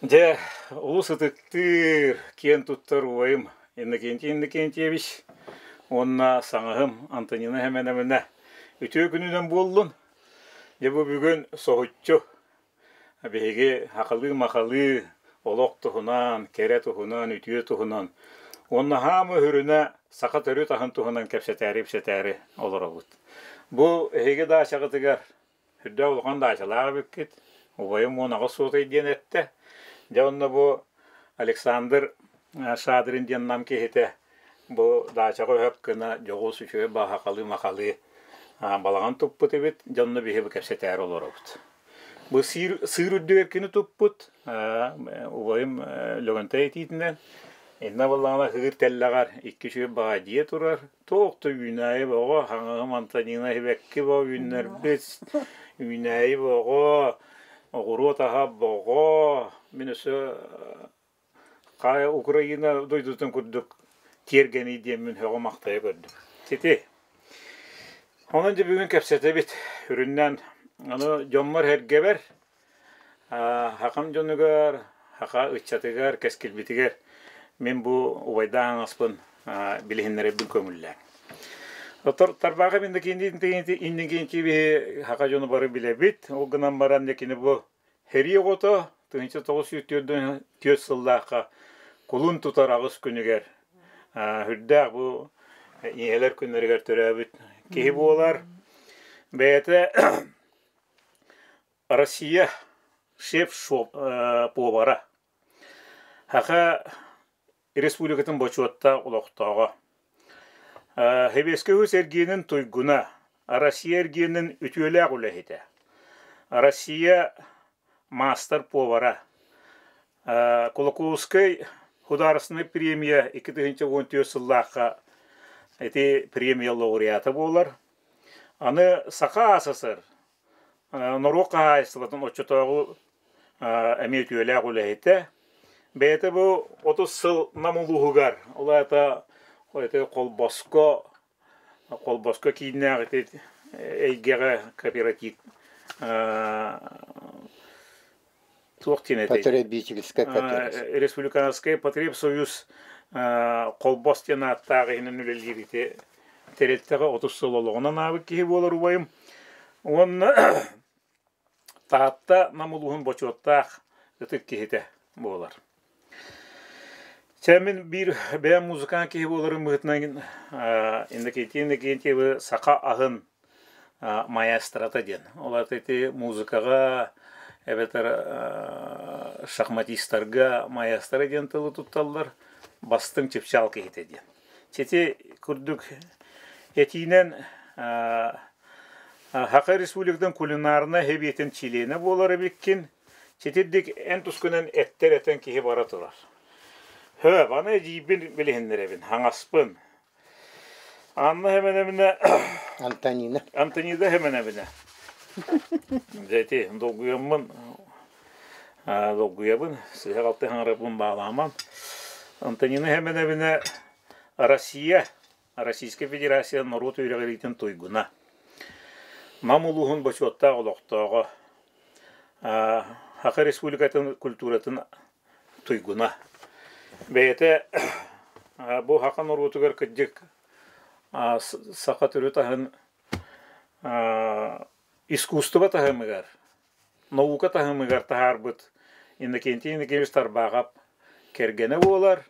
Дьэ, олус ытыктыыр, киэн туттар убайым Иннокентий Иннокентьевич уонна саҥаһым Антонина Семеновна үтүө күнүнэн буоллун. Дьэ бу бүгүн соһуччу биһиги хахалыы-махалыы олох туһунан, кэрэ туһунан, үтүө туһунан уонна хаама үһүрүнэ саха төрүт аһын туһунан кэпсэтээри-ипсэтээри олоробут. Бу эһиги даачаҕытыгар Үрдээх улахан даачалаах эбиккит, убайым 18 суотай диэн эттэ. Дьэ онно бу Александр Шадрин диэн нам киһитэ бу даачаҕа өһөп гына дьоҕус үчүгэй баһахалыы-махалыы балаҕан туппут эбит. Дьэ онно биһи бу кэпсэтээри олоробут. Бу сыыр, сыыр үрдүгэр кини туппут, убайым Лөгөнтөй этиитинэн иннэ буоллаҕына сыыр тэллэҕэр икки үчүгэй баҕа дьиэ турар, Туох да үүнээйи бөҕө, хаҥаһым Антонина сибэкки бөҕө үүннэрбит, үүнээйи бөҕө, оҕуруот аһа бөҕө. Мин өссө хаайа Украина дойдутун курдук тиэргэний диэммин сөҕө-махтайа көрдүм. Сити. Онон дьэ бүгүн кэпсэтэбит. Үрүннэн аны дьоммор-сэргэбэр Хахам дьонугар, хаха ыччатыгар, кэскилбитигэр мин бу убайдаах аҥаспын билиһиннэрэрбин көҥүллээҥ. Тарбааҕы инники хаха дьону бары билэбит. Ол гынан баран кини бу сэрии оҕото 1944 сыллаахха кулун тутар аҕыс күнүгэр үрдээх бу ийэлэр күннэригэр төрөөбүт киһи буолар. Бэйэтэ Россия шеф-повара, Саха Республикатын бочуоттаах олохтооҕо, Сэбиэскэй Үс эргиэнин туйгуна, Россия эргиэнин үтүөлээх үлэһитэ, Россия маастар-повара, Кулаковскай художественнай премия 2014 сыллаахха ити премия лауреата буолар. Аны Саха АССР норуот хаһаайыстыбатын оччотооҕу эмиэ үтүөлээх үлэһитэ. Бэйэтэ бу 30 сыл Нам улууһугар, ол аата ити Холбоско, Холбоско кииннээх ити эйгэҕэ кооператив туох диэн этэй? Потребительскай кооператив. Республиканскай потребсоюз Холбос диэн ааттаах иһинэн үлэлиир ити тэрилтэҕэ 30 сыл олоҕунан аабыт киһи буолар убайым. Уонна Таатта Нам улууһун бочуоттаах ытык киһитэ буолар. Чэ, мин биир бэйэм музыкант киһи буоларым быһыытынан Иннокентий Иннокентьевы саха аһын маэстрота диэн. Ол аата ити музыкаҕа эбэтэр шахматистарга маэстро диэн тылы тутталлар, бастыҥ чыпчаал киһитэ диэн. Ити курдук этиинэн Саха Республикатын кулинарнай сэбиэтин чилиэнэ буолар эбиккин. Ситирдик эн тускунан эттэр этэн киһи бара турар. Һөө, аны эдьиийбин билиһиннэрэбин, хаҥаспын. Анна Семеновна Антонина. Антонида Семеновна. Дьэ ити долгуйаммын долгуйабын, сыыһа-халты хаҥарабын баалаамам. Антонина Семеновна Россия, Российскай Федерация норуот үөрэҕириитин туйгуна. Нам улууһун бочуоттаах олохтооҕо, Саха Республикатын культуратын туйгуна. Бэйэтэ бу саха норуотугар кырдьык саха төрүт аһын искусство таһымыгар, наука таһымыгар таһаарбыт Иннокентий Иннокентьевич Тарбаҕап кэргэнэ буолар.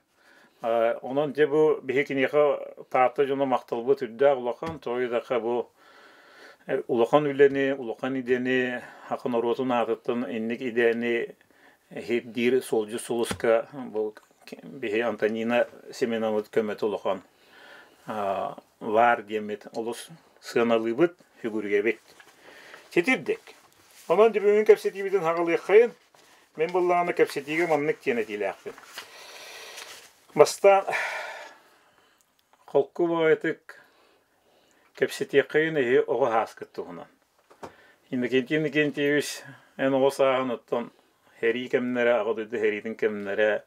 Онон дьэ бу биһи киниэхэ Таатта дьоно махталбыт үрдээх улахан, тоҕо диэтэххэ бу улахан үлэни, улахан идэни саха норуотун аатыттан инник идэни иһирдиир суолдьут сулуска бу биһи Антонина Семеновна көмөтө улахан баар диэммит олус сыаналыыбыт, сүгүрүйэбит. Ситирдик. Онон бүгүн кэпсэтиибитин хаҕалыаххайын. Мин буллаҕына кэпсэтиигэ маннык диэн этиилээхпин. Бастаан холку баҕайытык кэпсэтиэххэйин эһи оҕо һааскыт туһунан. Иннокентий Иннокентьевич эн оҕо сааһын оттон сэрии кэмнэрэ, Аҕа дойду сэриитин кэмнэрэ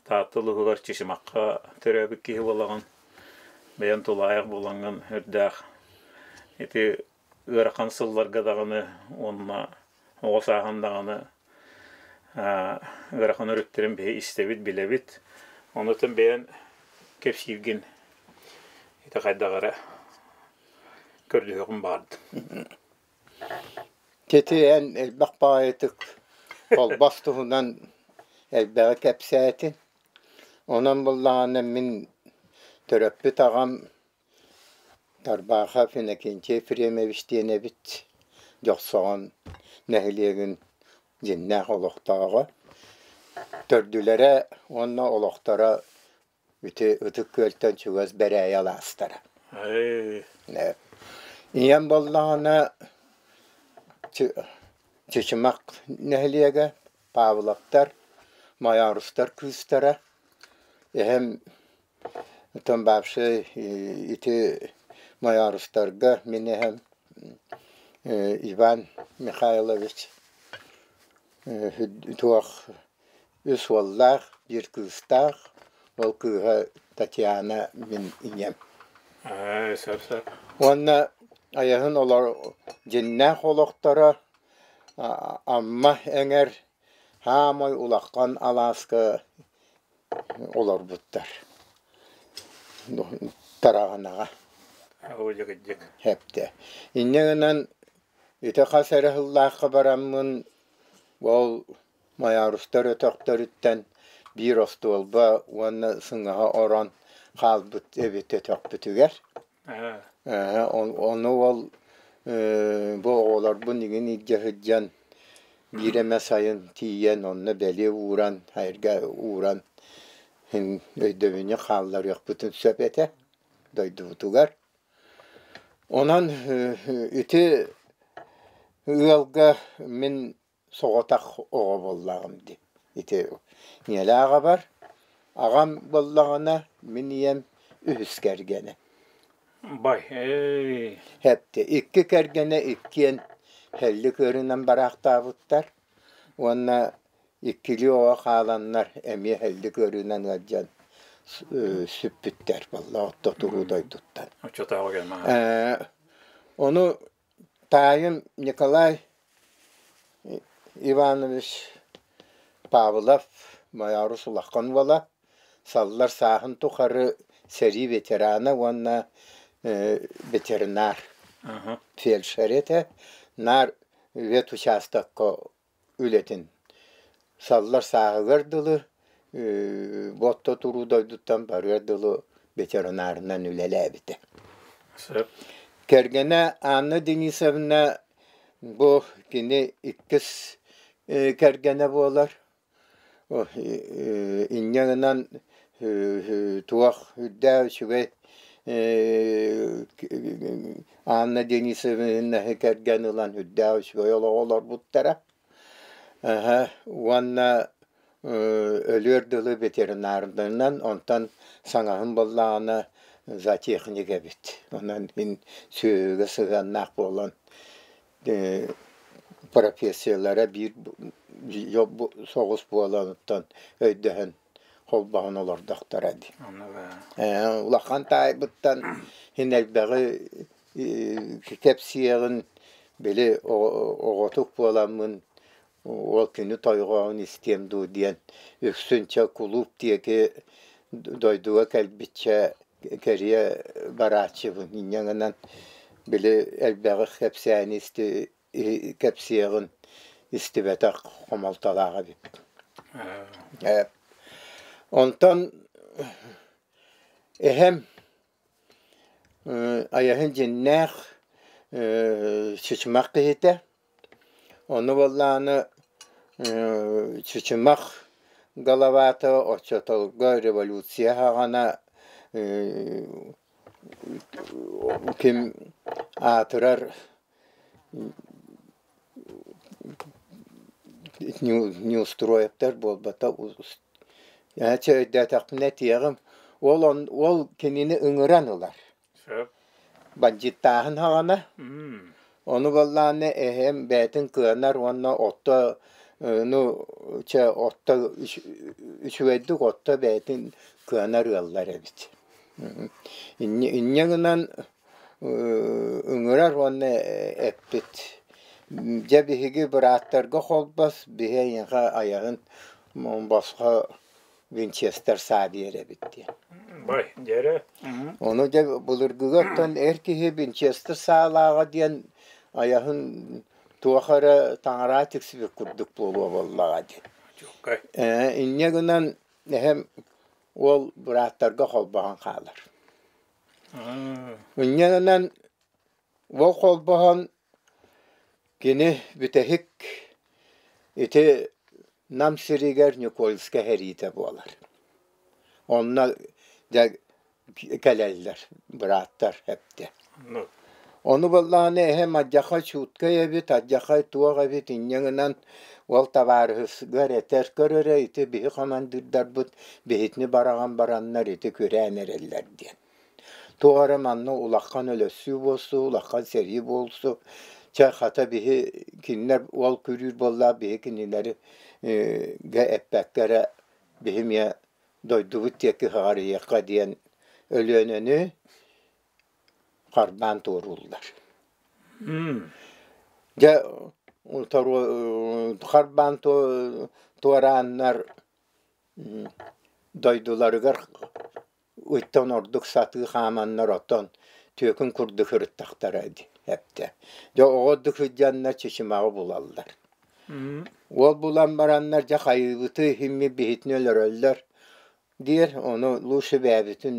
Таатта улууһугар Чычымахха төрөөбүт киһи буолаҕын. Бэйэм тулаайах буолаҥҥын үрдээх ити ыарахан сылларга даҕаны уонна оҕо сааһын даҕаны. Ыарахан өрүттэрин биһи истэбит, билэбит. Онутун бэйэн кэпсииргин ити хайдах эрэ көрдөһүөҕүм баҕардым. Тити эн элбэх баҕайытык холбос туһунан элбэҕи кэпсээтин. Онон буллаҕына мин төрөппүт аҕам Тарбаахап Иннокентий Ефремович диэн эбит, Дьохсоҕон нэһилиэгин дьиҥнээх олохтооҕо. Төрдүлэрэ уонна олохторо ити Ытык Күөлтэн чугас Бэрээйи алаастара. Ийэм буоллаҕына Чычымах нэһилиэгэ, Павловтар, Майорустар кыыстара. Эһэм оттон вообще ити Майорустарга мин эһэм Иван Михайлович туох үс уоллаах, биир кыыстаах, ол кыыһа Татьяна мин ийэм. Сөп-сөп. Уонна айаһын олор дьиннээх олохторо Амма эҥэр хаамай улахан алааска олорбуттар. Тараҕанаҕа. Эптэ. Инньэ гынан ити хас эрэ сыллаахха бараммын ол Майаарустар өтөхтөрүттэн биир остуолба уонна сыҥаһа орон хаалбыт эбит өтөхпүтүгэр. Ону ол бу оҕолорбун игин илдьэ сылдьан биир эмэ сайын тиийэн онно бэлиэ ууран, айырга ууран өйдөбүнньүк хаалларыахпытын сөп этэ дойдубутугар. Онон ити ыалга мин соҕотох оҕо буоллаҕым дии. Ити ийэлээх аҕабар, аҕам буоллаҕына мин ийэм үһүс кэргэнэ. Бай, ээ. Хэптэ икки кэргэнэ иккиэн һэллик ыарыынан бараахтаабыттар уонна иккилии оҕо хааланнар эмиэ һэллик ыарыынан ыалдьан сүппүттэр буолла отто туруу дойдуттан. Оччотооҕу кэм Ону таайым Николай Иванович Павлов Майорус улахан уола, саллар сааһын тухары сэрии ветерана уонна ветеринар, фельдшер этэ. Наар ветучастокка үлэтин саллар сааһыгар дылы Ботто туруу дойдуттан барыар дылы ветеринарынан үлэлээбитэ. Сөп. Кэргэнэ Анна Денисовна бу кини иккис кэргэнэ буолар. Инньэ гынан туох үрдээх үчүгэй Анна Денисовна кэргэн ылан үрдээх үчүгэй олоҕу олорбуттара. Уонна өлүөр дылы ветеринарданан, онтон саҥаһым буоллаҕына зоотехник эбит. Онон мин сүөһүгэ сыһыаннаах буолан профессиялара биир соҕус буолан оттон өйдөһөн холбоһон олордохторо дии. Улахан таайбыттан син элбэҕи кэпсиэҕин били оҕотук буоламмын ол күнү тойҕоон истиэм дуу диэн үксүн чэ кулууп диэки дойдуга кэлбиччэ кэрийэ барааччыбын инньэ гынан били элбэҕи кэпсээни кэпсиэҕин истибэтэх хомолтолоох эбиппин. Онтон эһэм айаһын дьиннээх чычымах киһитэ. Ону буоллаҕына Чычымах головата оччотолго революция саҕана ким аатырар Неустроевтар буолбата чэ өйдөөтөхпүнэ этиэҕим ол ол кинини ыҥыран ылар бандьыыттааһын саҕана ону буоллаҕына эһэм бэйэтин кыанар уонна отто ну чэ отто үчүгэйдик отто бэйэтин кыанар ыаллар эбит инньэ гынан ыҥырар уонна эппит. Дьэ биһиги бырааттарга холбос, биһи эйиэхэ айаҕын босхо винчестер саа биэрэбит диэн. Бай, дьэрэ. Ону дьэ былыргыга оттон эр киһи винчестер саалааҕа диэн айаһын туох эрэ таҥараа тиксибит курдук буолуо буоллаҕа дии. Чуоккай. Инньэ гынан эһэм уол бырааттарга холбоһон хаалар. Инньэ гынан Ол холбоһон кини бүтэһик ити Нам сиригэр Никольскай сэриитэ буолар. Онно дьэ кэлэллэр бырааттар эптэ. Ону буоллаҕына эһэм алдьархай чуткай эбит, алдьархай туох эбит инньэ гынан ол табаарыһыгар этэр көрөрө ити биһи хамандыырдарбыт биһитини бараҕан бараннар ити күрээн эрэллэр диэн. Туох эрэ манна улахан өлөссүү буолсу, улахан сэрии буолсу, чэ хата биһи кинилэр уол күрүүр буоллаах биһи кинилэри гэ эппэккэ эрэ биһи эмиэ дойдубут диэки хаҕарыйыахха диэн Өлүөнэни харбаан туорууллар. Дьэ харбаан туорааннар дойдуларыгар Ыйтан ордук сатыы хааманнар оттон түөкүн курдук ырыттахтара дии эптэ. Дьэ оҕо ордук сылдьаннар чычымаҕы булаллар. Уол булан бараннар дьэ хайыыбыты иһиммит биһитин өлөрөллөр диир, ону лучше бэйэбитин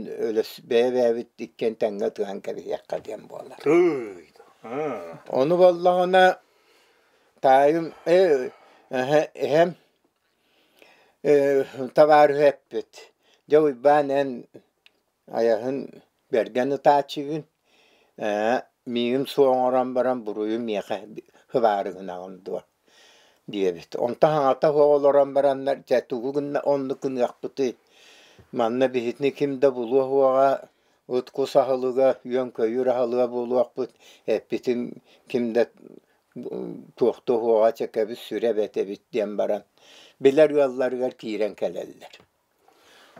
бэйэ-бэйэбит иккиэн тэҥҥэ ытыһан кэбиһиэххэ диэн буолар. Ону буоллаҕына таайым эһэм Табаарыһы эппит: «Дьэ, Уйбаан, эн айаһын бэргэн ытааччыгын, ээ, миигин суох оҥорон баран буруйу миэхэ хыбаары гынаҕын дуо?» диэбит. Онтон аҥата суох олорон бараннар, дьэ тугу гынна оннук гыныахпытый, манна биһитини ким да булуо суоҕа, ыт-кус аһылыга, үөн-көйүүр аһылыга буолуохпут, эппитин ким да туохтуоҕа чэкэбит сүрэ эбэт эбит диэн баран билэр ыалларыгар киирэн кэлэллэр.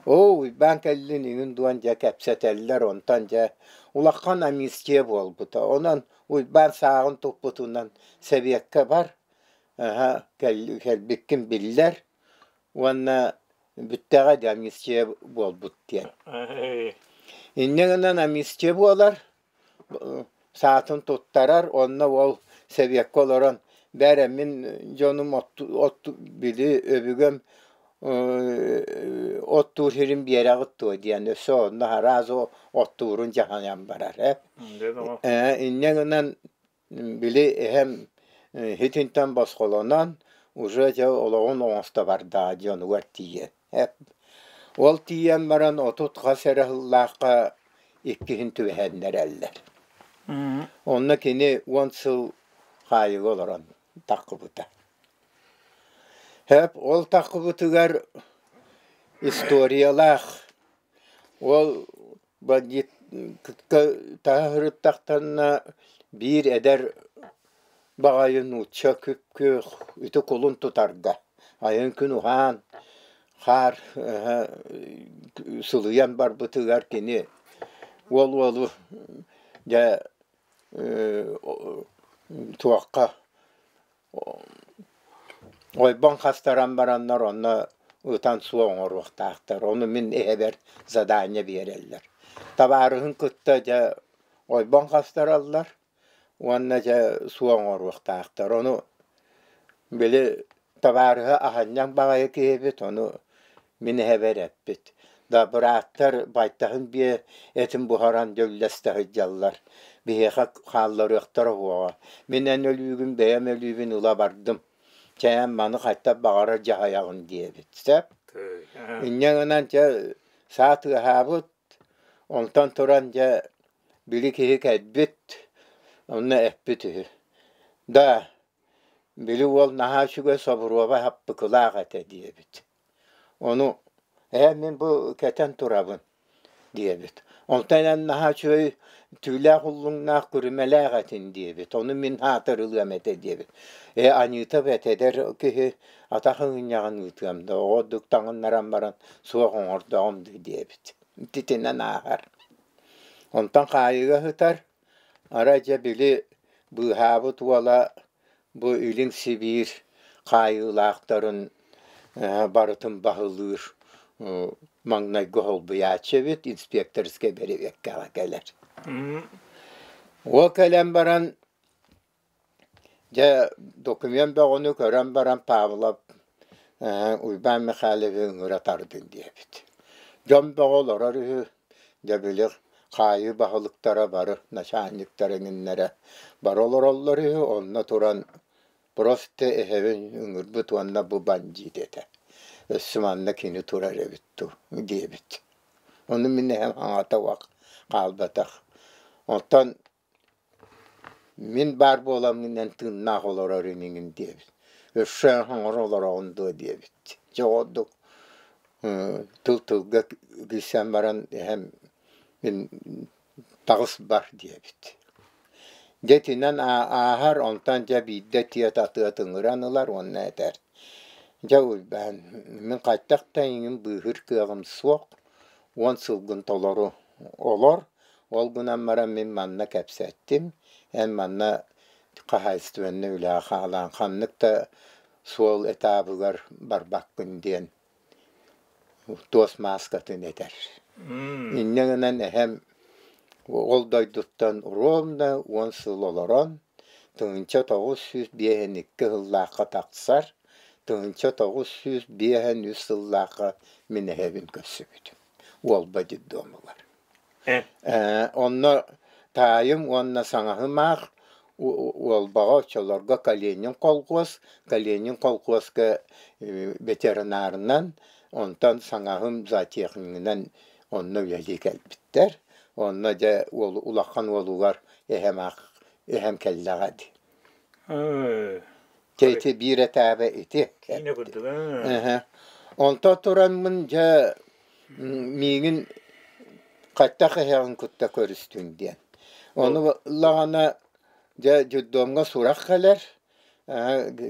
Оо, Уйбаан кэллин иҥин дуон дьэ кэпсэтэллэр, онтон дьэ улахан амнистия буолбута. Онон Уйбаан сааҕын туппутунан сэбиэккэ бар, аһа кэлбиккин биллэр уонна бүттэҕэ дии амнистия буолбут диэн. Инньэ гынан амнистия буолар, саатын туттарар уонна уол сэбиэккэ олорон бээрэ мин дьонум от били өбүгэм оттуур сирин биэрэҕит дуо диэн өссө онно араас оттуурун дьаһайан барар ээ инньэ гынан били эһэм итинтэн босхолонон уже дьэ олоҕун оҥосто бардаҕа дьонугар тиийэн Ол тиийэн баран 30 хас эрэ сыллаахха иккиһин түбэһэннэрэллэр. Онно кини 10 сыл хаайыыга олорон таххыбыта. Сөп, ол таххыбытыгар историялаах ол бандитка таһа сырыттахтарына биир эдэр баҕайы нуучча күп-күөх ити кулун тутарга айан күн уһаан хаар сылыйан барбытыгар кини уол уолу дьэ туохха ойбон хастаран бараннар онно ытан суох оҥоруохтаахтар ону мин эһэбэр задание биэрэллэр табаарыһын кытта дьэ ойбон хастараллар уонна дьэ суох оҥоруохтаахтар. Ону били табаарыһа аһанньаҥ баҕайы киһибит, ону мин эһэбэр эппит: «Да бырааттар байтаһын биэ этин буһаран дьөллөстө сылдьаллар, биһиэхэ хаалларыахтара уоҕа. Мин эн өлүүгүн бэйэм өлүүбүн ыла бардым, чэ эн маны хайдах баҕарар дьаһайаҕын» диэбит. Сөп? Инньэ гынан дьэ саа тыаһаабыт, онтон туран дьэ били киһи кэлбит, онно эппит үһү: «Да, били уол наһаа үчүгэй собуруоба хаппыкылаах этэ» диэбит. Ону «Ээ, мин бу кэтэн турабын» диэбит. Онтон эн наһаа үчүгэй түүлээх уллуҥнаах күрүмэлээх этин диэбит. Ону мин хаатырылыам этэ диэбит. Ээ, аньыыта бэт эдэр киһи атах ыҥынньаҕын ыытыам да, оҕо ордук таҥыннаран баран суох оҥордоҕум дуу диэбит. Итинэн ааһар. Онтон хаайыыга сытар, арай дьэ били быыһаабыт уола Бу Илин Сибиир хаайыылаахтарын барытын баһылыыр маҥнайгы холбуйааччы эбит, инспекторскай бэрэбиэркэҕэ кэлэр. Ол кэлэн баран, дьэ, документ бөҕөнү көрөн баран Павлов Уйбаан Михайловы ыҥыра тардын диэбит. Дьон бөҕө олорор үһү, дьэ били хаайыы баһылыктара бары, начальниктара эҥиннэрэ бары олороллор үһү, онно туран просто эһэбин ыҥырбыт уонна бу бандьыыт этэ. Өссө манна кини турар эбит дуу диэбит. Ону мин эһэм аҥата хаалбатах. Оттон Мин баар буоламмын эн тыыннаах олорор инигин диэбит. Өссө оҥоро олороҕун дуо диэбит. Дьэ ордук тыл-тылга киирсэн баран эһэм мин таҕыс бар диэбит. Дьэ итинэн ааһар, онтон дьэ биирдэ тиэт-атыат ыҥыран ылар уонна этэр: «Дьэ Уйбаан, мин хайдах да эйигин быыһыыр кыаҕым суох, 10 сылгын толору олор, Ол гынан баран мин манна кэпсэттим, эн манна хаһаайыстыбаннай үлэҕэ хаалаан ханнык да суол этаабыгар барбаккын диэн туос мааскатын этэр. Инньэ гынан эһэм ол дойдуттан ровно 10 сыл олорон, 1952 сыллаахха тахсар, 1953 сыллаахха мин эһэбин көрсүбүтүм. Уолба детдомугар. Онно таайым уонна саҥаһым аах Уолбаҕа оччолорго Калинин колхуос, Калинин колхуоска ветеринарынан, онтон саҥаһым зоотехнигынан онно үлэлии кэлбиттэр. Онно дьэ уол улахан уолугар эһэм аах эһэм кэллэҕэ дии. Дьэ ити биир этээбэ ити. Киинэ курдук. Онто тураммын дьэ миигин хайдах эһэҕин кытта көрүстүн диэн. Ону ыллаҕына дьэ детдомҥа сурах кэлэр,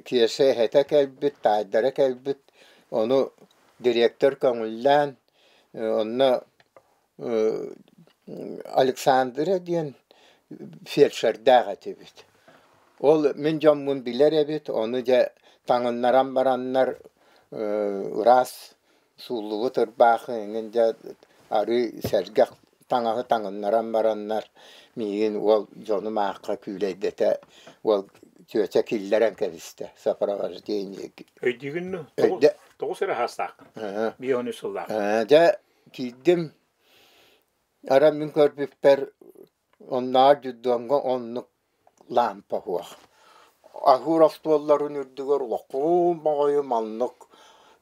Кеша эһэтэ кэлбит, таайдара кэлбит, ону директор көҥүллээн онно Александра диэн фельдшердээх этибит. Ол мин дьоммун билэр эбит, ону дьэ таҥыннаран бараннар ыраас сууллубут ырбаахы эҥин дьэ арыы сэргэх таҥаһы таҥыннаран бараннар миигин уол дьонум аахха күүлэйдэтэ уол чүөчэ киллэрэн кэбистэ сопровождение. Өйдүүгүн дуу? Тоҕус эрэ саастааххын. 53 сыллаах. Дьэ киирдим. Арай мин көрбүппэр оннооҕор детдомҥа оннук лаампа суох. Аһыыр остуолларын үрдүгэр улахан баҕайы маннык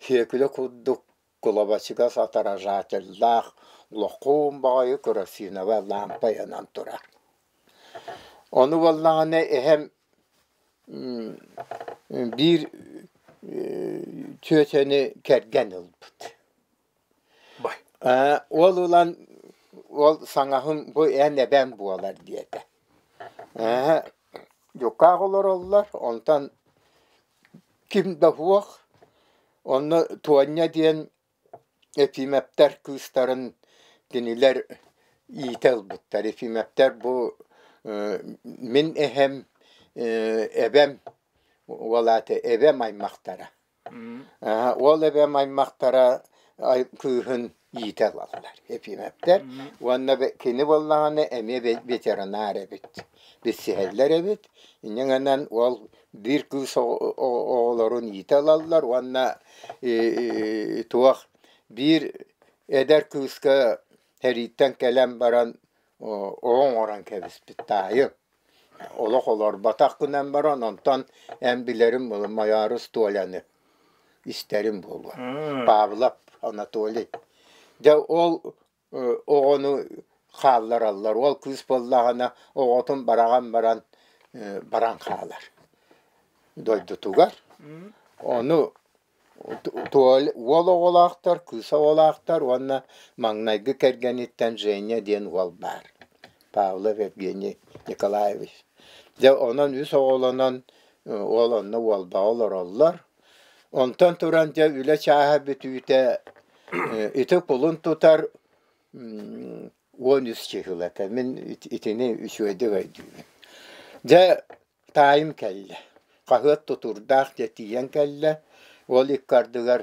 сиэкилэ курдук кылабачыгас отражателлаах улахан баҕайы керосиновай лаампа ыйанан турар. Ону буоллаҕына эһэм биир чүөчэни кэргэн ылбыт. Ол ылан ол саҥаһым бу эн эбэм буолар диэтэ. Дьуккаах олороллор, онтон ким да суох. Онно Туонньа диэн Ефимовтар кыыстарын кинилэр иитэ ылбыттар. Ефимовтар бу мин эһэм, эбэм уол аата эбэм аймахтара. Уол эбэм аймахтара кыыһын иитэ ылаллар Ефимовтар уонна кини буоллаҕына эмиэ ветеринар эбит, билсиһэллэр эбит. Инньэ гынан уол биир кыыс оҕолорун иитэ ылаллар уонна туох биир эдэр кыыска сэрииттэн кэлэн баран оҕо оҥорон кэбиспит таайым. Олох олорботох гынан баран, онтон эн билэрим Майаары Толяны истэрим буолуо. Павлов Анатолий. Дьэ ол оҕону хааллараллар. Ол кыыс буоллаҕына оҕотун бараҕан баран баран хаалар дойдутугар. Ону Уол оҕолоохтор, кыыс оҕолоохтор уонна маҥнайгы кэргэниттэн Женя диэн уол баар, Павлов Евгений Николаевич. Дьэ онон үс оҕолонон уол онно Уолбаҕа олороллор. Онтон туран дьэ үлэ чааһа бүтүүтэ ити кулун тутар 13 чыһылата. Мин итини үчүгэйдик өйдүүбүн. Дьэ таайым кэллэ. Хаһыат тутуурдаах дьэ тиийэн кэллэ. Ол икки ардыгар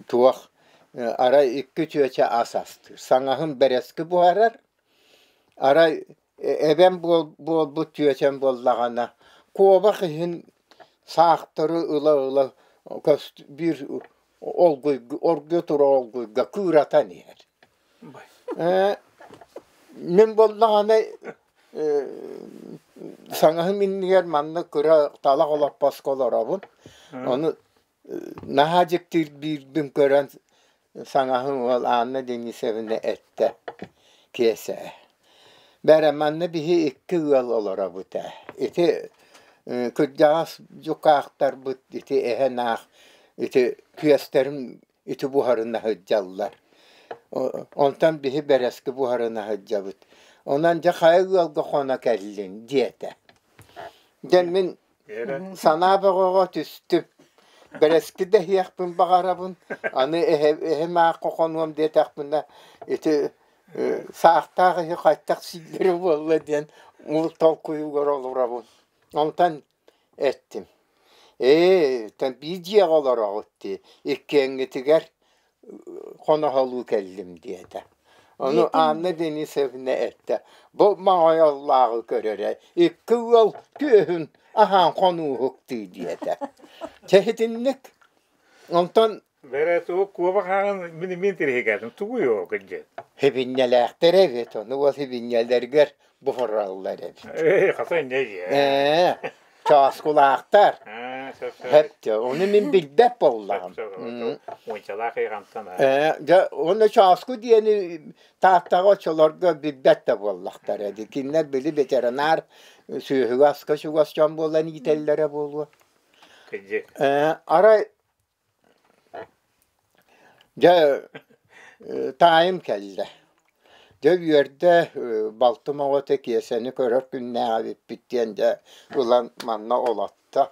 туох арай икки чүөчэ ас астыыр. Саҥаһым бэрэски буһарар, арай эбэм буолбут чүөчэм буоллаҕына куобах иһин саахтары ыла-ыла биир олгуйга оргуйа турар олгуйга кыыратан иһэр. Мин буоллаҕына саҥаһым иннигэр манна кыра талах олоппоско олоробун. Ону наһаа дьиктиргиирбин көрөн саҥаһым уол Анна Денисовна эттэ: «Киэсэ, бээрэ манна биһи икки ыал олоробут ээ. Ити кырдьаҕас дьукаахтарбыт ити эһэн аах ити күөстэрин ити буһарына сылдьаллар. Онтон биһи бэрэски буһарына сылдьабыт. Онон дьэ хайа ыалга хоно кэллиҥ?» диэтэ. Дьэ мин санаа бөҕөҕө түстүм. Бэрэски да иһиэхпин баҕарабын, аны эһэм аахха хонуом диэтэхпинэ, ити саахтаах иһи хайдах сииллэрэ буолла диэн ол толкуйугар олоробун. Онтон эттим: «Ээ, биир дьиэҕэ олороҕут дии, иккиэҥҥитигэр хоноһолуу кэллим» диэтэ. Ону Анна Денисовна эттэ: «Бу моҕойоллооҕу көрөрө, икки ыал күөһүн аһаан хонууһуктуу» диэтэ. Чэ итинник. Онтон Бэрэ тугу куобах ааҕын мин мин тириһигээтим тугуй ол кырдьык? Хибинньэлээхтэр эбит, ону ол хибинньэлэригэр буһараллар эбит. Ээ, хата инньэ дии. Ээ, чооскулаахтар. Аа, сөп сөп. Сөп ону мин билбэт буоллаҕым. Сөп сөп. Уончалаах ыйҕантан аа. Ээ, дьэ, уонна чооску диэни Тааттаҕа оччолорго билбэт да буоллахтара дии. Кинилэр били ветеринар сүөһүгэ аска чугас дьон буолан иитэллэрэ буолуо. Кырдьык. Ээ, арай Дьэ, таайым кэллэ. Дьэ үөрдэ, балтым оҕото Киэсэни көрөр күннээх эбиппит диэн дьэ ылан манна олотто.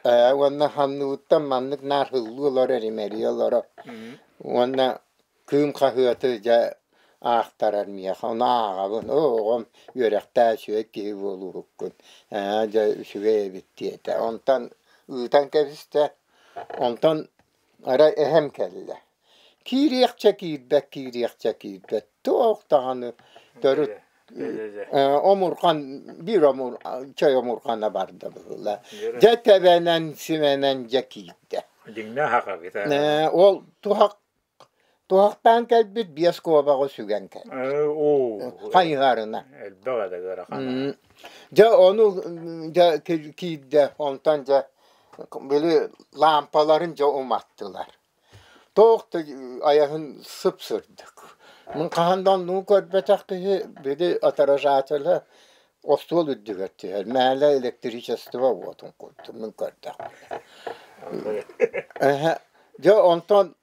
Уонна санныбыттан маннык наар һыллыы олорор, имэрийэ олорор. Уонна Кыым хаһыаты дьэ аахтарар миэхэ, ону ааҕабын, оо оҕом үөрэхтээх үчүгэй киһи буолууһуккун, ээ дьэ үчүгэй эбит диэтэ. Онтон ыытан кэбистэ, онтон арай эһэм кэллэ. Киириэхчэ киирбэт, киириэхчэ киирбэт, туох даҕаны төрүт омурҕан биир омур чэй омурҕана барда быһыылаах. Дьэ тэбэнэн симэнэн дьэ киирдэ. Дьиҥнээх аҕабыт Ол туһах Туһахтаан кэлбит биэс куобаҕы сүгэн кэлбит. Хайыһарына. Элбэх этэ ыарахан. Дьэ ону дьэ киирдэ, онтон дьэ били лаампаларын дьэ уматтылар. Туох да айаһын сып-сырдык. Мин хаһан да оннугу көрбөтөх киһи били отражателэ остуол үрдүгэр түһэр. Мээнэ электричество уотун курдук мин көрдөхпүнэ. Дьэ онтон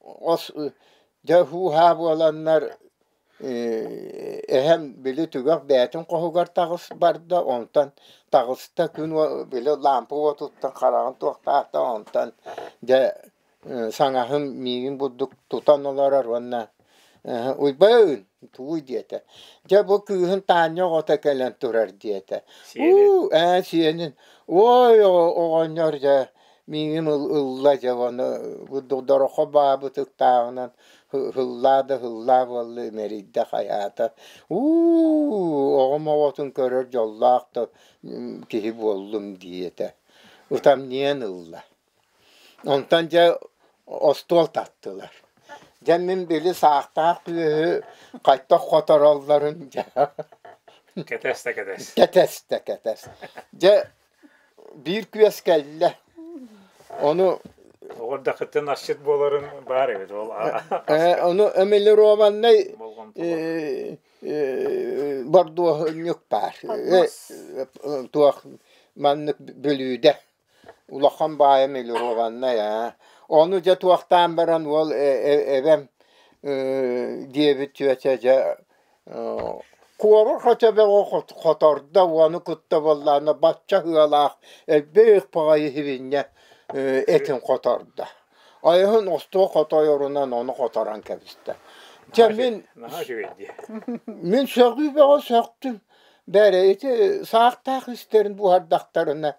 дьэ һуу-һаа буоланнар эһэм били түгэх бэйэтин хоһугар таҕыс барда, онтон таҕыста күн били лаампа уотуттан хараҕын туохтаата, онтон дьэ саҥаһым миигин бурдук тутан олорор уонна Уйбаан тугуй диэтэ. Дьэ бу кыыһын Таанньа оҕото кэлэн турар диэтэ. Уу ээ сиэнин ой оҕонньор дьэ миигин ылла дьэ ону дорохо баабытыктааҕынан һыллаа да һыллаа буолла имэрийдэ хайаата уу оҕом оҕотун көрөр дьоллоох да киһи буоллум диэтэ ытамньыйан ылла. Онтон дьэ остуол таттылар. Дьэ мин били саахтаах күөһү хайдах хотороллорун дьэ Кэтэс да кэтэс. Кэтэс да кэтэс. Дьэ биир күөс кэллэ. Ону Оҕо дакыттан асчыт буоларын баар эбит ол. Ону эмилированнай бордуоһунньук баар. Туох маннык бүлүүдэ. Улахан баайа мелированнай аа. Ону дьэ туохтаан баран уол эбэм диэбит чүөчэ дьэ куобах өтөбөҕө хотордо уону кытта буоллаҕына бачча ыалаах элбэх баҕайы иһибинньэ этин хотордо. Айаһын остуол хотойорунан ону хоторон кэбистэ. Дьэ мин Наһаа үчүгэй дии. Мин сөҕүү бөҕө сөхтүм. Бээрэ ити саахтаах үстэрин буһардахтарына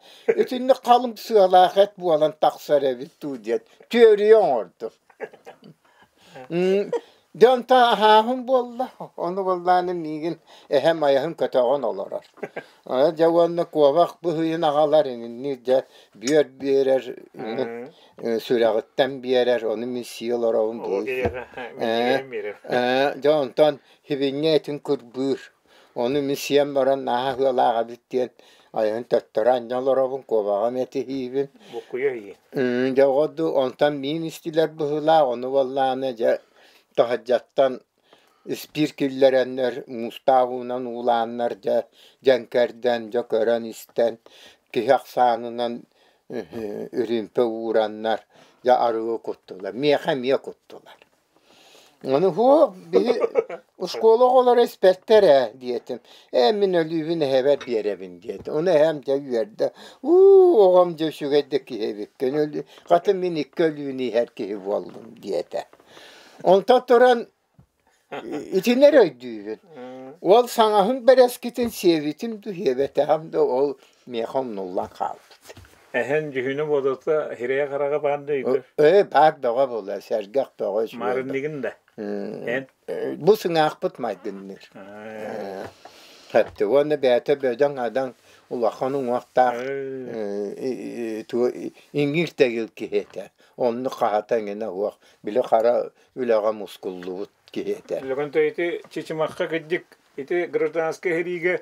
итинник халыҥ сыалаах эт буолан тахсар эбит дуу диэн түөрүйэ оҥордум. Дьэ онтон аһааһын буолла, ону буоллааны миигин эһэм айаһын көтөҕөн олорор. Дьэ уонна куобах быһыйын аҕалар иҥинниир дьэ бүөр биэрэр сүрэҕиттэн биэрэр, ону мин сии олоробун Дьэ онтон сибинньэ этин кырбыыр, ону мин сиэн баран наһаа ыалаах эбит диэн айаһын төттөрү анньа олоробун, куобаҕым этиһиибин. Буккуйа иһии. Дьэ оҕо онтон миин истилэр быһыылаах, ону буоллаҕына дьэ таһырдьаттан испиир киллэрэннэр, муустаах уунан уулааннар дьэ дьэҥкэрдэн, дьэ көрөн-истэн, киһи ахсаанынан үрүүмпэ уураннар, дьэ арыгы куттулар. Миэхэ эмиэ куттулар. Ону һуох биһи оскуола оҕолоро испэттэр ээ диэтим. Ээ мин өлүүбүн эһэбэр биэрэбин диэтим. Ону эһэм дьэ үөрдэ. Уу оҕом дьэ үчүгэй да киһи эбиккин. Хата мин икки өлүүнү иһэр киһи буоллум диэтэ. Онтон туран итини эрэ өйдүүбүн. Уол саҥаһын бэрэскитин сиэбитим дуу, сиэбэтэҕим дуу, ол миэхэ умнуллан хаалбыт. Эһэн дьүһүнэ буолуота сирэйэ-хараҕа баар да өйгөр? Ээ, баар бөҕө буолар, сэргэх бөҕө үчүгэй. Маарынныгын да? Эн? Бу сыҥаахпыт майгынныыр. Хэпти уонна бэйэтэ бөдөҥ-адаҥ улахан уҥуохтаах иҥиир тэгил киһи этэ. Оннук хаһата эҥинэ суох, били хара үлэҕэ мускуллубут киһи этэ. Лөгөнтөй ити Чычымахха кырдьык ити гражданскай сэриигэ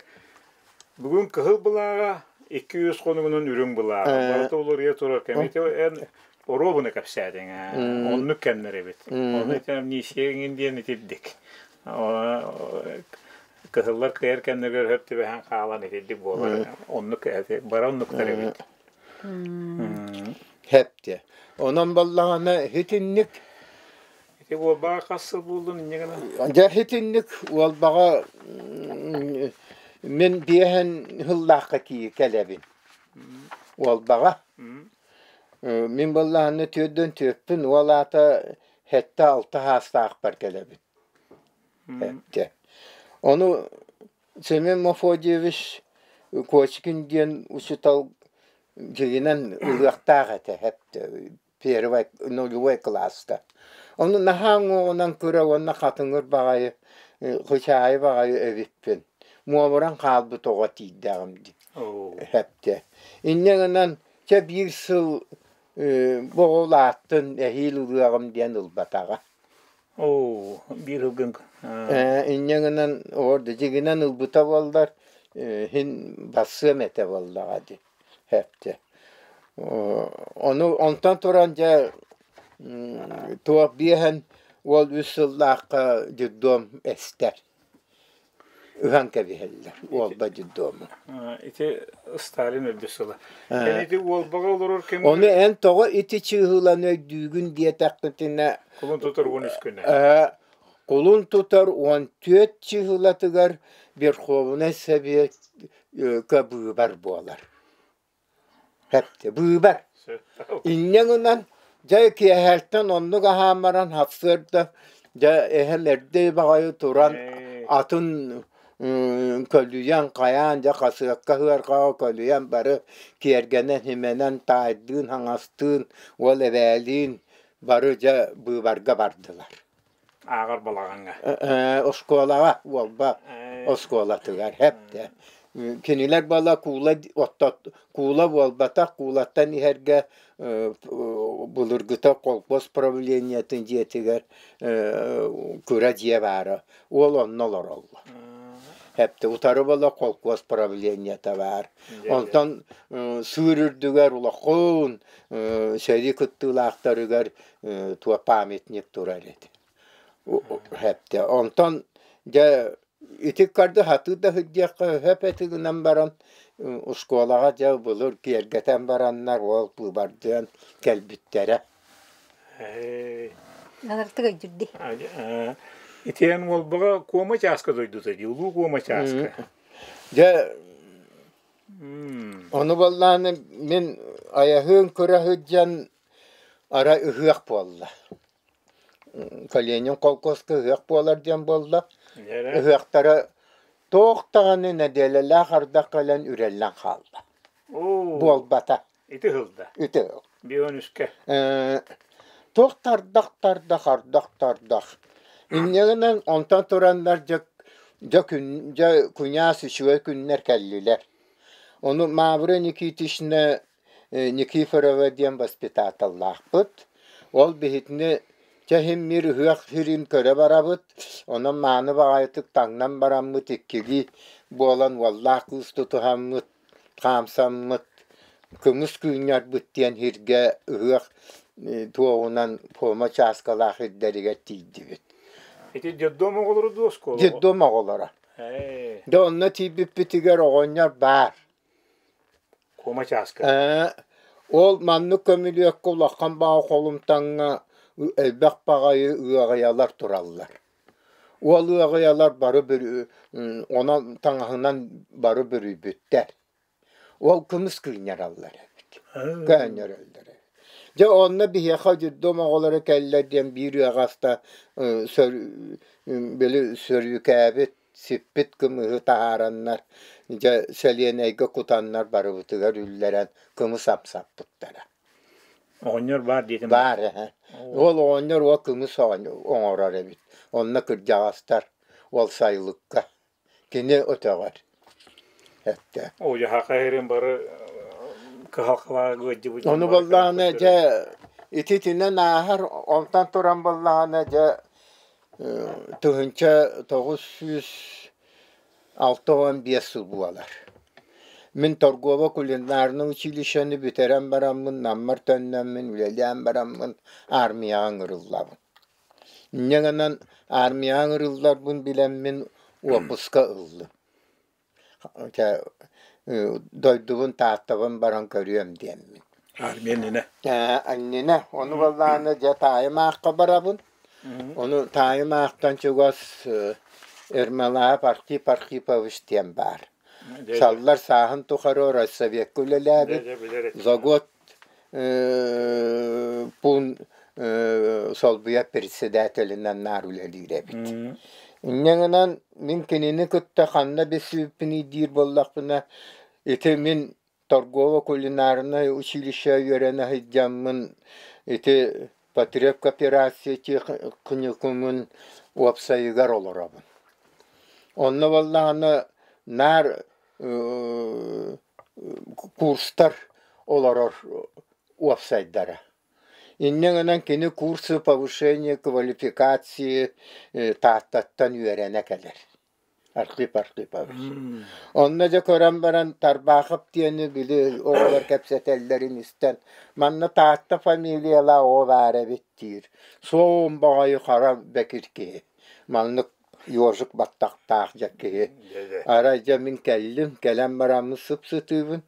бүгүн кыһыл былааҕа 200 хонугунан үрүҥ былааҕа барыта уларыйа турар кэм ити эн оруобуна кэпсээтиҥ ээ оннук кэмнэр эбит ону ити амнистия иҥин диэн итирдик кыһыллар кыайар кэмнэригэр өп түбэһэн хаалан итирдик буолар оннук бара оннуктар эбит. Хэпти. Онон баллаҕана итинник Ити уолбаҕа хас сыл буоллун инньэ гынан? Дьэ итинник уолбаҕа мин биэһэн сыллаахха кии кэлэбин. Уолбаҕа. Мин буоллаҕына түөрдүн түөрпүн, уол аата 7-6 саастаахпар кэлэбин. Эптэ. Ону Семен Мефодьевич Кочкин диэн учуутал дьиҥинэн ылыахтаах этэ первай нулевой кылааска. Ону наһаа уҥуоҕунан кыра уонна хатыҥыр баҕайы хычаайы баҕайы эбиппин. Муомуран хаалбыт оҕо тиийдэҕим дии эптэ. Инньэ гынан чэ биир сыл бу оҕо улааттын эһиил ылыаҕым диэн ылбатаҕа. Оо, биир ылгын Инньэ гынан оҕо дьиҥинэн ылбыта буоллар иһин барсыам этэ буоллаҕа дии эптэ. Ону онтон туран дьэ туох биэһэн уол үс сыллаахха детдом эстэр. Ыһан кэбиһэллэр уолба детдому. Ити Сталин өлбүт сыла. Эн ити уолбаҕа олорор кэмҥэ Ону эн тоҕо ити чыыһыланы өйдүүгүн диэтэххитинэ кулун тутар 13 күнэ. Кулун тутар 14 чыыһылатыгар Верховнай Совет быыбар буолар. Эптэ быыбар. Инньэ гынан дьэ киэһээттэн оннук аһаан баран сарсыарда дьэ эһэм эрдэ баҕайы туран атын көлүйэн хайаан дьэ хасыакка ыарҕаҕа көлүйэн бары киэргэнэн симэнэн таайдыын хаҥастыын уол эбээлиин бары дьэ быыбарга бардылар. Ааҕар балаҕаҥҥа. Оскуолаҕа Уолба оскуолатыгар эптэ. Кинилэр буола куула куула буолбатах, куулаттан иһэргэ былыргыта колхоз правлениетын дьиэтигэр кыра дьиэ баара. Уол онно олороллор. Эптэ утары буола колхоз правлениета баар. Онтон сыыр үрдүгэр улахан сэрии кыттыылаахтарыгар туох памятник турар этэ. Хэптэ. Онтон дьэ ити карды хатыы да сылдьыахха сөп этэ гынан баран оскуолаҕа дьэ былыр киэргэтэн бараннар ол быыбардыан кэлбиттэрэ. Анартык өйдүрдэ. Итиэн уолбаҕа Куома чааска дойдута дии, улуу Куома чааска. Дьэ ону буоллаҕына мин айаһыын көрө сылдьан Арай ыһыах буолла. Калинин холкуоска ыһыах буолар диэн буолла. Ыһыахтара Туох даҕаны нэдиэлэлээх ардах кэлэн үрэллэн хаалла. Буолбата. Ити ыһылда. Ити ыһыл. Бион үскэ. Туох тардах тардах ардах тардах. Инньэ гынан онтон тураннар дьэ дьэ күн дьэ куньаас үчүгэй күннэр кэллилэр. Ону Мавра Никитична Никифорова диэн воспитателлаахпыт. Ол биһитини чэ иһин мир ыһыах сирин көрө барабыт, онон мааны баҕайытык таҥнан бараммыт иккилии буолан уоллаах кыыс тутуһаммыт, хаамсаммыт, көмүс кыынньарбыт диэн сиргэ ыһыах туоҕунан Фома чааскалаах ирдэригэр тиийдибит. Ити детдом оҕолоро дуо оскуола? Детдом оҕолоро. Дьэ онно тиийбиппитигэр оҕонньор баар. Куома чааска. Ол маннык көмүлүөккэ улахан баҕа холумтаҥҥа элбэх баҕайы ыаҕайалар тураллар. Ол ыаҕайалар бары онон таҥаһынан бары бүрүйбүттэр. Ол кымыс кыынньараллар эбит, көөнньөрөллөр эбит. Дьэ онно биһиэхэ детдом оҕолоро кэллэ диэн биир ыаҕаста били сөрүүкээбит сиппит кымыһы таһаараннар, дьэ сэлиэнэйгэ кутаннар барыбытыгар үллэрэн кымыс амсаппыттара. Оҕонньор баар диэтим. Баар эһэ. Ол оҕонньор уол кымыс оҥорор эбит. Онно кырдьаҕастар ол сайылыкка. Кини өтөҕөр. Эттэ. Уйаһаха иһирин бары кыһалҕалаах ыалдьыбыт дьон Ону бары буоллаҕына көрбүттэрэ. дьэ ититинэн ааһар, онтон туран буоллаҕына дьэ 1965 сыл буолар. Мин торгово кулинарнай училищены бүтэрэн бараммын, Наммар төннөммүн, үлэлээн бараммын армияҕа ыҥырыллабын. Инньэ гынан армияҕа ыҥырылларбын билэммин уоппуска ыллым. Дойдубун Тааттабын баран көрүөм диэммин. Армия иннинэ. Иннинэ. Ону буоллаҕына дьэ таайым аахха барабын. Ону таайым аахтан чугас Ермолаев Архип Архипович диэн баар. Саллар сааһын тухары райсоветка үлэлээбит. За год пуун солбуйар председателинэн наар үлэлиир эбит. Инньэ гынан мин кинини кытта ханна билсибиппиний диир буоллахпына, ити мин торгово-кулинарнай училище үөрэнэ сылдьаммын ити потребкооперация техникумун уопсайыгар олоробун. Онно буоллаҕына наар курстар олорор уопсайдара. Инньэ гынан кини курсы повышения квалификации Тааттаттан үөрэнэ кэлэр. Архип Архипович. Онно дьэ көрөн баран Тарбаахап диэни били оҕолор кэпсэтэллэрин истэн манна Таатта фамилиялаах оҕо баар эбит диир. Суон баҕайы хара бэкир киһи. Маннык Ёжик баттахтаах дьэ киһи. Арай дьэ мин кэллим, кэлэн бараммын сып-сытыыбын.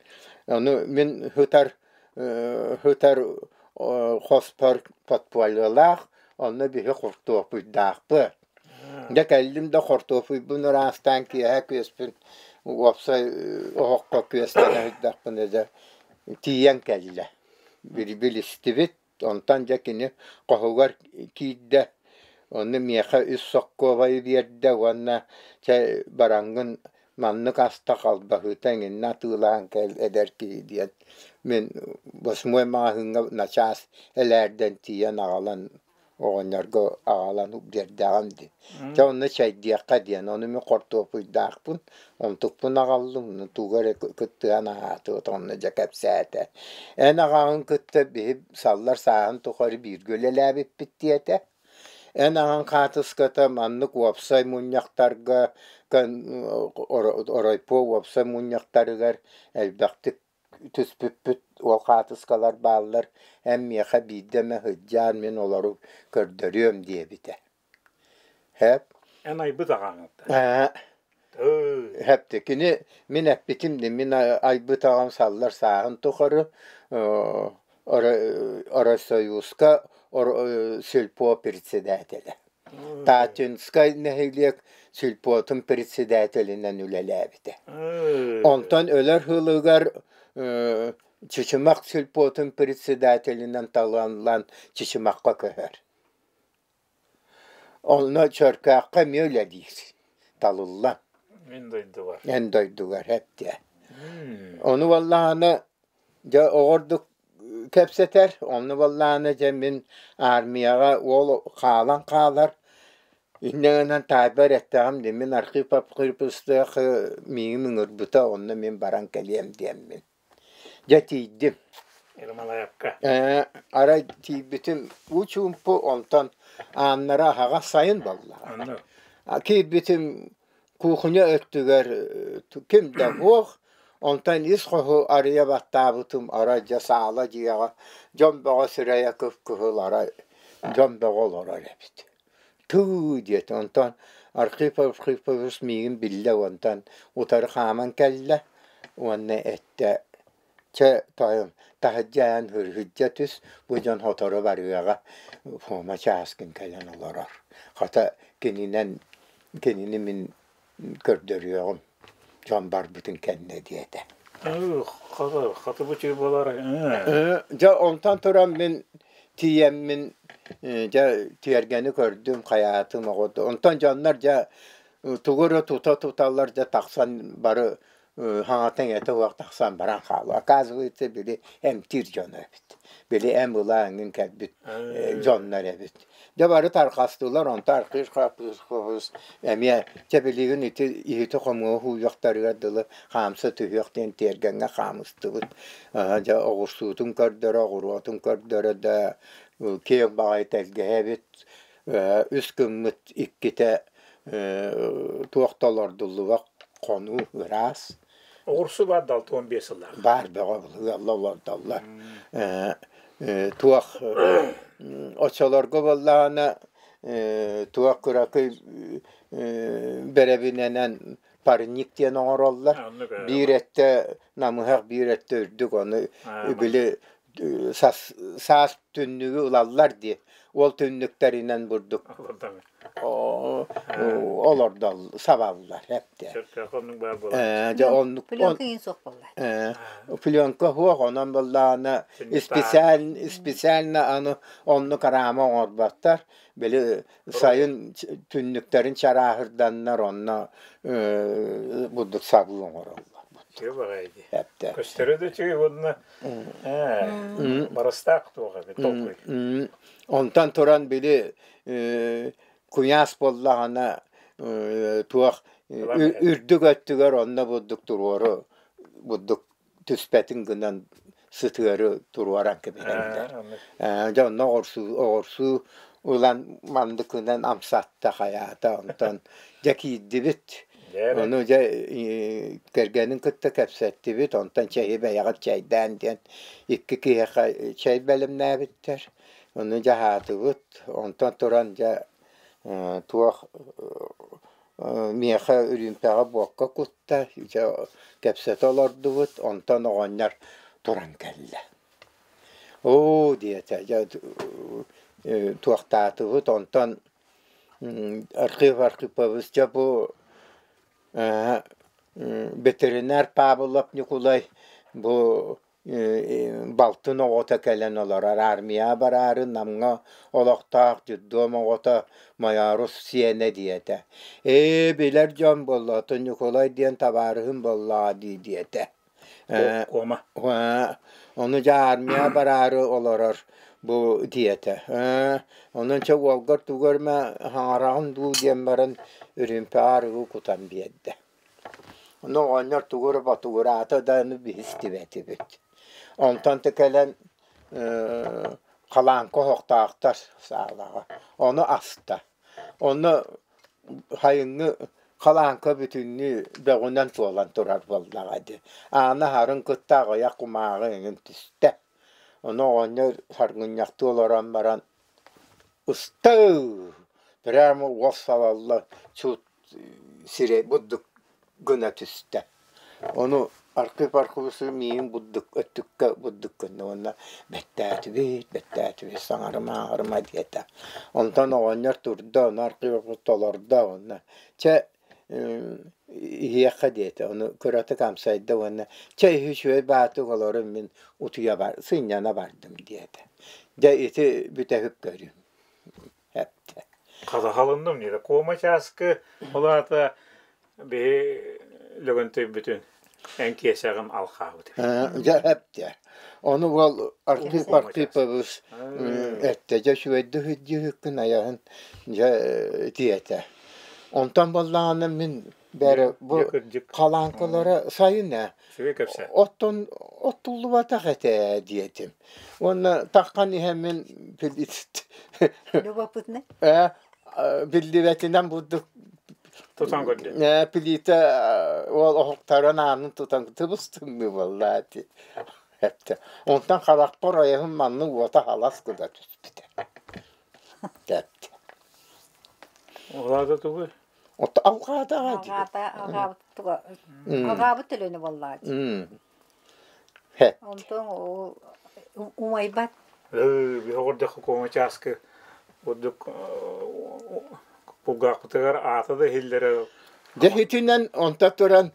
Ону мин сытар сытар хоспор подпольелаах, онно биһи хортуоппуйдаахпыт. Дьэ кэллим да хортуоппуйбун ыраастаан киэһэ күөспүн уопсай оһоххо күөстэнэ сырдахпына дьэ тиийэн кэллэ. Билистибит Онтон дьэ кини хоһугар киирдэ, онно миэхэ үс соккуобайы биэрдэ уонна чэ бараҥҥын маннык аста халбаһыыта эҥиннэ атыылаан кэл эдэр киһи диэн мин восьмой маҕаһыыҥҥа начаас элээрдэн тиийэн аҕалан оҕонньорго аҕалан биэрдэҕим дии. Чэ онно чэйдиэххэ диэн, ону мин хортуоппуйдаахпын, онтукпун аҕаллым, тугу эрэ кыттыһан аһаатыбыт, онно дьэ кэпсээтэ. Эн аҕаҕын кытта биһи саллар сааһын тухары бииргэ үлэлээбиппит диэтэ. Эн аҕаҥ хаатыската маннык уопсай мунньахтарга оройпуо уопсай мунньахтарыгар элбэхтик түспүппүт ол хаатыскалар бааллар, эн миэхэ биирдэ эмэ сылдьаар, мин олору көрдөрүөм диэбитэ. Һэп. Эн айбыт аҕаҥыттан. Һэпти. Кини мин эппитим дии, мин айбыт аҕам саллар сааһын тухары Оросойууска сельпо председателэ. Татинскай нэһилиэк сельпотун председателинэн үлэлээбитэ. Онтон өлөр сылыгар Чычымах сельпотун председателинэн талыллан Чычымахха көһөр. Онно Чөркөөххө эмиэ үлэлиир, талыллан. Мин дойдубар. Эн дойдугар эптиэ. Ону буоллаҕына дьэ оҕордук кэпсэтэр, онну буоллаҕына дьэ мин армияҕа уол хаалан хаалар. Инньэ гынан таайбар эттэҕим дии мин Архип Архиповичтаах миигин ыҥырбыта, онно мин баран кэлиэм диэммин. Дьэ тиийдим. Ермолаевка. Арай тиийбитим уу чуумпу, онтон ааннара аһаҕас сайын буоллаҕа. Киирбитим кухня өттүгэр ким да суох, онтон ис хоһу арыйа баттаабытым арай дьэ саала дьиэҕэ дьон бөҕө сирэйэ кып-кыһыл арай дьон бөҕө олорор эбит. Тыы диэтэ, онтон Архип Архипович миигин биллэ онтон утары хааман кэллэ уонна эттэ: «Чэ, тойон, таһырдьа эн һырыһырдьа түс, бу дьон сотору барыаҕа, Фома Чааскын кэлэн олорор. Хата кининэн кинини мин көрдөрүөҕүм, дьон барбытын кэннэ» диэтэ. Хата бу буолар. Дьэ онтон туран мин тиийэммин дьэ тиэргэни көрдүм, хайаатым оҕото. Онтон дьоннор дьэ тугу эрэ тута туталлар дьэ тахсан бары хаҥата-иҥэтэ суох тахсан баран хаалла. Оказывается, били эмтиир дьоно эбит. Били эм ыла эҥин кэлбит дьоннор эбит. Дьэ бары тарҕастылар, онто архыыс хаппыыс эмиэ чэ билигин ити иһити хомуоһу ууйуохтарыгар дылы хаамса түһүөх диэн тиэргэҥҥэ хаамыстыбыт. Дьэ оҕурсуутун көрдөрө, оҕуруотун көрдөрө да киэҥ баҕайы тэлгэһэ эбит. Үс гыммыт иккитэ туох да олордуллубат хонуу ыраас. Оҕурсу баар да 65 сыллаах. Баар бөҕө ыалла олордоллор. Туох оччолорго буоллаҕына туох кыракый бэрэбинэнэн парник диэн оҥороллор. Биир өттө намыһах, биир өттө үрдүк. Ону били саас түннүгү ылаллар дии. Ол түннүктэринэн бурдук олордол сабаллар эптэ. Дьэ оннук Пленка иин суох буолла. Пленка суох, онон буоллаҕына специально аны оннук рама оҥорботтор. Били сайын түннүктэрин чарааһырданнар онно бурдук сабыы оҥороллор. Үчүгэй баҕайы дии. Көстөрө да үчүгэй уонна барыстаах туох эбит толкуй. Онтон туран били куйаас буоллаҕына туох үрдүк өттүгэр онно бурдук туруору бурдук түспэтин гынан сытыары туруоран кэбиһэллэр. Дьэ онно оҕурсуу оҕурсуу ылан мандыкынан амсатта хайаата онтон дьэ киирдибит. Ону дьэ кэргэнин кытта кэпсэттибит, онтон чэйи бэйэҕит чэйдээн диэн икки киһиэхэ чэй бэлэмнээбиттэр. Ону дьаһаатыбыт, онтон туран дьэ туох миэхэ үрүүмпэҕэ буокка кутта, дьэ кэпсэтэ олордубут, онтон оҕонньор туран кэллэ. Оо диэтэ, дьэ туохтаатыбыт, онтон Архив Архипович дьэ бу ветеринар Павлов Ньукулай бу балтын оҕото кэлэн олорор армияҕа бараары Намҥа олохтоох детдом оҕото Мойоорус сиэнэ диэтэ. Ээ билэр дьон буолла, оттон Ньукулай диэн табаарыһым буоллаҕа дии диэтэ. Куома. Ону дьэ армия бараары олорор бу диэтэ. Онон чэ уолгар тугу эрэ хаҥараҕын дуу диэн баран үрүмпэ арыгы кутан биэрдэ. Ону оҕонньор тугу эрэ ботугураата да ону биһи истибэтибит. Онтон да кэлэн халааҥка оһохтоохтор саалаҕа. Ону аста. Онно сайыҥҥы халааҥка бүтүннүү бөҕүнэн туолан турар буоллаҕа дии. Аана аһарын кытта аҕыйах кумааҕы эҥин түстэ. Ону оҕонньор саргынньахтыы олорон баран «Ыстыы!» прямо уос салалла чуут сирэй бурдук гына түстэ. Ону Архип Архивысы миигин бурдук өттүккэ бурдук гынна уонна бэттээтибит, бэттээтибит, саҥарыма-аҥарыма диэтэ. Онтон оҕонньор турда, ону Архип толордо уонна чэ иһиэххэ диэтэ. Ону кыратык амсайда уонна чэ иһи үчүгэй баатык олорун мин утуйа бар, сынньана бардым диэтэ. Дьэ ити бүтэһик көрүүм эптэ. Хатахалынным диэтэ. Куома чааскы ол аата. Биһи Лөгөнтөйбүтүн эн киэсэҕин алхаабыт. Дьэ эптэ. Ону уол Архип Архипович эттэ дьэ үчүгэйдик сылдьыһыккын айаһын дьэ тиэтэ. Онтон буоллаҕына мин бэрэ бу халааҥкалара сайын ээ оттон оттуллубатах этэ диэтим. Уонна таххан иһэммин Любопытно. Ээ биллибэтинэн бурдук Тутан көрдө. Плита уол оһохторун аанын тутан тыбыс-тымныы буолла ити. Эптэ. Онтон харахпар айаһым маннык уота халас гына түспүтэ. Тэптэ. Улаата тугуй? Отто алҕаатаҕа дии. Алҕаата, алҕаабыт туга, алҕаабыт төлөнө буоллаҕа дии. Онтон умайбат. Биһоҕордоххо куома чааскы курдук кулгаахпытыгар аата да иһиллэрэ. Дьэ итинэн онто туран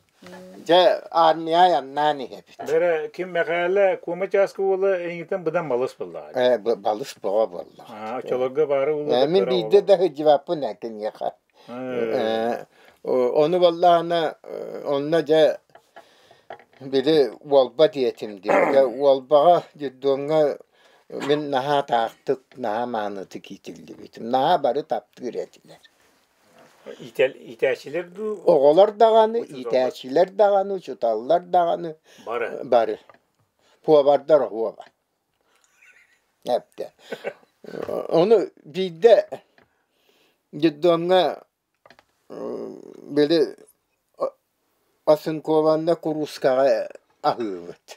дьэ армия айаннаан иһэбит. Бэрэ ким Мэхээлэ куома чааскы уола эйигиттэн быдан балыс буоллаҕа. Ээ балыс бөҕө буоллаҕа. Оччолорго баары улуу Мин биирдэ да сылдьыбаппын ээ киниэхэ. Ону буоллаҕына онно дьэ били Уолба диэтим дии. Дьэ Уолбаҕа детдомҥа мин наһаа атаахтык, наһаа маанытык иитиллибитим. Наһаа бары таптыыр этилэр. Иитээччилэр дуу? Оҕолор даҕаны, иитээччилэр даҕаны, учууталлар даҕаны бары. Бары. Пуобардар оһуоба. Эптэ. Ону биирдэ детдомҥа били Осынкованна куруускаҕа аһыыбыт.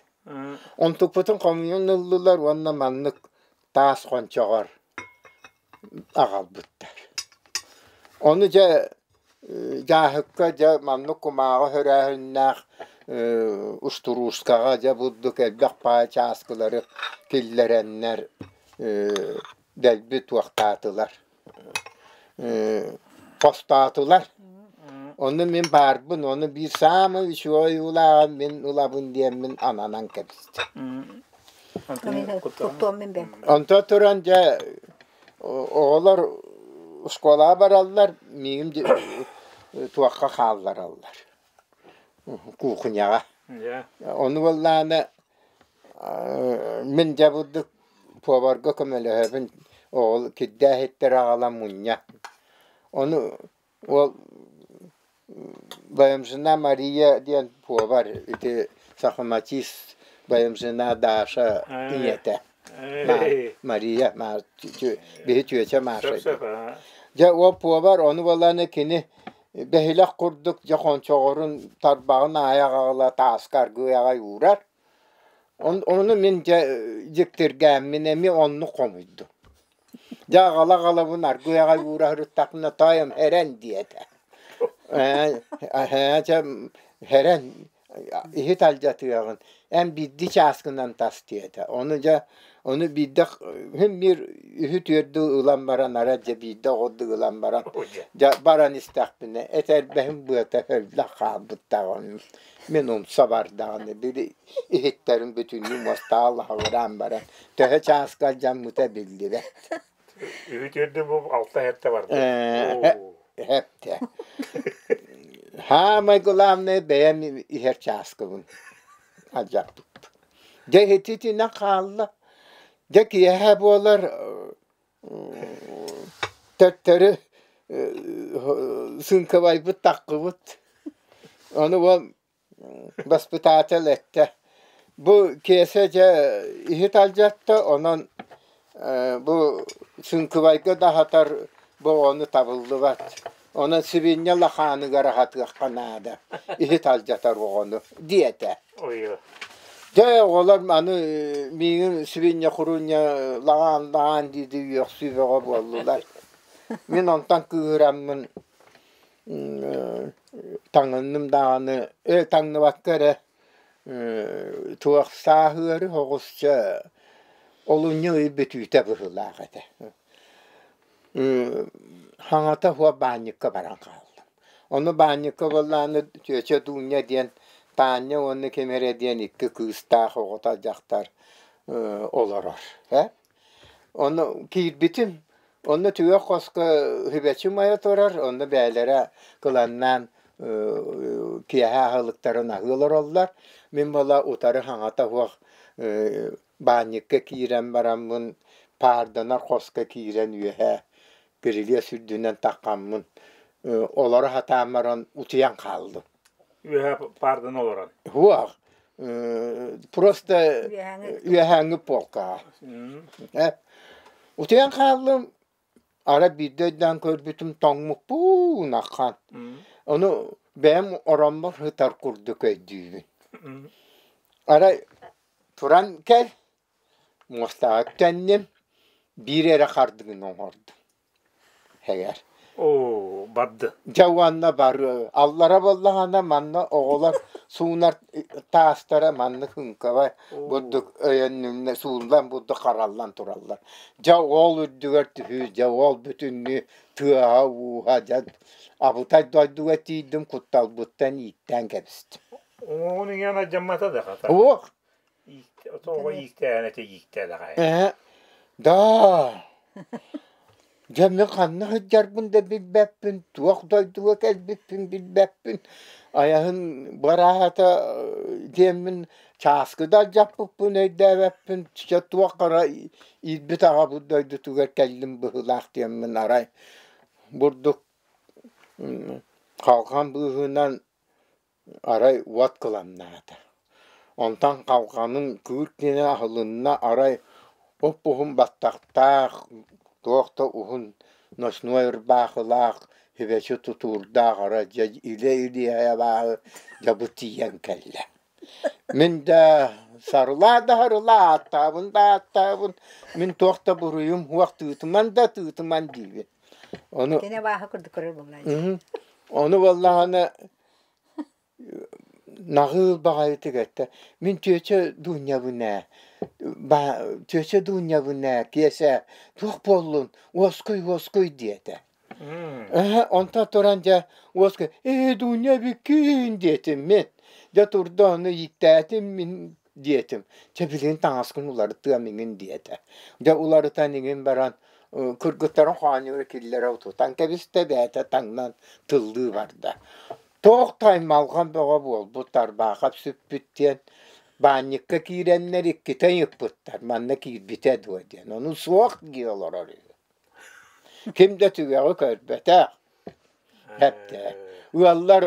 Онтукпутун хомуйан ыллылар уонна маннык таас хончоҕор аҕалбыттар. Ону дьэ дьааһыкка дьэ маннык кумааҕы хөрөөһүннээх устуруускаҕа дьэ бурдук элбэх паа чааскылары киллэрэннэр дэлби туохтаатылар, хостоотулар. Ону мин баарбын, ону биир саамай үчүгэй ойуулааҕын мин ылабын диэммин ананан кэбистим. Онто туран дьэ оҕолор школаҕа бараллар, миигин туохха хааллараллар кухняҕа. Ону буоллаҕына мин дьэ бурдук поварга көмөлөһөбүн, оҕол кирдээх иһиттэри аҕалан мунньа. Ону уол Баямжина Мария диэн повар ити сахаматист Баямжина Даша ийэтэ Мария биһи чүөчэ Маша дьэ ол повар ону буоллаҕына кини бэһилэх курдук дьэ хончоҕорун тарбаҕын аайы аҕала тааска аргыый аҕай уурар ону мин дьэ дьиктиргээммин эмиэ оннук хомуйдум Дьэ аҕала-аҕалабын аргыый аҕай уура сырыттахпына тоойум эрэн диэтэ. Ээ эһээ чэ эрэн иһит алдьатыаҕын эн биирдии чааскынан тас диэтэ. Ону дьэ ону биирдэ син биир үһү-түөрдү ылан баран арай дьэ биирдэ оҕурдук ылан баран дьэ баран истэхпинэ этэрбэһим быата өллөх хаалбыттаҕым мин умса бардаҕына били иһиттэрин бүтүннүү муостаҕа лаһыгыраан баран төһө чааска алдьаммыта биллибэт. Үһү-түөрдү бу алта хэттэ барда. Хэптэ. Хаамай главное бэйэм иһэр чааскыбын алдьаппыппын. Дьэ ититинэн хаалла. Дьэ киэһэ буолар төттөрү сыыҥкабайбыт таххыбыт. Ону уол Баспытаатал эттэ: «Бу Киэсэ дьэ иһит алдьатта, онон бу Сыҥкыбайга да аһатар бу оҕону табыллыбат. Онон сибиинньэ лахааныгар аһатыахха наада, иһит алдьатар оҕону» диэтэ. Дьэ оҕолор аны миигин сибиинньэ куруунньа лаҕаан-лаҕаан дии-дии үөхсүү бөҕө буоллулар. Мин онтон кыыһыраммын таҥынным даҕаны таҥныбакка эрэ туох сааһыары оҕусча олунньу ый бүтүүтэ быһыылаах этэ. Хаҥата суох баанньыкка баран хааллым. Ону баанньыкка буоллаҕына чүөчэ Дуня диэн Таанньа уонна ким эрэ диэн икки кыыстаах оҕото дьахтар олорор. Ону киирбитим Онно түгэх хоско Хүбэчи умайа турар, онно бэйэлэрэ кыланнаан Киэһэ аһылыктарын аһыы олороллор. Мин буола утары хаҥата суох баанньыкка киирэн бараммын, паарданар хоско киирэн үөһэ кирилиэс үрдүнэн таххаммын, олоро сатаан баран утуйан хааллым. Үөһэ паардан олорон? Суох. Просто үөһээҥҥи полкаҕа. Утуйан хааллым. Арай биирдэ өйдөөн көрбүтүм тоҥмуппун ахан. Ону бэйэм ороммор сытар курдук өйдүүбүн. Арай туран кэл, муостаҕа үктэнним, биир эрэ хардыгын оҥордум. Һэгэр. Оо, барды. Дьэ уонна бары аллара буоллаҕына манна оҕолор суунар таастара маннык ыҥкабай бурдук өйөннүннэ сууллан бурдук хараллан тураллар. Дьэ ол үрдүгэр түһүү, дьэ ол бүтүннүү тыаһа-ууһа дьэ абытай дойдуга тиийдим кутталбыттан ииктээн кэбистим. Уҥуоҕун иҥэн алдьаммата да хата. Уох. Тоҕо ииктээн этэ ииктээдэҕэ. Ээ, да. Дьэ мин ханна сылдьарбын да билбэппин, туох дойдуга кэлбиппин билбэппин. Айаһын быраата диэммин чааскы да алдьаппыппын өйдөөбөппүн, чэ туох хара иирбит аҕабыт дойдутугар кэллим быһыылаах диэммин арай бурдук халҕан быыһынан арай уот кыламнаата. Онтон халҕаным күүр гинэ аһылынна, арай уп-уһун баттахтаах, туох да уһун ночной ырбаахылаах, хүбэчи тутуурдаах арай дьэ илэ-илиэһэ абааһы дьэ бу тиийэн кэллэ. Мин да сарылаа да сарылаа, ааттаабын да ааттаабын, мин туох да буруйум суох, тыытыман да тыытыман диибин. Ону Кини абааһы курдук көрөр буоллаҕа. Ону буоллаҕына наҕыыл баҕайытык эттэ: «Мин чүөчэ Дуунньабын ээ, чүөчэ Дуунньабын ээ, Киэсэ, туох буоллун, уоскуй, уоскуй» диэтэ. Ээ, онтон туран дьэ уоскуй, «Ээ, Дуунньа эбиккин» диэтим мин. Дьэ турда ону ииктээтим мин диэтим. Чэ билигин таҥаскын уларытыам иҥин диэтэ. Дьэ уларытан иҥин баран кыргыттарын хоонньугар киллэрэ утутан кэбистэ, бэйэтэ таҥнан тыллыы барда. Туох да аймалҕан бөҕө буолбут, Тарбаахап сүппүт диэн баанньыкка киирэннэр иккитэ ыйыппыттар, манна киирбитэ дуо диэн. Ону суох дии олорор үһү. Ким да түгэҕи көрбөтөх. Эптэ. Ыаллар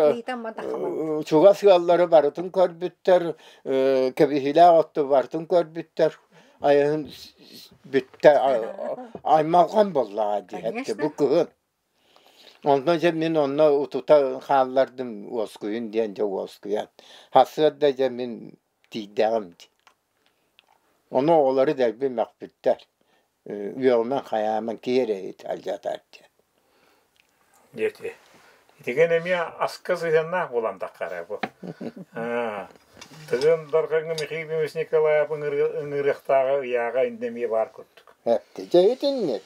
чугас ыаллары барытын көрбүттэр, кэбиһилээх отту барытын көрбүттэр. Айаһын бүттэ аймалҕан буоллаҕа дии эптэ бу кыһын. Онтон дьэ мин онно утута хааллардым уоскуйун диэн дьэ уоскуйан. Сарсыарда дьэ мин тиийдэҕим дии. Ону оҕолору дэлби мөхпүттэр. Үөҕүмэн хайааман киһи эрэ алдьатар диэн. Диэти. Итигэн эмиэ аска сыһыаннаах буолан таххара бу. Тыгын Дархаҥҥа Михаил Ефимович Николаев ыҥырыахтааҕа ыйааҕа иннэ эмиэ баар курдук. Дьэ итинник.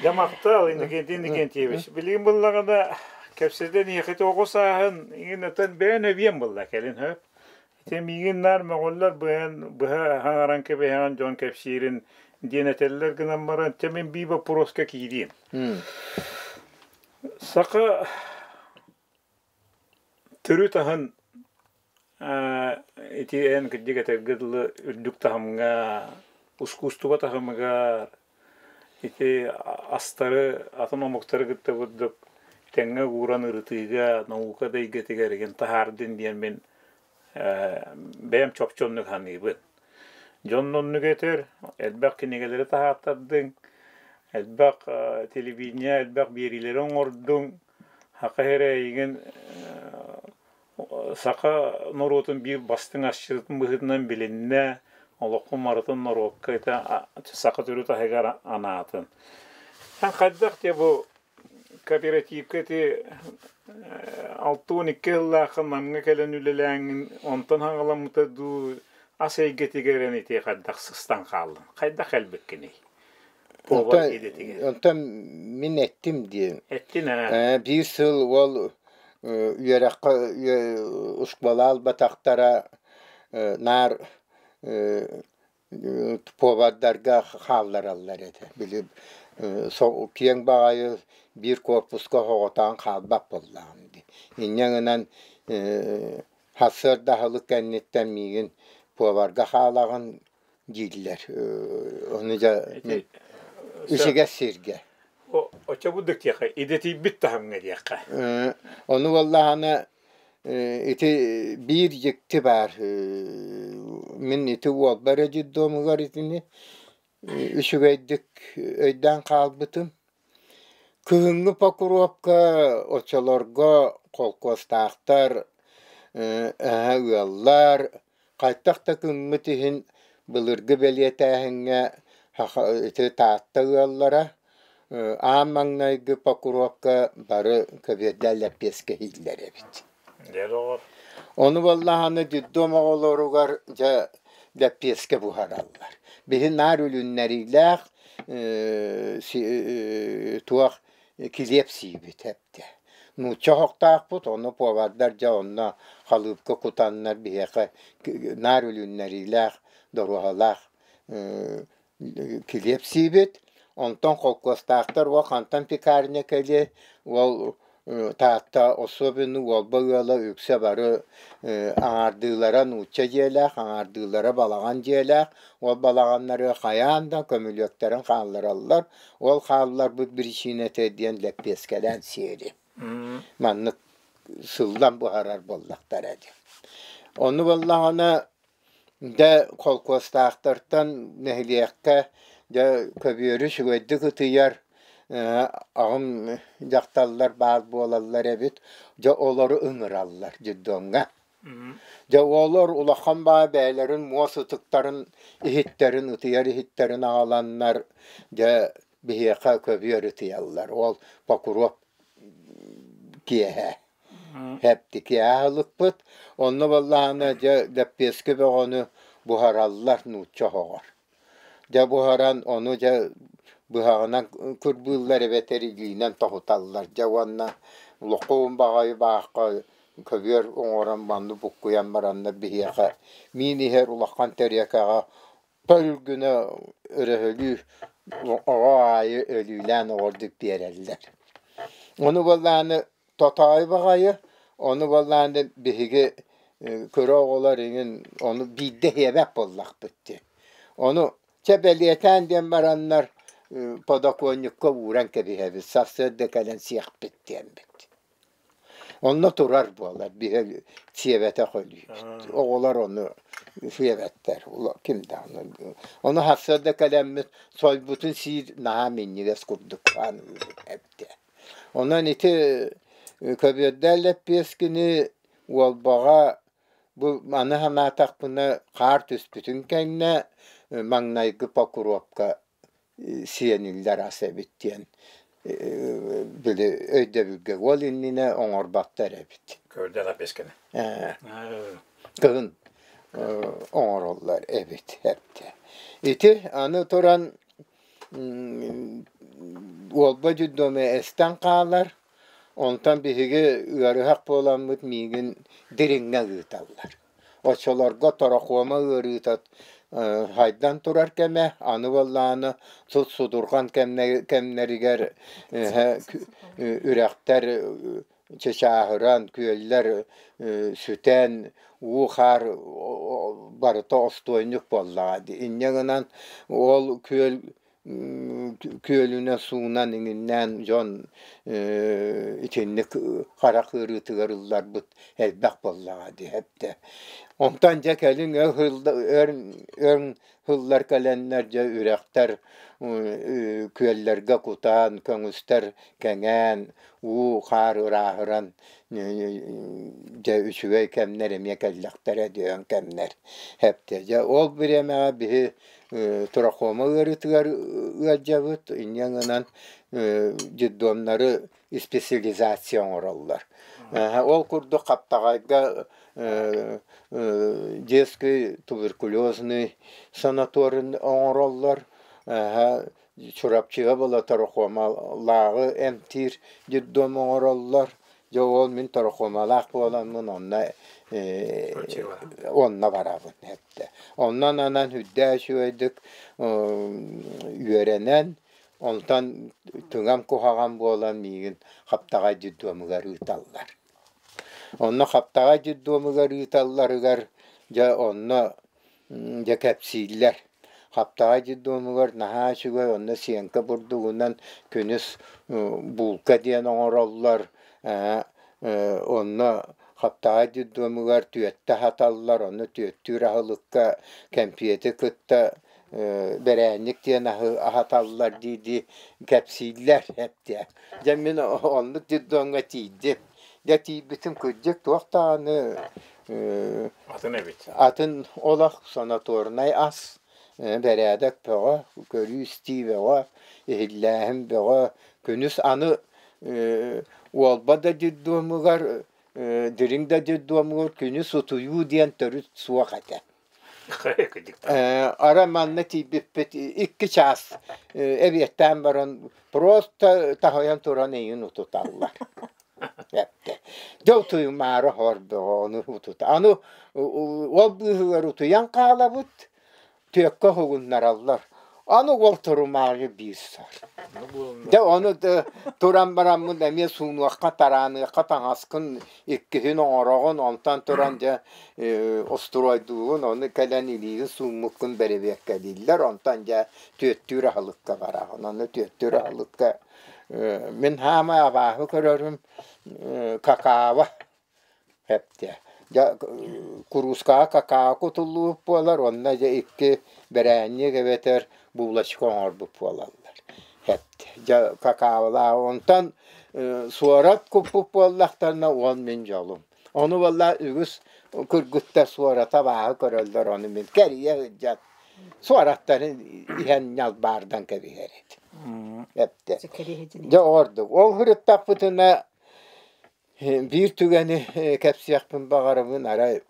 Дьэ махтал Иннокентий Иннокентьевич. Билигин буллаҕына кэпсэтэн иһэхит оҕо сааһын иҥин бэйэн өбиэн булла кэлин хөп. Ити миигин наар мөҕөллөр быһан быһа хаҥаран кэбиһэҕин дьон кэпсиирин диэн этэллэр гынан баран, чэ мин бии боппуруоска киириим. Саха төрүт аһын ити эн кырдьык этэргэ дылы үрдүк таһымҥа, ускуустуба таһымыгар ити астары атын омуктары кытта курдук тэҥҥэ ууран ырытыыга, наука да эйгэтигэр игин таһаардын диэн мин бэйэм чопчу оннук саныыбын. Дьон оннук этэр, элбэх кинигэлэри таһааттардыҥ, элбэх телевидение, элбэх биэриилэри оҥордуҥ, саха эрэ эйигин саха норуотун биир бастыҥ асчытын быһыытынан билиннэ, олоххун барытын норуокка ити саха төрүт аһыгар анаатын. Эн хайдах дьэ бу кооперативка ити 62 сыллаахха Намҥа кэлэн үлэлээҥҥин онтон хаҥаламмыта дуу ас эйгэтигэр эн ити хайдах сыстан хааллыҥ? Хайдах кэлбиккиний? Повар идэтигэр. Онтон мин эттим диэн. Эттин ээ. Биир сыл уол үөрэххэ ушкуола албатахтара наар повардарга хааллараллар этэ. Били Киэҥ баҕайы биир корпуска оҕотоон хаалбат буоллаҕым дии. Инньэ гынан сарсыарда аһылык кэнниттэн миигин поварга хаалаҕын дииллэр. Ону дьэ ичигэс сиргэ. Оччо бурдук диэххэ, идэтийбит таһымҥа диэххэ. Ону буоллаҕына ити биир дьикти баар. Мин ити уолбар детдомугар итини үчүгэйдик өйдөөн хаалбытым. Кыһыҥҥы Покровка оччолорго холкуостаахтар, эһэ ыаллар хайдах да күммүт иһин былыргы бэлиэтээһиҥҥэ ити Таатта ыаллара аан маҥнайгы Покровка бары көбүөрдээх лэппиэскэ иһиллэр эбит. Ону буоллаҕына детдом оҕолоругар дьэ лэппиэскэ буһараллар. Биһи наар үлүннэриилээх туох килиэп сиибит эбитэ. Нуучча оһохтоохпут, ону повардар дьэ онно халыыпка кутаннар биһиэхэ наар үлүннэриилээх, доруоһалаах килиэп сиибит. Онтон холкуостаахтар уол хантан пекарня кэлиэй, уол Таатта особенно Уолба ыала үксэ бары аҥаардыылара нуучча дьиэлээх, аҥаардыылара балаҕан дьиэлээх. Ол балаҕаннары хайаан да көмүлүөктэрин хааллараллар. Ол хаалларбыт биричиинэтэ диэн лэппиэскэлээн сиэри. Маннык сыллан буһарар буоллахтара дии. Ону буоллаҕына Дьэ, холкуостаахтартан нэһилиэккэ дьэ көбүөрү үчүгэйдик ытыйар аҕам дьахталлар баар буолаллар эбит, дьэ олору ыҥыраллар детдомҥа. Дьэ олор улахан баа бэйэлэрин муос ытыктарын иһиттэрин ытыйар иһиттэрин аҕаланнар дьэ биһиэхэ көбүөр ытыйаллар. Ол Покров киэһэ. Эптики аһылыкпыт. Онно буоллаҕына дьэ лэппиэскэ бөҕөнү буһараллар нуучча оһоҕор. Дьэ буһаран ону дьэ быһаҕынан кырбыыллар эбэтэр илиинэн тоһуталлар. Дьэ уонна лохуун баҕайы баахха көбүөр оҥорон манны буккуйан бараннар биһиэхэ миин иһэр улахан тэриэкэҕэ пөл гына өрөһөлүү оҕо аайы өлүүлээн оҕордук биэрэллэр. Ону буоллаҕына тотоойу баҕайы, ону буоллаҕына биһиги кыра оҕолор иҥин ону биирдэ иһиэбэт буоллахпыт дии. Ону чэ бэлиэтээн диэн бараннар подоконникка ууран кэбиһэбит, сарсыарда кэлэн сиэхпит диэммит. Онно турар буолар биһи сиэбэтэх өлүүбүт. Оҕолор ону сиэбэттэр ким даҕаны. Ону сарсыарда кэлэммит сойбутун сиир наһаа минньигэс курдук эбитэ. Онон ити көбүөрдээх лэппиэскини Уолбаҕа бу маны санаатахпына хаар түспүтүн кэннэ маҥнайгы Покровка сиэниллэр ас эбит диэн били өйдөбүлгэ уол иннинэ оҥорботтор эбит. Көрдө лэппиэскэни. Кыһын оҥороллор эбит эбитэ. Ити аны туран Уолба детдома эстэн хаалар, онтон биһиги ыарыһах буоламмыт миигин Дириҥҥэ ыыталлар. Оччолорго торохуома ыарыыта хайдан турар кэмэ, аны буоллаҕына сут судурҕан кэмнэригэр үрэхтэр чычааһыран, күөллэр сүтэн, уу-хаар барыта остуойньук буоллаҕа дии. Инньэ гынан ол күөл күөлүнэн суунан иҥиннээн дьон итинник харах ыарыытыгар ылларбыт элбэх буоллаҕа дии эптэ. Онтон дьэ кэлин өр һыллар кэлэннэр дьэ үрэхтэр күөллэргэ кутаан, көҥүстэр кэҥээн, уу-хаар ырааһыран дьэ үчүгэй кэмнэр эмиэ кэллэхтэрэ диэн кэмнэр эптэ. Дьэ ол бириэмэҕэ биһи трахома ыарыытыгар ыалдьабыт, инньэ гынан детдомнары специализация оҥороллор. Ол курдук Хаптаҕайга детский туберкулезный санаторий оҥороллор. Чурапчыга была Торохуомалааҕы эмтиир детдом оҥороллор. Дьэ ол мин Торохуомалаах буоламмын онно онно барабын эттэ. Онон анан үрдээх үчүгэйдик үөрэнэн. Онтон тыҥам куһаҕан буолан миигин Хаптаҕай детдомугар ыыталлар. Онно Хаптаҕай детдомугар ыыталларыгар дьэ онно дьэ кэпсииллэр. Хаптаҕай детдомугар наһаа үчүгэй, онно сиэҥкэ бурдугунан күнүс булка диэн оҥороллор, онно Хаптаҕай детдомугар түөттэ аһаталлар, онно түөттүүр аһылыкка кэмпиэти кытта бэрээнньик диэн аһы аһаталлар дии-дии кэпсииллэр эптиэ. Дьэ мин оннук детдомҥа тиийдим. Дьэ тиийбитим кырдьык туох даҕаны Атын эбит. Атын олох санаторнай ас, бэрээдэк бөҕө, көрүү-истии бөҕө, иһиллээһин бөҕө. Күнүс аны Уолба да детдомугар, Дириҥ да детдомугар күнүс утуйуу диэн төрүт суох этэ. Арай манна тиийбиппит 2 чаас эбиэттээн баран просто таһыйан туран эйигин утуталлар. Эптэ. Дьэ утуйумаары хордоҕо ону утута. Аны ол быыһыгар утуйан хаалабыт, түөккэ уһугуннараллар. Аны ол турумаары биир сар. Дьэ ону туран бараммын эмиэ суунуохха, тарааныахха таҥаскын иккиһин оҥороҕун, онтон туран дьэ остуруойдуугун, ону кэлэн илиигин сууммуккун бэрэбиэркэлииллэр, онтон дьэ түөттүүр аһылыкка бараҕын. Ону түөттүүр аһылыкка мин хаамай абааһы көрөрүм какао эптэ. Дьэ куруускаҕа какао кутуллубут буолар, онно дьэ икки бэрээнньик эбэтэр булочка оҥорбут буолаллар. Эптэ. Дьэ какаолаах. Онтон суорат куппут буоллахтарына уон мин дьолум. Ону буолла үгүс кыргыттар суората абааһы көрөллөр, ону мин кэрийэ сылдьан суораттарын иһэн ньалбаардан кэбиһэр этим. Эптэ. Дьэ ордук. Ол сырыттахпытына биир түгэни кэпсиэхпин баҕарабын. Арай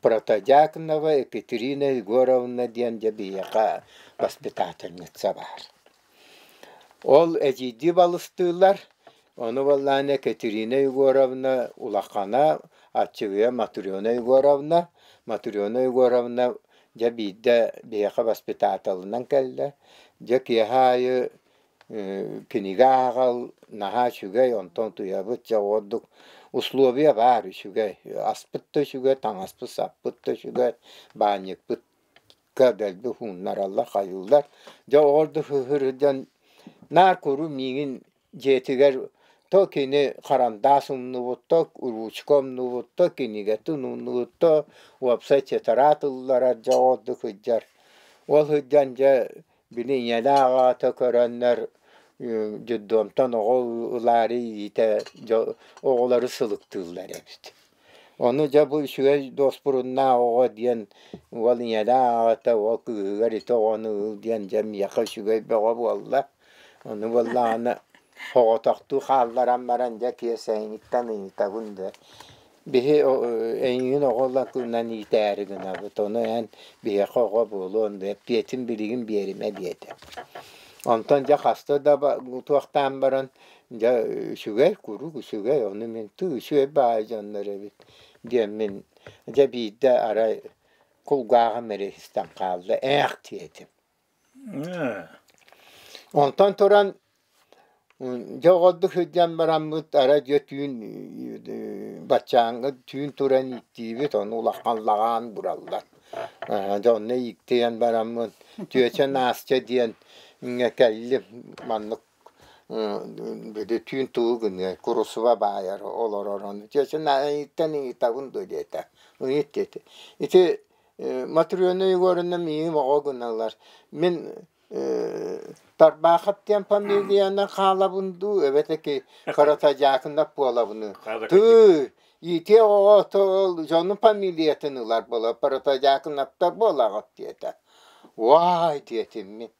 Протодьяконова Екатерина Егоровна диэн дьэ биһиэхэ воспитательница баар. Ол эдьиийдии балыстыылар, ону буоллаҕына Екатерина Егоровна улахана, аччыгыйа Матрена Егоровна. Матрена Егоровна дьэ биирдэ биһиэхэ воспитателынан кэллэ. Дьэ киэһэ аайы кинигэ ааҕал наһаа үчүгэй, онтон утуйабыт, дьэ ордук условия баар үчүгэй, аспыт да үчүгэй, таҥаспыт-саппыт да үчүгэй, баанньыкпыт дэлби уһууннараллар, хайыыллар. Дьэ ордук сыһырдан наар куру миигин дьиэтигэр то кини харандаас умнубут, то ручка умнубут, то кинигэтин умнубут, то уопсай тетрадь ылларар, дьэ ордук сылдьар. Ол сылдьан дьэ били ийэлээх аҕата көрөннөр детдомтан оҕо ылаары иитэ оҕолору сылыктыыллар эбит. Ону дьэ бу үчүгэй дуоспуруннаах оҕо диэн уол ийэлээх аҕата уол кыыһыгар ити оҕону ыл диэн дьэ миэхэ үчүгэй бөҕө буолла. Ону буоллаҕына соҕотохтуу хаалларан баран дьэ киэсэйиҥиттэн ыйытабын да биһи эйигин оҕо ылан иитээри гынабыт, ону эн биһиэхэ оҕо буолуон да эппиэтин билигин биэримэ диэтэ. Онтон дьэ хаста да туохтаан баран дьэ үчүгэй, куруук үчүгэй, ону мин тыы үчүгэй баҕайы дьоннор эбит диэммин дьэ биирдэ арай кулгааҕым эрэ истэн хаалла ээх диэтим. Онтон туран дьэ оҕордук сылдьан бараммыт арай дьэ түүн баччааҥҥы түүн туран ииктиибит ону улахан лаҕаан бураллар. Дьэ онно ииктийэн бараммын тетя Настя диэн кэллим маннык били түүн тугу гыныай курусуба баайар олорор ону тетя Настяттан ыйытабын дуо диэтэ ыйыт диэтэ ити Матрена Егоровна миигин оҕо гыналлар мин Тарбаахап диэн фамилиянан хаалабын дуу эбэтэр Каратадьаакынап буолабын тыы иитиэх оҕо ол дьонун фамилиятын ылар буола Протодьяконовтар буолаҕыт диэтэ уай диэтим мин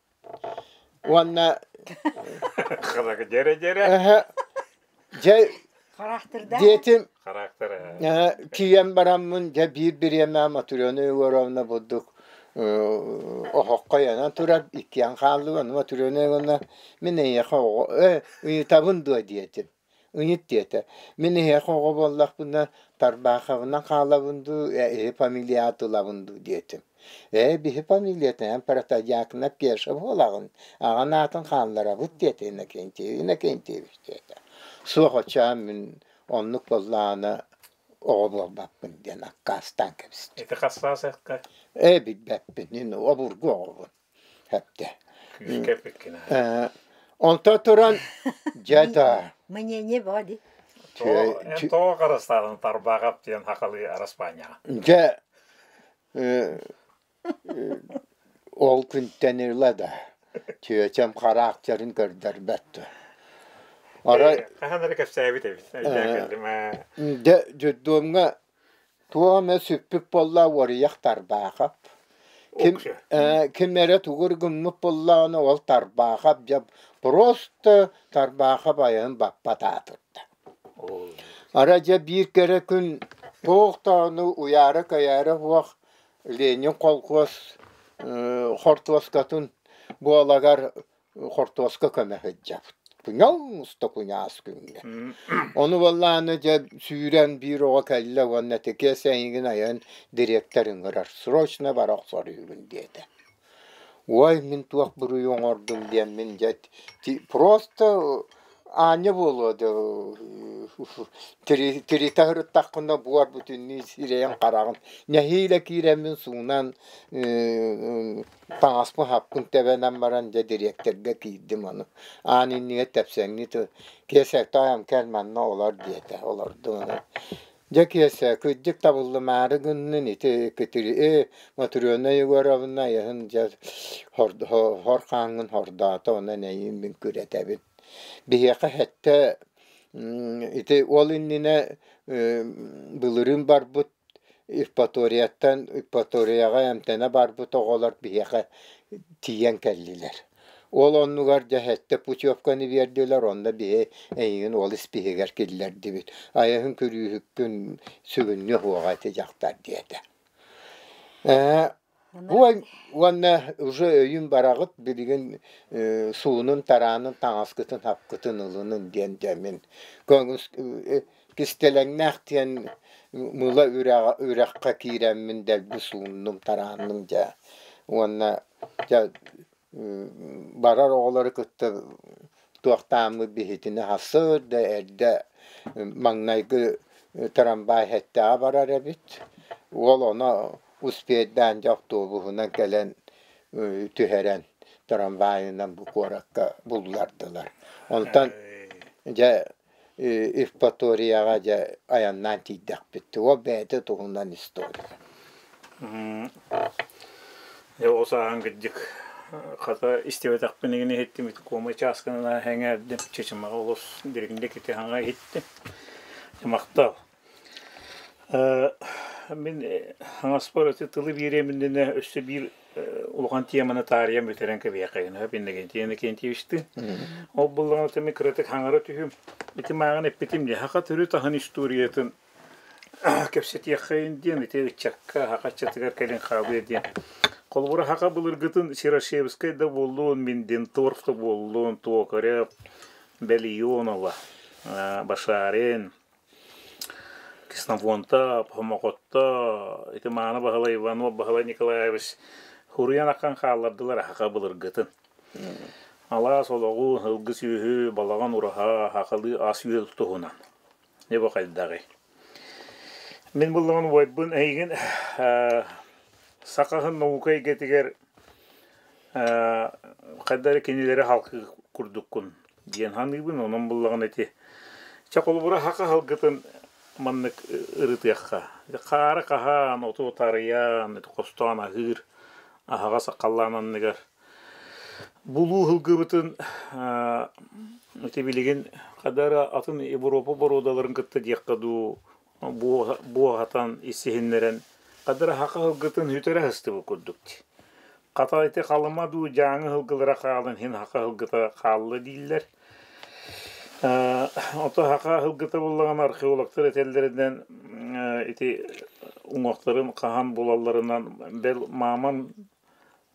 уонна дьэрэ дьэрэ дьэ Харахтырдаах. диэтим Характер тиийэн бараммын дьэ биир бириэмэ Матрена Егоровна бурдук оһоххо ыйанан турар иккиэн хааллыбыт Матрена Егоровна мин эйиэхэ оҕо ыйытабын дуо диэтим. Ыйыт диэтэ. Мин эһиэхэ оҕо буоллахпына Тарбаховынан хаалабын дуу, эһи фамилия ылабын дуу диэтим. Ээ, биһи фамилията эн Протодьяконов Кеша буолаҕын, аҕан аатын хаалларабыт диэтэ Иннокентий Иннокентьевич диэтэ. Суох оччоон мин оннук буоллаҕына оҕо буолбаппын диэн аккаастаан кэбистим. Ити хас саас экка? Ээ, билбэппин, мин обургу оҕобун. Хэптэ. Күүскэ эппиккин. Онто туран дьэ да. Мнение боо ди. Эн тоҕо харыстаатын Тарбаҕап диэн хахалыы Араспаанньаҕа? Дьэ ол күнтэн ыла да чүөчэм хараахтарын көрдөрбөт дуо. Арай Хаһан эрэ кэпсээбит эбит. Өйдөөн кэллим ээ. Дьэ детдомҥа туох эмэ сүппүт буолла уоруйах Тарбаахап. Ким, ким эрэ тугу гыммыт буоллаҕына ол Тарбаахап дьэ просто Тарбаахап айанын баппат аатырда. Арай дьэ биир кэрэ күн туох даҕаны уйаара-кэйээрэ суох Ленин колхуос хортуоскатын буолагар хортуоска көмө сылдьабыт. Куньоҥ куньаас күҥҥэ. Ону буоллаҕына дьэ сүүрэн биир оҕо кэллэ уонна тикиэс эйигин айан дириэктэр ыҥырар, срочно бара охсор үһүгүн диэтэ. Уой, мин туох буруйу оҥордум диэн мин дьэ просто аанньа буолуо да тиритэ сырыттаххына буор бүтүннүү сирэйин-хараҕын нэһиилэ киирэммин суунан таҥаспын хаппын тэбэнэн баран дьэ дириэктэргэ киирдим ону аан иннигэр тэпсэҥнии Киэсэ тоойом кэл манна олор диэтэ олордум ону Дьэ Киэсэ, кырдьык табыллымаары гыннын ити Кытыры Матрена Егоровна айаһын дьэ хор хааҥҥын хордоото онон эйиин мин күрэтэбин. Биһиэхэ сэттэ ити ол иннинэ былырыын барбыт Евпаторияттан Евпаторияҕа эмтэнэ барбыт оҕолор биһиэхэ тиийэн кэллилэр. Ол оннугар дьэ сэттэ путевканы биэрдилэр, онно биһи эйигин ол испииһэгэр киллэрдибит. Айаһын күрүүһүккүн сүгүннүө суоҕа ити дьахтар диэтэ. Ээ, уонна уже өйүн бараҕыт билигин суунун тараанын таҥаскытын хапкытын ылынын диэн дьэ мин кистэлэҥнээх диэн мыла үрэххэ киирэммин дэлби сууннум тараанным дьэ уонна дьэ барар оҕолору кытта туохтааммыт биһитини сарсыарда да эрдэ маҥнайгы трамвай сэттэҕэ барар эбит. Уол ону успейдаан дьэ автобуһунан кэлэн түһэрэн трамвайынан бу куоракка буллардылар. Онтон дьэ Евпаторияҕа дьэ айаннаан тиийдэхпит. Ол бэйэтэ туһунан история. Дьэ оҕо сааһын кырдьык хата истибэтэхпин игин иһиттим куома чаасканан эҥээрдим чычымаҕа олус дириҥник ити хаҥа иһиттим. Махтал. Мин хаҥаспар ити тылы биэриэм иннинэ өссө биир улахан теманы таарыйан бүтэрэн кэбиһиэххэ Иннокентий Иннокентьевичтыын. Ол буллаҕына мин кыратык хаҥара түһүм. Ити мааҕын эппитим дии, саха төрүт аһын историятын кэпсэтиэххэйин диэн ити ыччакка саха ыччатыгар кэлин хаалыа диэн. Холобура саха былыргытын Серошевскай да буоллун, Минденторф да буоллун, Токарев, Белионова, Башарин, Ксенофонта, Хомоҕотто, ити Мааны Баһылай Иванов Баһылай Николаевич хуруйан аххан хааллардылар аһаха былыргытын. Алаас олоҕу, ылгы сүөһү, балаҕан ураһа, хахалыы ас-үөл туһунан. Не бу хайдаҕый? Мин буллаҕын убайбын эйигин сахаһын наука эйгэтигэр хайда эрэ кинилэри халкы курдуккун диэн саныыбын. Онон буллаҕына ити чэ холобура саха сылгытын маннык ырытыахха. Хаары хаһаан, оту тарыйан, хостоон аһыыр аһаҕас халлаан анныгар булуу сылгыбытын ити билигин хайда эрэ атын Европа боруодаларын кытта диэххэ дуу буоһатан иссиһиннэрэн хайда эрэ саха сылгытын сүтэрэ сыстыбыт курдук дии. Хата ити Халыма дуу Дьааҥы сылгылара хаалан иһин саха сылгыта хаалла дииллэр. Ото саха сылгыта буоллаҕына археологтар этэллэринэн ити уҥуохтарын хаһан булалларынан бэл мааман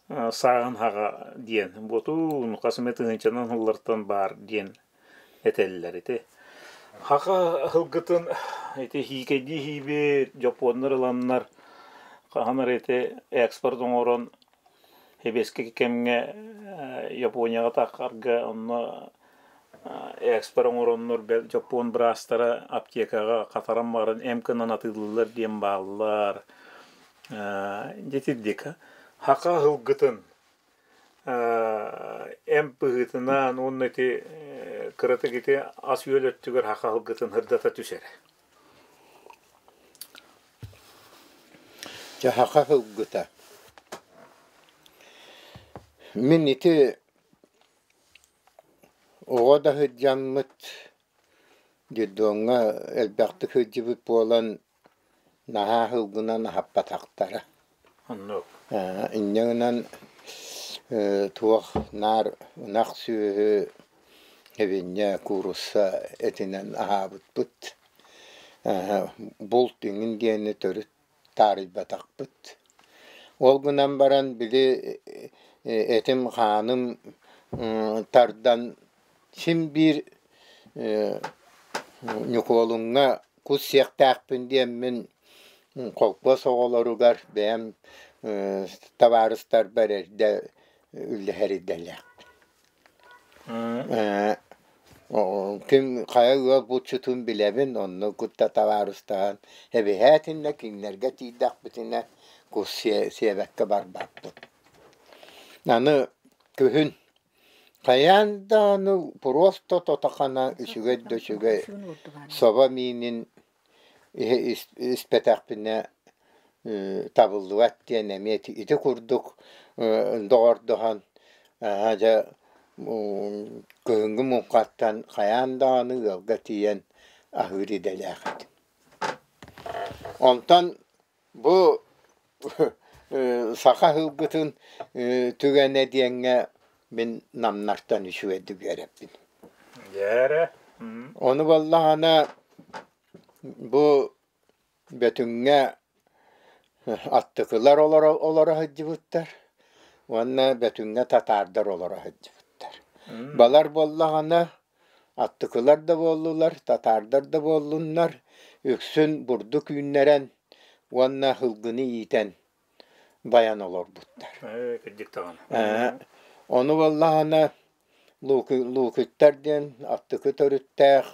сааһын хаҕа диэн буотуун хас эмэ тыһыынчанан сыллартан баар диэн этэллэр ити. Хаха ылгытын ити хиикэйдии хиибит дьоппуоннар ыланнар хаһан эрэ ити экспорт оҥорон Сэбиэскэй кэмҥэ Японияҕа таххарга онно экспорт оҥороннор бэл дьоппуон быраастара аптекаҕа хатаран баран эм гынан атыылыыллар диэн бааллар. Дьэ Хаха ыһылгытын эм быһыытынан уонна ити кыратык ити ас-үөл өттүгэр хаха ыһылгытын сырдата түс эрэ. Дьэ хаха ыһылгыта. Мин ити оҕо да сылдьаммыт детдомҥа элбэхтик сылдьыбыт буолан наһаа ыһылгынан аһаппатахтара. Оннук. Инньэ гынан туох наар ынах сүөһү эбинньэ куурусса этинэн аһаабыппыт. Булт иҥин диэни төрүт таарыйбатахпыт. Ол гынан баран били этим-хааным тардан син биир Ньукуолуҥҥа кус сиэхтээхпин диэммин холкуос оҕолоругар бэйэм табаарыстарбар эрдэ үллэһэр идэлээхпин. Ким хайа ыал булчутун билэбин, онно кытта табаарыстаһан эбиһээтиннэ кинилэргэ тиийдэхпитинэ кус сиэбэккэ барбаппыт. Аны күһүн хайаан даҕаны просто тотоххуна үчүгэй да үчүгэй собо миинин испэтэхпинэ табыллыбат диэн эмиэ ити курдук доҕордоһон дьэ кыһыҥҥы муҥхаттан хайаан даҕаны ыалга тиийэн аһыыр идэлээх этим. Онтон бу саха ыһылгытын түгэнэ диэҥҥэ мин намнартан үчүгэйдик үөрэппин. Дьээрэ. Ону буоллаҕына бу Бөтүҥҥэ аттыкылар олоро сылдьыбыттар уонна Бөтүҥҥэ татаардар олоро сылдьыбыттар. Балар буоллаҕына аттыкылар да буоллулар, татаардар да буоллуннар үксүн бурдук үүннэрэн уонна сылгыны иитэн байан олорбуттар. Кырдьык даҕаны. Ону буоллаҕына Луукуттар диэн аттыкы төрүттээх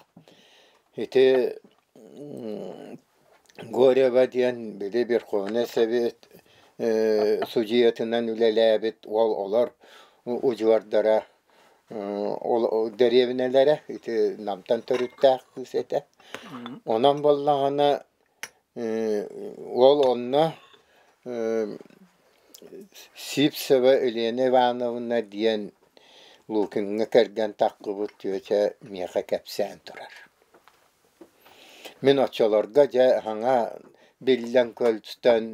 ити Горева диэн били Верховнай Совет судьуйатынан үлэлээбит уол олор удьуордара дэриэбинэлэрэ ити Намтан төрүттээх кыыс этэ. Онон буоллаҕына уол онно Сивцева Елена Ивановна диэн Лукиҥҥа кэргэн таххыбыт түөтэ миэхэ кэпсээн турар. Мин оччолорго дьэ саҥа биллэн көрсөн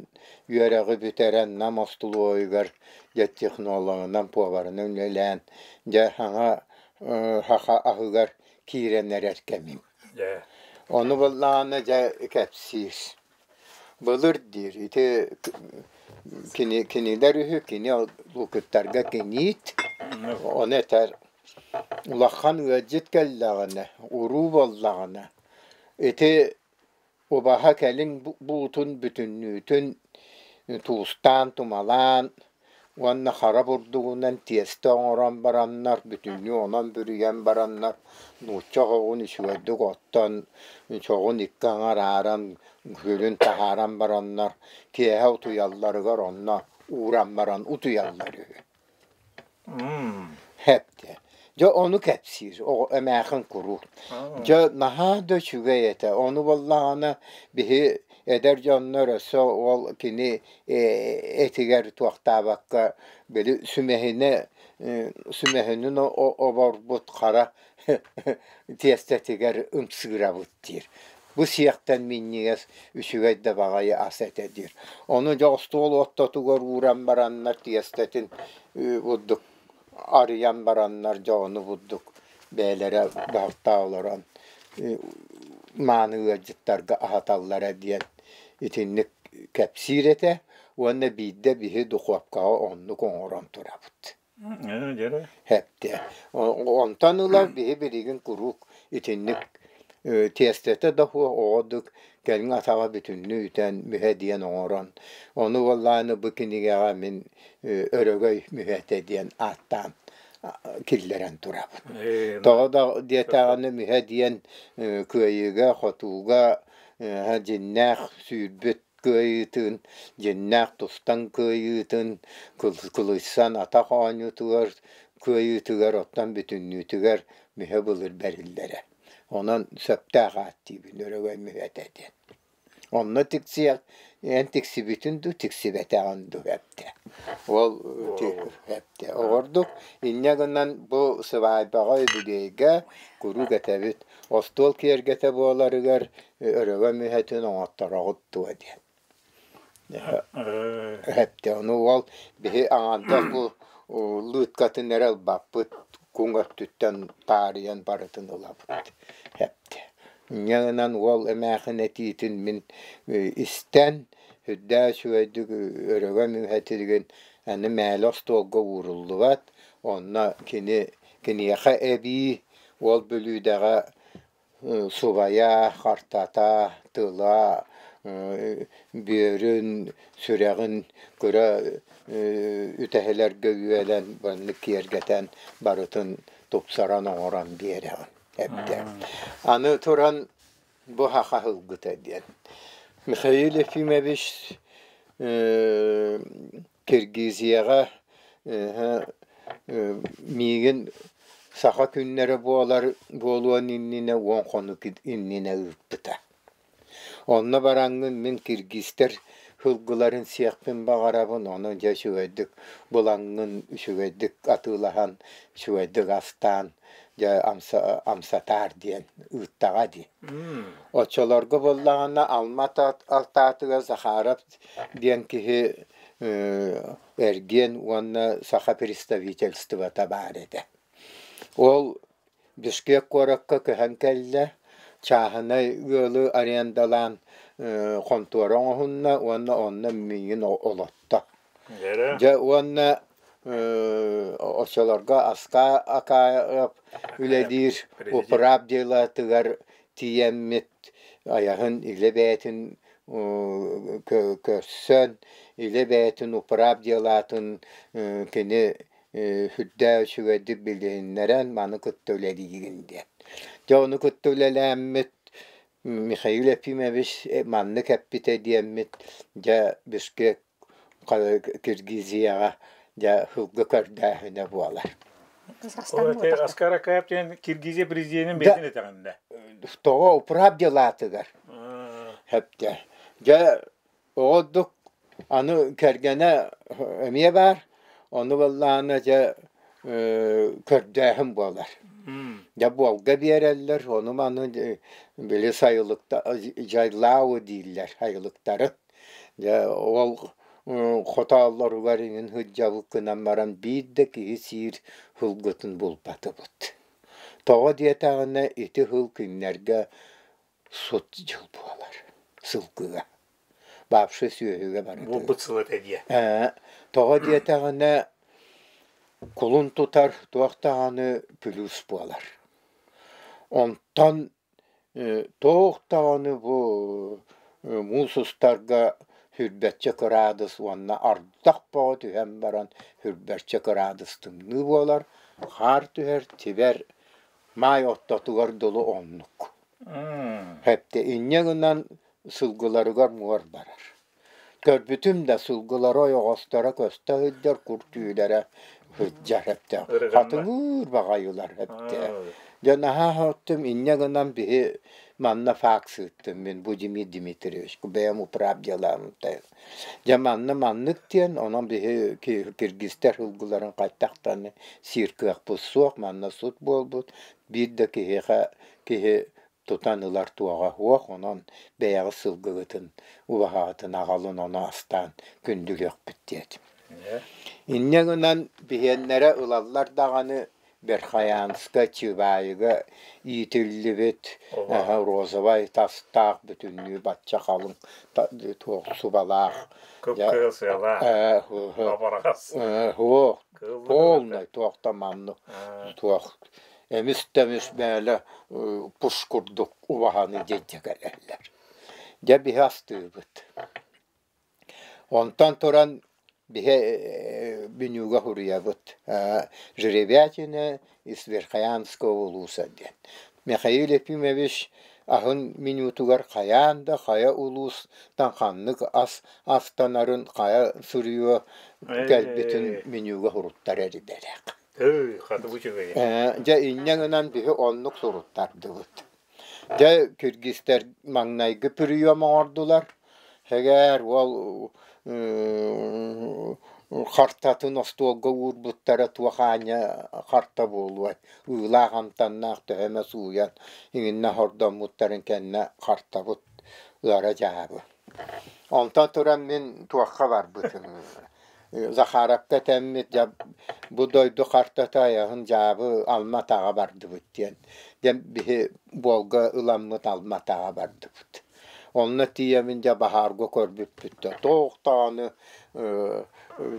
үөрэҕи бүтэрэн Нам остулуойугар дьэ технологынан, поварынан үлэлээн дьэ саҥа саха аһыгар киирэн эрэр кэмим. Ону буоллаҕына дьэ кэпсиир. Былыр диир ити кини кинилэр үһү кини лукуттарга киниит ону этэр улахан ыалдьыт кэллэҕинэ уруу буоллаҕына ити убаһа кэлин буутун бүтүннүүтүн туустаан тумалаан уонна хара бурдугунан тиэстэ оҥорон бараннар, бүтүннүү онон бүрүйэн бараннар, нуучча оһоҕун үчүгэйдик оттон, чоҕун икки аҥар ааран, күлүн таһааран бараннар, киэһэ утуйалларыгар онно ууран баран утуйаллар үһү. Эптэ. Дьэ ону кэпсиир оҕо эмээхин куруук. Дьэ наһаа да үчүгэй этэ. Ону буоллаҕына биһи эдэр дьоннор өссө ол кини этигэр туохтаабакка били сүмэһинэ сүмэһинин оборбут хара тиэстэтигэр ымсыырабыт диир. Бу сиэхтэн минньигэс үчүгэй да баҕайы ас этэ диир. Ону дьэ остуол ортотугар ууран бараннар тиэстэтин бурдук арыйан бараннар дьэ ону бурдук бэйэлэрэ баһылтаа олорон мааны ыалдьыттарга аһаталлара диэн итинник кэпсиир этэ уонна биирдэ биһи духуопкаҕа оннук оҥорон турабыт. Эптэ. Онтон ыла биһи билигин куруук итинник. Тиэстэтэ да суох оҕодук кэлиҥ атаҕа бүтүннүү үтэн мүһэ диэн оҥорон, ону буоллаҕына бу кинигэҕэ мин Өрөгөй мүһэтэ диэн ааттаан киллэрэн турабын. Тоҕо да диэтэҕинэ мүһэ диэн кыайыыга, хотууга дьиннээх сүүрбүт кыайыытын, дьиннээх тустан кыайыытын, кылыйсан атах оонньуутугар кыайыытыгар, оттон бүтүннүүтүгэр мүһэ былыр бэриллэрэ. Онон сөптөөх аат диибин Өрөгөй мүһэтэ диэн. Онно тиксиэх эн тиксибитин дуу, тиксибэтэҕин дуу эптэ. Ол эптэ. Оҕордук инньэ гынан бу сыбаайбаҕа үбүлүөйгэ куруук этэбит остуол киэргэтэ буоларыгар өрөгөй мүһэтин оҥоттороҕут дуо диэн. Эптэ. Ону уол биһи аҥаардас бу лыыткатын эрэ ылбаппыт, куҥ өттүттэн таарыйан барытын ылабыт. Эптэ. Инньэ гынан уол эмээхин этиитин мин истэн, үрдээх үчүгэйдик өрөгөм үһэтигин аны мээлэ остуолга ууруллубат, онно кини киниэхэ эбии уол бүлүүдэҕэ субайа, хартата, тыла, бүөрүн, сүрэҕин кыра үтэһэлэргэ үөлэн маннык киэргэтэн барытын тупсаран оҥорон биэрэҕин. Эбдэ. Аны туран бу саха сылгыта диэн. Михаил Ефимович Киргизияҕа миигин саха күннэрэ буолар буолуон иннинэ 10 хонук иннинэ ыыппыта. Онно бараҥҥын мин киргизтэр сылгыларын сиэхпин баҕарабын, ону дьэ үчүгэйдик булаҥҥын, үчүгэйдик атыылаһан, үчүгэйдик астаан дьэ амсатаар диэн ыыттаҕа дии. Оччолорго буоллаҕына Алма-Ата алтаатыгар Захаров диэн киһи эргиэн уонна саха представительствота баар этэ. Ол Бишкек куоракка көһөн кэллэ, чааһынай ыалы арендалаан хонтуора оҥоһунна уонна онно миигин олотто. Дьэ уонна оччолорго Аска Акаев үлэлиир управ делатыгар тиийэммит айаһын илэ бэйэтин көрсөн, илэ бэйэтин управ делатын кини сүрдээх үчүгэйдик билиһиннэрэн маны кытта үлэлиигин диэн. Дьэ ону кытта үлэлээммит Михаил Ефимович маннык эппитэ диэммит дьэ Бишкек Киргизияҕа дьэ сылгы көрдөөһүнэ буолар. Аскар Акаев диэн Киргизия президенин бэйэтин этэҕиннэ. Тоҕо управ делатыгар. Хэптэ. Дьэ Оҕордук аны кэргэнэ эмиэ баар, ону буоллаҕына дьэ көрдөөһүн буолар. Дьэ буолга биэрэллэр, ону-маны били сайылыкта дьайлаау дииллэр сайылыктарын. Дьэ ол хотооллоругар иҥин сылдьабыт гынан баран биир да киһи сиир сылгытын булбатыбыт. Тоҕо диэтэҕинэ ити сыл күннэргэ сут дьыл буолар сылгыга баапшы сүөһүгэ барытыгар Буолбут сыл этэ диэ. Тоҕо диэтэҕинэ кулун тутар туох даҕаны плюс буолар. Онтон туох даҕаны бу муус устарга сүүрбэччэ кыраадыс уонна ардах бөҕө түһэн баран сүүрбэччэ кыраадыс тымныы буолар, хаар түһэр, тибэр Маай ортотугар дылы оннук. Хэптэ инньэ гынан сылгыларыгар муор барар. Көрбүтүм да сылгылара ойоҕосторо көстө сылдьар кур түүлэрэ сылдьар эптэ. Хатыҥыыр баҕайылар эптэ. Дьэ наһаа хоттум инньэ гынан биһи манна факс ыыттым мин Будимир Дмитриевич бэйэм управ делаамтай. Дьэ манна маннык диэн, онон биһи киргизтэр сылгыларын хайдахтаны сиир кыахпыт суох, манна сут буолбут, биир да киһиэхэ киһи тутан ылар туоҕа суох, онон бэйэҕит сылгыгытын, убаһаҕытын аҕалын ону астаан күндүлүөхпүт диэтим. Инньэ гынан биһиэннэрэ ылаллар даҕаны Верхоянска, Чыбаайыга иитиллибит розовай тастаах бүтүннүү бачча халыҥ туох субалаах Кып-кыһыл сыалаах, абараҕас. Суох, полный туох да маннык туох. Эмис да эмис мээлэ пуш курдук убаһаны дьиэдьэ кэлэллэр. Дьэ биһи астыыбыт. Онтон туран биһи менюга суруйабыт «Жеребятина из Верхоянского улуса» диэн. Михаил Ефимович аһын менютугар хайаан да хайа улуустан ханнык ас астанарын хайа суруйуо кэлбитин менюга суруттар эридэлээх. Хата бу үчүгэй. Дьэ инньэ гынан биһи оннук суруттардыбыт. Дьэ, киргизтэр маҥнайгы прием оҥордулар. Эгээр уол хартатын остуолга уурбуттара туох аанньа харта буолуой, ыылаах амтаннаах төһө эмэ сууйан иҥиннэ хордоммуттарын кэннэ хартабыт ыара дьаабы. Онтон туран мин туохха барбытым Захаровка этэммит дьэ бу дойду хартата айаһын дьаабы Алма-Атаҕа бардыбыт диэн. Дьэ биһи буолга ыламмыт Алма-Атаҕа бардыбыт. Онно тиийэмин дьэ баһаарга көрбүппүт да туох даҕаны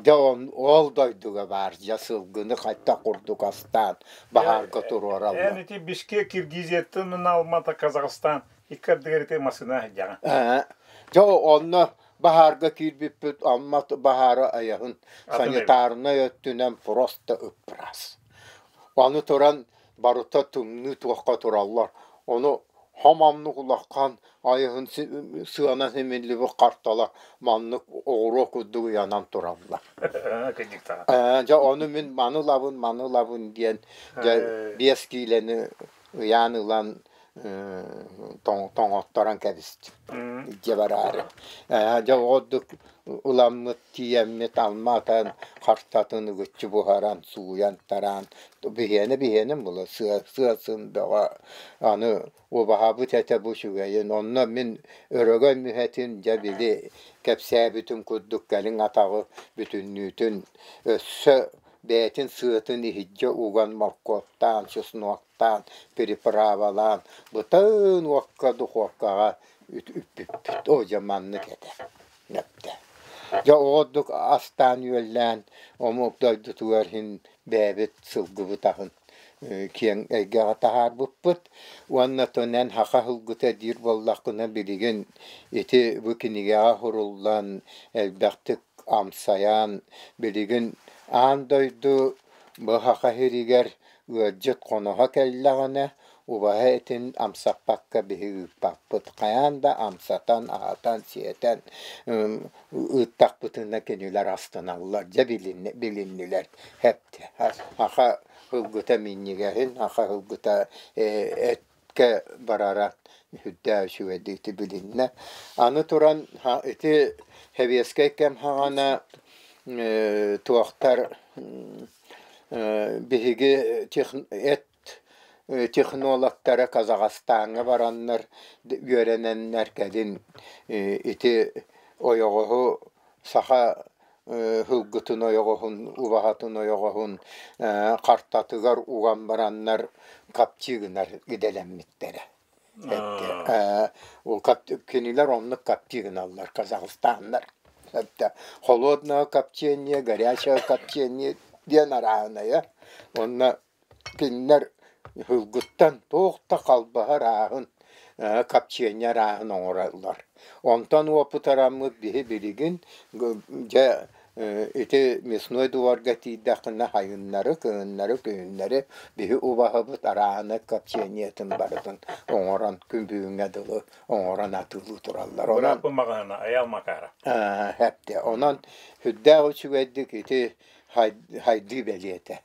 дьэ ол дойдуга баар дьэ сылгыны хайдах курдук астаан баһаарга туруораллар. Эн ити Бишкек Киргизияттан Алма-Ата Казахстан икки ардыгар ити массыына сылдьаҕын. Дьэ онно Баһаарга киирбиппит Амма баһаара айаһын санитарнай өттүнэн просто ыппыраас. Аны туран барыта тымныы туохха тураллар. Ону хомоннук улахан айаһын сыана симиллибит карталар маннык оҕуруо курдук ыйанан тураллар. Дьэ ону мин маны ылабын, маны ылабын диэн дьэ 5 киилэни ыйаан ылан тоҥотторон кэбистим илдьэ бараары. Дьэ оҕордук ыламмыт тиийэммит Алма-Атан хартатын ыгыччы буһаран, сууйан-тараан биһиэнэ биһиэним була сыа сыасын бөҕө аны убаһабыт этэ бу үчүгэйин. Онно мин өрөгөй мүһэтин дьэ били кэпсээбитим курдук кэлин атаҕы бүтүннүүтүн өссө бэйэтин сыатын иһирдьэ уган моркуоптаан, чесноктаан, приправалаан бытаан уокка духуопкаҕа үппүппүт. Оо дьэ маннык этэ. Нэптэ. Дьэ оҕордук астаан-үөллээн омук дойдутугар иһин бэйэбит сылгыбыт аһын киэҥ эйгэҕэ таһаарбыппыт. Уонна тонэн саха сылгыта диир буоллаххына билигин ити бу кинигэҕэ суруллан элбэхтик амсайан билигин аан дойду бу саха сиригэр ыалдьыт хоноһо кэллэҕинэ убаһа этин амсаппакка биһи ыыппаппыт хайаан да амсатан аһатан сиэтэн ыыттахпытына кинилэр астыналлар дьэ билиннилэр эптэ саха сылгыта минньигэһин саха сылгыта эккэ барара сүрдээх үчүгэйдик ити билиннэ. Аны туран ити сэбиэскэй кэм саҕана туохтар биһиги эт технологтара Казахстаҥҥа бараннар үөрэнэннэр кэлин ити ойоҕоһу саха сылгытын ойоҕоһун, убаһатын ойоҕоһун хартатыгар уган бараннар копчи гынар идэлэммиттэрэ. Кинилэр оннук копчи гыналлар, казахстаннар. Холодного копчения, горячего копчения диэн арааһынайа. Онно кинилэр сылгыттан туох да халбаһы арааһын, копчение арааһын оҥороллор. Онтон уопутараммыт биһи билигин дьэ ити мясной дворга тиийдэххинэ сайыннары, кыһыннары, күһүннэри биһи убаһабыт арааһына копчениетын барытын оҥорон күн бүгүҥҥэ дылы оҥорон атыылыы тураллар. Онон Бырааппын маҕаһыына Айаал Макара. Эптэ. Онон сүрдээх үчүгэйдик ити хайдыы бэлиэтэ.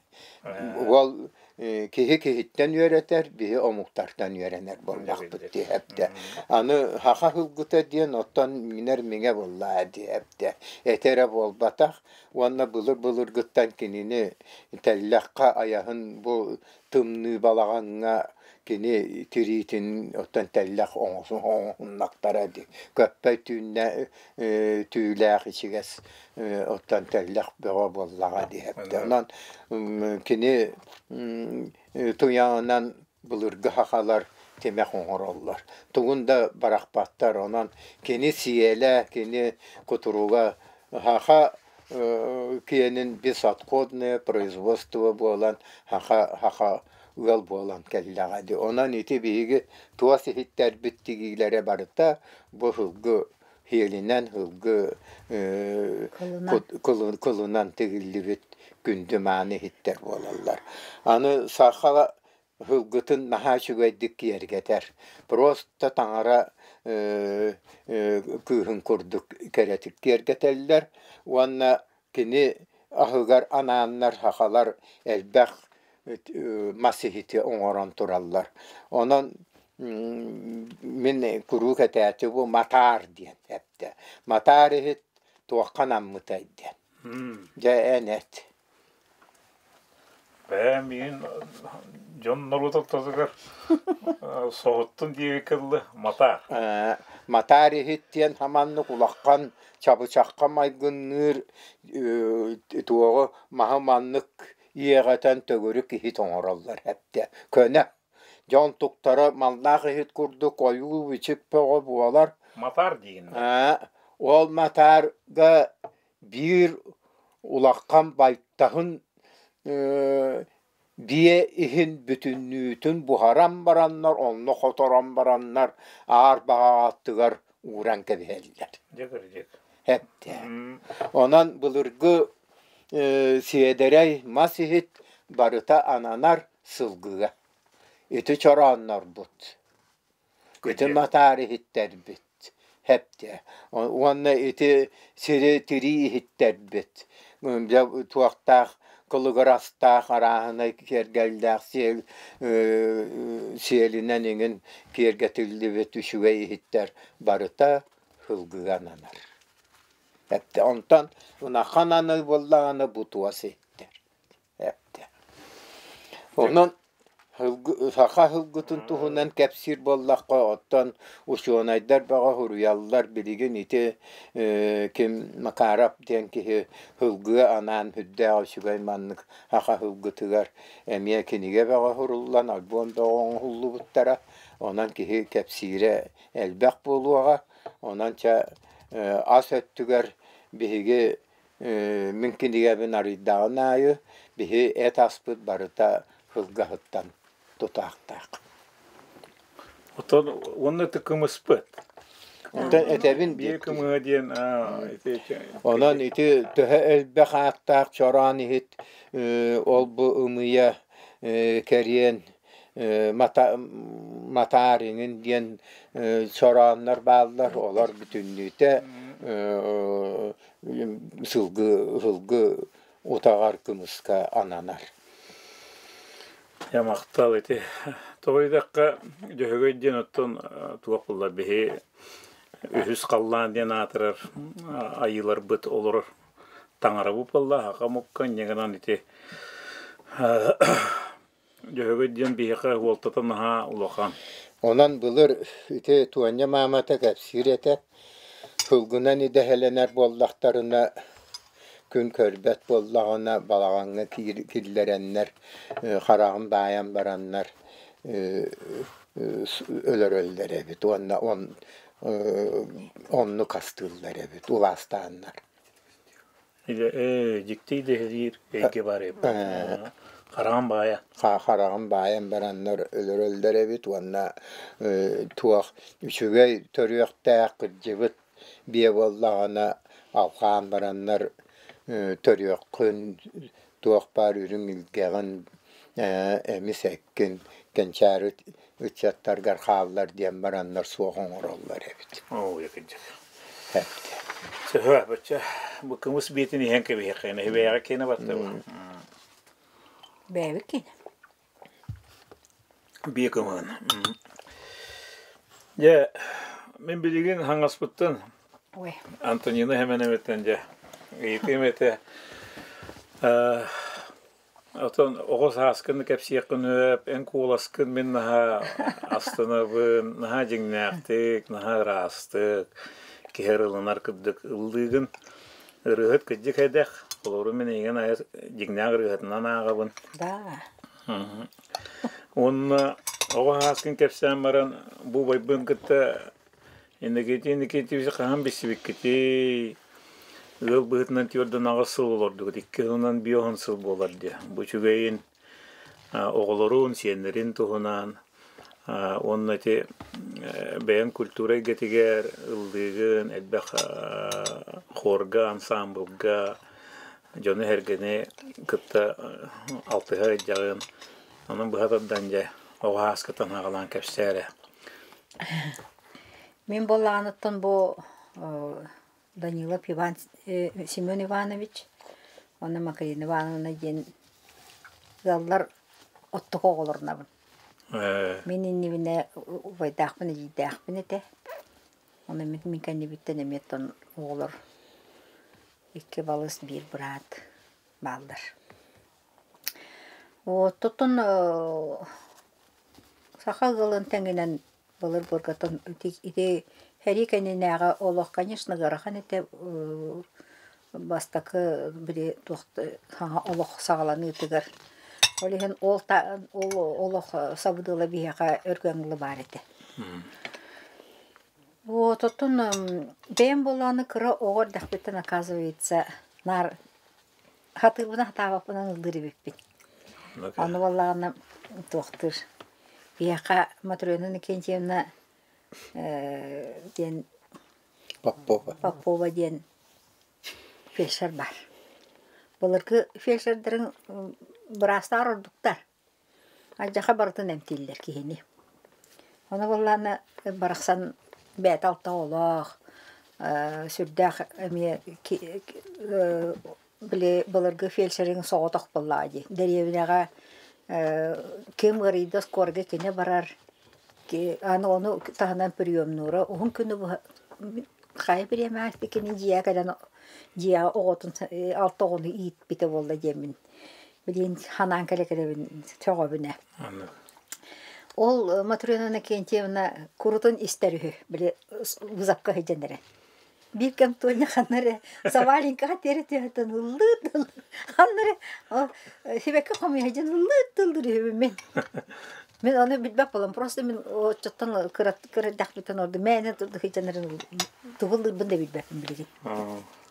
Уол киһи киһиттэн үөрэтэр, биһи омуктартан үөрэнэр буоллахпыт диэбитэ. Аны саха сылгыта диэн оттон миҥэр миҥэ буоллаа диэбитэ. Этэ эрэ буолбатах уонна былыр-былыргыттан кинини тэллэххэ айаһын бу тымныы балаҕаҥҥа кини тириитин оттон тэллэх оҥоһуннахтара дии. Көппөй түүннэ түүлээх ичигэс оттон тэллэх бөҕө буоллаҕа диэбитэ. Онон кини туйаҕынан былыргы сахалар тимэх оҥороллор. Тугун да барахпаттар. Онон кини сиэлэ, кини кутуруга саха киэнин безотходное производство буолан саха саха ыал буолан кэллэҕэ дии. Онон ити биһиги туос иһиттэрбит тигиилэрэ барыта бу сылгы сиэлинэн, сылгы кылынан тигиллибит күндү мааны иһиттэр буолаллар. Аны саха Сылгытын наһаа үчүгэйдик киэргэтэр. Просто таҥара кыыһын курдук кэрэтик киэргэтэллэр уонна кини аһыгар анааннар сахалар элбэх мас иһити оҥорон тураллар. Онон мин куруук этээччи бу матаар диэн эптэ. Матаар иһит туохха анаммытай диэн. Дьэ эн эт. Бэйэм миигин дьон норуот ортотугар соһуттун диэбиккэ дылы матаар. Матаар иһит диэн хаманнык улахан чабычахха майгынныыр туоҕу маһы маннык иэҕэтэн төгүрүк иһит оҥороллор эптэ. Көнө. Дьон туктара маллаах иһит курдук ойуу-бичик бөҕө буолар. Матаар диигин. Ол матаарга биир улахан байтаһын биэ иһин бүтүннүүтүн буһаран бараннар, онно хоторон бараннар аар баҕаҕаттыгар ууран кэбиһэллэр. Дьэ кырдьык. Эптэ. Онон былыргы сиэдэрэй мас иһит барыта ананар сылгыга. Ити чорооннорбут. Ити матаар иһиттэрбит хэптэ уонна ити сири тирии иһиттэрбит дьэ туохтаах кылыгырастаах арааһынай киэргэллээх сиэл сиэлинэн иҥин киэргэтиллибит үчүгэй иһиттэр барыта сылгыга ананар. Эптэ онтон ынахха ананыы буоллаҕына бу туос иһиттэр. Эптэ. Онон Саха сылгытын туһунан кэпсиир буоллахха, оттон учуонайдар бөҕө суруйаллар билигин ити ким Макаров диэн киһи сылгыга анаан сүрдээх үчүгэй маннык саха сылгытыгар эмиэ кинигэ бөҕө суруллан, альбом бөҕө оҥоһуллубуттара. Онон киһи кэпсиирэ элбэх буолуоҕа. Онон чэ ас өттүгэр биһиги Мин кинигэбин арыйдаҕын аайы биһи эт аспыт барыта сылгаһыттан тутаахтаах. Оттон уонна кымыспыт. Онтон этэбин Биэ кымыһа диэн Онон ити төһө элбэх ааттаах чороон иһит ол бу ымыйа кэриэн матаар иҥин диэн чорооннор бааллар олор бүтүннүүтэ сылгы сылгы утаҕар кымыска ананар. Дьэ махтал ити. Тоҕо диэтэххэ Дьөһөгөй диэн оттон туох буолла биһи үһүс халлаан диэн аатырар айыыларбыт олорор таҥарабыт буолла аха омукка инньэ гынан ити Дьөһөгөй диэн биһиэхэ уолтата наһаа улахан. Онон былыр ити Туонньа маамата кэпсиир этэ, сылгынан идэһэлэнэр буоллахтарына, күн көрбөт буоллаҕына балаҕаҥҥа киллэрэннэр, хараҕын баайан бараннар өлөрөллөр эбит уонна оннук астыыллар эбит улаастааннар. Дьикти идэһэлиир эйгэ баар эбит. Хараҕын баайа. Хараҕын баайан бараннар өлөрөллөр эбит уонна туох үчүгэй төрүөхтээх кырдьыбыт биэ буоллаҕына алҕаан бараннар төрүөххүн туох баар үрүҥ илгэҕин эмис эккин кэнчээри ыччаттаргар хааллар диэн бараннар суох оҥороллор эбит. Оо, кырдьык. Сөһө, бачча бу кымыс биэтин иһэн кэбиһиэххэ, бэйэҕэ киэнэ баттыба. Бэйэбит киэнэ. Биэ кымыһын. Дьэ, мин билигин хаҥаспыттан Антонина Хеменевиттэн дьэ ыйытыым этэ. Оттон оҕо сааскын кэпсиэххин сөп, эн куоласкын мин наһаа астынабын, наһаа дьиҥнээхтик, наһаа ыраастык, киһи ылынар курдук ыллыыгын. Ырыаһыт кырдьык эдэх, холобура мин эйигин айа дьиҥнээх ырыаһытынан ааҕабын. Да. Уонна оҕо сааскын кэпсээн баран, бу убайбын кытта Иннокентий Никитич хаһан билсибиккитий? Ыал быһыытынан түөрт аҕыс сыл олордугут, 2 сылынан 50 сыл буолар диye. Бу үчүгэйин. Оҕолорун, сиэннэрин туһунан уонна ити бэйэҥ культура эйгэтигэр ыллыыгын, элбэх хорга, ансаамбылга дьону-сэргэни кытта алтыһа сылдьаҕын. Онон быһа тардан дьэ оҕо ааскытын аҕалаан кэпсээ эрэ. Мин буоллаҕыныттан бу Данилов Иван Семен Иванович уонна Макарина Ивановна диэн ыаллар оттоку оҕолорунабын. Мин иннибинэ убайдаахпын, эдьиийдээхпин этэ. Ону мин кэннибиттэн эмиэ оттон оҕолор икки балыс, биир быраат бааллар. Оттон саха ыалын тэҥинэн былыр былыргыттан ити ити сэрии кэннинээҕи олох, конечно, ыарахан этэ. Бастакы били туох саҥа олох саҕаланыытыгар. Ол иһин ол ол олох сабыдыала биһиэхэ өргөҥ баар этэ. Вот оттон бэйэм буоллаҕына кыра оҕо эрдэхпиттэн, оказывается, наар хатыыбынан хатаабаппынан ыллыыр эбиппин. Ону буоллаҕына туохтуур биһиэхэ Матрена Иннокентьевна диэн Попова. Попова диэн фельдшер баар. Былыргы фельдшердэрин быраастаар ордуктар. Алдьархай барытын эмтииллэр киһини. Ону буоллаҕына барахсан бэйэтэ алта оҕолоох, сүрдээх эмиэ били былыргы фельдшериҥ соҕотох буоллаҕа дии. Дэриэбинэҕэ ким ыарыйда скорга кини барар, аны ону таһынан приемнуура уһун күнү быһа хайа бириэмэҕэ кини дьиэҕэ кэлэн дьиэҕэ оҕотун алта оҕону ииппитэ буолла диэммин билигин ханаан кэлэ-кэлэбин сөҕөбүн ээ. Ол Матрена Иннокентьевна курутун истэр үһү, били вызовка сылдьан эрэ. Биир кэм Тоня ханна эрэ Саваленькаҕа тиэрэ түһэтэн ыллыыр ханна эрэ сибэкки хомуйа сылдьан ыллыыр тыллыыр үһүбүн мин. Мин ону билбэт буолан, просто мин оччоттон кыра кыра эрдэхпиттэн ордук мээнэ сылдьан эрэн тугу ыллыырбын да билбэппин билигин.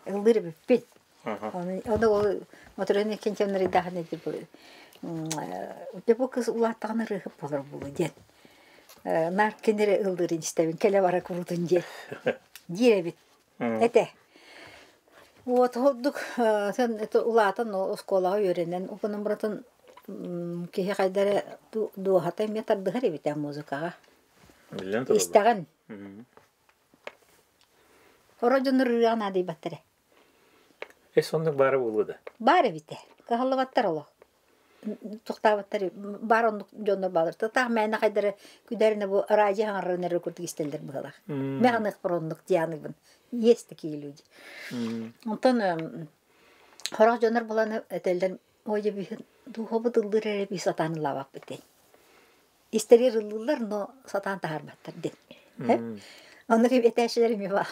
Ыллыыр эбиппин. Ону ол Матрена Иннокентьевна дьэ бу кыз улааттаҕына ырыаһыт буолар буолуо диэн наар кини эрэ ыллыырын истэбин кэлэ-бара курутун диэн диир эбит этэ. Вот ордук улаатан оскуолаҕа үөрэнэн угунан барытын киһи хайда эрэ дууһата эмиэ тардыһар эбит ээ музыкаҕа. Истэҕин. Хоро дьоннор ырыаҕа наадыйбаттар ээ. Эс оннук баара буолуо да? Баар эбитэ. Кыһаллыбаттар олох. Тохтаабаттар баар оннук дьоннор бааллар. Таах мээнэ хайдары күдэринэ бу радио хаҥарарын эрэ курдук истэллэр быһалаах. Мэҕаныахпар оннук дианыгын. Есть такие люди. Онтон хорох дьоннор буланы этэллэр ой дьэ духобут ыллыыр эрэ би сатаан ыллаабаппыт диэн. Истэригэр ыллыыллар, но сатаан таһаарбаттар диэн. Оннук этээччилэр эмиэ баар.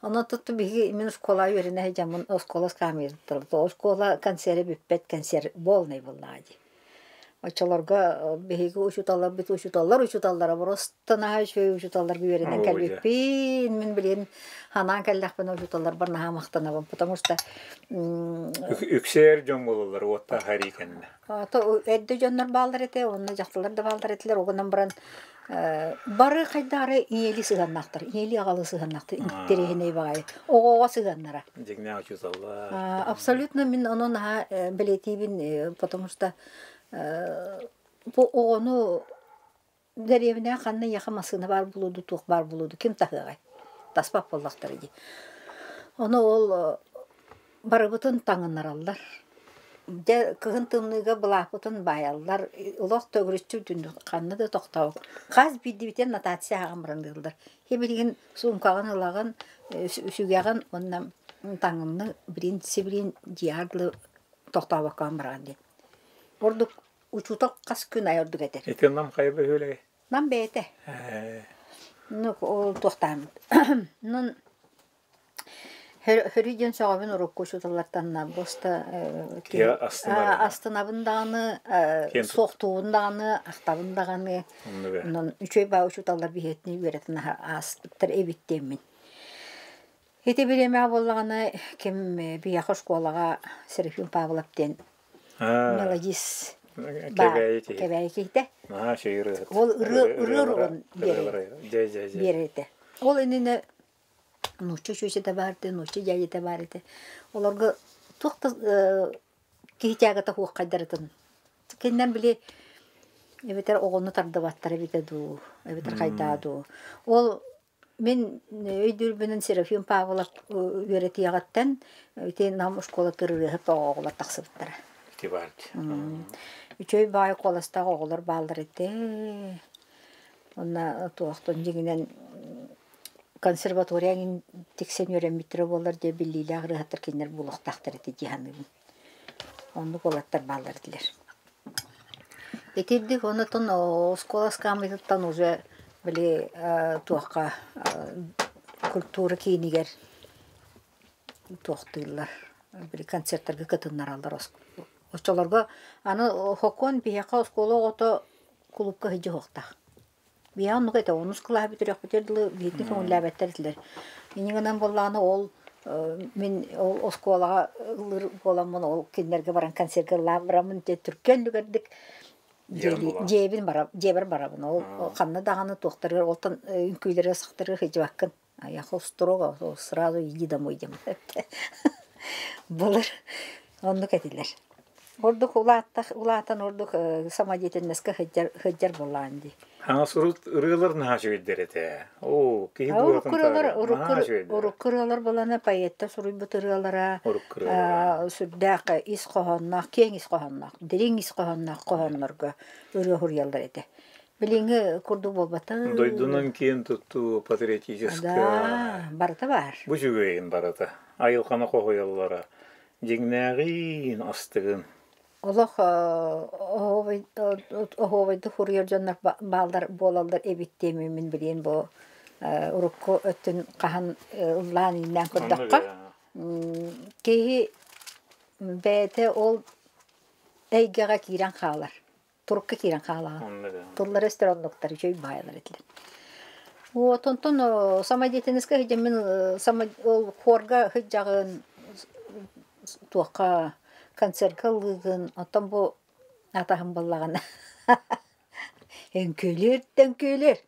Онон тутту биһиги мин оскуола үөрэнэ сылдьаммын оскуола скамьятыттан оскуола концерэ бүппэт концерт полный буоллаҕа дии. Оччолорго биһиги учууталларбыт учууталлар учууталлара просто наһаа үчүгэй учууталларга үөрэнэн кэлбиппин. Мин билигин ханаан кэллэхпинэ учууталларбар наһаа махтанабын, потому что Үксээр дьон буолаллар уоттаах сэрии кэннэ. То эрдэ дьоннор бааллар этэ, уонна дьахталлар да бааллар этилэр, угунан баран бары хайдаары ийэлии сыһыаннаахтар, ийэлии аҕалыы сыһыаннаахтар, интэриэһинэй баҕайы, оҕоҕо сыһыаннара. Дьиҥнээх учууталлар. Абсолютно мин ону наһаа бэлиэтиибин, потому что бу оҕону дэриэбинэҕэ ханна ийэхэ массыына баар буолуо дуу, туох баар буолуо дуу, ким таһыаҕай? Таспат буоллахтара дии. Ону ол барыбытын таҥыннараллар. Дьэ кыһын тымныыга былааппытын баайаллар, олох төгүрүччү ханна да тохтообот. Хас биирдиибитин нотация ааҕан баран ыыллар. Сибилигин суумкаҕын ылаҕын, сүгэҕин уонна таҥынны билин сибилин дьиэҕэр дылы тохтообокко бараҕын диэн. Ордук учуутал хас күн аайы ордук этэр. Ити Нам хайа бөһүөлэгэй? Нам бэйэтэ. Ну, ол туохтааммыт. Нун Хөрү диэн сөҕөбүн урукку учууталлартан просто астынабын даҕаны, суохтуубун даҕаны, ахтабын даҕаны. Онон үчүгэй баа учууталлар биһиэтини үөрэтэн ааспыттар эбит диэммин. Ити бириэмэҕэ буоллаҕына ким биһиэхэ оскуолаҕа Серафим Павлов диэн мелодист. Кэбээйи киһи. Кэбээйи киһитэ. Наһаа үчүгэй ырыаһыт. Ол ырыа ырыа уругун Дьэ, дьэ, дьэ. биэрэр этэ. Ол иннинэ нуучча үчүгэйэ баар этэ, нуучча дьээдьэтэ баар этэ. Олорго туох да киһи тягата хуоххайдарытын. Кининэн били эбэтэр оҕону тардыбаттар эбитэ дуу, эбэтэр хайдаа дуу. Ол мин өйдүүрбүнэн Серафим Павлов үөрэтиэҕиттэн ити Нам оскуолатыгар ырыаһыт оҕолор тахсыбыттара. Ити баар. Үчүгэй баай куоластаах оҕолор бааллар этэ. Уонна туохтан дьиҥинэн консерватория эҥин тиксэн үөрэммиттэрэ буоллар дьэ биллиилээх ырыаһыттар кинилэр буолуохтаахтар этэ дии саныыбын. Оннук уолаттар бааллар этилэр. Итирдик онотон оскуола ыскаамыйтыттан уже били туохха культура киинигэр туохтууллар били концертарга кытыннараллар. Оччолорго аны хокуон биһиэхэ оскуола оҕото кулуупка сылдьа суохтаах. Биһиэхэ оннук этэ, онус кылааһы бүтүрүөхпүтүгэр дылы биһиги көҥүллээбэттэр этилэр. Инньэ гынан буоллаҕына ол мин ол оскуолаҕа ыллыыр буоламмын ол кинилэргэ баран концерка ыллаан бараммын дьэ түргэн үлүгэрдик дьиэбин бара дьиэбэр барабын. Ол ханна даҕаны туохтарыгар олтон үҥкүүлэргэ сахтарыгар сылдьыбаккын. А я строго сразу иди домой диэн Былыр оннук этилэр. Ордук улааттах улаатан ордук самодеятельноска сылдьар сылдьар буоллаҕын дии. Хаҥас урут ырыалар наһаа үчүгэйдэр этэ. Оо, киһи дууһатын таарыйар. Наһаа үчүгэйдэр. Урукку ырыалар буолана поэттар суруйбут ырыалара Урукку ырыалара. Сүрдээх ис хоһоонноох, киэҥ ис хоһоонноох, дириҥ ис хоһоонноох хоһооннорго ырыа суруйаллар этэ. Билиҥҥи курдук буолбатах. Дойдунан киэн туттуу патриотическай. Да, барыта баар. Бу үчүгэйин барыта. Айылҕаны хоһуйаллара. Дьиҥнээҕиин астыгын. Олох оһуобайдык суруйар дьоннор бааллар буолаллар эбит диэмин мин билиэн бу урукку өттүн хаһан ыллаан ииннээн көрдөххө киһи бэйэтэ ол эйгэҕэ киирэн хаалар. Турукка киирэн хаалаҕын. Тыллара өстөр оннуктар үчүгэй баайалар этилэр. Вот онтон самодеятельноска сылдьаммын ол хорга сылдьаҕын туохха концертка ыллыыгын оттон бу атаһым буоллаҕына үҥкүүлүүр да үҥкүүлүүр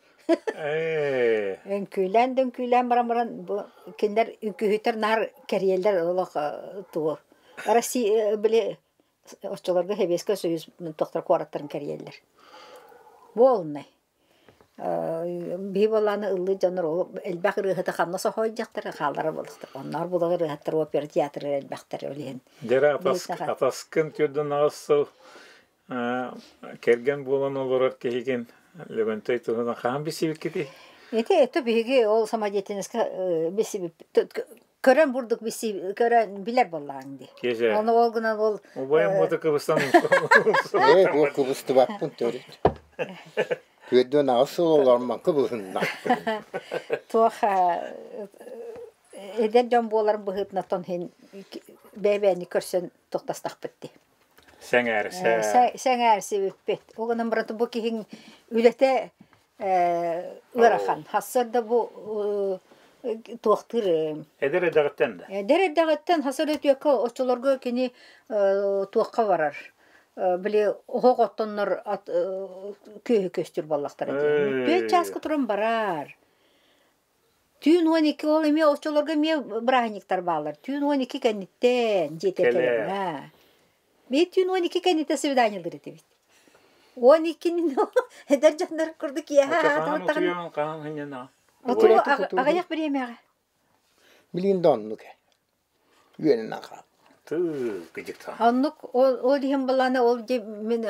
үҥкүүлээн да үҥкүүлээн баран баран бу кинилэр үҥкүүһүттэр наар кэрийэллэр олох тугу Россия били Оччолорго Сэбиэскэй Союз тохтор куораттарын кэрийэллэр. Буолунай. Биһи буоллааны ыллыы дьоннор ол элбэх ырыаһыты ханна соһойдьахтар хааллара буолуохтар. Онноор булага ырыаһыттар опера театры элбэхтэр ол иһин. Дьэрэ атаскын түрдэн аҕыс сыл кэргэн буолан олорор киһигин Лөгөнтөй туһунан хаһан билсибиккитий? Ити это биһиги ол самодеятельноска билсибиппит көрөн бурдук биси көрөн билэр буоллаҕыҥ дии. Киэсэ. Ону ол гынан ол Убайым уота кыбыстан Ээ, бу кыбыстыбаппын төрүт. Күөрдүөн аҕыс сыл олормон кыбыһыннахпын. Туох эдэр дьон буолар быһыытынан иһин бэйэ-бэйэни көрсөн тохтостахпыт дии. Сэҥээрсэ. Сэҥээрсибиппит. Ол гынан баран бу киһиҥ үлэтэ ыарахан. Хассар да бу туохтуур Эдэр эрдэҕиттэн да? Эдэр эрдэҕиттэн хасар өтүөккэ оччолорго кини туохха барар. Били оһох оттоннор күөһү көстүр буоллахтара дии. Түөрт чааска туран барар. Түүн 12 ол эмиэ оччолорго эмиэ бырааһынньыктар бааллар. Түүн 12 кэнниттэн дьиэтигэр кэлэр. Биир түүн 12 кэнниттэн свиданиелыыр этибит. 12-ни эдэр дьоннор курдук киэһэ Хаһан утуйан, хаһан хынньана? Утуйу аҕыйах бириэмэҕэ. Билигин да оннук ээ. Үөрэнэн хаал. Тыы, кыдьыктаах. Оннук ол иһин балаана ол дьэ мин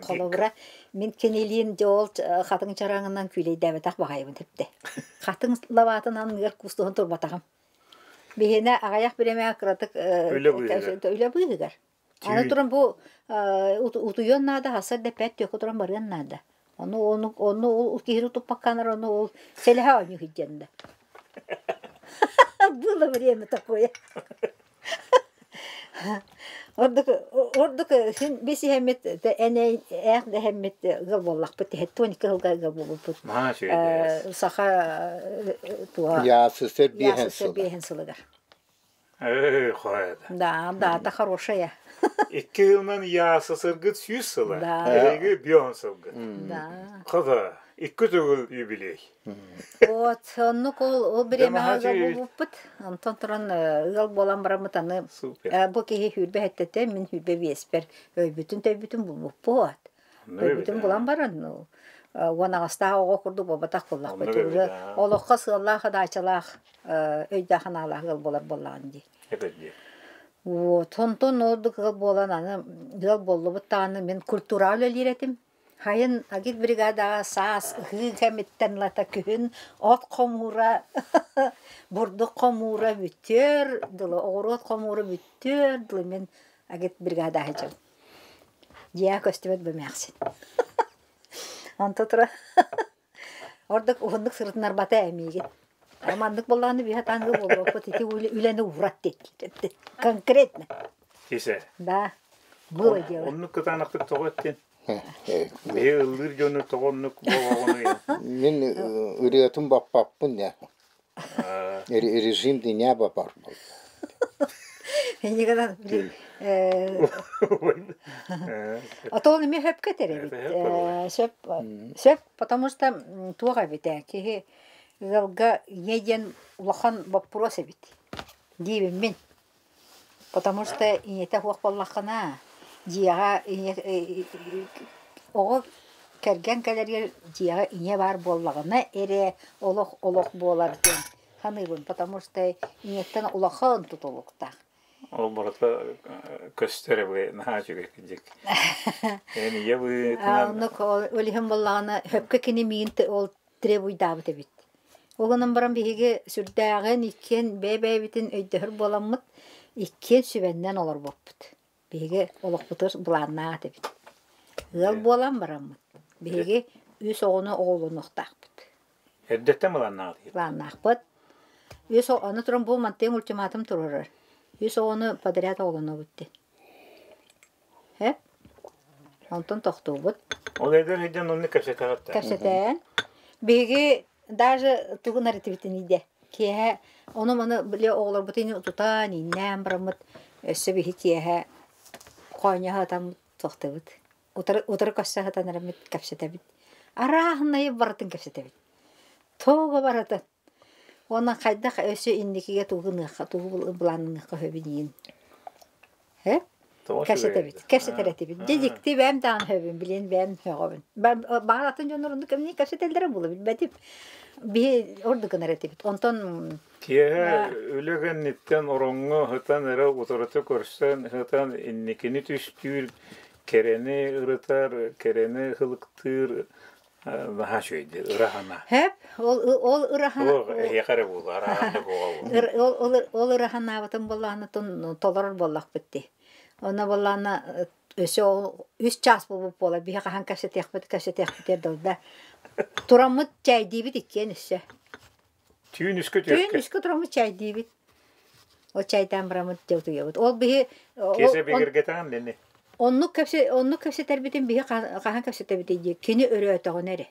холобура мин кинилиин дьэ ол хатыҥ чараҥынан күүлэйдээбэтэх баҕайыбын эптэ. Хатыҥ лабаатын анныгар куустуһан турбатаҕым. Биһиэнэ аҕыйах бириэмэҕэ кыратык Үлэ быыһыгар. Үлэ быыһыгар. Аны туран бу утуйуон наада, хасар да эппэт түөккэ туран барыан наада. Ону ону ону ол киһини туппакканар ону ол сэлэһэ оонньуу сылдьан да. Было время такое. Ордук ордук син бис иһэммит эн ээх дэһэммит ыал буоллахпыт 72 сылга ыал буолбуппут. Саха туга ЯССР биэһэн сылыгар. Эй, хода. Да, дата хорошая. Икки сылынан яасасыргыт 100 сыла. Да. Эһиги бион сылгыт. Да. Хода, икки төгүл юбилей. Вот, оннук ол бириэмэҕэ ыал буолбуппут. Онтон туран ыал буолан бараммыт аны Супер. бу киһи сүүрбэ сэттэтэ, мин 25-пэр өйбүтүн-төйбүтүн булбуппут. Өйбүтүн булан баран, 18-таах оҕо курдук буолбатах буоллахпыт. Уже олоххо сыаллаах, даачалаах, өйдөөх-санаалаах ыал буолар буоллаҕын дии. Вот, онтон ордук ыал буолан аны ыал буоллубут даҕаны мин культураҕа үлэлиир этим. Хайын агитбригадаҕа саас ыһыы кэмиттэн ылата күһүн от хомуура, бурдук хомуура бүтүөр дылы, оҕуруот хомуура бүтүөр дылы мин агитбригадаҕа сылдьабын. Дьиэҕэ көстүбэт бу эмээхсин. Онто тура ордук уһуннук сырытынарбата эмиигин. Маннык буоллаҕына биһи атаангы буолуохпут ити үлэни уурат диэт конкретно. Кисе. Да. Было дело. Оннук кытаанахтык тоҕо эттин? Биһи ыллыыр дьону тоҕо оннук буолуоҕунуй? Мин ырыатын баппаппын я. Режим дня бапар Иннигынан А то он эмиэ сөпкө этэр эбит. Сөп, сөп, потому что туох эбит ээ, киһи ыалга ийэ диэн улахан боппуруос эбит диибин мин. Потому что ийэтэ суох буоллаххына, дьиэҕэ ийэ оҕо кэргэн кэлэригэр дьиэҕэ ийэ баар буоллаҕына эрэ олох олох буолар диэн саныыбын, потому что ийэттэн улахан тутулуктаах. Ол барыта көстөр эбэ наһаа үчүгэй кырдьык. Эн ийэ быһыытынан Оннук ол иһин буоллаҕына сөпкө кини миигин ол требуйдаабыт эбит. Ол гынан баран биһиги сүрдээҕин иккиэн бэйэ-бэйэбитин өйдөһөр буоламмыт, иккиэн сүбэннэн олорбуппут. Биһиги олохпутугар былааннаах этибит. Ыал буолан бараммыт. Биһиги үс оҕону оҕолонуохтаахпыт. Эрдэттэн былааннаах Былааннаахпыт. Үс аны туран бу мантыйым ультиматум туруорар. Үс оҕону подряд оҕолонобут дии. Һэ? Онтон тохтуубут. Ол эдэр сылдьан оннук кэпсэтэҕит да? Кэпсэтэн. Биһиги даже тугун арытыбытын идэ. Киэһэ ону-маны били оҕолорбутун тутан, ииннээн бараммыт өссө биһи киэһэ хоонньоһо сытаммыт тохтубут. Утары, утары көрсө сытан эрэбит кэпсэтэбит. Арааһынайы барытын кэпсэтэбит. Туга барытын. Уонна хайдах өссө инникигэ тугу гыныахха, тугу былаанныахха сөбүн Э? Кэпсэтэбит, кэпсэтэр этибит. Дьэ дьикти бэйэм даҕаны сөбүн, билиэн бэйэм сөҕөбүн. Баҕар атын дьоннор оннук кэмниин кэпсэтэллэрэ буолуо билбэтим. Биһи ордук гынар этибит. Онтон Киэһэ үлэ кэнниттэн ороҥҥо сытан эрэ утарыта көрсөн сытан инникини түстүүр, кэрэни ырытар, кэрэни хылыктыыр наһаа үчүгэйдик ыраһана. Хэп, ол ол ыраһана Туох эһиэхэ эрэ буолуо, араһана буола ол ол ол ыраһанаабытын буоллаҕына толорор буоллахпыт дии. Онно буоллаҕына өссө ол үс чаас буолбут буолар биһи хаһан кэпсэтиэхпит кэпсэтиэхпит дылда. Тураммыт чэйдиибит иккиэн өссө. Түүн үскэ Түүн түөккэ. үскэ тураммыт чэйдиибит. Ол чайдаан бараммыт дьэ утуйабыт. Ол биһи Киэсэ бигэргэтэн дени. Оннук кэпсэ оннук кэпсэтэрбитин биһи хаһан кэпсэтэбитий дии кини өрөөтөҕүнэ эрэ.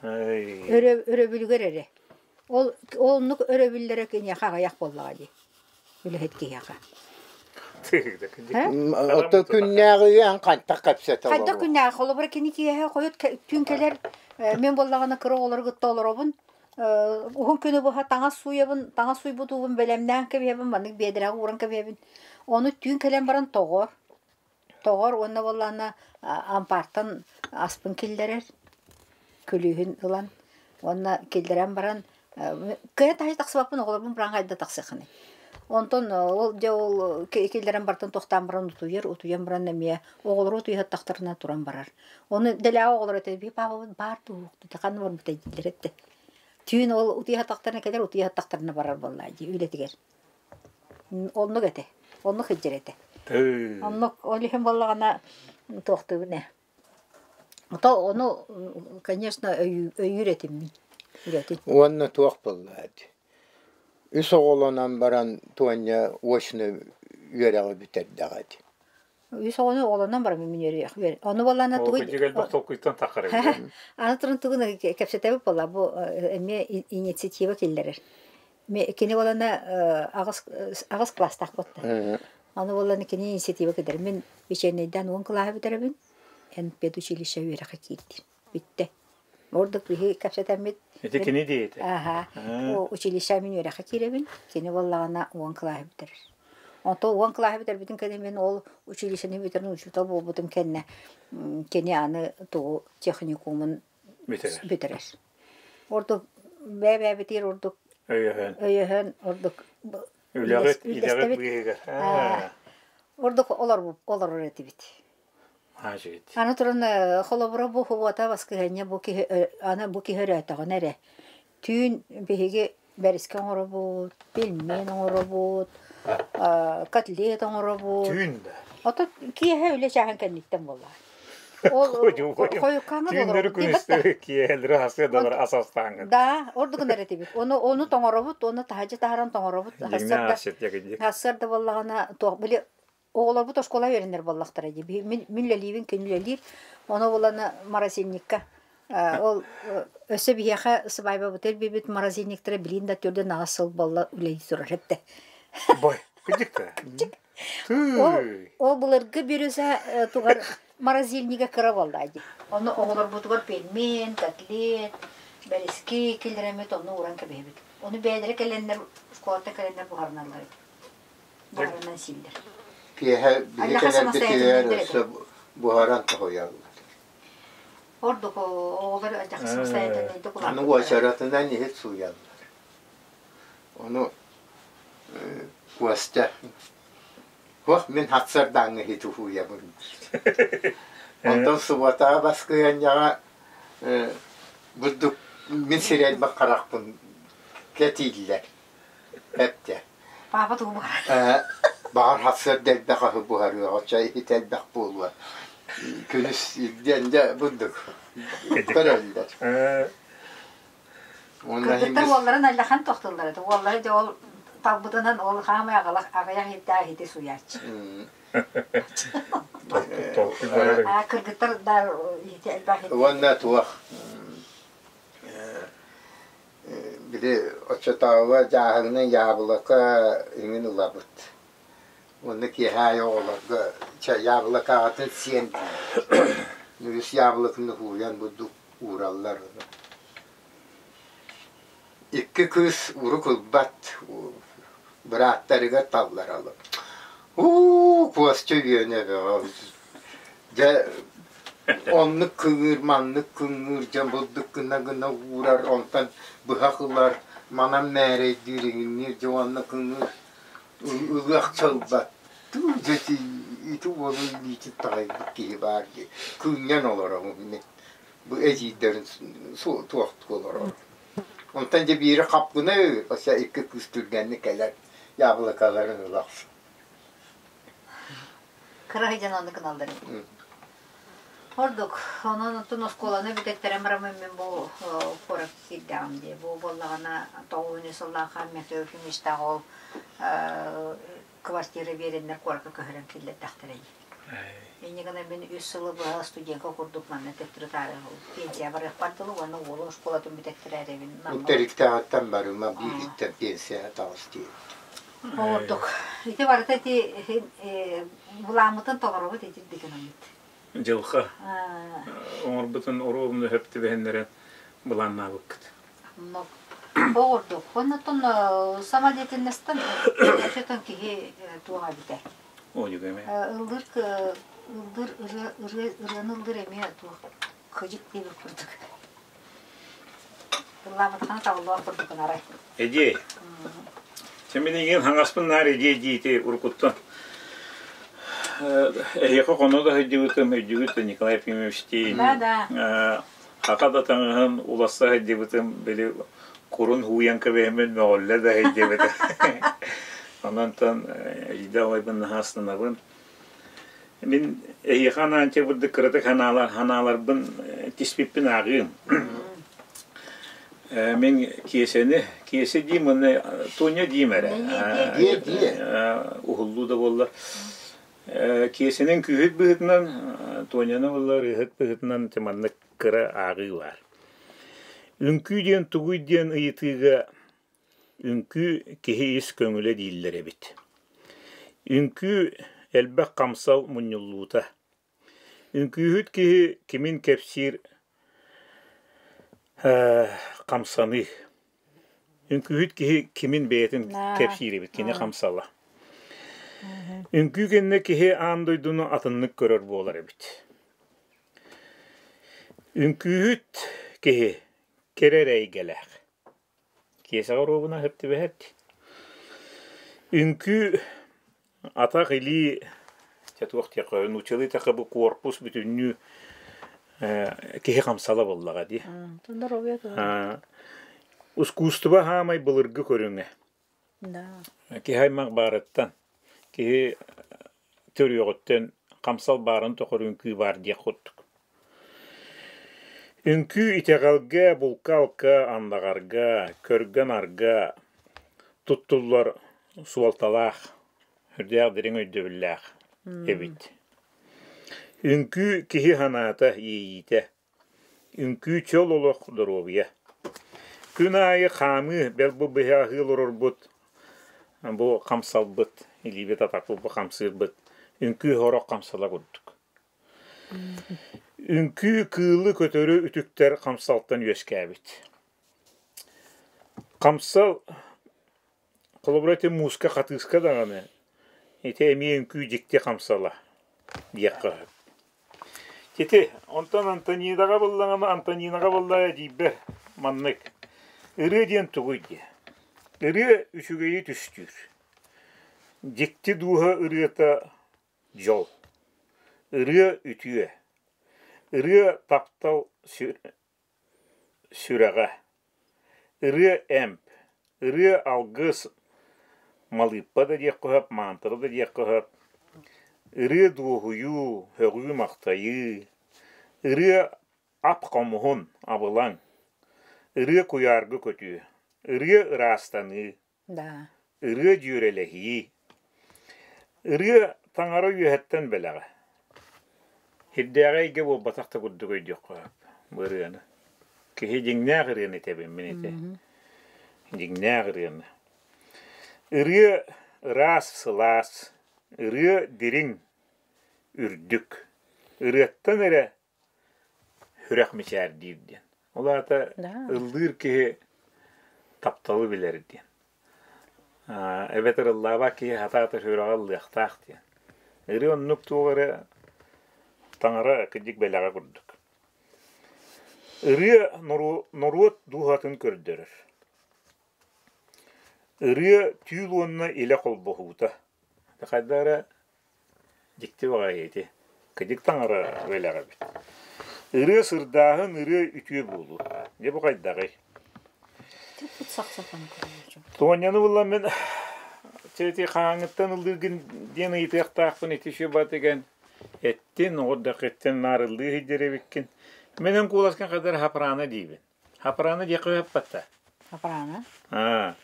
Өрө өрөбүлүгэр эрэ. Ол оннук өрөбүллэрэ киниэхэ аҕыйах буоллаҕа дии. Үлэһит киһиэхэ. Ото күннээҕи эн хантах кэпсэтэ Хайдах күннээҕи холобура кини киэһэ хойут түүн кэлэр мен буоллаҕына кыра оҕолору кытта олоробун уһун күнү быһа таҥас сууйабын, таҥас сууйбут уубун бэлэмнээн кэбиһэбин, маннык биэдэрэҕэ ууран кэбиһэбин. Ону түүн кэлэн баран тоҕор. Тоҕор уонна буоллаҕына ампаартан аспын киллэрэр, күлүүһүн ылан уонна киллэрэн баран кыайан таһырдьа тахсыбаппын, оҕолорбун быраҕан хайда тахсыаххыный. Онтон ол дьэ ол киллэрэн бартан тохтоон баран утуйар, утуйан баран эмиэ оҕолору утуйа сыттахтарына туран барар. Ону дэлэҕэ оҕолор этэ бии паапабыт баар дуу ханна барбытай дииллэр этэ. Түүн ол утуйа сыттахтарына кэлэр, утуйа сыттахтарына барар буоллаа дии үлэтигэр. Оннук этэ. Оннук сылдьар этэ. Оннук ол иһин буоллаҕына туохтуубун ээ. Ото ону, конечно, өйүүр этим мин үлэтин. Уонна туох буолла эти? Үс оҕолонон баран Туонньа очно үөрэҕи бүтэрдэҕэ ити. Үс оҕону оҕолонон баран мин үөрүйэх. Ону буоллаана тугу Кырдьык элбэх толкуйтан таххар эбит. Аны туран тугун кэпсэтэбит буолла бу эмиэ инициатива киллэрэр. Кини буолана аҕыс кылаастаах буолта. Аны буоллана кини инициатива кэдэр. Мин вечернэйдээн 10 кылааһы бүтэрэбин. Эн педучилище үөрэххэ киирдим. Бүттэ. Ордук биһи кэпсэтэммит. Ити кини диэти. Аха. Училище мин үөрэххэ киирэбин. Кини буоллаҕына 10 кылааһы бүтэрэр. Онтон 10 кылааһы бүтэрбитин кэннэ мин ол училищены бүтэрэн учуутал буолбутум кэннэ кини аны тугу техникумун бүтэрэр. Бүтэрэр. Ордук бэйэ-бэйэбитигэр ордук өйөһөн өйөһөн ордук үлэҕит идэҕит быыһыгар ордук олорор этибит. Аны туран холобура бу хубота баскыһыанньа бу киһи аны бу киһи өрөөтөҕүнэ эрэ түүн биһиги бэрискэ оҥоробут, пельмен оҥоробут, котлет оҥоробут. Түүн да? Ото киэһэ үлэ чааһын кэнниттэн буоллаҕа. Ол хойуккааҥҥа Түүннэри күнүстэри киэһэлэри аһасыадалар ас астааҥҥыт. Да, ордугунар этибит. Ону ону тоҥоробут, уонна таһырдьа таһааран тоҥоробут. Сарсыарда буоллаҕына туох били оҕолорбут оскуола үөрэнэр буоллахтара дии. Мин мин үлэлиибин, кини үлэлиир. Ону булана морозильникка ол өссө биһиэхэ сыбаайбабытыгар биэрбит морозильниктара билин да төрдүн аҕыс сыл буолла үлэлии турар этэ. Бой, кырдьык да? Ол, ол былыргы бирюза тугар морозильнига кыра буолла дии. Ону оҕолорбутугар пельмен, котлет, бэриски киллэрэммит онно ууран кэбиһэбит. Ону бэйэлэрэ кэлэннэр, школаттан кэлэннэр буһарыналлар эбит. Буһарынан сииллэр. Киэһэ биһи кэлэрбитигэр өссө буһаран тоһуйаллар. Ордук оҕолор дьахса самостоятельнайдык Аны уочаратынан иһит сууйаллар. Ону Костя «Ох, мин хатсардааҥҥа иһит уһуйабын» диир. Онтон субуотаҕа баскыһыанньаҕа бурдук мин сирэйбэр харахпын кэтииллэр. Эптэ. Папа тугу буһарар? Баҕар хатсыарда элбэх аһы буһарыаҕа, оччо иһит элбэх буолуо. Күнүс диэн дьэ бурдук көрөллөр. Кыргыттар уолларын айлахан тохтуллар этэ. Уоллара дьэ ол талбытынан ол хаамай аҕыйах иһиттээх иһити суйааччы. Кыргыттар да иһити элбэх иһит. Уонна туох били оччотооҕуга дьааһыгынан яблоко иҥин ылабыт. Уонна киэһэ аайы оҕолорго чэ яблокаҕытын сиэн диир. Үс яблоканы һууйан бурдук уураллар. Икки кыыс урук ылбат бырааттарыгар талларалар. Уу, Костя үөнэ бөҕө. Дьэ, оннук кыҥыыр, маннык кыҥыыр, дьэ бурдук гына-гына уурар, онтон быһах ылар, манан мээрэйдиир, иҥинниир, дьэ уонна кыҥыыр ылыахча ылбат. Туу, дьэ ити уолу илиитин таҕайбыт киһи баар дии. Кыынньан олоробун мин. Бу эдьиийдэрин туохтуу олорор. Онтон дьэ биири хаппына өссө икки кыыс түргэнник кэлэр яблокаларын ыла охсор. Кыра сылдьан оннук гыналлар эбит. Ордук, онон оттон оскуоланы бүтэттэрэн бараммын мин бу куоракка киирдэҕим дии. Бу буоллаҕына тоҕус сыллаахха Михаил Ефимовичтаах ол квартира биэрэннэр куоракка көһөрөн киллэрдэхтэрэ дии. Инньэ гынан мин үс сылы быһа студентка курдук манна төттөрү-таары пенсия барыахпар дылы уонна уолум школатын бүтэттэрээрэбин. Тэрилтэҕиттэн барыма биириттэн пенсияҕа таҕыс диэбит. Ордук. Ити барыта ити былааммытын толоробут итирдик гынаммыт. Дьылҕа оҥорбутун оруобуна сөп түбэһиннэрэн былааннаабыккыт. Оҕурдук. Оннуттан самодеятельностан оччотон киһи туоҕа эбитэ. Ыллыыр ыллыыр ырыа ырыа ырыаны ыллыыр эмиэ туох кыдьык диэбит курдук. Ыллаабатаххына табыллыбат курдук гынарай. Эдиэй. Сен билигин хаҥаспын наар эдиэй диити урукуттан эһиэхэ хоно да сылдьыбытым өйдүүгүт Николай Ефимовичтиин Да, да. хака да таҥаһын уласса сылдьыбытым били курун һууйан кэбиһэммин мөҕүллэ да сылдьыбытым. Онон эдьиийдэ алайбын наһаа астынабын. Мин эһиэхэ анаан чабырдык кыратык ханааларбын тиспиппин ааҕыым. Мин Киэсэни, Киэсэ диим уонна Тоня диим эрэ. Уһуллуу да буоллар. Киэсэнин күүһүт быһыытынан, Тоняны буоллар ыһыт быһыытынан маннык кыра ааҕыы баар. Үҥкүү диэн тугуй диэн ыйытыыга. Үҥкүү киһи ис көҥүлэ дииллэр эбит. Үҥкүү элбэх хамсал мунньуллуута. Үҥкүүһүт киһи кимин кэпсиир хамсаныы. Үҥкүүһүт киһи кимин бэйэтин кэпсиир эбит, кини хамсала. Үҥкүү кэннэ киһи аан дойдуну атыннык көрөр буолар эбит. Үҥкүүһүт киһи кэрэ эрэ эйгэлээх. Киэсэҕэ оруобуна сөп түбэһэр дии. Үҥкүү атах илии чэ туох диэххэ нууччалыы эттэххэ бу корпус бүтүннүү киһи хамсала буоллаҕа дии. Ускуустуба хаамай былыргы көрүҥэ. Киһи аймах баарыттан, киһи төрүөҕүттэн хамсал баарын тухары үҥкүү баар диэх курдук. Үҥкүү итэҕэлгэ, булка-алка, андаҕарга, көргө-нарга туттуллар суолталаах, сүрдээх дириҥ өйдөбүллээх эбит. Үҥкүү киһи санаата, иэйиитэ. Үҥкүү чөл олох доруобуйа. Күн аайы хаамыы, бэл бу быһа аһыы олорорбут, бу хамсалбыт, илиибит атахпыт бу хамсыырбыт үҥкүү сорох хамсала курдук. Үҥкүү кыылы көтөрү үтүктэр хамсалтан үөскээбит. Хамсал холобура ити мууска хатыыска даҕаны ити эмиэ үҥкүү дьикти хамсала диэххэ сөп. Ити онтон Антонинаҕа буллаҕына Антонинаҕа буллаҕа эдьиийбэр маннык ырыа диэн тугуй диэ. Ырыа үчүгэйи түстүүр. Дьикти дууһа ырыата Дьол. Ырыа үтүө. Ырыа таптал сүрэҕэ. Ырыа эмп. Ырыа алгыс малыыппа да диэххэ сөп, маантра да диэххэ сөп. Ырыа дуоһуйуу, сөҕүү-махтайыы. Ырыа ап-хомуһун, абылаҥ. Ырыа куйаарга көтүү. Ырыа ыраастаныы. Да. Ырыа дьүөрэлэһии. Ырыа таҥара үөһэттэн бэлэҕэ. Сирдээҕи эйгэ буолбатах да курдук өйдүөххэ сөп бу ырыаны. Киһи дьиҥнээх ырыаны этэбин мин ити. Дьиҥнээх ырыаны. Ырыа ыраас, сылаас, ырыа дириҥ, үрдүк. Ырыаттан эрэ сүрэх мичээрдиир диэн. Ол аата ыллыыр киһи тапталы билэр диэн. Эбэтэр ыллаабат киһи хатаата сүрэҕэ ыллыахтаах диэн. Ырыа оннук туох эрэ таҥара кырдьык бэлэҕэ курдук. Ырыа норуот дууһатын көрдөрөр. Ырыа түүл уонна илэ холбоһуута. Хайдах эрэ Дьикти баҕайы ити. Кыдьык таҥара бэлэҕэ эбит. Ырыа сырдааһын, ырыа үтүө буолуу. Дьэ бу хайдаҕый? Туонньаны булла мин чэ ити хааҥҥыттан ыллыыргын диэн ыйытыахтаахпын ити сүбатыган эттин, оҕурдаххыттан наар ыллыы сылдьар эбиккин. Мин эн куоласкын хайдах эрэ хапыраана диибин. Сопрано диэххэ сөп Сопрано? Аа.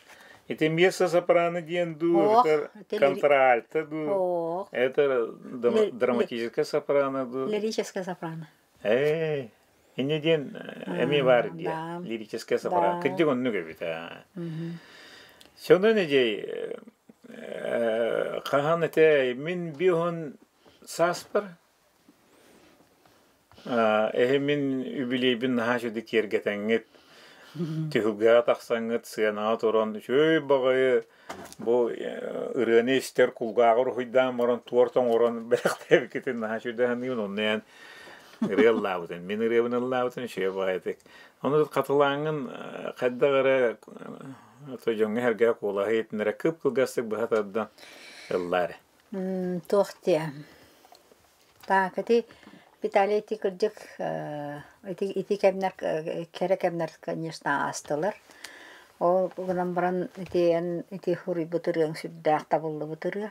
Ити место сопрано диэн дуу, Ох, эбэтэр это контральто дуу, Ох. это драматическое сопрано дуу. Лирическое сопрано. Ээ, инньэ диэн эмиэ баар диэ. Да. Лирическое сопрано. Да. Кырдьык оннук эбит аа. Сонун эдьиэй хаһан этэ мин биһон сааспар Эһи мин үбүлүөйбүн наһаа үчүгэй киэргэтэҥҥит, түһүлгэҕэ тахсаҥҥыт, сыанаҕа туран үчүгэй баҕайы бу ырыаны истэр кулгааҕы уруһуйдаан баран туорт оҥорон бэлэхтээбиккитин наһаа үчүгэй саныыбын. Онно эн ырыа ыллаабытын, мин ырыабын ыллаабытын үчүгэй баҕайытык. Ону хатылааҥҥын хайдах эрэ дьоҥҥо-сэргэҕэ куолаһы иһитиннэрэ кып-кылгастык быһа тардан ыллаа эрэ. Туох диэ Так, ити Виталий ити кырдьык ити ити кэмнэр кэрэ кэмнэр конечно аастылар. Ол гынан баран ити эн ити суруйбут ырыаҥ сүрдээх табыллыбыт ырыа.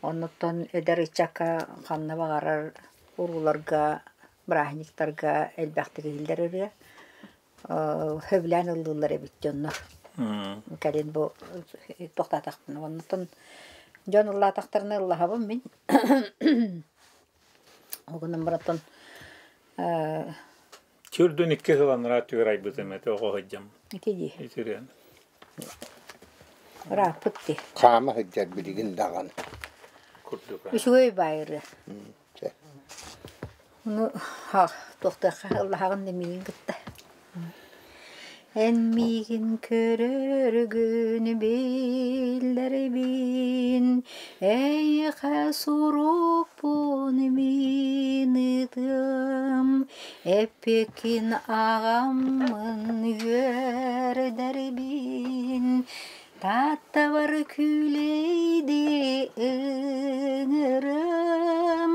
Оннуттан эдэр ыччакка ханна баҕарар урууларга, бырааһынньыктарга элбэхтик иһиллэр ырыа. Сөбүлээн ыллыыллар эбит дьоннор. Кэлин бу туохтаатахпына оннуттан дьон ыллаатахтарына ыллаһабын мин. Ол гынан баран Чүрдүн икки сыл анараа түгэр айбытым этэ оҕо сылдьам. Ити дии. Итирэн. Ырааппыт дии. Хаама сылдьар билигин даҕаны. Курдук. Үчүгэй баайыры. Ну, туохтаахха ыллаһаҕын да миигин кытта. Эн миигин көрөргүн биллэрбин, эйиэхэ сурукпун мин ыытыам, эппиккин аҕаммын үөрдэрбин, Тааттабар күүлэйдии ыҥырыам,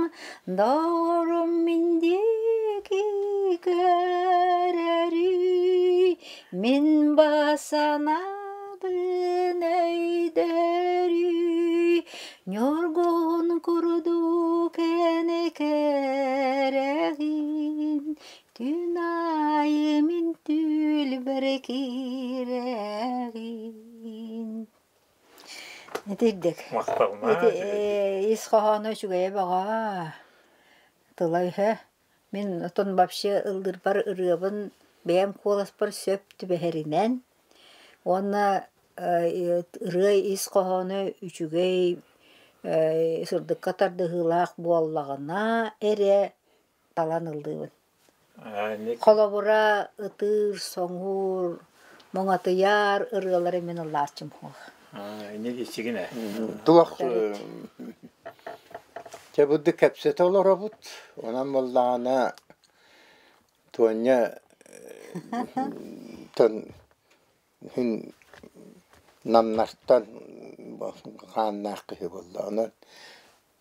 доҕорум мин диэки көрөрүй, мин басанабын өйдөрүй, ньургун курдук эн кэрэҕин, Түүн аайы мин түүлбэр киирэҕин. Итирдик. Махталма. Ити ис хоһооно үчүгэйэ бөҕө. Тыла үһэ. Мин отон вообще ыллыырбар ырыабын бэйэм куоласпар сөп түбэһэринэн уонна ырыа ис хоһооно үчүгэй сырдыкка тардыһыылаах буоллаҕына эрэ талан ыллыыбын. Холобура, ытыыр, соҥуур, муҥатыйар ырыалары мин ыллааччым суох. Инник иччигин ээ. Туох чэ бу кэпсэтэ олоробут. Онон буоллаҕына Туонньа тон Мин Намнартан хааннаах киһи буолла. Онон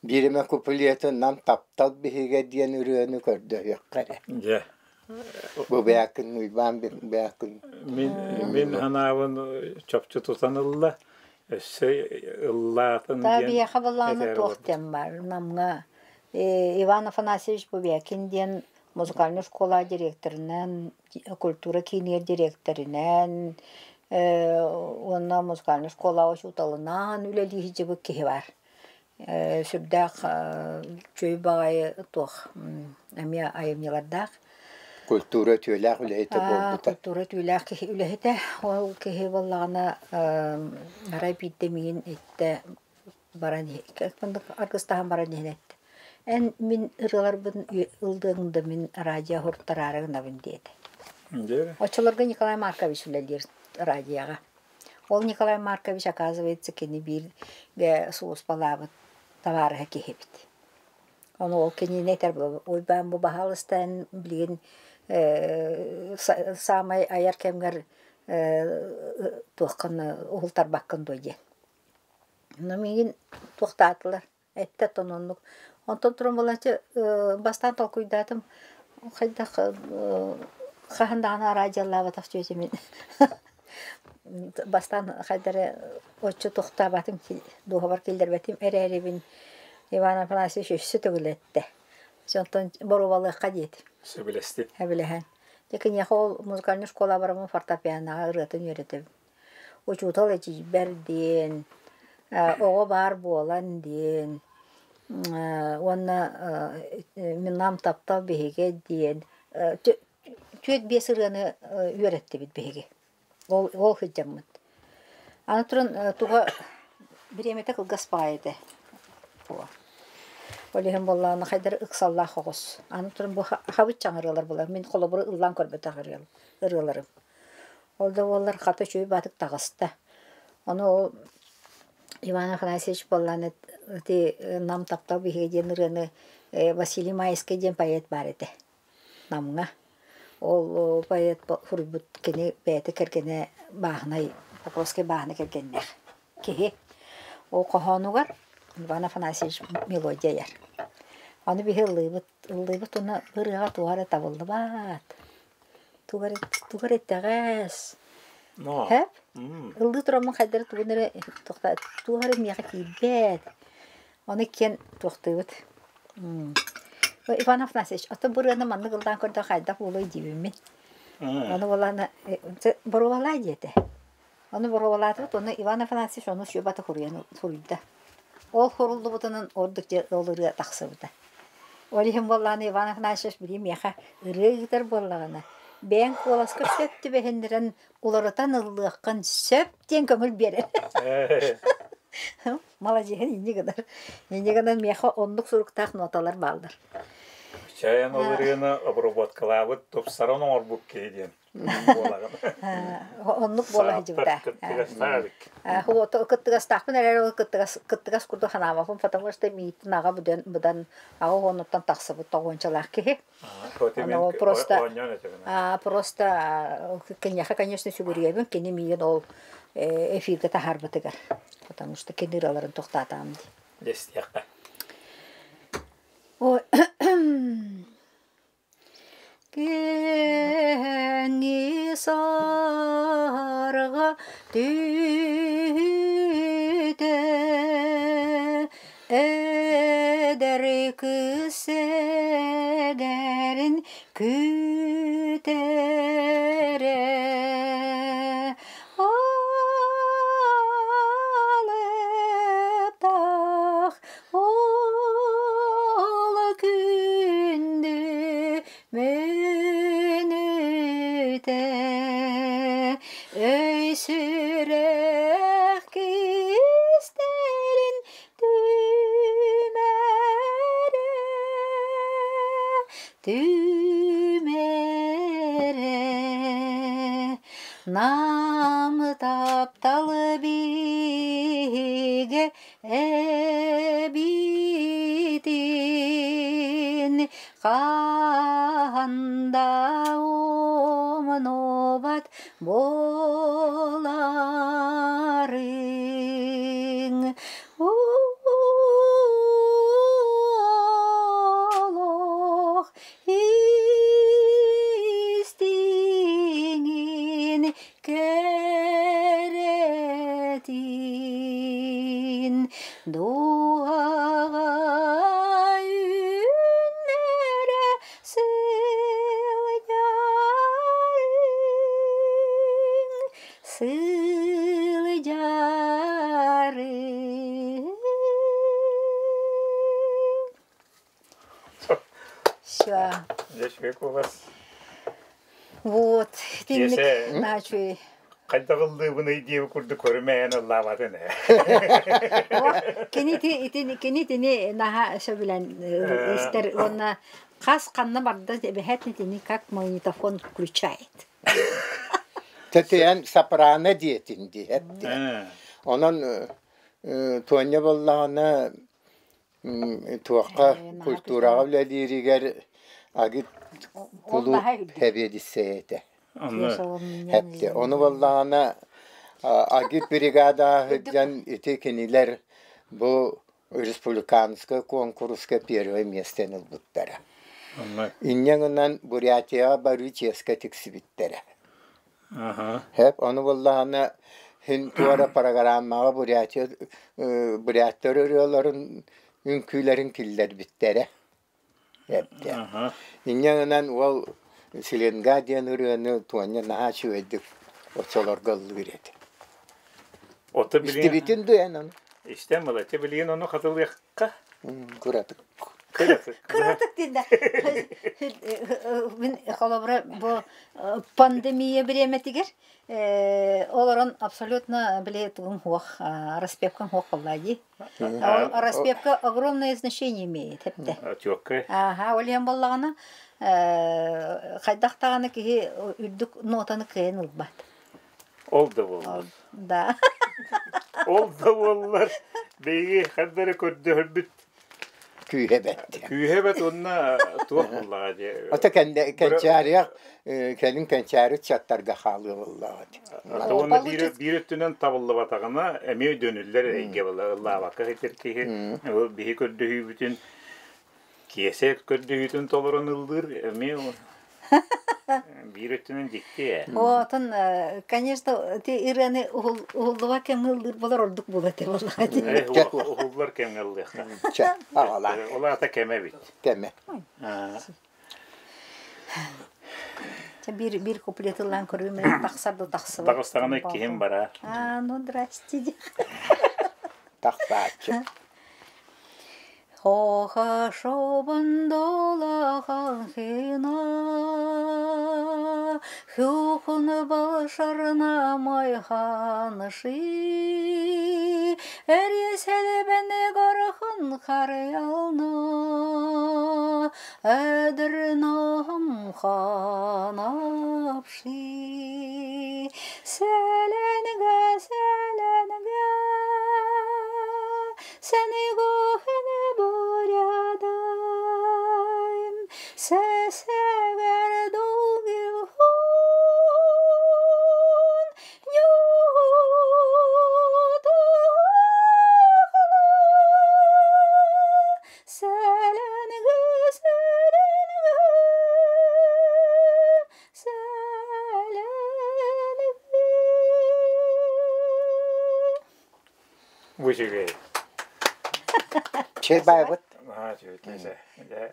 биир эмэ куплеты Нам таптал биһигэ диэн ырыаны көрдөһүөххэ эрэ. Дьэ. Бу бэйэккин Уйбаан бэйэккин Мин мин санаабын чопчу тутан ылла. Өссө ыллаатын Та диэн биһиэхэ былааны этээр туох олордум. диэн баар Намҥа Иван Афанасьевич Бубякин диэн музыкальнай школа директорынан, культура киинигэр дириэктэринэн уонна музыкальнай школаҕа учууталынан үлэлии сылдьыбыт киһи баар. Сүрдээх үчүгэй баҕайы туох эмиэ айымньылардаах. Культура үтүөлээх үлэһитэ буолбута. Культура үтүөлээх киһи үлэһитэ. Ол киһи буоллаҕына арай биирдэ миигин иттэ баран аргыстаһан баран иһэн эттэ: «Эн мин ырыаларбын ыллыаҥ да мин радио уһуктараары гынабын» диэтэ. Оччолорго Николай Маркович үлэлиир радиоҕа. Ол Николай Маркович, оказывается, кини бииргэ сулууспалаабыт табаарыһа киһи эбит. Ону ол кинини этэр Уйбаан бу баһаалыста эн билигин саамай айар кэмҥэр туоххун уһултарбаккын дуо диэн. Но миигин туохтаатылар, эттэ оттон оннук. Онтон туран буолааччы бастаан толкуйдаатым, хайдах хаһан даҕаны араадьыйалаабатах дьүөтүмүн бастаан хайда эрэ оччо тохтообатым, дууһабар киллэрбэтим эрээрибин Иван Афанасьевич өссө төгүл эттэ. Онтон боруобалыахха диэтим. Сөбүлэстим. Сөбүлэһэн. Дьэ киниэхэ ол музыкальнай школа бараммын фортепианоҕа ырыатын үөрэтэбин. Учуутал эдьиийбэр диэн, оҕо баар буолан диэн уонна Нам таптал биһигэ диэн түөрт биэс ырыаны үөрэттибит биһиги. Ол ол сылдьаммыт. Аны туран туга бириэмэтэ кылгас баҕайы этэ. Ол иһин буоллаҕына хайдах эрэ ыксаллаах оҕус. Аны туран бу хабыт чаҥырыалар буолар. Мин холобуру ыллаан көрбөтөх ырыаларым. Ол да буоллар хата үчүгэй баатык таҕыста. Ону ол Иван Афанасьевич буоллаан ити «Нам таптал биһигэ» диэн ырыаны Василий Маевский диэн поэт баар этэ Намҥа. Ол поэт суруйбут кини бэйэтэ кэргэнэ бааһынай Покровскай бааһынай кэргэннээх киһи. Ол хоһоонугар Иван Афанасьевич мелодия айар. Ону биһи ыллыыбыт, ыллыыбыт уонна ырыаҕа туох эрэ табыллыбат. Тугу эрэ тугу эрэ итэҕэс. Һэп? Ыллыы тураммын хайдары тугун эрэ туох эрэ миэхэ тиийбэт. Ону иккиэн туохтуубут. Иван Афанасьевич, оттон бу ырыаны маннык ыллаан көрдөх хайдах буолуой диибин мин. Ону буоллаҕына боруобалаа диэтэ. Ону боруобалаатыбыт уонна Иван Афанасьевич ону сүбата суруйан суруйда. Ол суруллубутунан ордук дьэ ол ырыа тахсыбыта. Ол иһин буоллаҕына Иван Афанасьевич билигин миэхэ ырыа ыытар буоллаҕына, Бэйэҥ куоласка сөп түбэһиннэрэн уларытан ыллыаххын сөп диэн көҥүл биэрэр. Маладьыаһын инньэ гынар. Инньэ гынан миэхэ оннук суруктаах ноталар бааллар. Чайан ол ырыаны обработкалаабыт, тупсаран оҥорбут киһи диэн буолаҕын. Оннук буола сылдьыбыта. Кыттыгастаахпын эрээри ол кыттыгас кыттыгас курдук санаабаппын, потому что миитин аҕа быдан быдан аҕа уонуттан тахсыбыт тоҕуончалаах киһи. Ону просто просто киниэхэ, конечно, сүгүрүйэбин, кини миигин ол эфиргэ таһаарбытыгар, потому что кини ырыаларын тохтоотоҕум дии. Дьэстиэххэ. Киэһэҥҥи сарга түһүүтэ эдэр кыыс эдэрин күүтэрэ Алыптаах ол күндү мүнүүтэ өй сүрэх кистэлин түмэрэ түмэрэ нам таптал биһигэ эбиитин хаһан да умнубат буоларыҥ олох истиҥин кэрэтин дууһаҕа үүннэрэ сылдьарыҥ сылдьарыҥ Все. Дьэ, куолас. Вот, итинник наачуй. Хайдах ыллыыбыный диэби курдук көрүмэйэн ыллаабатын ээ. Кини итини итини наһаа сөбүлэн истэр уонна хас ханна барда эбэһэт итини как магнитофон включает. Тэтиэн сопрано диэтин диэт. Онон Туонньа буоллаҕына Туохха культураҕа үлэлииригэр агит кулууп сэбиэдиссэйэ этэ. Эптэ. Ону буоллаҕына агит бригада сылдьан ити кинилэр бу республиканскай куонкуруска первое миэстэни ылбыттара. Инньэ гынан Бурятияҕа барыы чиэскэ тиксибиттэрэ. Һэп, ону буоллаҕына син туора программаҕа Бурятия буряттар ырыаларын, үҥкүүлэрин киллэрбиттэрэ. Эптэ. Инньэ гынан уол Селенга диэн ырыаны Туонньа наһаа үчүгэйдик оччолорго ыллыыр этэ. Ото билигин Истибитин дуо эн ону? Истэн балачча билигин ону хатылыахха. Кыратык. Кыратык. Кыратык диэн мин холобура бу пандемия бириэмэтигэр олорон абсолютно били тугум хуох распевкам хуох буолла дии. Распевка огромное значение имеет эптэ. Чуоккай. Аха, ол иһин буоллаҕына хайдах даҕаны киһи үрдүк нотаны кыайан ылбат. Ол да буоллар. Да. Ол да буоллар, биһиги ханна эрэ көрдөһөрбүт Күүһэ бэрт. Күүһэ бэрт уонна туох буоллаҕа дии. Ото кэнчээриэх кэлин кэнчээри ыччаттарга хаалыа буоллаҕа дии. Уонна биир, биир өттүнэн табыллыбатаҕына эмиэ өйдөнүллэр эйгэ ыллаабакка ситэр киһи биһи көрдөһүүбүтүн Киэсэ көрдөһүүтүн толорон ыллыыр эмиэ биир өттүнэн дьикти ээ. Оотон, конечно, ти ырыаны уһуллуба кэмҥэ ыллыыр болар ордук буолар этэ буоллаҕа дии. Уһуллар кэмҥэ ыллыахха. Чэ, аҕалаа. Ол аата кэмэ эбит. Кэмэ. Чэ, биир биир куплет ыллаан көрүүм тахсар да тахсыбат. Таҕыстаҕына киһим барар. А, ну здрасте. Тахсааччы. Хюхуны балшарына майханыши, Эресэлэбэни горхун харыялна, Эдернахым ханапши. Сэлэнгэ, сэлэнгэ, Сэнигохэне бурядаем, Сэсэгэр долгилхун, Сэлэнгэ, сэлэнгэ, сэлэнгэ. Бу үчүгэй. Чэй баайбыт. Аа, үчүгэй. Дьэ,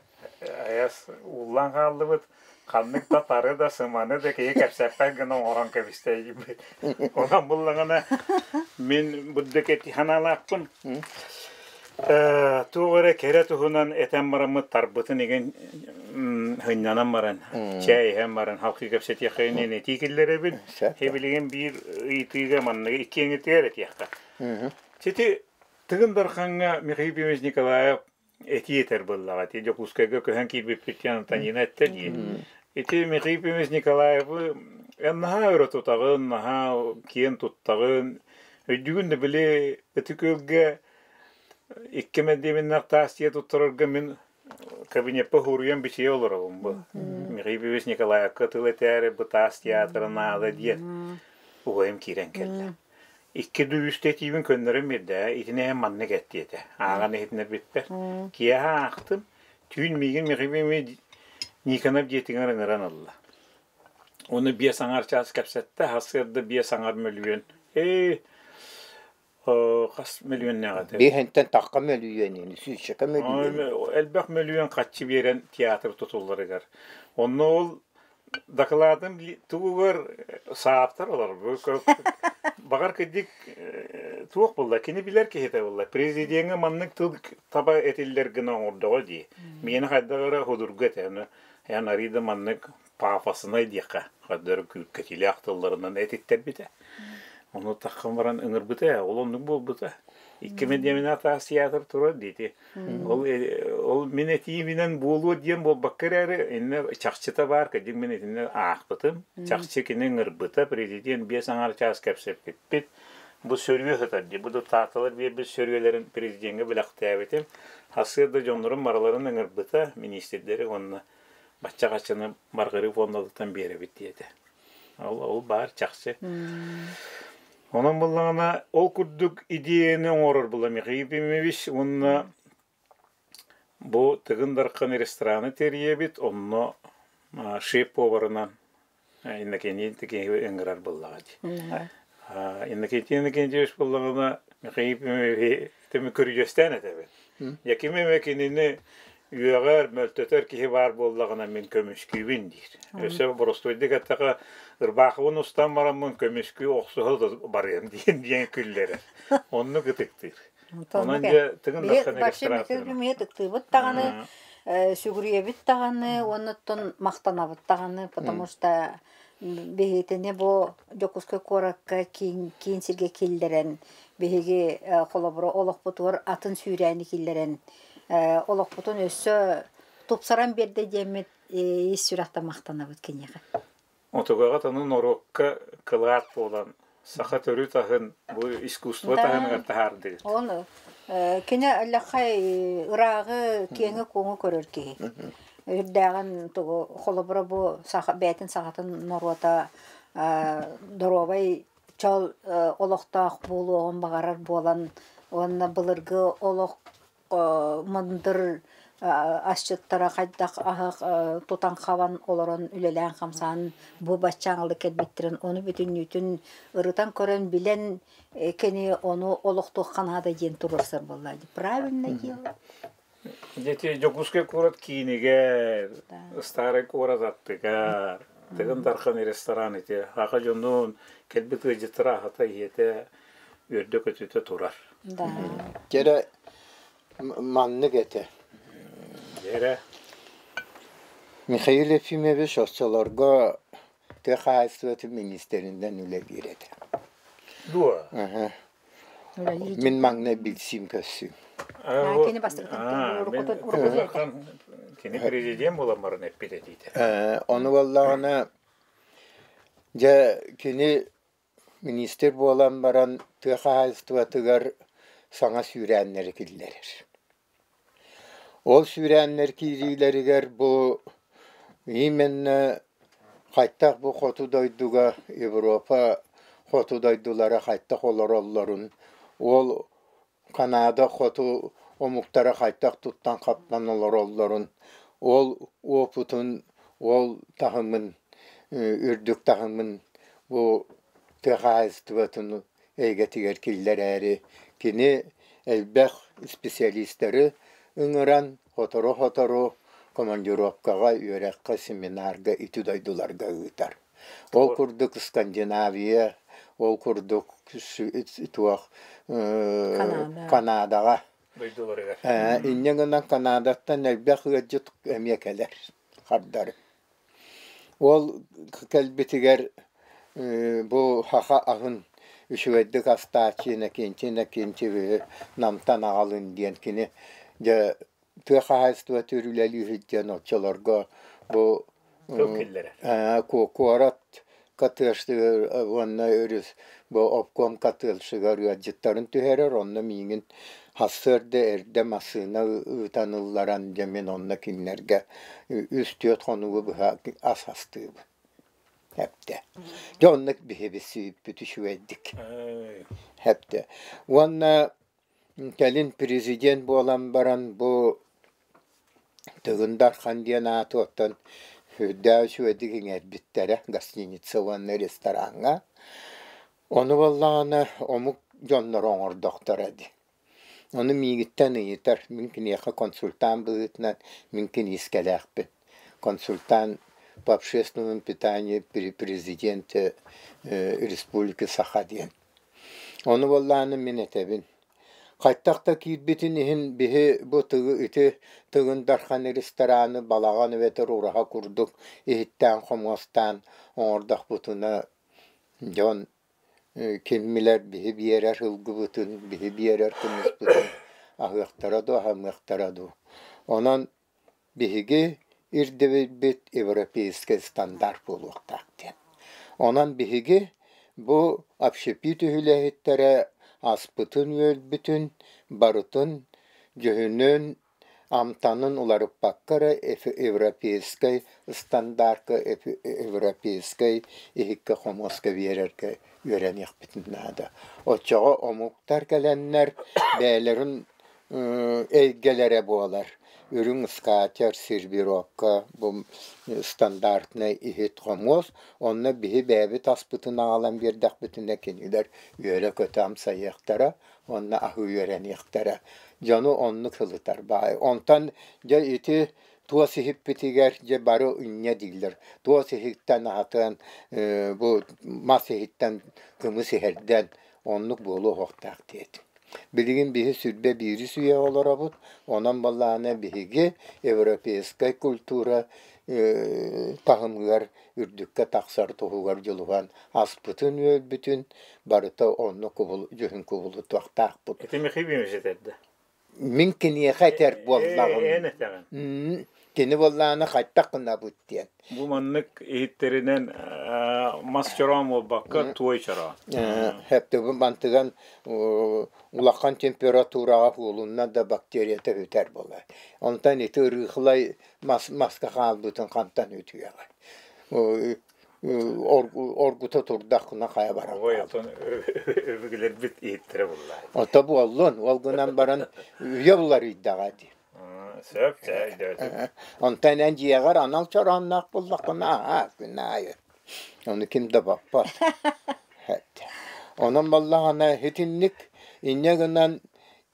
айас ууллан хааллыбыт. Ханнык да тары да сыманы да киһи кэпсэппэт гына оҥорон кэбистэ. Онон буллаҕына мин бурдук эти ханаалаахпын. Туох эрэ кэрэ туһунан этэн бараммыт тарбытын игин хынньанан баран, чэй иһэн баран халқы кэпсэтиэххэ этии киллэрэбин. Билигин биир ыйытыыга манныгы иккиэҥитигэр этиэххэ. Сити Тыгын Дархаҥҥа Михаил Ефимович Николаев этии этэр буоллаҕа. Ити Дьокуускайга көһөн киирбиппит диэн Антонина эттэ дии. Ити Михаил Ефимович Николаевы эн наһаа өрө тутаҕын, наһаа киэн туттаҕын. Өйдүүгүн да били Ытык Күөлгэ икки мэндиэмэннээх таас дьиэ туттарарга мин кабинеппа хуруйан бичийэ олоробун бу. Михаил Ефимович Николаевка тыл этээри бу таас театра наада диэн уһуйум киирэн кэллэ. Икки дуу үстэ этиибин көннөрөн биэрдэ, итини эһэм маннык эт диэтэ. Ааҕан иһитиннэрбиппэр. Киэһэ аахтым, түүн миигин Михаил Никонов дьиэтигэр ыҥыран ылла. Уонна биэс аҥаар чаас кэпсэттэ, сарсыарда биэс аҥаар мөлүйүөн. Ээ, хас мөлүйүөннээх этэ? Биэһинтэн тахха мөлүйүөн, сүүсчэкэ мөлүйүөн. Элбэх мөлүйүөн хаччы биэрэн театр тутулларыгар. Онно ол Дакылаатым тугугар сааптар олорбут. Баҕар кырдьык туох буолла, кини билэр киһитэ буолла. Президеҥҥэ маннык тыл таба этиллэр гына оҥордоҕо дии. Миэнэ хайдах эрэ худурга этэ. Аны эн арыый да маннык пафоснай диэххэ, хайдах эрэ күүркэтиилээх тылларынан этиттэрбитэ. Ону таххан баран ыҥырбыта, ол оннук буолбута. Икки мэдиэминэ таас театр турар диэти. Ол, ол мин этиибинэн буолуо диэн буолбакка эрээри, иннэ чахчыта баар, кырдьык мин итиннэ аахпытым. Чахчы кини ыҥырбыта, президент биэс аҥаар чаас кэпсэппиппит. Бу сөрүө сытар дии, бу тааталар биэрбит сөрүөлэрин президеҥҥэ бэлэхтээбитим. Сарсыарда дьоннорун барыларын ыҥырбыта, миниистирдэри уонна бачча хаччыны Барҕарыы фондатыттан биэрэбит диэтэ. Ол, ол баар чахчы. Онон буллаҕына ол курдук идеяны оҥорор була Михаил Ефимович уонна бу Тыгын Дархан рестораны тэрийэбит, онно шеф-поварынан Иннокентий Иннокентьевич ыҥырар буоллаҕа дии. Иннокентий Иннокентьевич буоллаҕына Михаил Ефимович көрүдьүөстээн этэбин. Яким эмэ кинини үөҕэр, мөлтөтөр киһи баар буоллаҕына мин көмүскүүбүн диир. Өссө боростуойдук эттэххэ, ырбаахыбын устан бараммын көмүскүү охсуһа да барыам диэн диэн күллэрэр. Оннук ытыктыыр. Онон дьэ Тыгын Дархан ресторан Эмиэ ытыктыыбыт даҕаны, сүгүрүйэбит даҕаны, уонна махтанабыт даҕаны, потому что биһитини бу Дьокуускай куоракка киин, киин сиргэ киллэрэн, биһиги холобура олохпутугар атын сүүрээни киллэрэн олохпутун өссө тупсаран биэрдэ диэммит ис сүрэхтэн махтанабыт киниэхэ. Отугаҕа тону норуокка кылаат буолан саха төрүт аһын бу искусство таһыныгар таһаардыгыт. Оны кини аллахай ырааҕы киэҥи-куоҥу көрөр киһи. Үрдээҕин тугу холобура бу саха бэйэтин сахатын норуота доруобай чол олохтоох буолуоҕун баҕарар буолан уонна былыргы олох мындыр асчыттара хайдах аһах тутан-хабан олорон үлэлээн-хамсаан бу баччааҥылык кэлбиттэрин ону бүтүннүүтүн ырытан көрөн билэн кини ону олохтуохха наада диэн туруорсар буолла правильно дело. Ити Дьокуускай куорат киинигэр, Старай куорат аттыгар, Тыгын Дархан ресторан ити аҕа дьонун кэлбит ыалдьыттара аһата ийэтэ үөрдэ-көтүтэ турар. Да. Дьэрэ маннык этэ. Дьэрэ. Михаил Ефимович оччолорго Тыа хаһаайыстыбатын миниистиринэн үлэлиир этэ. Дуо? Аһа. Мин маҥнай билсиим көрсүүм. Кини бастакытын уруккутун уруккутун Кини президент буолан баран эппит этиитэ. Ону буоллаҕына, дьэ кини Министр буолан баран тыа хаһаайыстыбатыгар саҥа сүүрээннэри киллэрэр. Ол сүүрээннэр киириилэригэр бу именно хайтах бу хоту дойдуга Европа хоту дойдулара хайтах олороллорун, ол Канада хоту омуктара хайдах туттан-хаптан олороллорун, ол уопутун, ол таһымын, үрдүк таһымын бу тыа хаһаайыстыбатын эйгэтигэр киллэрээри кини элбэх специалистары ыҥыран сотору-сотору командировкаҕа, үөрэххэ, семинарга ити дойдуларга ыытар. Ол курдук Скандинавия, ол курдук туох Канадаҕа. Дойдуларыгар. Инньэ гынан Канадаттан элбэх ыалдьыт эмиэ кэлэр хардары. Ол кэлбитигэр бу саха аһын үчүгэйдик астааччы Иннокентий Иннокентьевиһы Намтан аҕалын диэн кини дьэ тыа хаһаайыстыбатыгар үлэлии сылдьан оччолорго бу Тыл киллэрэр. Куорат катыаштыгар уонна өрүс бу обком катыалшыгар ыалдьыттарын түһэрэр, онно миигин сарсыарда эрдэ массыына ыытан ылларан дьэ мин онно кинилэргэ үс-түөрт хонугу быһа ас астыыбын. Эптэ. Дьэ оннук биһиги сүүйпүт үчүгэйдик. Эптэ. Уонна кэлин президент буолан баран бу Тыгын Дархан диэн ааты оттон сүрдээх үчүгэйдик иҥэрбиттэрэ гостиница уонна рестораҥҥа. Ону буоллаҕына омук дьонноро оҥордохторо дии. Ону миигиттэн ыйытар, мин киниэхэ консультант быһыытынан мин киниискэлээхпин. Консультант по общественному питанию при президенте Республики Саха диэн. Ону буоллаҕына мин этэбин: Хайтах да киирбитин иһин биһи бу тыгы ити Тыгын Дархан рестораны балаҕан эбэтэр ураһа курдук иһиттээн-хомуостаан оҥордохпутуна дьон киммилэр биһи биэрэр ылгыбытын, биһи биэрэр кымыспытын аһыахтара дуу, аһамыахтара дуу. Онон биһиги ирдэбилбит европейскай стандарт буолуохтаах диэн. Онон биһиги бу общепит үлэһиттэрэ аспытын-үөлбүтүн барытын дьүһүнүн, амтанын уларыппакка эрэ европейскай стандарка, европейскай иһиккэ-хомуоска биэрэргэ үөрэниэхпитин наада. Оччоҕо омуктар кэлэннэр бэйэлэрин эйгэлэрэ буолар. Үрүҥ скатер, сервировка, бу стандартнай иһит-хомуос. Онно биһи бэйэбит аспытын аҕалан биэрдэхпитинэ кинилэр үөрэ-көтө амсайыахтара уонна аһыы үөрэниэхтэрэ. Дьону оннук сылытар баай. Онтон дьэ ити туос иһиппитигэр дьэ бары инньэ дииллэр. Туос иһиттэн аһатан бу мас иһиттэн кымыс иһэрдэн оннук буолуо суохтаах диэтим. Билигин биһи сүрбэ биирис үйэ олоробут, онон баллаана биһиги европейскай культура таһымыгар үрдүккэ тахсар туһугар дьулуһан аспытын-үөлбүтүн барыта онно кубул дьүһүн кубулутуохтаахпыт. Ити Михаил Ефимович этэрдэ. Мин киниэхэ этэр буоллаҕым. Эн этэҕин. Кини буоллаҕына хайтах гынабыт диэн. Бу маннык иһиттэринэн мас чороон буолбакка туой чороон. Хэптибин мантыган улахан температураҕа уулунна да бактерията бүтэр буолар. Онтон ити ырыыхлай мас маска хаалбытын хантан үтүөҕэ. Оргута турдаххына хайа баран Ой, оттон өбүгэлэрбит иһиттэрэ булла. Ото буоллун, ол гынан баран үйэ уларыйдаҕа дии. Сөп, өйдөөтүм. Онтон эн дьиэҕэр анал чороонноох буллаххына, аа, күн аайы. Ону ким да боппот. Онон буоллаҕына итинник инньэ гынан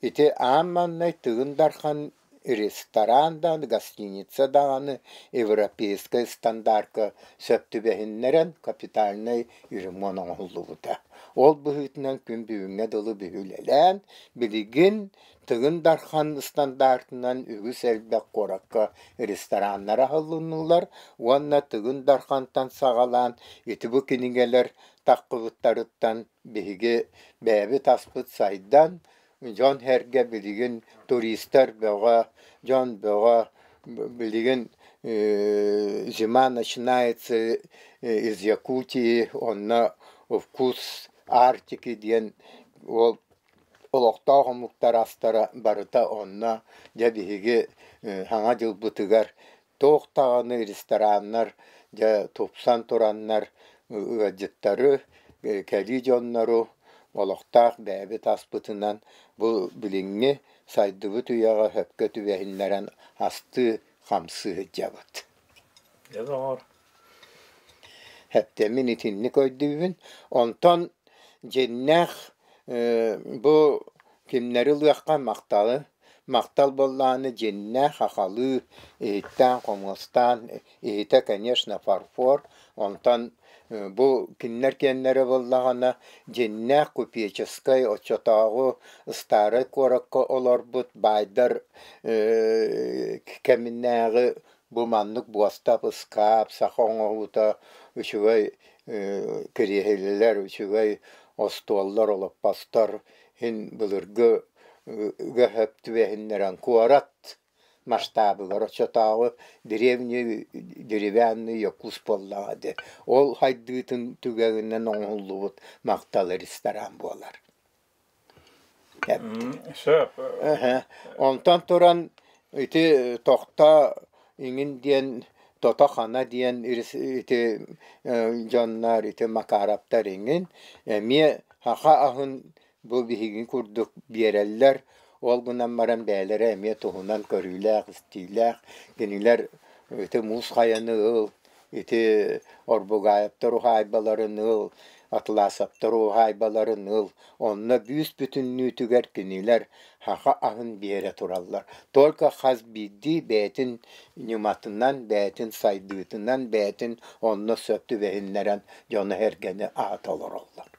ити аан маҥнай Тыгын Дархан ресторан даҕаны, гостиница даҕаны европейскай стандарка сөп түбэһиннэрэн капитальнай ремонт оҥоһуллубута. Ол быһыытынан күн бүгүҥҥэ дылы биһилэлээн, билигин Тыгын Дархан стандартынан үгүс элбэх куоракка рестораннар аһылыннылар уонна Тыгын Дархантан саҕалаан ити бу кинигэлэр таххыбыттарыттан биһиги бэйэбит аспыт сайдан, дьон-сэргэ билигин туристар бөҕө, дьон бөҕө билигин зима начинается из Якутии, онно вкус Арктики диэн ол олохтоох омуктар астара барыта онно дьэ биһиги Саҥа дьылбытыгар туох даҕаны рестораннар дьэ тупсан тураннар ыалдьыттары, кэлии дьоннору олохтоох бэйэбит аспытынан бу билиҥҥи сайдыбыт үйэҕэ сөпкө түбэһиннэрэн астыы хамсыы сылдьабыт. Дьэ доҕор. Хэптэммин итинник өйдүүбүн. Онтон дьиннээх бу кимнэри ылыахха махталы махтал буоллаҕына дьиннээх сахалыы иһиттээн-хомуостаан иһитэ конечно фарфор онтон бу кинилэр киэннэрэ буоллаҕына дьиннээх купеческай оччотооҕу старай куоракка олорбут баайдар кэминээҕи бу маннык буостап ыскаап саха оҥоһуута үчүгэй кириэһилэлэр үчүгэй остуоллар олоппостор иһин былыргы ыга түбэһиннэрэн куорат масштабыгар оччотооҕу древний деревянный якутск буоллаҕа дии ол хайдыытын түгэҕинэн оҥоһуллубут махтал ресторан буолар. Сөп. Онтон туран ити тохто иҥин диэн тото-хана диэн ити дьоннор ити Макаровтар иҥин эмиэ саха аһын бу биһиги курдук биэрэллэр. Ол гынан баран бэйэлэрэ эмиэ туһунан көрүүлээх-истиилээх. Кинилэр ити муус хайаны ыл, Ити Орбугаевтар уһаайбаларын ыл, Атласовтар уһаайбаларын ыл, онно бүүс-бүтүннүүтүгэр кинилэр саха аһын биэрэ тураллар. Только хас биирдии бэйэтин ньыматынан, бэйэтин сайдыытынан, бэйэтин онно сөп түбэһиннэрэн дьону-сэргэни аһата олороллор.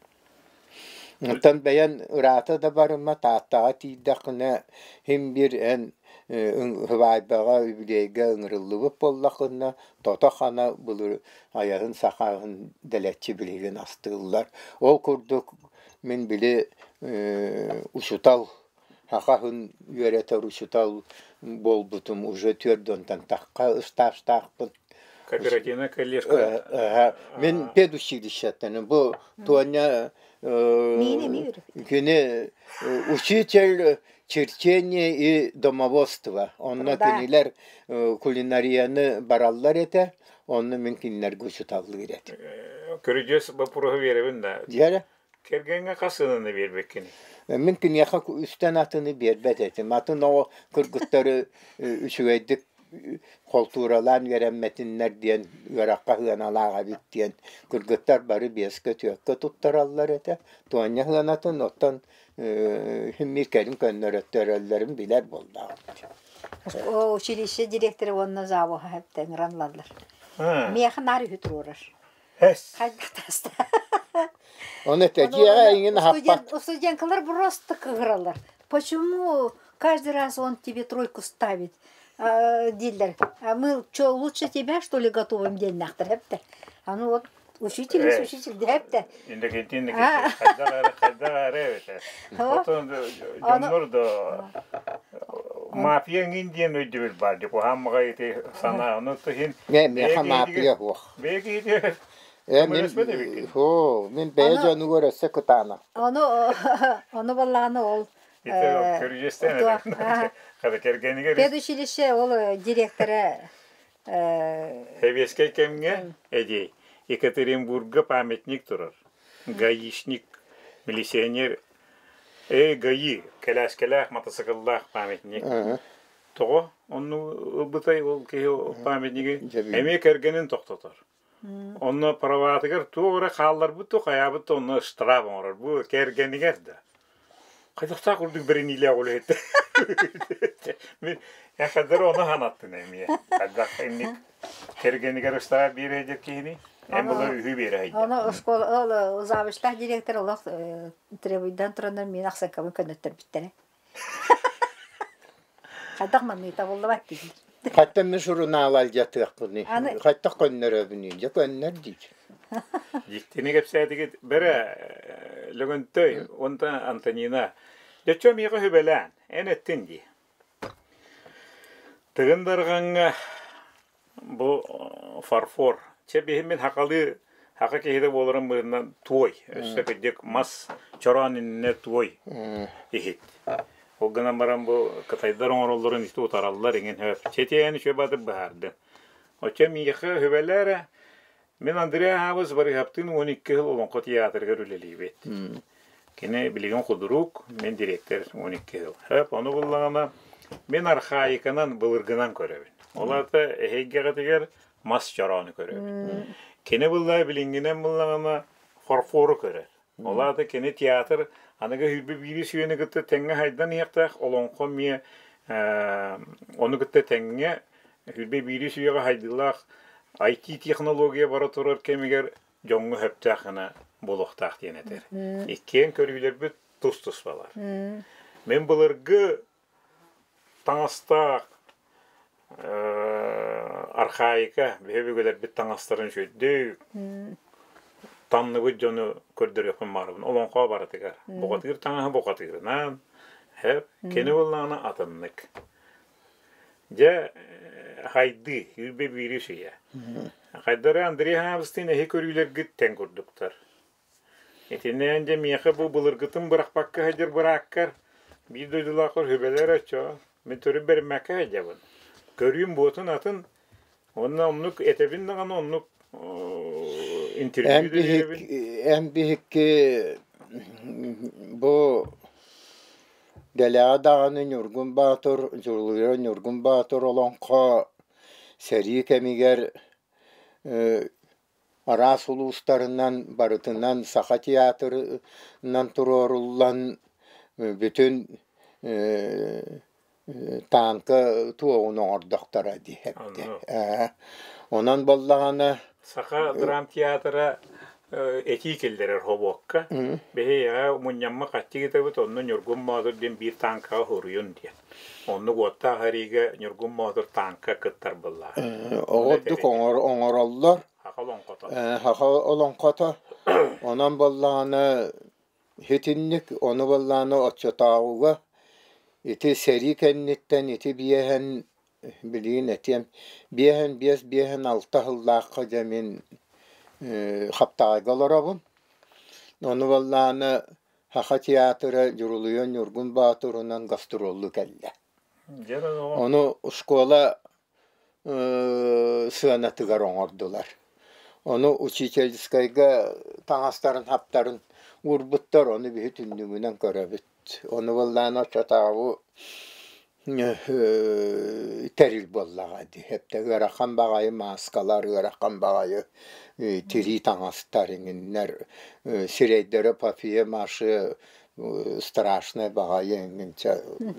Оттон бэйэн ыраата да барыма, Тааттаҕа тиийдэххинэ, син биир эн сыбаайбаҕа, үбүлүөйгэ ыҥырыллыбыт буоллаххына, тото-хана былыр айаһын сахаһын дэлэччи билигин астыыллар. Ол курдук мин били учутал, саха аһын үөрэтэр учутал буолбутум уже 40-тан тахха ыстаастаахпын. Кооперативная коллежка. Мин педучилищеттан бу Тоня кини учитель черчения и домоводства. Онно кинилэр кулинарияны бараллар этэ, онно мин кинилэргэ учуталлыыр этим. Көрүдьүөс боппуруоһу биэрэбин да. Дьэрэ. Кэргэҥҥэ хас сынаны биэрбиккиний? Мин киниэхэ үстэн атыны биэрбэт этим. Атын оҕо кыргыттары үчүгэйдик холтууралаан үөрэммэтиннэр диэн үөрэххэ сыаналаах эбит диэн кыргыттар бары биэскэ-түөркэ туттараллар этэ. Туонньа сыанатын оттон син кэлин көннөрөттөрөллөрүн билэр буоллаҕым. Училище директора уонна завуһа хэптэ ыҥыран ылаллар. Миэхэ наар үһү туруорар. Хайдах таста. Оны этэ дьиэҕэ эйигин аһаппат. Студенткалар просто кыһыраллар. Почему каждый раз он тебе тройку ставит? Дииллэр. А мы что, лучше тебя, что ли, готовим диэннээхтэр эптэ. А ну вот учитель есть учитель диэптэ. Инники инники хайдах хайдах эрэ эбитэ. Отон дьоннор да мафия иҥин диэн өйдөбүл баар дии куһаан ити санаа ону иһин Миэхэ мафия суох. Бэйэ Э мин хоо мин бэйэ дьонугар өссө кытаанах. Ону ону баллааны ол кэргэнигэр педучилище ол директора Сэбиэскэй кэмҥэ эдиэй Екатеринбурга памятник турар. Гаишник, милиционер э ГАИ кэлээскэлээх матасыкыллаах памятник. Тоҕо онну ылбытай ол киһи памятнигы эмиэ кэргэнин тохтотор. Онно праватыгар туох эрэ хаалларбыт да хайаабыт да онно штраф оҥорор. Бу кэргэнигэр да. Хайдахтаах курдук бэриниилээх үлэһиттэр. Мин эхэдэр ону санаттын эмиэ. Хайдах инник кэргэнигэр ыстаа биэрэ дьэр киһини эн булар үһү биэрэ хайда. Ону оскуола ол завучтаах директор олох требуйдан тураннар мин ахсанкабын көннөттөрбүттэрэ. Хайдах маннык табыллыбат дииллэр. Хаттан мин сурунаал алдьатыахпыный? Аны Хаттах көннөрөбүнүй? Дьэ көннөр диир. Дьиктини кэпсээтигит бэрэ Лөгөнтөй уонна Антонина. Дьөччө миэхэ үһүбэлээн, эн эттин дии. Тыгын Дарҕаҥҥа бу фарфор. Чэ биһи мин хахалыы хака киһитэ буоларым быһыытынан туой. Өссө кырдьык мас чороон иннинэ туой иһит. Ол гынан баран бу кытайдар оҥороллорун ити утараллар иҥин хөп. Чэтиэн үчүгэй баатыр быһаардым. Оччо миэхэ үһүбэлээ эрэ Мин Андрей Аһаабыс Барыһаптыын 12 сыл Олоҥхо театрыгар үлэлиибит. Кини билигин худрук, мин директор 12 сыл. Хөп, ону буллаҕына мин архаиканан былыргынан көрөбүн. Ол аата эһэйгэҕитигэр мас чороону көрөбүн. Кини буллаҕа билиҥҥинэн буллаҕына фарфору көрөр. Ол аата кини театр аныгы сүүрбэ биирис үйэни кытта тэҥҥэ хайдан иһиэхтээх олоҥхо эмиэ ону кытта тэҥҥэ 21 үйэҕэ хайдыылаах IT-технология бара турар кэмигэр дьоҥҥо сөптөөх гына буолуохтаах диэн этэр. Иккиэн көрүүлэрбит тус-туспалар. Мин былыргы таҥастаах архаика биһи өбүгэлэрбит таҥастарын үчүгэйдик танныбыт дьону көрдөрүөхпүн баҕарабын. Олоҥхо барытыгар. Бухатыыр таҥаһы бухатыырынан, һэп, кини буоллаҕына атыннык. Дьэ, хайдыы, 21 үйэ. Хайдары Андрей Хаабыстыын эһи көрүүлэргит тэҥ курдуктар. Итиннээн дьэ миэхэ бу былыргытын бырахпакка сылдьар бырааккар биир дойдулаахпар сүбэлэр оччо мин төрүт бэриммэккэ сылдьабын. Көрүүм буотун атын уонна оннук этэбин даҕаны оннук Эн интервью да биһик биэрэбин. эн биһикки бу Дэлэҕэ даҕаны Ньургун Баатыр, Дьулуруйар Ньургун Баатыр олоҥхо сэрии кэмигэр араас улуустарынан барытынан Саха театрынан туруоруллан бүтүн таанка туоҕун оҥордохторо дии эптэ. Онон буоллаҕына Саха драмтеатра этии киллэрэр хобуокка. Биһиэхэ мунньаммыт хаччы ыытабыт, онно Ньургун Боотур диэн биир тааҥкаҕа суруйун диэн. Оннук уоттаах эриигэ Ньургун Боотур тааҥка кыттар быллаах. Оҕордук оҥороллор. Саха олоҥхото. Саха олоҥхото. Онон буоллаҕына итинник ону буоллаҕына оччотооҕуга ити сэрии кэнниттэн ити биэһэн Билигин этиэм, 55, 56 сыллаахха дьэ мин Хаптаҕайга олоробун. Ону буоллаҕына Саха театра Дьурулуйа Ньургун Боотурунан гастроллуу кэллэ. Ону школа сыанатыгар оҥордулар. Ону учительскайга таҥастарын хаптарын уурбуттар, ону биһи түннүгүнэн көрөбүт. Ону буоллаҕына оччотооҕу тэрил буоллаҕа дии. Эптэ ыарахан баҕайы мааскалар, ыарахан баҕайы тирии таҥастар иҥиннэр, сирэйдэрэ папье-маше страшнай баҕайы иҥинчэ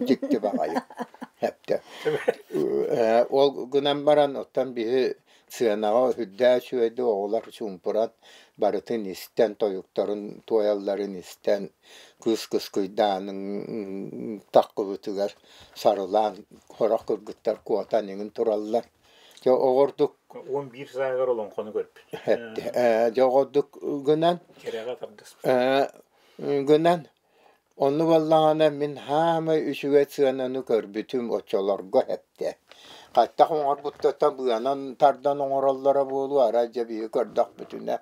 дьикти баҕайы. Эптэ. Ол гынан баран оттон биһи сыанаҕа үрдээх үчүгэйдик оҕолор чуумпуран барытын истэн, тойуктарын туойалларын истэн, кыыс кыскыйдаанын таххыбытыгар сарылаан сорох кыргыттар куотан иҥин тураллар. Дьэ оҕордук 11 сааһыгар олоҥхону көрбүт. Дьэ оҕордук гынан Кэрэҕэ тардыспыт. Гынан Онно буоллаҕына мин хаамай үчүгэй сыананы көрбүтүм оччолорго эптэ. Хаттах оҥорбуттартан быанан тардан оҥороллоро буолуо, арай дьэ биһиги көрдөхпүтүнэ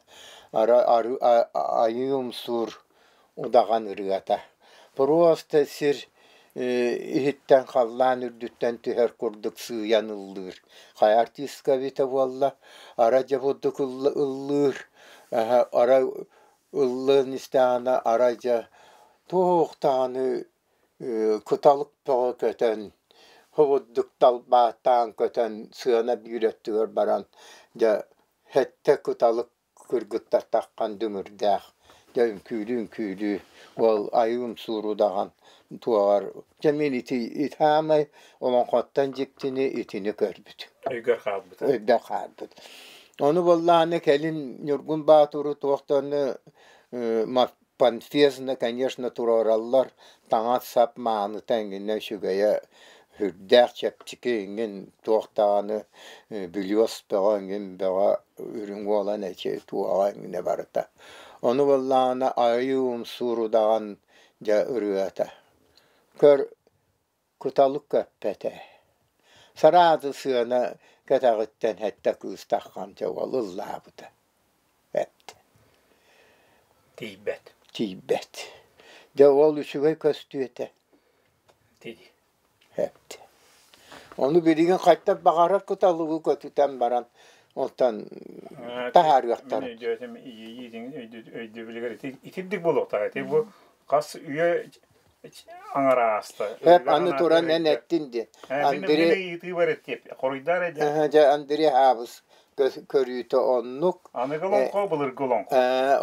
арай айыы умсуур удаҕан ырыата. Просто сир иһиттэн халлаан үрдүттэн түһэр курдук сыыйан ыллыыр. Хайа артистка эбитэ буолла, арай дьэ бурдук ыллыыр, арай Ыллыан истэҕинэ арай дьэ туох даҕаны кыталык бөҕө көтөн, хобурдук далбаатаан көтөн сыана биир өттүгэр баран дьэ сэттэ кыталык кыргыттар таххан дүҥүрдээх дьэ үҥкүүлүү-үҥкүүлүү ол айыым суурудаҕан Туоҕар дьэ мин ити итаамай олоҥхоттон дьиктини итини көрбүтүм. Өйгөр хаалбыта. Өйбөр хаалбыт. Ону буоллаҕына кэлин Ньургун Баатуру туох даҕаны Панфезно, конечно, туруораллар, таҥас-сап мааныта эҥинэ үчүгэйэ сүрдээх чэпчэки эҥин, туох даҕаны бүлүөс бөҕө эҥин бөҕө үрүҥ уолан эчи туоҕа эҥинэ барыта. Ону буоллаҕына айыы умсуур удаҕан дьэ ырыата. Көр, кыталык көппөтө. Сараады сыана кэтэҕиттэн сэттэ кыыс таххан дьэ уол ыллаабыта. Эт. Тиийбэт. Тиийбэт. Дьэ ол үчүгэй көстүү этэ. Тиий. Эт. Ону билигин хайтар баҕарар кыталыгы көтүтэн баран онтон таһаарыахтара. Мин өйдөөтүм иэйиитин өйдөбүлүгэр итирдик буолуохтаах. Ити бу хас үйэ аҥара ааста. Эп аны туран эн эттин диэн. Андрей ыйытыы бар эттиэп. Хоруйдаар эдэ. Дьэ Андрей Хаабыс көрүүтэ оннук. Аныгы олоҥхо, былыргы олоҥхо.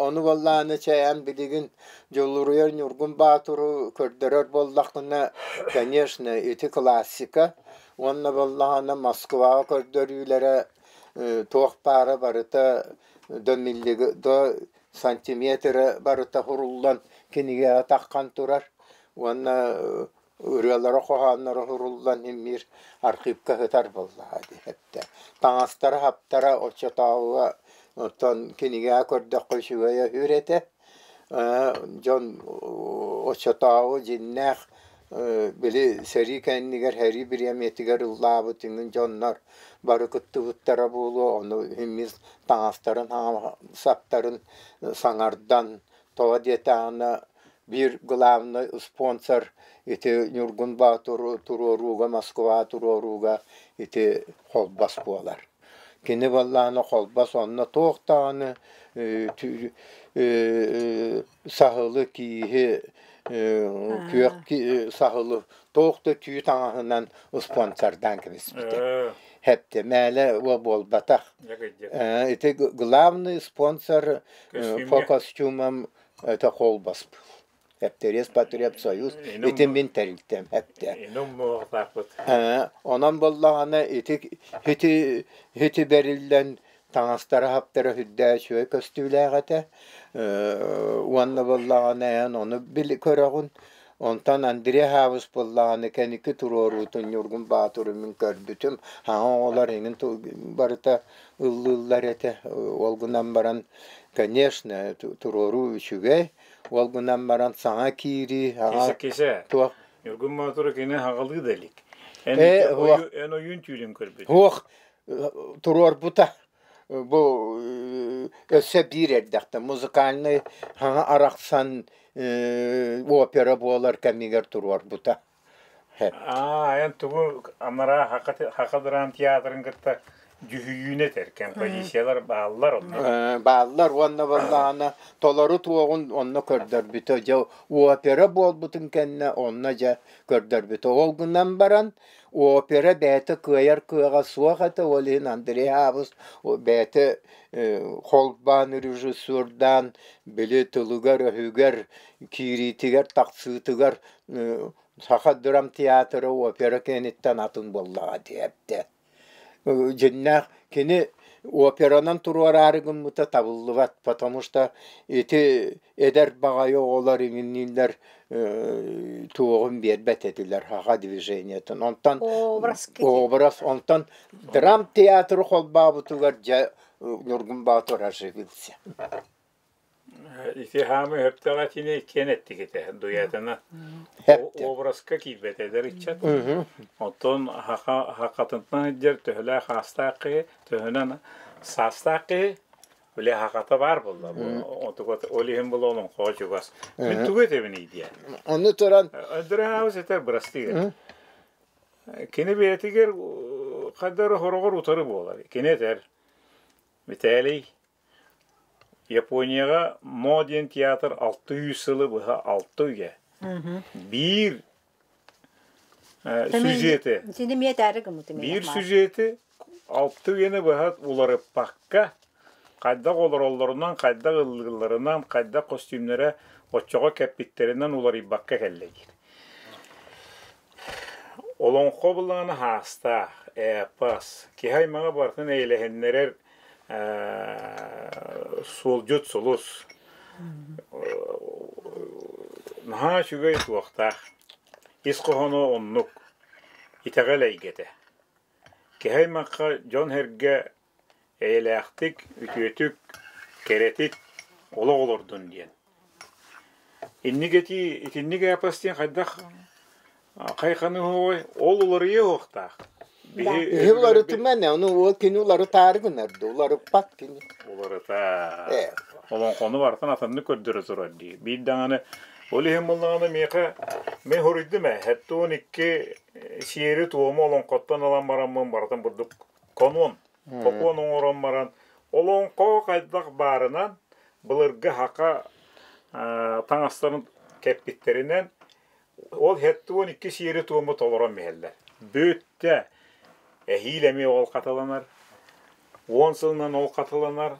Ону буоллааны чэйэн билигин Дьулуруйар Ньургун Баатуру көрдөрөр буоллаххына, конечно, ити классика. Уонна буоллаҕына Москваҕа көрдөрүүлэрэ туох баара барыта до миллига до сантиметра барыта суруллан кинигэҕэ таххан турар уонна ырыалара хоһоонноро суруллан имиир архыыпка сытар буоллаҕа дии эттэ. Таҥастара-хаптара оччотооҕуга оттон кинигэҕэ көрдөххө үчүгэйэ үһүр этэ. Дьон оччотооҕу дьиннээх били сэрии кэннигэр сэрии бириэмийэтигэр ыллаабыт иҥин дьоннор бары кыттыбыттара буолуо, ону имиир таҥастарын саптарын саҥардан тоҕо диэтэҕинэ биир главный спонсор ити Ньургун Боотуру туруорууга Москва туруорууга ити Холбос буолар. Кини буоллаҕына Холбос онно туох даҕаны саһылы кииһи күөх саһылы туох да түү таҥаһынан спонсордаан кэбиспитэ. Хэптэ мээлэ буолбатах. Ити главный спонсор по костюмам это Холбос был. Эптерес Потребсоюз ити мин тэрилтэм эптэ. Онон буоллаҕына ити ити ити бэриллэн таҥастара хаптара үрдээ үчүгэй көстүүлээх этэ. Уонна буоллаҕына эн ону били көрөҕүн. Онтон Андрей Хаабыс буоллаҕына кэнники туруоруутун Ньургун Баатыры мин көрбүтүм. Хаҥа оҕолор эҥин барыта ыллыыллар этэ. Ол гынан баран, конечно, туруоруу үчүгэй. Ол гынан баран саҥа киирии, Кисе саҥа кисе. туох Ньургун Боотуру кини хаҕалыы да илик. Эн Э, суох, эн ойуун түүлүн көрбүтүҥ. суох туруорбута. Бу өссө биир эрдэхтэн музыкальнай хаҥа арахсан опера буолар кэмигэр туруорбута. Аа, эн тугу анараа Хака драм театрын кытта дьүһүйүүнү этэр композициялар бааллар онно. Бааллар уонна буоллаҕына толору туоҕун онно көрдөрбүтэ. Дьэ опера буолбутун кэннэ онно дьэ көрдөрбүтэ. Ол гынан баран опера бэйэтэ кыайар кыаҕа суох этэ. Ол иһин Андрей Аабыс бэйэтэ холбоон режиссердаан били тылыгар-өһүгэр киириитигэр-тахсыытыгар Саха драмтеатра опера кэнниттэн атын буоллаҕа диэбитэ. Дьиннээх кини операнан туруораары гыммыта табыллыбат, потому что ити эдэр баҕайы оҕолор иҥиннииллэр туоҕун биэрбэт этилэр саха движениетын. Онтон образ онтон драмтеатры холбообутугар дьэ Ньургун Боотур оживился. Ити хаамыы өптөөх этиини иккиэн эттик этэ дуятына образка киирбэт эдэр ыччат. Оттон хахатынтан сылдьар төһөлөөх аастаах киһи, төһөнөн саастаах киһи били хахата баар буолла. Ол иһин була олоҥхоҕо чугас. Мин тугу этэбиний диэн. Ону туран Өндөрө этэр бырастыы. Кини бэйэтигэр хайдары хороҕор утары буолар. Кини этэр Виталий Японияҕа Мо диэн театр 600 сылы быһа алта үйэ. Биир сюжеты биир сюжеты алта үйэни быһа уларыппакка хайдах олороллорунан, хайдах ыллыылларынан, хайдах костюмнара оччоҕо кэппиттэринэн уларыйбакка кэллэ диир. Олоҥхо былаана хаастаах, эпос, киһи аймаҕы барытын эйэлэһиннэрэр суолдьут сулус. Наһаа үчүгэй туохтаах. Ис хоһооно оннук. Итэҕэл эйгэтэ. Киһи аймахха дьон-сэргэ эйэлээхтик, үтүөтүк, кэрэтик олох олордун диэн. Инник этии, итинник эпос диэн хайдах хайханыһыой, ол уларыйыа уохтаах. Биһи Иһи уларытыма не, ону ол кини уларытаары гынар да, уларыппат кини. Уларыта. Э. Олоҥхону барытын атыннык көрдөрө турар дии. Биир даҕаны ол иһин буллаҕына миэхэ мин хоруйдум ээ. 72 сиэри-туому олоҥхоттон ылан бараммын барытын бурдук конон, сокуон оҥорон баран олоҥхо хайдах баарынан былыргы саха таҥастарын кэппиттэринэн ол 72 сиэри-туому толорон биһэллэр. Бүттэ. Эһиил эмиэ ол хатыланар. 10 сылынан ол хатыланар.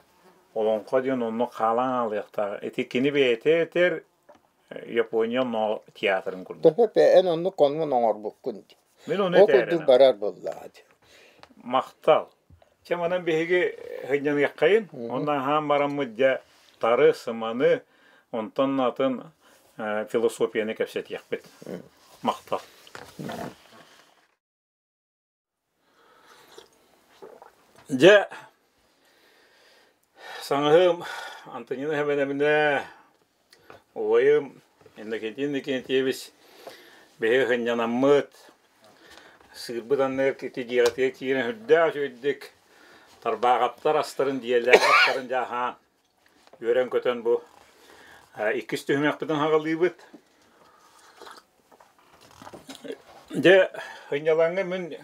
Олоҥхо диэн онно хаалан хаалыахтаах. Ити кини бэйэтэ этэр Япония но театрын курдук. Төһө эн оннук конун оҥорбуккун дии. Мин ону Ол курдук этээринэ. барар буоллаҕа дии. Махтал. Чэ манан биһиги сынньаныаххайын, онно аһаан бараммыт дьэ тары, сыманы, онтон атын философияны кэпсэтиэхпит. Махтал. Дьэ, саҥаһым Антонина Семеновна, убайым Иннокентий Иннокентьевич биһиги сынньанаммыт, сыырбыт анныгар ити дьиэҕитигэр киирэн сүрдээх үчүгэйдик тарбааҕаптар астарын, дьиэлээх астарын дьэ аһаан, үөрэн-көтөн бу иккис түһүмэхпитин хаҕалыыбыт. Дьэ, сынньалаҥҥа мин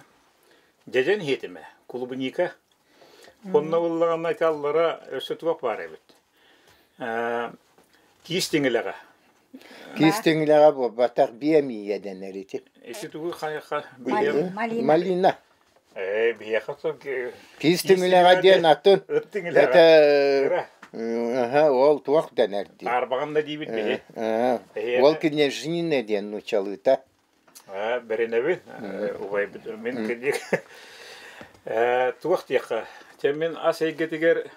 дьэдьэн иһитимэ, клубника. Онно ыллаҕына ити аллара өссө туох баар эбит. Киис тиҥилэҕэ. Киис тиҥилэҕэ буолбатах биэ миийэ дэнэр ити. Ити тугу хайаха Малина. Малина. Ээ, биһиэхэ Киис тиҥилэҕэ диэн атын. Ыт тиҥилэҕэ. Это ол туох дэнэр дии. Таарбаҕан да диибит биһи. Ол княжнина диэн нуучалыыта. Бэринэбин, убайбыт мин кырдьык туох диэххэ, чэ мин ас эйгэтигэр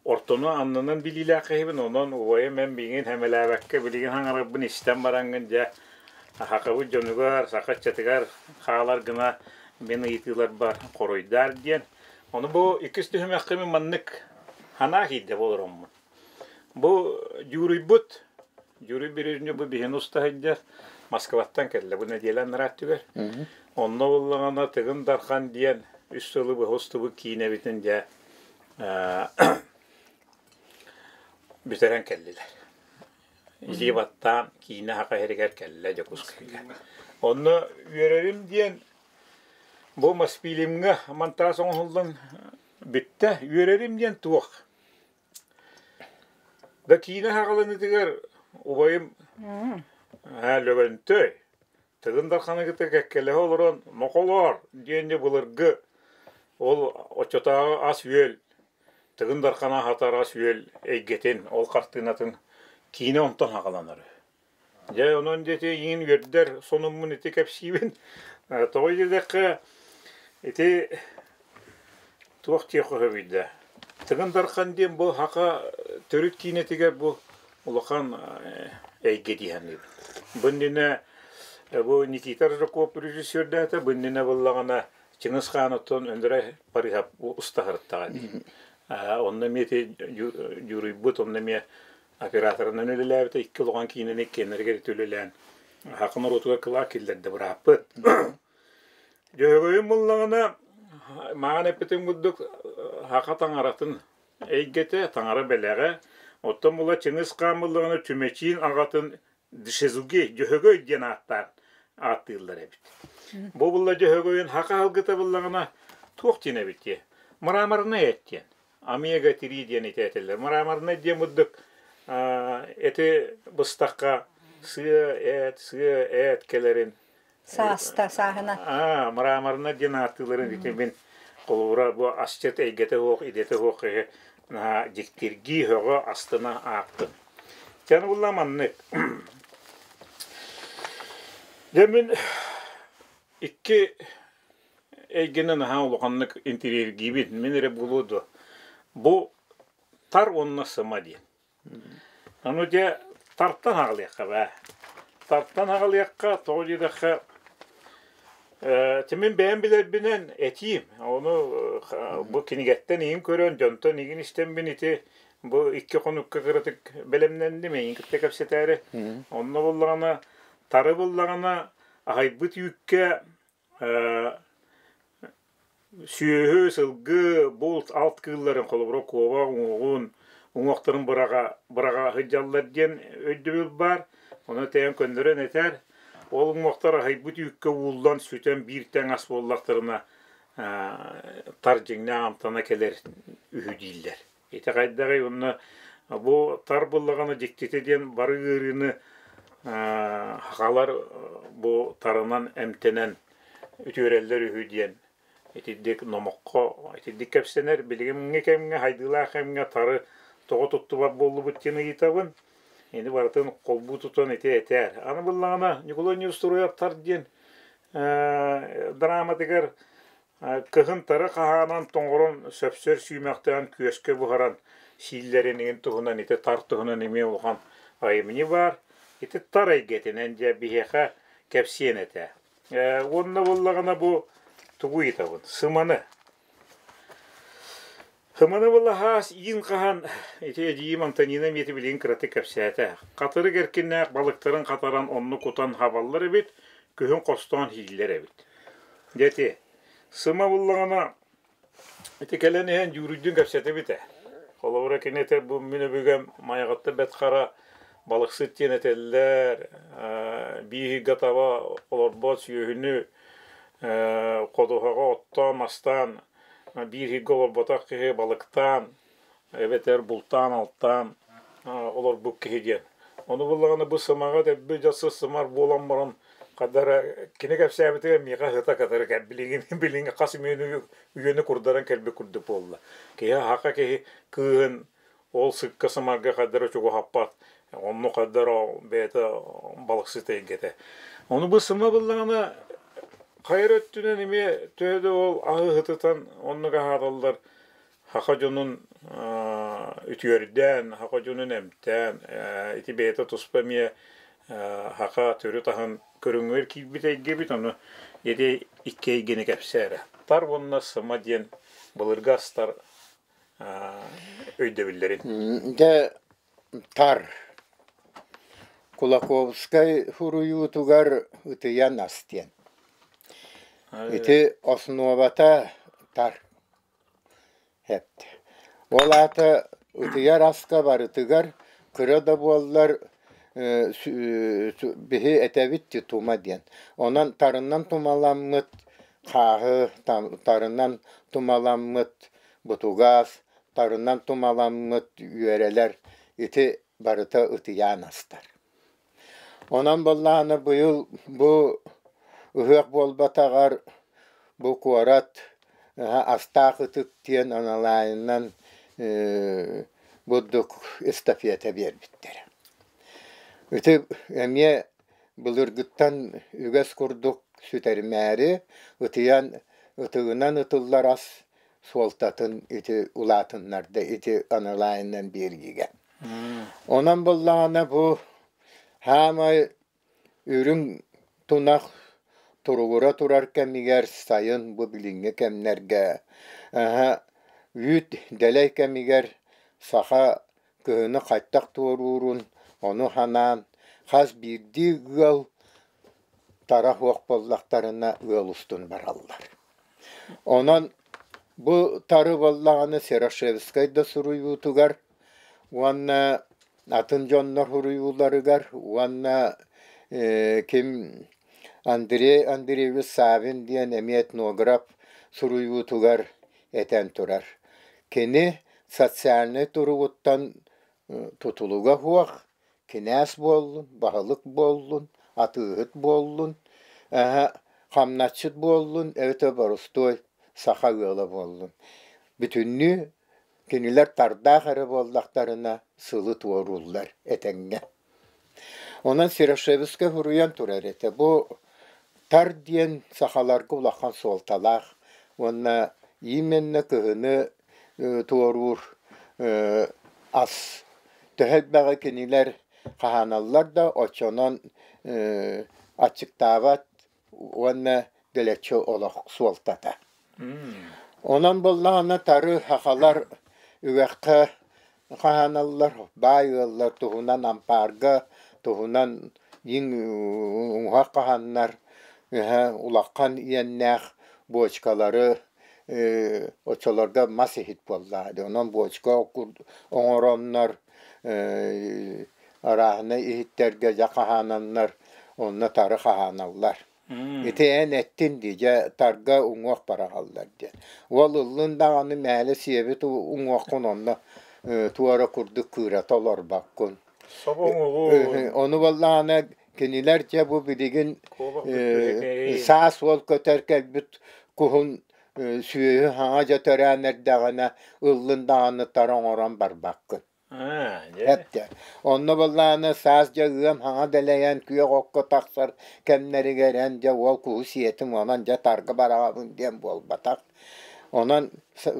Ортону аннынан билиилээх киһибин, онон убайым эн миигин сэмэлээбэккэ билигин хаҥарарбын истэн бараҥҥын дьэ сахабыт дьонугар, саха ыччатыгар хаалар гына мин ыйытыыларбар хоруйдаар диэн. Ону бу иккис түһүмэххэ мин маннык санаа киирдэ олороммун. Бу Дьууруйбут, Дьууруй Бережнев бу биһини уста сылдьар, Москваттан кэллэ бу нэдиэлэ анараа өттүгэр. Онно буоллаҕына Тыгын Дархан диэн үс сылы быһа устубут киинэбитин дьэ бүтэрэн кэллилэр. Илии баттаан киинэ саха иһэригэр кэллэ Дьокуускайга. Онно үөрэрим диэн бу Мосфильмҥа монтаж оҥоһуллан бүттэ. Үөрэрим диэн туох? Да киинэ саҕаланыытыгар убайым Лөгөнтөй Тыгын Дарханы кытта кэккэлэһэ олорон «Мохолоор!» диэн дьэ былыргы ол оччотооҕу ас-үөл Тыгын Дарханы аһатар ас-үөл эйгэтин, ол хартыынатын киинэ онтон саҕаланар. Дьэ онон диэти иин үөрдэр сонуммун ити кэпсиибин. Тоҕо диэтэххэ ити туох диэх өбүй да Тыгын Дархан диэн бу саха төрүт киинэтигэр бу улахан эйгэ дии саныыбын. Бу иннинэ бу Никита Рыжаков режиссердаата, бу иннинэ буоллаҕына Чыҥыс Хаан оттон Өндөрөй Барыһап устаһырыттаҕа дии. Онно эмиэ ити дьуруйбут, онно эмиэ операторынан үлэлээбитэ, икки улахан киинэни иккиэннэригэр ити үлэлээн саха норуотугар кылаат киллэрдэ бырааппыт. Дьөһөгөйүм буллаҕына, маҕан эппитим курдук, саха таҥаратын эйгэтэ, таҥара бэлэҕэ. Оттон була Чыҥыс Хаан буллаҕына Чүмэчиин аҕатын Дшезуги, Дьөһөгөй диэн ааттаан ааттыыллар эбит. Бу булла Дьөһөгөйүн саха аһылгыта буллаҕына туох диэн эбит диэ? Мраморнай эт диэн. Омега-3 диэн итэтэллэр. Мраморнай диэн курдук эти быстахха сыа эт, сыа эт кэлэрин Сааста, сааһына. Аа, мраморна диэн ааттыыларын ити мин холобура бу асчыт эйгэтэ суох, идэтэ суох киһи наһаа дьиктиргии, һөҕө, астына аахтым. Чэ, аны булла маннык. Дьэ мин икки эйгэни наһаа улаханнык интэриэһиргиибин. Мин эрэ буолуо дуо? Бу тар уонна сыма диэн. Ону дьэ тартан аҕалыахха баа. Тартан аҕалыахха, тоҕо диэтэххэ, мин бэйэм билэрбинэн этиим. Ону бу кинигэттэн иһин көрөн, дьонтон игин истэммин ити бу икки хонукка кыратык бэлэмнэнним, эйигин кытта кэпсэтээри. Онно буллаҕына, тары буллаҕына, аһайбыт үүккэ Сүөһү, сылгы, булт, алт кыылларын, холобура, куобах уҥуоҕун, уҥуохтарын быраҕа, быраҕа сылдьаллар диэн өйдөбүл баар. Ону тэйэн көннөрөн этэр. Ол уҥуохтар аһыйбыт үүккэ ууллан, сүтэн биир тэҥ ас буоллахтарына, тар дьиҥнээх амтана кэлэр үһү дииллэр. Ити хайдаҕый уонна бу тар буллаҕына дьиктитэ диэн бары ыарыыны сахалар бу тарынан эмтэнэн үтүөрэллэр үһү диэн итирдик номоххо итирдик кэпсэнэр. Билигиҥҥи кэмҥэ хайдыылаах кэмҥэ тары тоҕо туттубат буоллубут диэн ыйытабын. Ини барытын холбуу тутан ити этээр. Аны буллаҕына Ньукулай Неустроев тар диэн драматыгар Кыһын тары хаһаанан тоҥорон сөпсөр сүүмэхтээн күөскэ буһаран сииллэрин иһин туһунан ити тар туһунан эмиэ улахан айымньы баар. Ити тар эйгэтинэн дьэ биһиэхэ кэпсиэн этэ. Уонна буоллаҕына бу тугу ыйытабын? Сыманы. Сыманы былаһаас иин хаһан ити эдьиийим Антонина эмиэ билигин кыратык кэпсээтэ. Хатырык эркиннээх балыктарын хатаран онно кутан хабаллар эбит, күһүн хостоон иһиллэр эбит. Дьэ ити сыма буллаҕына ити кэлэн иһэн Дьууруйдуун кэпсэтэбит ээ. Холобура кини этэр бу мин өбүгэм Майаҕатта Бэт Хара балыксыт диэн этэллэр, биир ыйга таба олорбот сүөһүнү ходуһаҕа оттоон, мастаан биир ыйга олорботох киһи балыктаан эбэтэр бултаан-алтаан олорбут киһи диэн. Ону буллаҕына бу сымаҕа дэлби дьассы сымар буолан баран хадара кини кэпсээбитигэр миэхэ ыһыта кытары билигин билиҥҥи хас үйэни үйэни курдаран кэлбит курдук буолла. Киһи аһака киһи кыыһын ол сыкка сымарга хадара чугаһаппат онну хадара бэйэтэ балыксыт эйгэтэ. Ону бу сыма буллаҕына хайыр өттүнэн эмиэ төһө да ол аһы ыһытытан оннук аһааталлар Саха дьонун үтүөрдээн, саха дьонун эмтээн, ити бэйэтэ туспа эмиэ саха төрүт аһын көрүҥүгэр киирбит эйгэбит, ону ити икки эйгэни кэпсээ эрэ. Тар уонна сыма диэн былыргы астар өйдөбүллэрин. Дьэ, тар. Кулаковскай суруйуутугар ытыйан ас диэн. Ити основата тар. Ол аата ытыйар аска барытыгар кыра да буоллар биһи этэбит тума диэн. Онон тарынан тумаламмыт хааһы, тарынан тумаламмыт бутугаас, тарынан тумаламмыт үөрэлэр ити барыта ытыйаан астар. Онон буоллаҕына быйыл бу ыһыах буолбатаҕар бу куорат астаах ытык диэн аналаайынан бурдук эстафета биэрбиттэрэ. Ити эмиэ былыргыттан үгэс курдук сүтэримээри ытыйан ытыгынан ытыллар ас суолтатын ити улаатыннарда ити аналаайынан биэриигэ. Онон буоллаҕына бу хаамай үрүҥ тунах туругура турар кэмигэр сайын бу билиҥҥи кэмнэргэ үүт дэлэй кэмигэр саха кыһыны хайдах туоруурун ону санаан хас биирдии ыал тара суох буоллахтарына ыал устун бараллар. Онон бу тары буоллаҕына Серошевскай да суруйуутугар уонна атын дьоннор суруйууларыгар уонна ким Андрей Андреевич Савин диэн эмиэ этнограф суруйуутугар этэн турар. Кини социальнай туругуттан тутулуга суох кинээс буоллун, баһылык буоллун, атыыһыт буоллун, хамначчыт буоллун эбэтэр боростуой саха ыала буоллун. Бүтүннүү кинилэр тардаах эрэ буоллахтарына сылы туорууллар этэҥҥэ. Онон Серошевскай суруйан турар этэ. Бу тар диэн сахаларга улахан суолталаах уонна именно кыһыны туоруур ас. Төһө элбэҕи кинилэр хаһааналлар да, оччонон аччыктаабат уонна дэлэччи олох суолтата. Онон буоллаҕына тары сахалар үгэххэ хаһааналлар, баай ыаллар туһунан ампаарга туһунан иҥ уҥуһах хаһаннар улахан иэннээх бочкалары оччолорго мас иһит буоллаҕа дии, онон бочка оҥороннор арааһынай иһиттэргэ дьэ хаһаананнар онно тары хаһааналлар. Ити эн эттин дии, дьэ тарга уҥуох бараҕаллар диэн. Уол ыллын даҕаны мээлэ сиэбит уҥуоххун онно туора курдук кыырата олорбоккун. Собо уҥуоҕу. Ону буоллаҕына кинилэр дьэ бу билигин саас уол көтөр кэлбит куһун сүөһү хаҥа дьэ төрөөн эрдэҕинэ ыллын даҕаны тара оҥорон барбаккын. Эптэ. Онно буоллаҕына саас дьэ ыам хаҥа дэлэйэн күөх окко тахсар кэмнэригэр эн дьэ уол куһу сиэтим онон дьэ тарга бараҕабын диэн буолбатах. Онон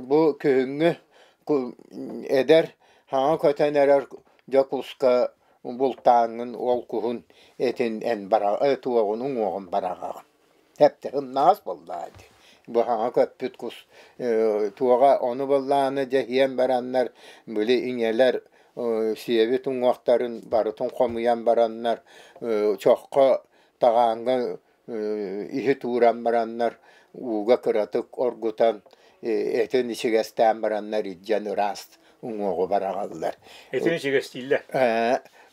бу күһүҥҥү эдэр хаҥа көтөн эрэр дьэ куска бултааҥҥын уол куһун этин эн бара туоҕун уҥуоҕун бараҕаҕын. Эптэ ымнаҕас буоллаҕа дии. Быһаҕа көппүт кус туоҕа ону буоллаҕына дьэ иһэн бараннар били ийэлэр сиэбит уҥуохтарын барытын хомуйан бараннар чоххо таҕааҥҥа иһит ууран бараннар ууга кыратык оргутан этин ичигэстээн бараннар илдьэн ыраас уҥуоҕу бараҕаллар. Этин ичигэстииллэр.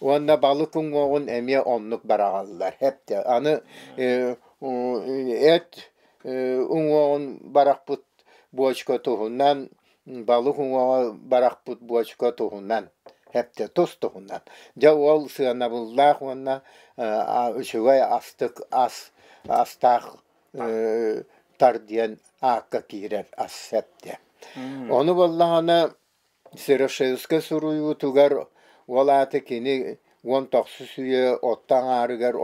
Уонна балык уҥуоҕун эмиэ оннук бараҕаллар. Эптэ аны эт уҥуоҕун барахпыт буочка туһунан, балык уҥуоҕа барахпыт буочка туһунан, эптэ тус туһунан. Дьэ ол сыанабыллаах уонна үчүгэй астык ас астаах тар диэн аакка киирэр ас эптэ. Ону буоллаҕына Серошевскай суруйуутугар ол аата кини 19 үйэ орто аҥаарыгар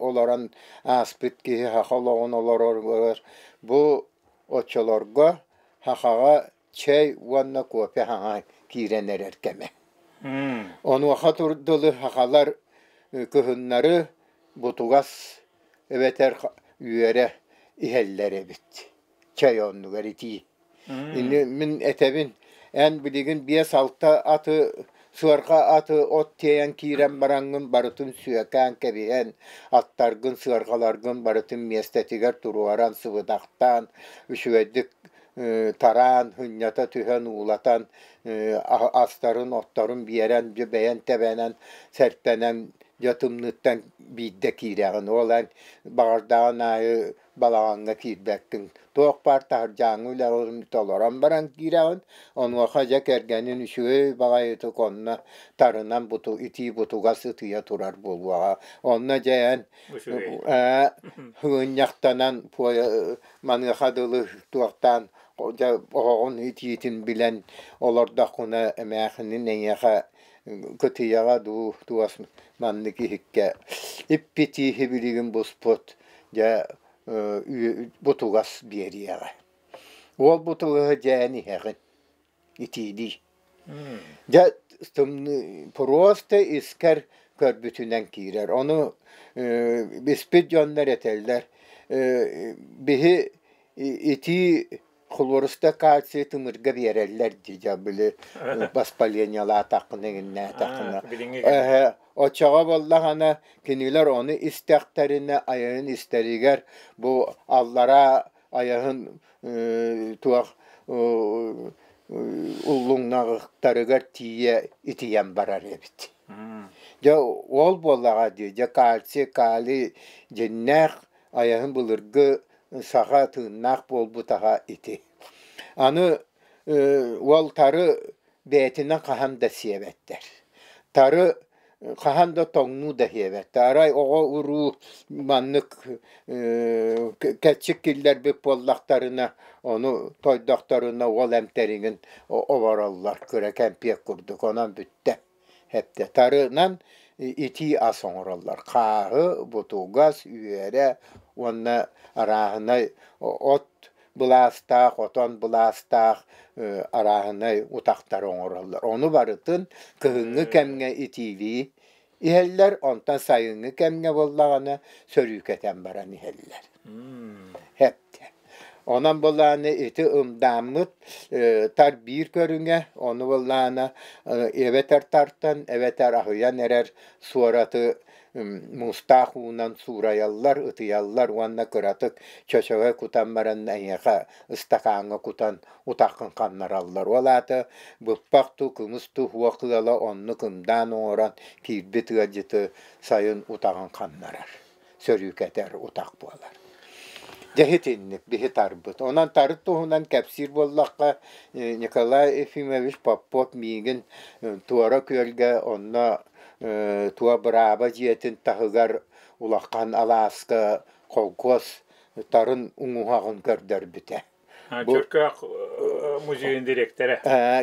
олорон ааспыт киһи саха олоҕун олороругар бу оччолорго сахаҕа чэй уонна кофе хаҥа киирэн эрэр кэмэ. Онуоха дылы сахалар кыһыннары бутугас эбэтэр үөрэ иһэллэр эбит. Чэй оннугар итии. Ини мин этэбин, эн билигин 5-6 аты сыарҕа аты от тиэйэн киирэн бараҥҥын барытын сүөкээн кэбиһэн, аттаргын, сыарҕаларгын барытын миэстэтигэр туруоран, сыбыдахтаан, үчүгэйдик тараан, һынньата түһэн, уулатан, астарын, отторун биэрэн, дьэ бэйэн тэбэнэн, сэртэнэн, дьэ тымныыттан биирдэ киирэҕин. Ол эн баҕардаҕын аайы балаҕаҥҥа киирбэккин, туох баар таһырдьааҥҥы үлэҕин толорон баран киирэҕин, онуоха дьэ кэргэнин үчүгэй баҕайытык онно тарынан буту итии бутугас ытыйа турар буолуоҕа. Онно дьэ эн ыынньахтанан маныаха дылы туохтаан дьэ оһоҕун итиитин билэн олордоххуна эмээхинин эйиэхэ кытыйаҕа дуу туос маннык иһиккэ иппитииһи билигин буспут дьэ бутугас биэриэҕэ. Уол бутугаһы дьээн иһэҕин итиилии. Дьэ тымныы просто искэр көрбүтүнэн киирэр. Ону испит дьоннор этэллэр биһи итии хлористай кальций тымырга биэрэллэр дии дьэ били воспалениелаатаххына иҥиннээтэххинэ оччоҕо буоллаҕына кинилэр ону истэхтэринэ айанын истэригэр бу аллараа айаһын туох уллуҥнаҕыктарыгар тиийэ итийэн барар эбит. Дьэ ол буоллаҕа дии дьэ кальций калий дьиннээх айаһын былыргы саха тыыннаах буолбутаҕа ити. Аны уол тары бэйэтинэн хаһан да сиэбэттэр. Тары хаһан да тоҥнуу да сиэбэттэр. Арай оҕо-уруу маннык кэрчик киллэрбит буоллахтарына, ону тойдохторуна уол эмтэригин обороллор кыра кэмпиэт курдук. Онон бүттэ. Эптэ. Тарынан итии ас оҥороллор. Хааһы, бутугас, үөрэ уонна арааһынай от былаастаах, отон былаастаах арааһынай утахтары оҥороллор. Ону барытын кыһыҥҥы кэмҥэ итиилии иһэллэр, онтон сайыҥҥы кэмҥэ буоллаҕына сөрүүкэтэн баран иһэллэр. Эптэ. Онон былааны ити ымдааммыт тар биир көрүҥэ, ону былаана эбэтэр тартан, эбэтэр аһыйан эрэр суораты муустаах уунан суурайаллар, ытыйаллар уонна кыратык чөчөгөй кутан баран эйиэхэ ыстакааҥҥа кутан утаххын ханнараллар. Ол аата быппах туу, кымыс туу уох ыала оннук ымдаан оҥорон киирбит ыалдьыты сайын утаҕын ханнарар. Сөрүүкэтэр утах буолар. Дьэ итинник биһи тарбыт. Онон тары туһунан кэпсиир буоллахха, Николай Ефимович Попов миигин Туора Күөлгэ онно Туо Бырааба дьиэтин таһыгар улахан алааска холкуос тарын уҥуһаҕын көрдөрбүтэ. Чөркөөх музейын дириэктэрэ.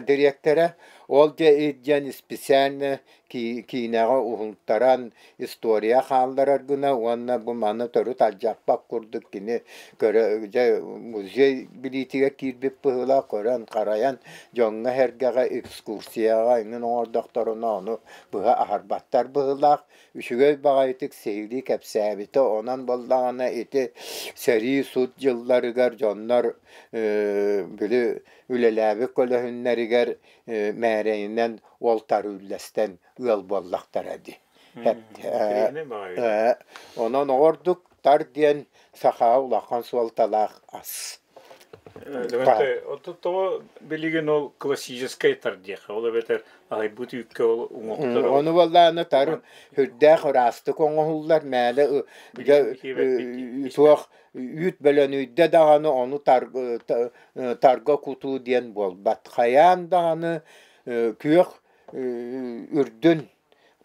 Дириэктэрэ. Ол диэн специально киинэҕэ уһултаран история хаалларар гына уонна бу маны төрүт алдьаппат курдук кини көрө дьэ музей билиитигэр киирбит быһыылаах көрөн-харайан дьоҥҥо-сэргэҕэ экскурсияҕа эҥин оҥордохторуна ону быһа аһарбаттар быһыылаах. Үчүгэй баҕайытык сиһилии кэпсээбитэ. Онон буоллаҕына ити сэрии сут дьылларыгар дьоннор били үлэлээбит көлөһүннэригэр мээрэйинэн уол тары үллэстэн ыал буоллахтара дии. Онон оҕордук тар диэн сахаҕа улахан суолталаах ас. Тоҕо билигин ол классическай тар диэххэ, ол эбэтэр аһыйбыт үүккэ ол уҥуохтара Ону буоллаҕына тар сүрдээх ыраастык оҥоһуллар, мээлэ суох үүт бөлөнүйдэ даҕаны ону тарга кутуу диэн буолбат. Хайаан даҕаны күөх үрдүн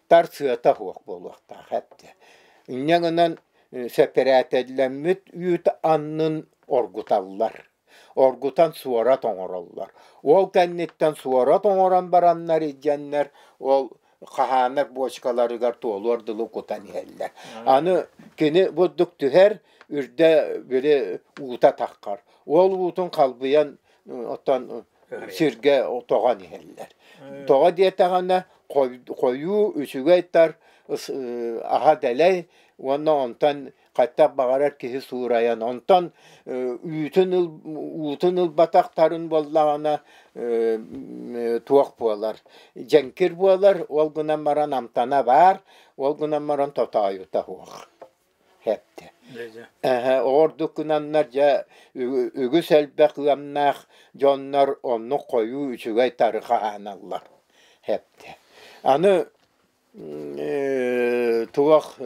тар сыата суох буолуохтаах эбит. Инньэ гынан сэпэрээтэллэммит үүт аннын оргуталлар. Оргутан суорат оҥороллор. Ол кэнниттэн суорат оҥорон бараннар илдьэннэр ол хаһаанар буочукаларыгар туолуор дылы кутан иһэллэр. Аны кини бурдук түһэр, үрдэ били уута таххар. Ол уутун халбыйан оттон сиргэ тоҕон иһэллэр. Тоҕо диэтэҕинэ хойуу үчүгэй тар аһа дэлэй уонна онтон хайдах баҕарар киһи суурайан онтон үүтүн уутун ылбатахтарын буоллаҕына туох буолар дьэҥкир буолар ол гынан баран амтана баар ол гынан баран тотоойута суох. Ордук гынаннар дьэ үгүс элбэх ыамнаах дьоннор оннук хойуу үчүгэй тары хаһааналлар. Аны туох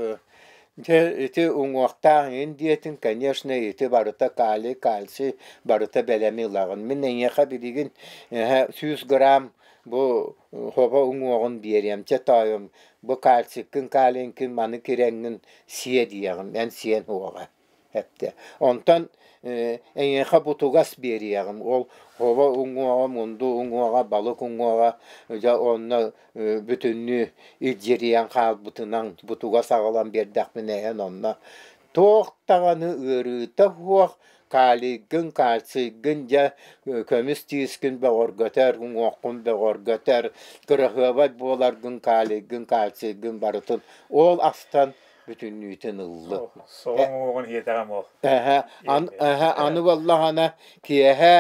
дьэ ити уҥуохтаах иҥин диэтин, конечно, ити барыта калий, кальций барыта бэлэми ылаҕын. Мин эйиэхэ билигин 100 грамм бу хобо уҥуоҕун биэриэм, чэ тоойум бу кальциккын, калийкын маны кирэҥҥин сиэ диэҕим, эн сиэн уоҕа эптэ. Онтон эйиэхэ бутугас биэриэҕим, ол хобо уҥуоҕа, мунду уҥуоҕа, балык уҥуоҕа дьэ онно бүтүннүү илдьирийэн хаалбытынан бутугас аҕалан биэрдэхпинэ эн онно туох даҕаны ыарыыта суох калийгын, кальцийгын дьэ көмүс тиискин бөҕөргөтөр, уҥуоххун бөҕөргөтөр, кыраһыабай буоларгын калийгын, кальцийгын барытын ол астан бүтүннүүтүн ыллын. Соҕоҥ уҥуоҕун иэтэҕим ол. Аны буоллаҕына киэһэ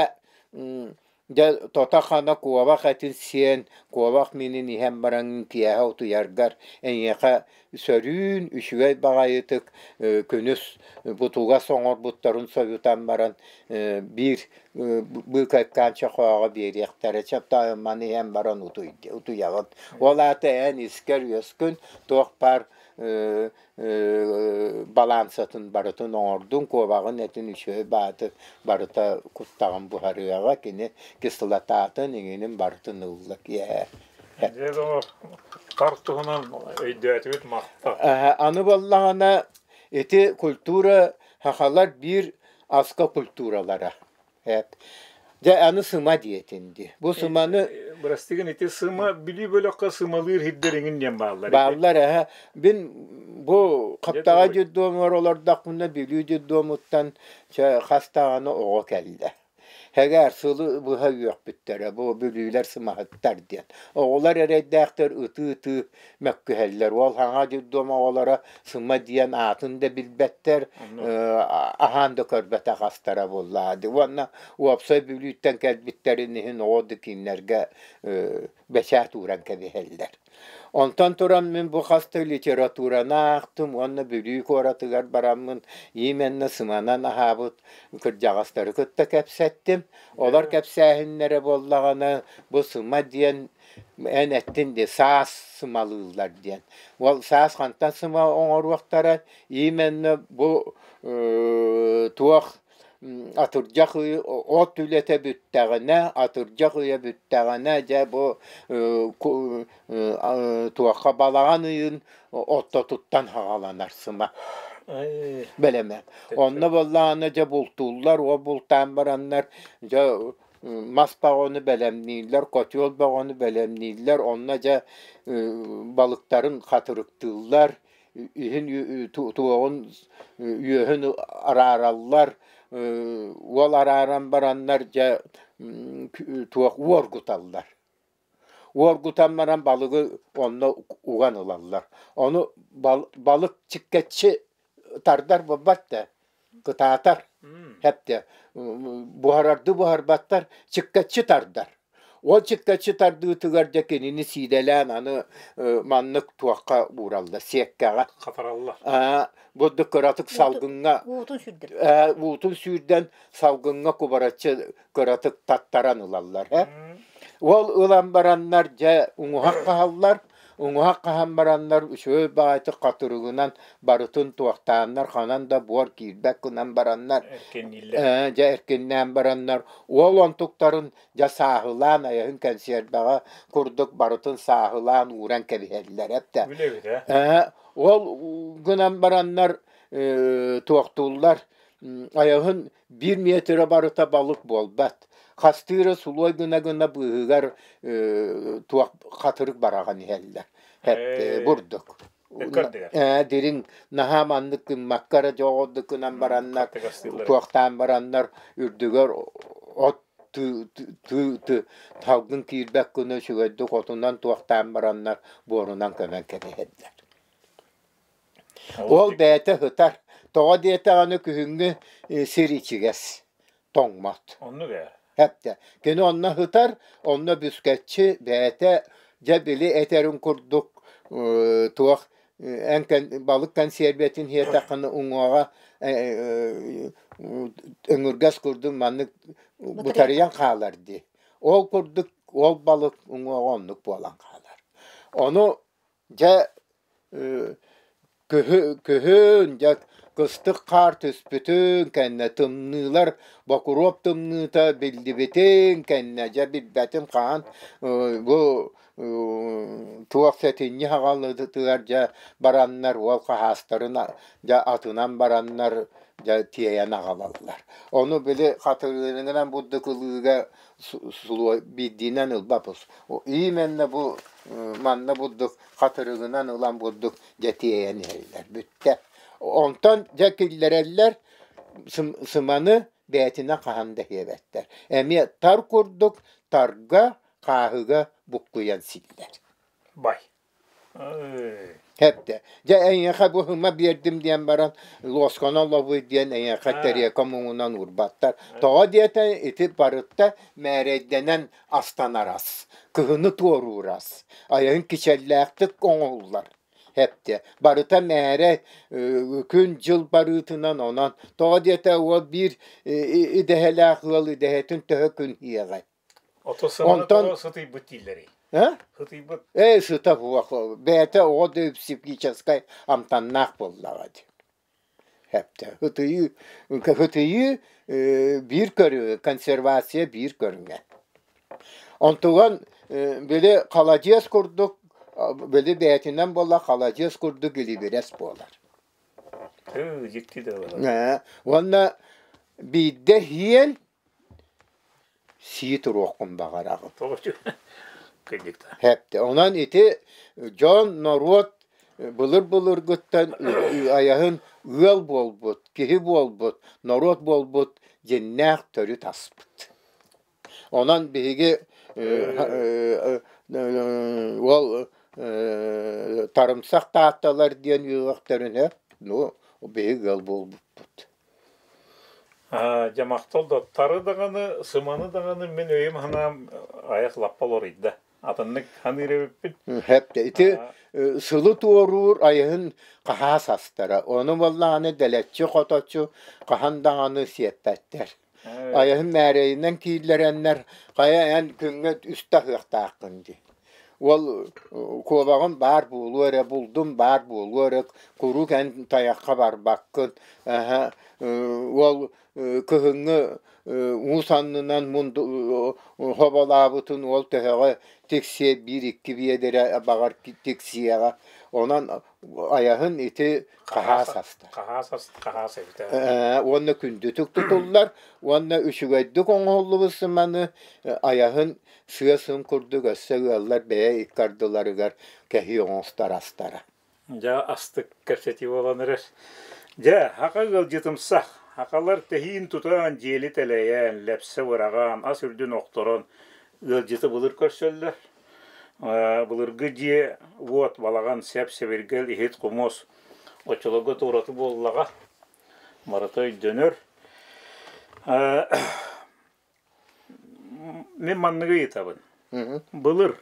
дьэ тото-хана куобах этин сиэн, куобах миинин иһэн баран киэһэ утуйаргар эйиэхэ сөрүүн, үчүгэй баҕайытык күнүс бутугас оҥорбуттарын сойутан баран биир быыкайкаан чохооҕо биэриэхтэрэ чэ маны иһэн баран утуйаҕын. Ол аата эн искэр үөскүн туох баар балаансатын барытын оҥордуҥ, куобаҕын этин үчүгэй бааты барыта куттаҕын буһарыаҕа, кини кислотатын иҥинин барытын ылла киэһэ. Дьэ доҕор, тар туһунан өйдөөтүбүт махтал. Аны буоллаҕына ити культура сахалар биир аска культуралара. Дьэ аны сыма диэтин дии. Бу сыманы Бырастыгын ити сыма Бүлүү бөлөххө сымалыыр сирдэр иҥин диэн бааллар. Бааллар эһэ. Мин бу Хаптаҕай детдомугар олордохпуна Бүлүү детдомуттан чэ хас даҕаны оҕо кэллэ. Һэгээр сылы быһа үөхпүттэрэ бу бүлүүлэр сымаһыттар диэн. Оҕолор эрэйдээхтэр ытыы-ытыы мөккүһэллэр. Уол хаҥа детдом оҕолоро сыма диэн аатын да билбэттэр, аһаан да көрбөтөх астара буоллаҕа дии. Уонна уопсай Бүлүүттэн кэлбиттэрин иһин оҕо да кинилэргэ бэчээт ууран кэбиһэллэр. Онтон туран мин бу хас да литератураны аахтым уонна Бүлүү куоратыгар бараммын именно сыманан аһаабыт кырдьаҕастары кытта кэпсэттим. Олор кэпсээһиннэрэ буоллаҕына бу сыма диэн эн эттин дии саас сымалыыллар диэн. Ол саас хантан сыма оҥоруохтара именно бу туох Атырдьах ый от үлэтэ бүттэҕинэ, атырдьах ыйа бүттэҕинэ, дьэ бу туохха балаҕан ыйын ортотуттан саҕаланар сыма бэлэмэ. Онно буоллаҕына дьэ бултууллар, ол бултаан бараннар дьэ мас бөҕөнү бэлэмнииллэр, котел бөҕөнү бэлэмнииллэр, онно дьэ балыктарын хатырыктыыллар, иһин туоҕун үөһүн араараллар уол арааран бараннар дьэ туох уоргуталлар уоргутан баран балыгы онно уган ылаллар ону балык чиккэччи тардар буолбат да кытаатар хэптэ буһарарды буһарбаттар чиккэччи тардар Ол чиккэччи тардыытыгар дьэ кинини сиидэлээн аны маннык туохха уураллар сиэккэҕэ. Хатараллар. Бурдук кыратык салгыҥҥа уутун сүүрдэр. Уутун сүүрдэн салгыҥҥа кубараччы кыратык таттаран ылаллар. Ол ылан бараннар дьэ уҥуһах хаһаллар. Уҥуһах хаһан бараннар үчүгэй баҕайытык хатырыгынан барытын туохтааннар ханан да буор киирбэт гынан бараннар дьэ эркиннээн бараннар уол онтуктарын дьэ сааһылаан айаһын кэнсиэрбэҕэ курдук барытын сааһылаан ууран кэбиһэллэр эптэ ол гынан бараннар туохтууллар айаһын биир миэтэрэ барыта балык буолбат хастыыра сулуой гына-гына быыһыгар туох хатырык бараҕан иһэллэр бурдук дириҥ наһаа маннык гыммакка эрэ дьоҕурдук гынан бараннар туохтаан бараннар үрдүгэр от салгын киирбэт гына үчүгэйдик отунан туохтаан бараннар буорунан көмөн кэбиһэллэр Ол бэйэтэ сытар. Тоҕо диэтэҕинэ күһүҥҥү сир ичигэс, тоҥмот. Оннук ээ. Эптэ. Кини онно сытар, онно бүскэччи бэйэтэ дьэ били этэрин курдук туох эн балык кэнсиэрбэтин иһиэтэххинэ уҥуоҕа өҥүргэс курдук маннык бытарыйан хаалар дии. Ол курдук ол балык уҥуоҕа оннук буолан хаалар. Ону Дьэ күһүн дьэ кыстык хаар түспүтүн кэннэ тымныылар бокуруоп тымныыта биллибитин кэннэ дьэ билбэтим хаһан бу туох сэтинньи аҕалытыгар дьэ бараннар уол хаһаастарын дьэ атынан бараннар дьэ тиэйэн аҕалаллар. Ону били хатырыгынан бурдук ылыыга биирдиинэн ылбаппыт. Именно бу манна бурдук хатырыгынан ылан бурдук дьэ тиэйэн иһэллэр бүттэ. Онтон дьэ киллэрэллэр сыманы бэйэтинэн хаһан да иһиэбэттэр. Эмиэ тар курдук тарга хааһыга буккуйан сииллэр. Бай. Эптэ. Дьэ эйиэхэ бу һыма биэрдим диэн баран луосканы олобуй диэн эйиэхэ тэриэкэ муҥунан уурбаттар. Тоҕо диэтэ ити барыта мээрэйдэнэн астанар ас, кыһыны туоруур ас. Айаһын кичэллээхтик оҥоһуллар. Эптэ. Барыта мээрэ күн-дьыл барыытынан онон тоҕо диэтэ уол биир идэһэлээх ыал идэһэтин төһө күн иэҕэй. Ото сыманы Онтон тоҕо сытыйбыт дииллэрий? А? Сытыйбыт. Ээ, сыта суох. Бэйэтэ оҕо да психическай амтаннаах буоллаҕа дии. Хэптэ. Ытыйыы, ытыйыы биир көрүҥэ, консервация биир көрүҥэ. Онтуган били халадьыас курдук, били бэйэтинэн буолла халадьыас курдук илибирэс буолар. Тыы, дьикти да буолар. Уонна биирдэ иһиэн. сии туруоххун баҕараҕын. Тоҕо кырдьыкта. Хэпте. Онон ити дьон, норуот былыр-былыргыттан айаһын ыал буолбут, киһи буолбут, норуот буолбут дьиннээх төрүт аспыт. Онон биһиги уол тарымсах таатталар диэн үөҕэхтэринэ, ну, биһиги ыал буолбуппут. Дьэ махтал да тары даҕаны, сыманы даҕаны мин өйүм-санаам айах лаппа уларыйда. Атыннык саныыр эбиппин. Хэп ити сылы туоруур айыһын хаһаас астара. Ону буоллаҕына дэлэччи-хоточчу хаһан даҕаны сиэппэттэр. Айаһын мээрэйинэн кииллэрэннэр хайа эн күҥҥэ үстэ аһыахтааххын дии. Уол куобаҕым баар буолуо эрэ, булдум баар буолуо эрэ, куруук эн тайахха барбаккын. Аһа, уол кыһыҥҥы уу саннынан мунду хоболообутун уол төһөҕө тиксиэ биир-икки биэдэрэ баҕар тиксиэҕэ. Онон айаһын ити хаһаас астар. Хаһаас хаһаас эбит Уонна күндүтүк тутуллар уонна үчүгэйдик оҥоһуллубут сыманы айаһын сыа-сым курдук өссө ыаллар бэйэ икки ардыларыгар кэһии оҥостор астара. Дьэ астык кэпсэтии буолан эрэр. Дьэ, хака ыалдьытымсах. Хакалар тэһиин тутан, дьиэли тэлэйэн, лэпсэ быраҕан, ас үрдүн охторон ыалдьыты былыр көрсөллөр. Былыргы дьиэ, уот, балаҕан, сэп-сэбиргэл, иһит-хомуос оччолорго туораты буоллаҕа. Барыта өйдөнөр. Мин манныгы ыйытабын. Былыр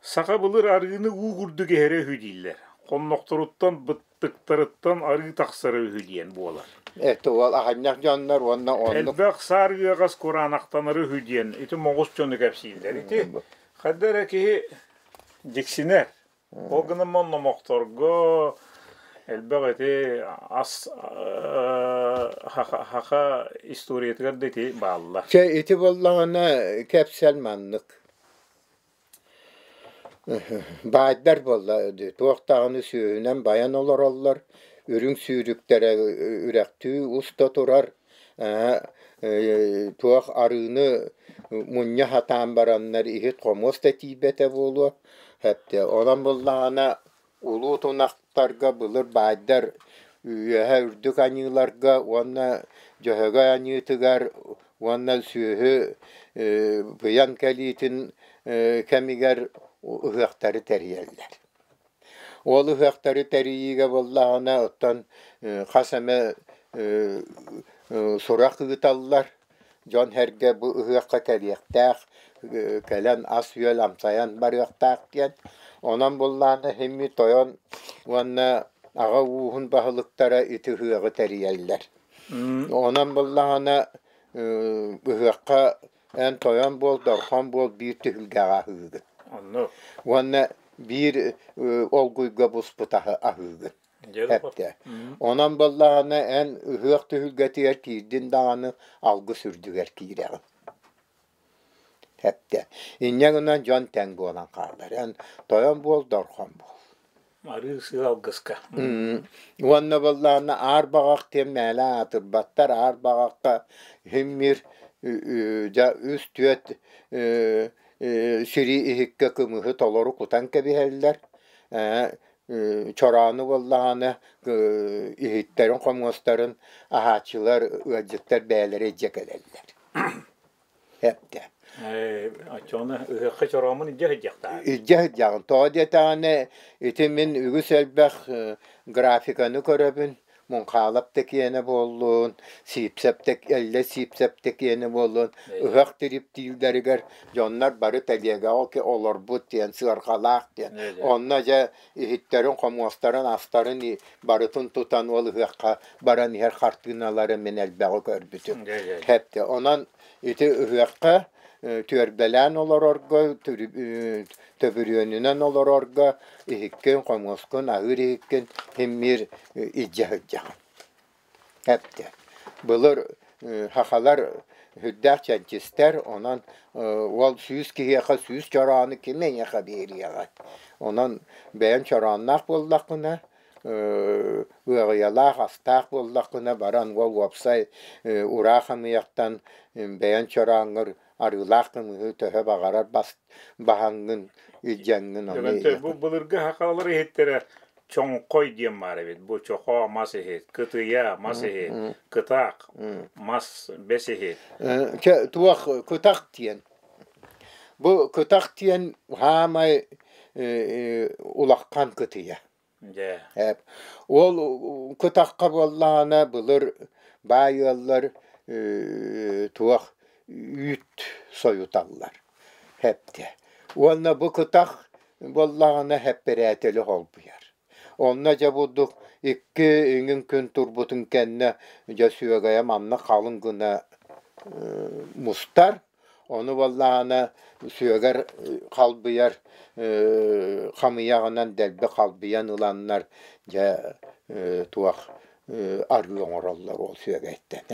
саха былыр арыыны уу курдук иһэрэ үһү дииллэр. Хоннохторуттан, быттыктарыттан арыы тахсара үһү диэн буолар. Это уол аҕынньах дьоннор уонна оннук Элбэх саар ыаҕас кураанахтанара үһү диэн ити моҕус дьону кэпсииллэр. Ити хайда эрэ киһи дьиксинэр. Ол гынан номохторго элбэх ити ас хаха историятыгар да ити бааллар. Чэ ити буоллаҕына кэпсэл маннык. Баайдар буолла туох даҕаны сүөһүнэн байан олороллор, үрүҥ сүүрүктэрэ үрэхтүү уста турар, туох арыыны мунньа сатаан бараннар иһит-хомуос да тиийбэтэ буолуо. Эптэ онон буллаҕына улуу тунахтарга былыр баайдар үөһэ үрдүк аньыыларга уонна дьөһөгөй аньыытыгар уонна сүөһү быйаҥ кэлиитин кэмигэр ыһыахтары тэрийэллэр. Ол ыһыахтары тэрийиигэ буоллаҕына оттон хас эмэ сурах ыыталлар. Дьон-сэргэ бу ыһыахха кэлиэхтээх, кэлэн ас-үөл амсайан барыахтаах диэн. Онон буллаана иһиммит тойон уонна аҕа ууһун баһылыктара ити ыһыаҕы тэрийэллэр. Онон буллаҕына ыһыахха эн тойон буол, дорхон буол биир түһүлгэҕэ аһыыгын. Оннук. Уонна биир олгуйга буспут аһы аһыыгын. Эптэ. Онон буоллаҕына эн ыһыах түһүлгэтигэр киирдин даҕаны алгыс үрдүгэр киирэҕин. Эптэ. Инньэ гынан дьон тэҥ буолан хаалар. Эн тойон буол, дорхон буол. Арыы сыа алгыска. Уонна буоллаҕына аар баҕах диэн мээлэ аатырбаттар. Аар баҕахха иһиммир дьэ үс-түөрт сири иһиккэ кымыһы толору кутан кэбиһэллэр. Чороону буоллаҕына иһиттэрин-хомуостарын аһааччылар, ыалдьыттар бэйэлэрэ илдьэ кэлэллэр. Эптэ. Оччоҕуна ыһыахха чорооммун илдьэ сылдьыахтаах. Илдьэ сылдьаҕын. Тоҕо диэтэҕинэ, ити мин үгүс элбэх графиканы көрөбүн. Муҥхаалап да киэнэ буоллун, Сиипсэп да Эллэ Сиипсэп да киэнэ буоллун, ыһыах тириптииллэригэр дьоннор бары тэлиэгэҕэ олорбут диэн, сыарҕалаах диэн. Онно дьэ иһиттэрин, хомуостарын, астарын барытын тутан ол ыһыахха баран иһэр хартыыналары мин элбэҕи көрбүтүм. Хэптэ. Онон ити ыһыахха түөрбэлээн олорорго, төбүрүөнүнэн олорорго иһиккин, хомуоскун, аһыыр иһиккин симмиир илдьэ сылдьаҕын. Эптэ. Былыр сахалар сүрдээх чэнчистэр, онон уол сүүс киһиэхэ сүүс чороону ким эйиэхэ биэриэҕэй? Онон бэйэҥ чороонноох буоллаххына, ыаҕыйалаах астаах буоллаххына баран уол уопсай ураа хамыйахтан бэйэн чорооҥҥор арыылаах кымыһы төһө баҕарар бас баһаҥҥын илдьэҥҥин ону Дьөгөнтөй бу былыргы сахалар иһиттэрэ чоҥхой диэн баар эбит. Бу чохоо мас иһит, кытыйа мас иһит, кытаах мас бэс иһит. Чэ туох кытах диэн. Бу кытах диэн хаамай улахан кытыйа. Дьэ. Ол кытахха буоллаҕына былыр баай ыаллар туох үүт сойуталлар хэптэ. Уонна бу кытах буоллаҕына хэппэрээтэли холбуйар. Онно дьэ бурдук икки иҥин күн турбутун кэннэ дьэ сүөгэйэ манна халыҥ гына мустар. Ону буоллаҕына сүөгэр халбыйар хамыйаҕынан дэлби халбыйан ыланнар дьэ туох арыы оҥороллор ол сүөгэйтэн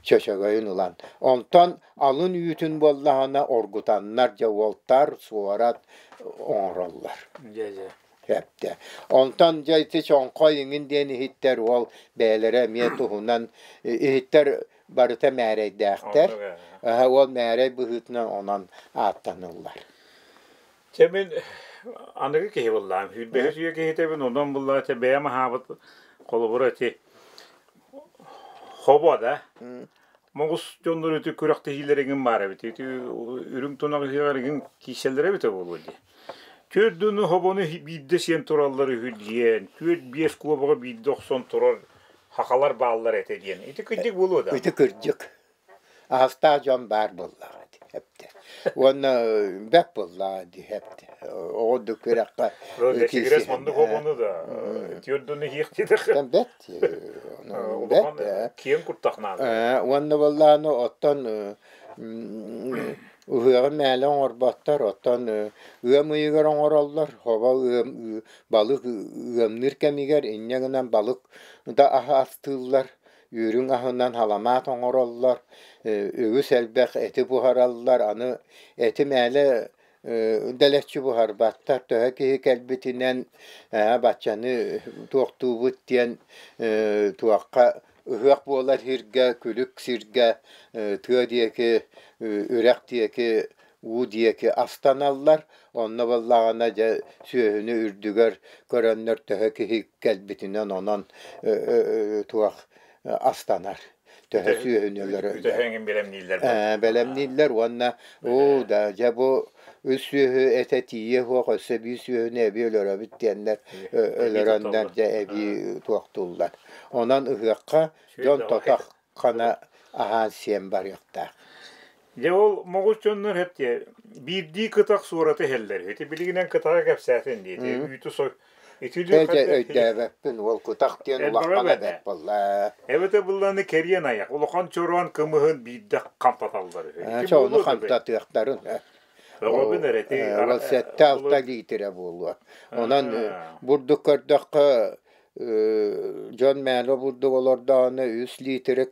чөчөгөйүн ылан. Онтон алын үүтүн буоллаҕына оргутаннар дьэ уолтар, суорат оҥороллор. Дьэ дьэ. Эптэ. Онтон дьэ ити чоҥхой иҥин диэн иһиттэр уол бэйэлэрэ эмиэ туһунан иһиттэр барыта мээрэйдээхтэр. Уол мээрэй быһыытынан онон ааттаныллар. Чэ мин аныгы киһи буллаам. Сүүрбэһис үйэ киһитэбин, онон буллаа чэ бэйэм аһаабыт холобура ити хобо да. Моҕус дьоннор ити күрэхтэһиилэригин баар эбит. Ити үрүҥ тунах ыһыаҕар игин киирсэллэрэ эбитэ буолуо дии. Түөрт дууну хобону биирдэ сиэн тураллар үһү диэн, түөрт-биэс куобаҕы биирдэ охсон турар хахалар бааллар этэ диэн. Ити кырдьык буолуо да? Ити кырдьык. Аһастаах дьон баар буоллаҕа дии эптэ. Уонна бэт буоллаҕа дии эптэ. Оҕо да күрэххэ Лэчигирэс маннык хобону да түөрт дууну иһиэх диэтэх. Бэт. Улахан киэҥ куртах наада. Уонна буоллаҕына оттон Ыһыаҕы мээлэ оҥорботтор, оттон ыам ыйыгар оҥороллор, хобо ыам балык ыамныыр кэмигэр инньэ гынан балык да аһы астыыллар, үрүҥ аһынан халамаат оҥороллор, үгүс элбэх эти буһараллар, аны эти мээлэ дэлэччи буһарбаттар, төһө киһи кэлбитинэн баччаны туохтуубут диэн туохха Ыһыах буолар сиргэ, күлүк сиргэ, тыа диэки, үрэх диэки, уу диэки астаналлар. Онно буоллаҕына дьэ сүөһүнү үрдүгэр көрөннөр төһө киһи кэлбитинэн онон туох астанар. Төһө сүөһүнү өлөрөллөр. Төһө эҥин бэлэмнииллэр. Бэлэмнииллэр уонна оо да дьэ бу үс сүөһү этэ тиийиэ суох өссө биир сүөһүнү эбии өлөрөбүт диэннэр өлөрөннөр дьэ эбии туохтууллар. Онон ыһыахха дьон тото хана аһаан сиэн барыахтаах. Дьэ ол моҕус дьоннор эптиэ биирдии кытах суораты иһэллэр. Ити билигинэн кытаҕа кэпсээтин диэти. Үүтү сой. Итилүү өйдөөбөппүн уол кутах диэн улахан эбэт буолла. Эбэтэ булланы кэриэн айах. Улахан чороон кымыһын биирдэ хамтаталлар үһү. Чэ ону хамтатыахтарын. Өҕөбүн эрэ ити. Ол сэттэ-алта лиитирэ буолуо. Онон бурдук көрдөххө Дьон мээнэ бурдук олордоҕуна үс лиитирэ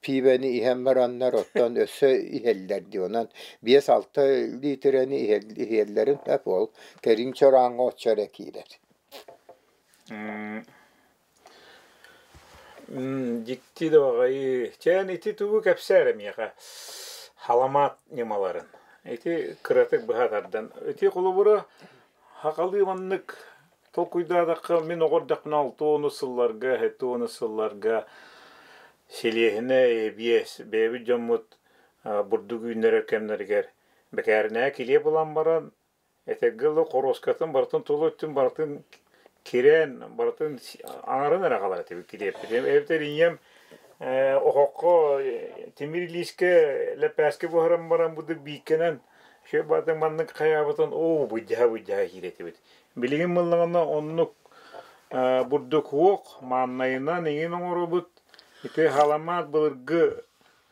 пиибэни иһэн бараннар оттон өссө иһэллэр дии онон 5-6 лиитирэни иһэллэрин сөп ол кэриҥ чорооҥҥо оччо эрэ киирэр. Дьикти да баҕайы. Чээн ити тугу кэпсээ эрэ миэхэ халамаат ньымаларын. Ити кыратык быһа тардан. Ити холобура хахалыы маннык Толкуйдаатахха, мин оҕо эрдэхпинэ 60 сылларга, 70 сылларга сэлиэһинэй, эбиэс, бэйэбит дьоммут бурдук үүннэрэр кэмнэригэр бэкээринэҕэ килиэп ылан баран, этэргэ дылы хоруоскатын барытын тула өттүн барытын кирэн, барытын аҥарын эрэ хаалар этибит килиэппитин. Эбэтэр ийэм оһоххо тимир илиискэ лэппээскэ буһаран баран бу бииккэнэн Шөбатын маннык хайаабытын оо быдьаһа-быдьаһа иһиир этибит. Билигин мыллаҕына оннук бурдук уох мааннайынан иҥин оҥоробут. Ити халамаат былыргы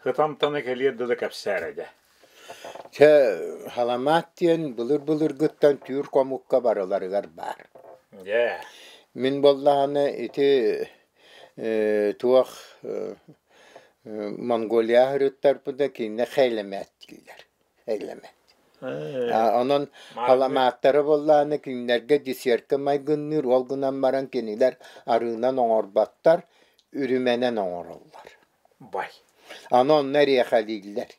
хытамтана кэлиэр дылы кэпсээр этэ. Чэ, халамаат диэн былыр-былыргыттан түүр хомукка барыларыгар баар. Дьэ. Мин буоллаҕына ити туох Монголия ырыттарбыта кинини хейлэмээт дииллэр. Хейлэмээт. Онон халамааттара буоллаҕына кинилэргэ десертка майгынныыр, ол гынан баран кинилэр арыынан оҥорботтор, үрүмэнэн оҥороллор. Бай. Аны онно эриэхэлииллэр.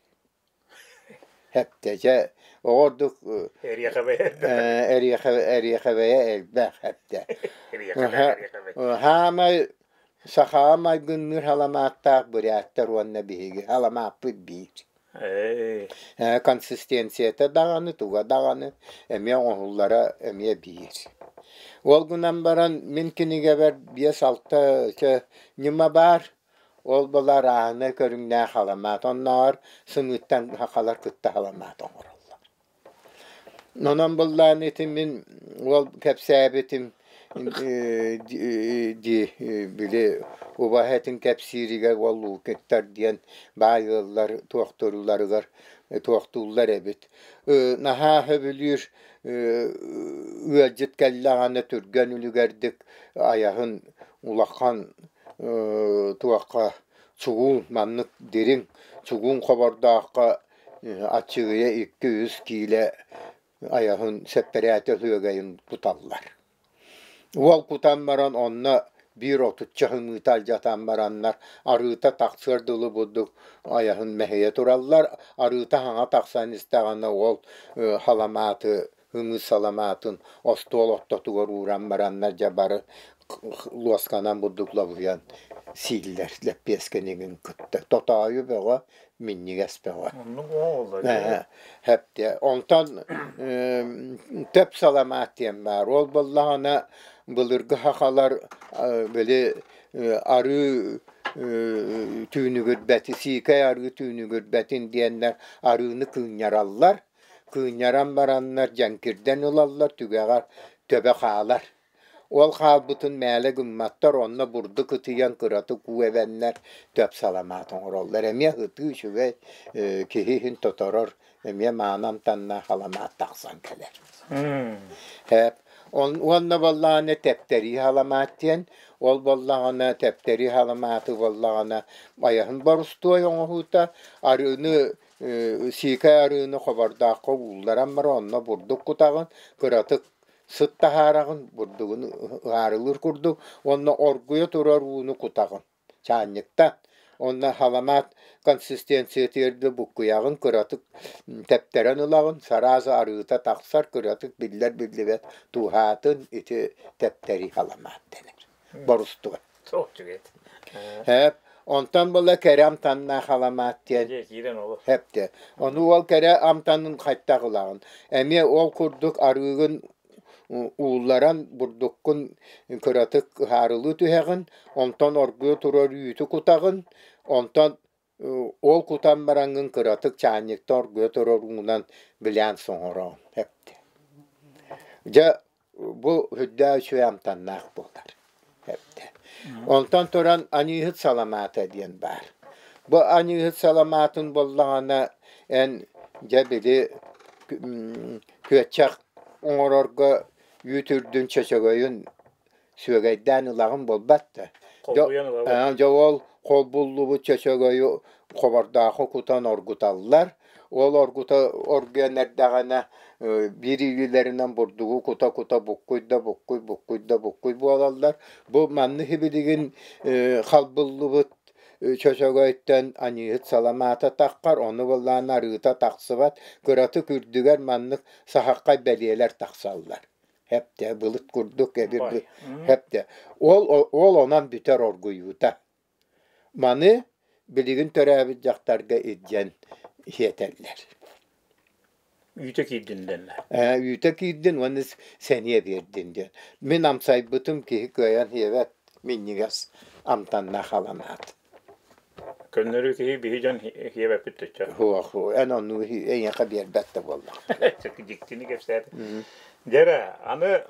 Хэптэ, дьэ, оҕо ордук эриэхэ эриэхэбэйэ элбэх хэптэ. Хаамай сахаҕа майгынныыр халамааттаах буряттар уонна биһиги халамааппыт биир. Консистенцията даҕаны, туга даҕаны эмиэ оҥоһуллара эмиэ биир. Ол гынан баран мин кинигэбэр биэс-алта ньыма баар. Ол буолар ааһынай көрүҥнээх халамаат. Оннооҕор сымыыттан сахалар кытта халамаат оҥороллор. Онон быллаан ити мин уол кэпсээбитим дии били убаһа этин кэпсииригэр уол Лукиттар диэн баай ыаллар туохтуулларыгар туохтууллар эбит. Наһаа сөбүлүүр ыалдьыт кэллэҕинэ түргэн үлүгэрдик айаһын улахан туохха чугуун маннык дириҥ чугуун хобордооххо аччыгыйа 2-3 киилэ айаһын сэппэрээтэ үөгэйин куталлар. Уол кутан баран онно биир отучча ымыыта алдьатан бараннар арыыта тахсыар дылы бурдук айаһын мэһийэ тураллар. Арыыта хаҥа тахсан истэҕинэ уол халамааты ымыы саламаатын остуол ортотугар ууран бараннар дьэ бары луосканан бурдук лабыйан сииллэр лэппиэскэнигин кытта тотоойу бөҕө минньигэс бөҕө. Оннук оҥоһуллар. Хэптэ. Онтон төп саламаат диэн баар. Ол буоллаҕына былыргы сахалар били арыы түүнүгүрбэти, сиикэй арыы түүнүгүрбэтин диэннэр арыыны кыынньараллар. Кыынньаран бараннар дьэҥкирдэн ылаллар, түгэҕэр төбө хаалар. Ол хаалбытын мээлэ гымматтар, онно бурдук ытыйан кыратык уу эбэннэр төп саламаат оҥороллор. Эмиэ ытыы үчүгэй, киһи иһин тоторор, эмиэ мааны амтаннаах саламаат тахсан кэлэр. Һээп. Уонна буоллаҕына тэптэрии саламаат диэн, ол буоллаҕына тэптэрии саламааты буоллаҕына айаһын борустуой оҥоһуута, арыыны сиикэй арыыны хобордооххо уулларан баран онно бурдук кутаҕын, кыратык сыт таһаараҕын, бурдугун ыһаарылыыр курдук уонна оргуйа турар ууну кутаҕын чаанньыктан. Онно саламаат консистенциятыгар да буккуйаҕын, кыратык тэптэрэн ылаҕын, сараас арыыта тахсар, кыратык биллэр-биллибэт тууһаатын ити тэптэрии саламаат дэнэр. Борустуой. Һээп. Онтон була кэрэ амтаннаах аламаат диэн һэптэ. Ону ол кэрэ амтанын хайтах ылаҕын. Эмиэ ол курдук арыыгын уулларан бурдуккун кыратык ыһаарылыы түһэҕин, онтон оргуйа турар үүтү кутаҕын, онтон ол кутан бараҥҥын кыратык чаанньыкта оргуйа турар уунан билээн соҥороон эптэ. Дьэ бу үрдээх үчүгэй амтаннаах буолар эптэ. Онтон туран аньыыһыт саламаата диэн баар. Бу аньыыһыт саламаатын буоллаҕына эн дьэ били күөччэх оҥорорго үүт үрдүн чөчөгөйүн сүөгэйдээн ылаҕын буолбат да. Дьэ ол холбуллубут чөчөгөйү хобордооху кутан оргуталлар. Ол оргута оргуйан эрдэҕинэ биир илиилэринэн бурдугу кута-кута буккуй да буккуй, буккуй да буккуй буолаллар. Бу маннык билигин халбыллыбыт чөчөгөйтөн аньыыһыт саламаата таххар, ону былаан арыыта тахсыбат, кыратык үрдүгэр маннык саһаххай бэлиэлэр тахсаллар. Хэптэ былыт курдук эбир хэптэ. Ол ол онон бүтэр оргуйуута. Маны билигин төрөөбүт дьахтарга илдьэн сиэтэллэр. Үүтэ киирдин дэннэ. Үүтэ киирдин уонна сэниэ биэрдин диэн. Мин амсайбытым киһи кыайан сиэбэт минньигэс амтаннаах аламаат. Көннөрү киһи биһи дьон сиэбэппит төччө. Суох, эн оннугу эйиэхэ биэрбэт да буоллах. Дьиктини кэпсээтэ. Дьэрэ, аны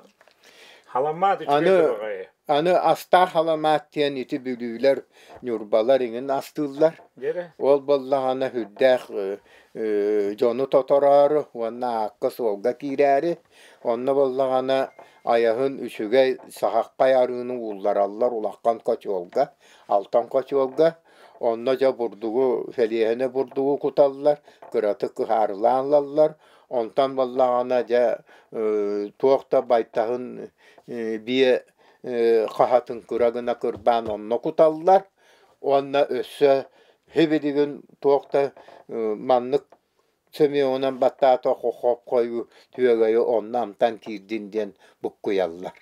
халамаат үчүгэй Аны аны астаах халамаат диэн ити бүлүүлэр, ньурбалар иҥин астыыллар. Дьэрэ. Ол буоллаҕына сүрдээх дьону тотороору уонна аакка-суолга киирээри, онно буоллаҕына айаһын үчүгэй саһаххай арыыны ууллараллар улахан хочуолга алтан хочуолга, онно дьэ бурдугу, сэлиэһинэ бурдугу куталлар, кыратык ыһаарылаан ылаллар. Онтон буоллаҕына дьэ туох да байтаһын биэ хаһатын кыра гына кырбаан онно куталлар уонна өссө сибилигин туох да маннык сөмүөҕүнэн баттаата хоххойу түөгэйи онно амтан киирдин диэн буккуйаллар.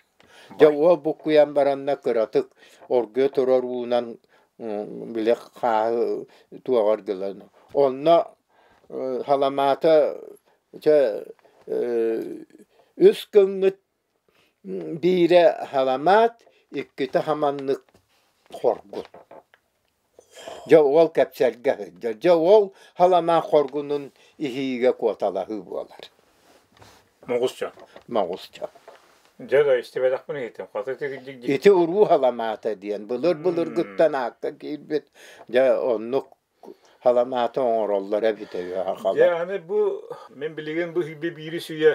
Дьэ уол буккуйан баранна кыратык оргуйа турар уунан били хааһы туоҕар дылы онно Халамаата чэ үс гыммыт биирэ халамаат, иккитэ хаманнык хоргун. Дьэ уол кэпсэлгэ сылдьар. Дьэ уол халамаат хоргунун иһиигэ куоталаһыы буолар. Моҕус дьон. Моҕус дьон. Дьэ да истибэтэхпин иһиттим. Хата Ити уруу халамаата диэн былыр-былыргыттан аакка киирбит. Дьэ оннук халамааты оҥороллор эбитэ үһү сахалар. Дьэ аны бу мин билигин бу хүйбэ биири сүүйэ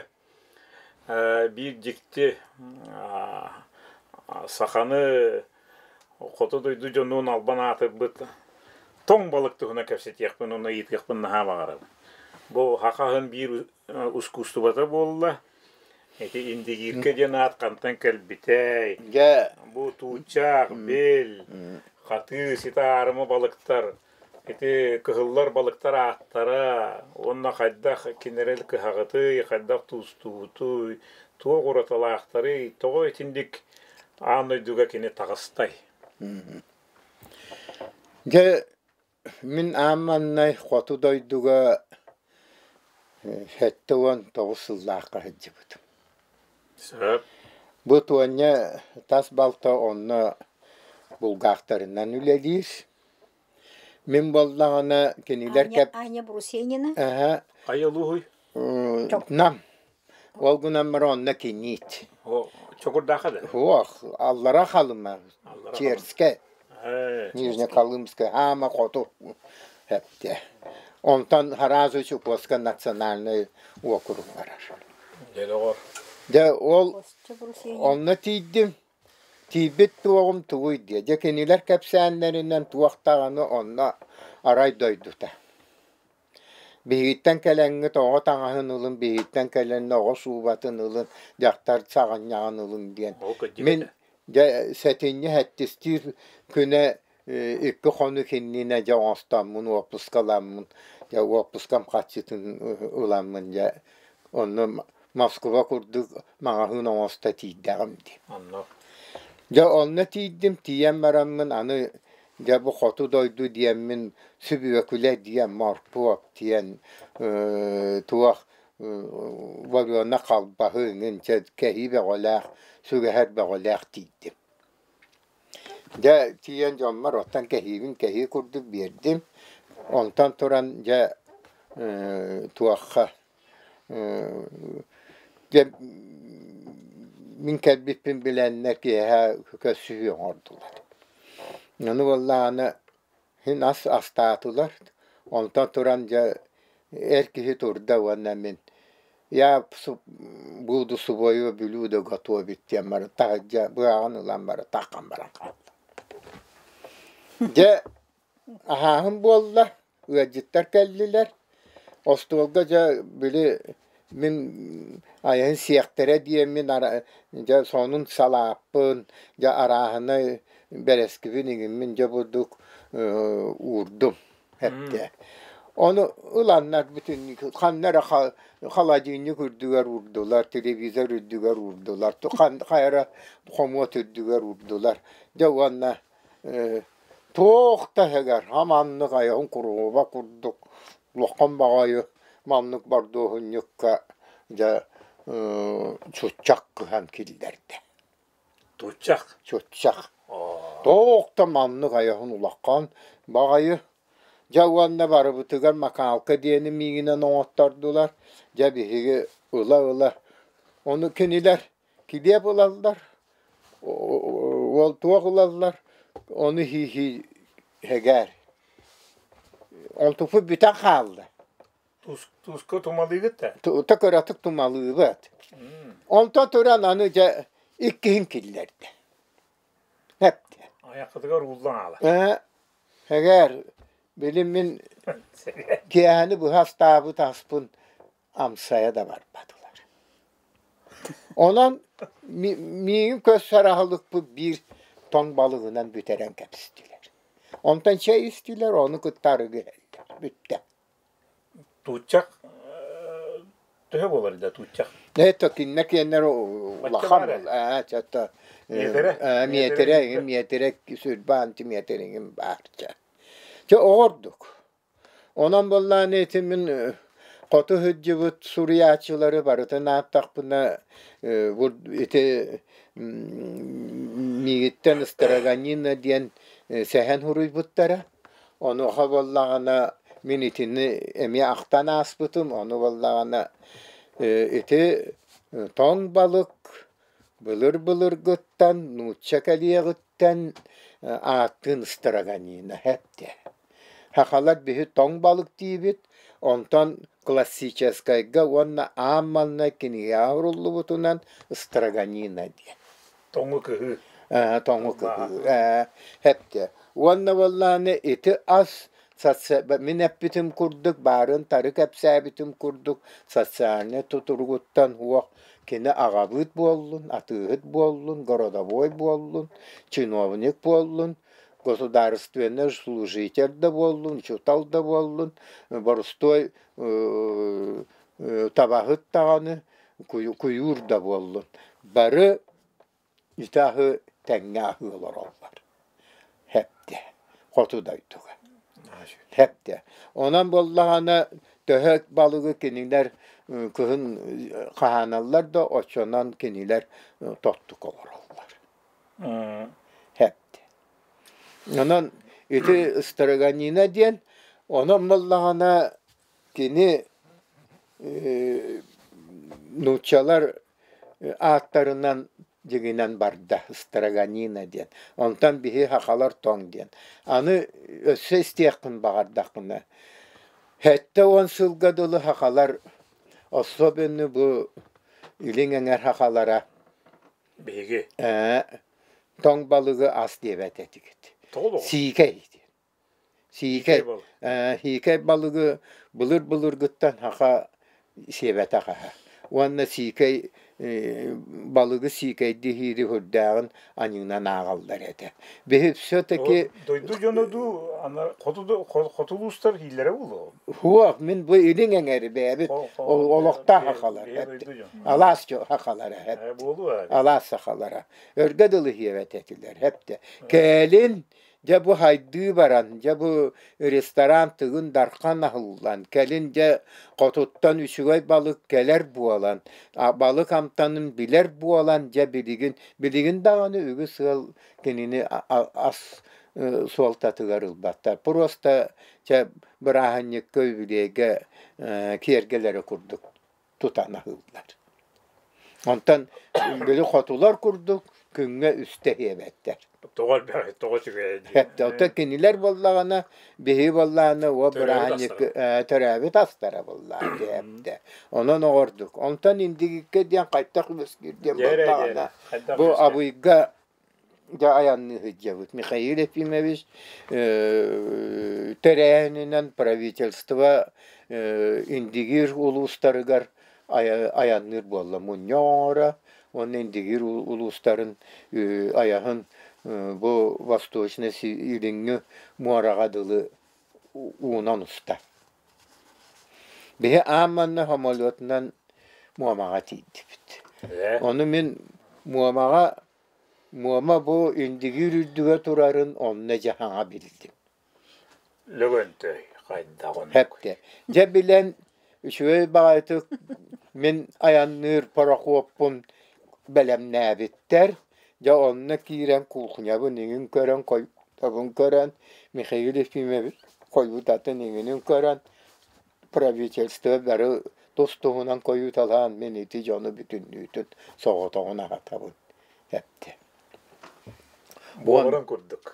биир дьикти саханы хоту дойду дьонун албан аатырбыт тоҥ балык туһунан кэпсэтиэхпин уонна ыйытыахпын наһаа баҕарабын. Бу саха биир ускуустубата буолла. Ити Индигирка диэн аат хантан кэлбитэй? Дьэ Бу туучаах, бэл, хатыы, ситэ аарыма балыктар, ити кыһыллар балыктар ааттара уонна хайдах кинилэр кыһаҕытый, хайдах туустуутуй, туох уратылаахтарый, тоҕо итинник аан дойдуга кини таҕыстай? Дьэ Мин аан маҥнай хоту дойдуга 79 сыллаахха сылдьыбытым. Сөп. Бу Туонньа тас балта онно булгаахтарынан үлэлиир. Мин буоллаҕына кинилэр Аня, кэп Аня Брусенина. Аһа, Хайа улууһуй? Нам. Ол гынан баран онно киниит. О, Чокурдаахха да? Суох, аллара Халыма, Аллара Халыма. Черскэй. Ээ, Нижнеколымская, Хаама хоту эптэ. Онтон сразу Чукотска национальный уокурук барар. Дьэ, доҕор. Дьэ, ол Костя Брусенин. онно тиийдим. Тиийбит туоҕум тугуй диэ. Дьэ, кинилэр кэпсээннэринэн туох даҕаны онно арай дойдута. Биһигиттэн кэлэҥҥит оҕо таҥаһын ылын, биһигиттэн кэлэн оҕо суубатын ылын, дьахтар саҕынньаҕын ылын диэн. Ол кырдьык Мин этэ. дьэ сэтинньи сэттистиир күнэ икки хонук иннинэ дьэ оҥостоммун уоппускаламмын дьэ уоппускам харчытын ыламмын дьэ онно Москва курдук маҕаһыын оҥосто тиийдэҕим дии. Онно. Дьэ онно тиийдим, тиийэн бараммын аны дьэ бу хоту дойду диэммин сүбүөкүлэ диэн, моркуоп диэн туох варена халбаһы иҥин чэ кэһии бөҕөлөөх, сүгэһэр бөҕөлөөх тиийдим. Дьэ тиийэн дьоммор оттон кэһиибин кэһии курдук биэрдим. Онтон туран дьэ туохха Дьэ мин кэлбиппин билэннэр киэһэ көрсүһүү оҥордулар. Ону буоллаҕына син ас астаатылар, онтон туран дьэ эр киһи турда уонна мин я буду свое блюдо готовить диэн баран таһырдьа быһаҕын ылан баран таххан баран хаалла. Дьэ аһааһын буолла, Ыалдьыттар кэллилэр. Остуолга дьэ били мин айаһын сиэхтэрэ диэммин дьэ сонун салааппын, дьэ арааһынай бэрэскибин иҥиммин дьэ бурдук уурдум эптэ. Ону ыланнар бүтүн ханна эрэ холодильник үрдүгэр уурдулар, телевизор үрдүгэр уурдулар, хайа эрэ хомуот үрдүгэр уурдулар. Дьэ уонна Туох да иһигэр маннык айаҕын куруһуба курдук улахан баҕайы маннык бордуоһунньукка дьэ чуччах кыһан киллэрдэ. Туччах? Чуччах. Туох да маннык айаҕын улахан баҕайы. Дьэ уонна барыбытыгар макалка диэни миигинэн оҥоттордулар. Дьэ биһиги ыла-ыла ону кинилэр килиэп ылаллар, уол туох ылаллар, ону иһии эгээр. Онтукпут бүтэн хаалла. Туска тумалыыгыт да? Тута кыратык тумалыыбыт. Онтон туран аны дьэ иккиһин киллэрдэ. Эптэ. Айаххытыгар ууллан аала. Ээ, эгээр, били мин киэһэни быһа астаабыт аспын. Амсайа да барбатылар. Онон миигин көрсөр аһылыкпыт биир тоҥ балыгынан бүтэрэн кэбистилэр. Онтон чэй истилэр, ону кытта арыгы иһэллэр. Бүттэ. Тууччах төһө буолар да тууччах? Это киннэ киэннэр улахан ээ Миэтэрэ? миэтэрэ миэтэрэ сүрбэ антиметр баар чэ. Чэ оҕордук. Онон буоллаҕына ити мин хоту сылдьыбыт суруйааччылары барытын ааттахпына ити миигиттэн Строганина диэн сэһэн суруйбуттара. Онуоха буоллаҕына мин итини эмиэ ахтан ааспытым. Ону буоллаҕына ити тоҥ балык былыр-былыргыттан нуучча кэлиэҕиттэн ааттыын Строганина эттэ. Сахалар биһи тоҥ балык диибит, онтон классическайга уонна аан маҥнай кинигэҕэ суруллубутунан Строганина диэн. Тоҥу кыһыы. Тоҥу кыһыы. Эптэ. Уонна буоллаҕына ити ас мин эппитим курдук, баарын тары кэпсээбитим курдук социальнай тутулугуттан уох кини аҕабыыт буоллун, атыыһыт буоллун, городовой буоллун, чиновник буоллун, государственный служитель да буоллун, учуутал да буоллун, боростуой табаһыт даҕаны, куйуур да буоллун, бары ити аһы тэҥҥэ аһыы олороллор. Хэптэ, хоту дойдуга. Хэптэ. Онон буоллаҕына төһө балыгы кинилэр кыһын хаһааналлар да, оччонон кинилэр тоттук олороллор. Хэптэ. Онон ити Строганина диэн, онон буоллаҕына кини нууччалар ааттарынан дьиҥинэн барда Строганина диэн. Онтон биһи сахалар тоҥ диэн. Аны өссө истиэххин баҕардаххына, 70 сылга дылы сахалар особенно бу илиҥ эҥэр сахалара Биһиги. Тоҥ балыгы ас диэбэт этигит. Тоҕо Сиикэй диэн. Сиикэй, сиикэй балыгы былыр-былыргыттан саха сиэбэтэх аһа. Уонна сиикэй балыгы сиикэйдии иһиири сүрдээҕин аньыынан ааҕаллар этэ. Биһи все-таки Дойду дьоно дуу, ана хоту хоту улуустар ииллэрэ буолуо. Суох, мин бу илиҥ эҥэри бэйэбит олохтоох сахалар алаас сахалара алаас сахалара өргө дылы иһиэбэт этилэр эптэ. Кэлин дьэ бу хайдыы баран, дьэ бу ресторан Тыгын Дархан аһыллан, кэлин дьэ хотуттан үчүгэй балык кэлэр буолан, балык амтанын билэр буолан, дьэ билигин билигин даҕаны үгүс ыал кинини ас суолтатыгар ылбаттар. Просто чэ бырааһынньыкка үбүлүөйгэ киэргэлэрэ курдук тутан аһыыллар. Онтон били хотулар курдук күҥҥэ үстэ иһиэбэттэр. Тоҕо элбэҕи, тоҕо үчүгэйэ дии. Оттон кинилэр буоллаҕына, биһиги буоллаҕына уо бырааһынньык төрөөбүт астара буоллаҕа диэбитэ. Онон оҕордук. Онтон индигиккэ диэн хайтах үөскүүр диэн буоллаҕына, бу Абыйга дьэ айанныы сылдьабыт. Михаил Ефимович тэрээһининэн правительство Индигир улуустарыгар айанныыр буолла. Мунньах оҥоро уонна Индигир улуустарын айаһын бу Восточный Илиҥҥи муораҕа дылы уунан уста. Биһи аан манна самолетунан Муомаҕа тиийдибит. Ону мин Муомаҕа Муома бу Индигиир үрдүгэ турарын онно дьэ саҥа билдим. Лөгөнтөй хайдах оннук? Эптэ. Дьэ билэн үчүгэй баҕайытык мин айанныыр парохуоппун бэлэмнээбиттэр. Дьэ онно киирэн кухнябын иҥин көрөн, хойутабын көрөн, Михаил Ефимович хойутатын иҥинин көрөн, правительство бары тус-туһунан хойуталаан мин ити дьону бүтүннүүтүн соҕотоҕун аһатабын эптэ. Буоларын курдук.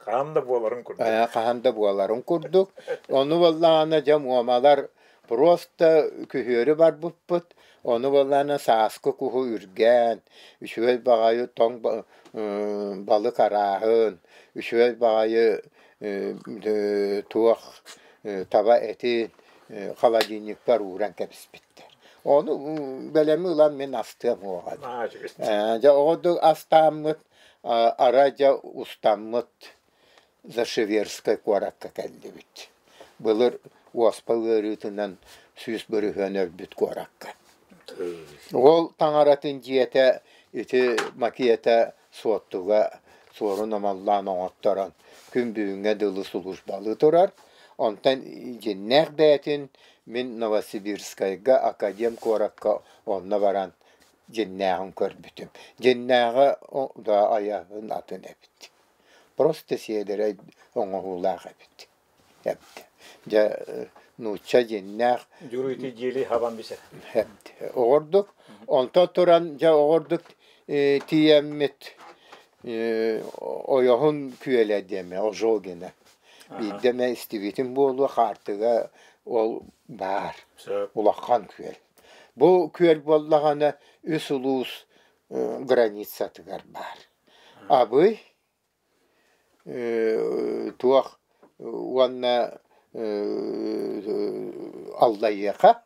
Хаһан да буоларын курдук. Хаһан да буоларын курдук. Ону буоллаҕына дьэ муомалар просто күһүөрү барбыппыт. Ону буоллаҕына сааскы куһу үргээн, үчүгэй баҕайы тоҥ балык арааһын, үчүгэй баҕайы туох таба этин. Холодильникпар ууран кэбиспиттэр. Ону бэлэми ылан мин астыам уоҕа. Дьэ оҕодук астааммыт, арай дьэ устаммыт Зашиверскай куоракка кэллибит. Былыр уоспа ыарыытынан 100% өлбүт куоракка. Ол таҥаратын дьиэтэ ити макета Суоттуга суорун омоллоон оҥотторон күн бүгүҥҥэ дылы сулууспалыы турар. Онтон дьиннээх бэйэтин мин Новосибирскайга Академ куоракка онно баран дьиннээҕин көрбүтүм. Дьиннээҕэ да айаһын атын эбит. Просто сиэдэрэй оҥоһуулаах эбит. Эбит. Дьэ нуучча дьиннээх Дьуруйти дьиэли хабан бисер. Оҕордук. Онтон туран дьэ оҕордук тиийэммит ойоһун күөлэ диэмэ Ожогина. Биирдэ эмэ истибитим буолуо хаартыга ол баар. Улахан күөл. Бу күөл буоллаҕына үс улуус границатыгар баар. Абый туох уонна Аллайыаха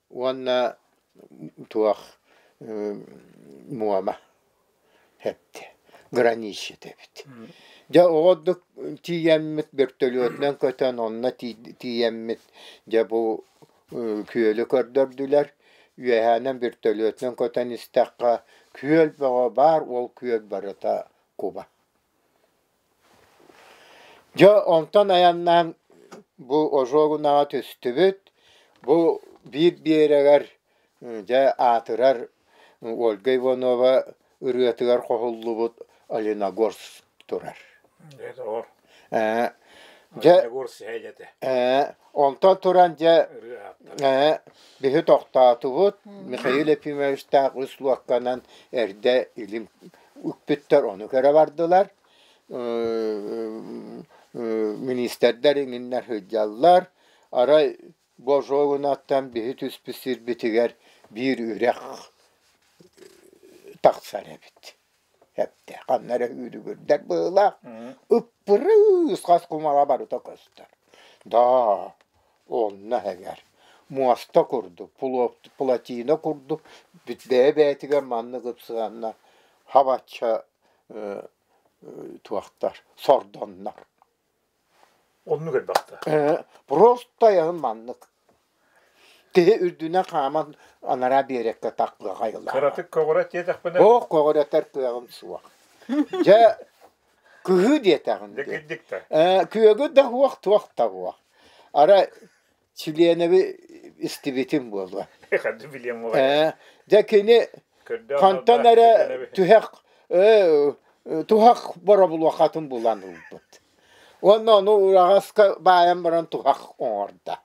уонна туох Муома эптэ граничит эбит. Дьэ оҕордук тиийэммит бөртөлүөтүнэн көтөн онно тиийэммит дьэ бу күөлү көрдөрдүлэр. Үөһээнэн бөртөлүөтүнэн көтөн истэххэ күөл бөҕө баар, ол күөл барыта куба. Дьэ онтон айаннаан бу Ожогунаҕа түстүбүт. Бу биир биэрэгэр дьэ аатырар Ольга Иванова ырыатыгар хоһуллубут Оленогорск турар. Дьэ онтон туран дьэ биһи тохтоотубут. Михаил Ефимовичтаах үс луокканан эрдэ илим укпүттэр ону көрө бардылар. Министрдэр иҥиннэр сылдьаллар. Арай Божуогунаттан биһи түспүт сирбитигэр биир үрэх тахсар эбит. Эптэ ханна эрэ үүрүгүрдэр быһыылаах. Ыппырыыс хас кумаҕа барыта көстөр. Даа, онно эһэгэр муоста курдук, плотина курдук бэйэ-бэйэтигэр маннык ыпсыганна хабачча туохтар, сордоннор. Оннук элбэхтэ. Просто айаһын маннык. Киһи үрдүнэн хааман анараа биэрэккэ тахлыаҕа айылаах. Кыратык көҕүрэт диэтэхпинэ. Ох, көҕүрэтэр кыаҕым суох. Дьэ, кыһыы диэтэҕин дии. Кырдьык да. Күөгү да уох, туох да уох. Арай чилиэнэби истибитим буолуо. Ханды билиэм буолуо. Дьэ кини хантан эрэ түһэх туһах боробулуохатын булан ылбыт. Уонна ону ураҕаска баайан баран туһах оҥордо.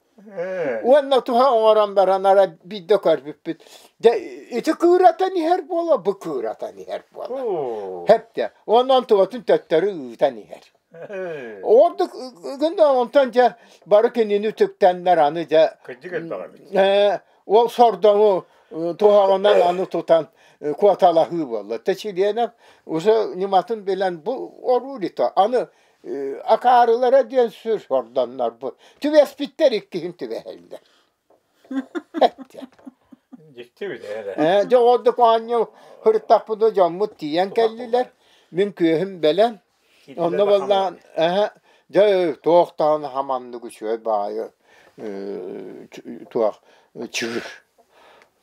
Уонна туһа оҥорон баран ара биирдэ көрбүппүт. Дьэ ити кыыратан иһэр буола, бу кыыратан иһэр буола. Хэптэ. Уонна онтугатын төттөрү ыытан иһэр. Ордук гында онтон дьэ бары кинини үтүктэннэр аны дьэ Кырдьык элбэх эбит. Ол сордоҥу туһаҕынан аны тутан куоталаһыы буолла. Тэчилиэнэ уже ньыматын билэн бу оруу аны акаарылара диэн сүр сордоннор бу. Түбэспиттэр иккиһин түбэһэллэр. Дьикти бит Дьэ ордук оонньуу сырыттахпына дьоммут тиийэн кэллилэр. Мин күөһүм бэлэм. Онно буоллаан дьэ туох даҕаны хаманнык үчүгэй баҕайы туох чыыр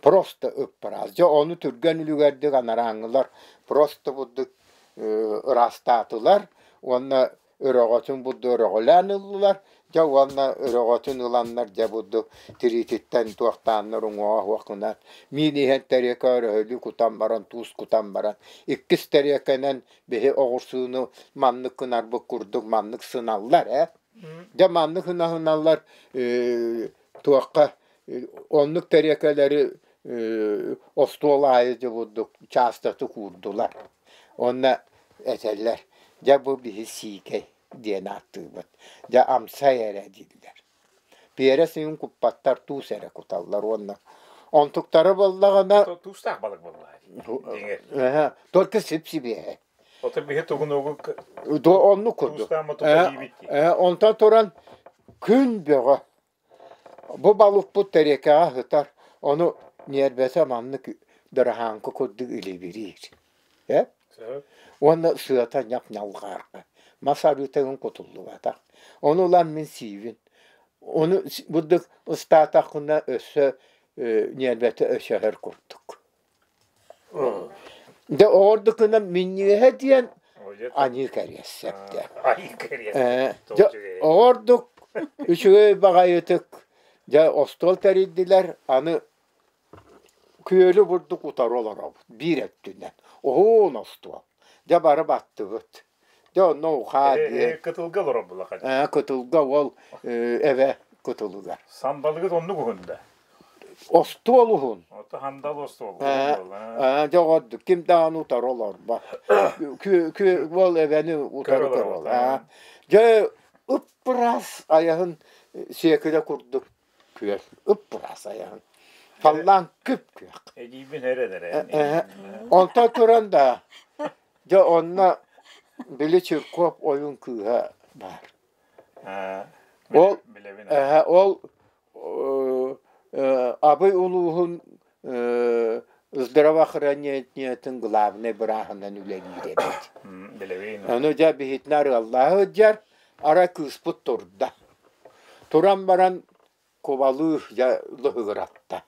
просто ыппыраас. Дьэ ону түргэн үлүгэрдик анарааҥҥылар просто бурдук ыраастаатылар уонна өрөҕөтүн бурду өрөҕөлөөн ыллылар. Дьэ уонна өрөҕөтүн ыланнар дьэ бурду тириититтэн туохтааннар уҥуоҕа суох гынан миин иһэн тэриэкэ өрөһөлүү кутан баран туус кутан баран иккис тэриэкэнэн биһи оҕурсууну маннык гынарбыт курдук маннык сыналлар ээ. Дьэ маннык гына-гыналлар туохха оннук тэриэкэлэри остуол аайы дьэ бурдук чаастатык уурдулар. Уонна этэллэр, дьэ бу биһи сиикэй диэн ааттыыбыт, дьэ амсай эрэ дииллэр. Пиэрэ сыыһын куппаттар, туус эрэ куталлар уонна онтуктара буоллаҕына Туустаах балык буоллаҕа дии. Только сип-сибиэһэй. Ото биһи тугун угу Оннук курдук. Онтон туран күн бөҕө. Бу балыкпыт тэриэкэҕэ сытар, ону ньиэрбэтэ маннык дыраһааҥкы курдук илибириир. Э? Уонна сыата ньап-ньалҕаарга. Мас арыытыгын кутуллубатах. Ону ылан мин сиибин. Ону бурдук ыстаатаххына өссө ньиэрбэтэ өсөһөр курдук. Дьэ оҕордукунан минньигэһэ диэн аньыы кэриэссэптэ. Дьэ оҕордук үчүгэй баҕайытык дьэ остуол тэрийдилэр аны күөлү бурдук утары олоробут биир өттүнэн уһун остуол дьэ бары баттыбыт дьэ онно ухаа диэн Кытылга олорор булахан. Кытылга ол эбэ кытылыгар. Сандалыгыт оннук уһун да? Остуол уһун. Ото хандал остуол. Дьэ оҕордук ким даҕаны утары олорбот. Ол эбэни утары көрөр. Дьэ ып-ыраас айаһын сиэкилэ курдук күөл. Ып-ыраас айаһын. Халлаан күп-күөх. Эдиибин эрэн эрэ. Онтон туран да дьэ онно били Чирков ойуун кыыһа баар. Ол ол Абый улууһун здравоохранениетын главнай бырааһынан үлэлиир эбит. Ону дьэ биһитинэ арыаллаах сылдьар, арай кыыспыт турда. Туран баран кубалыы дьэ лыһыгыратта.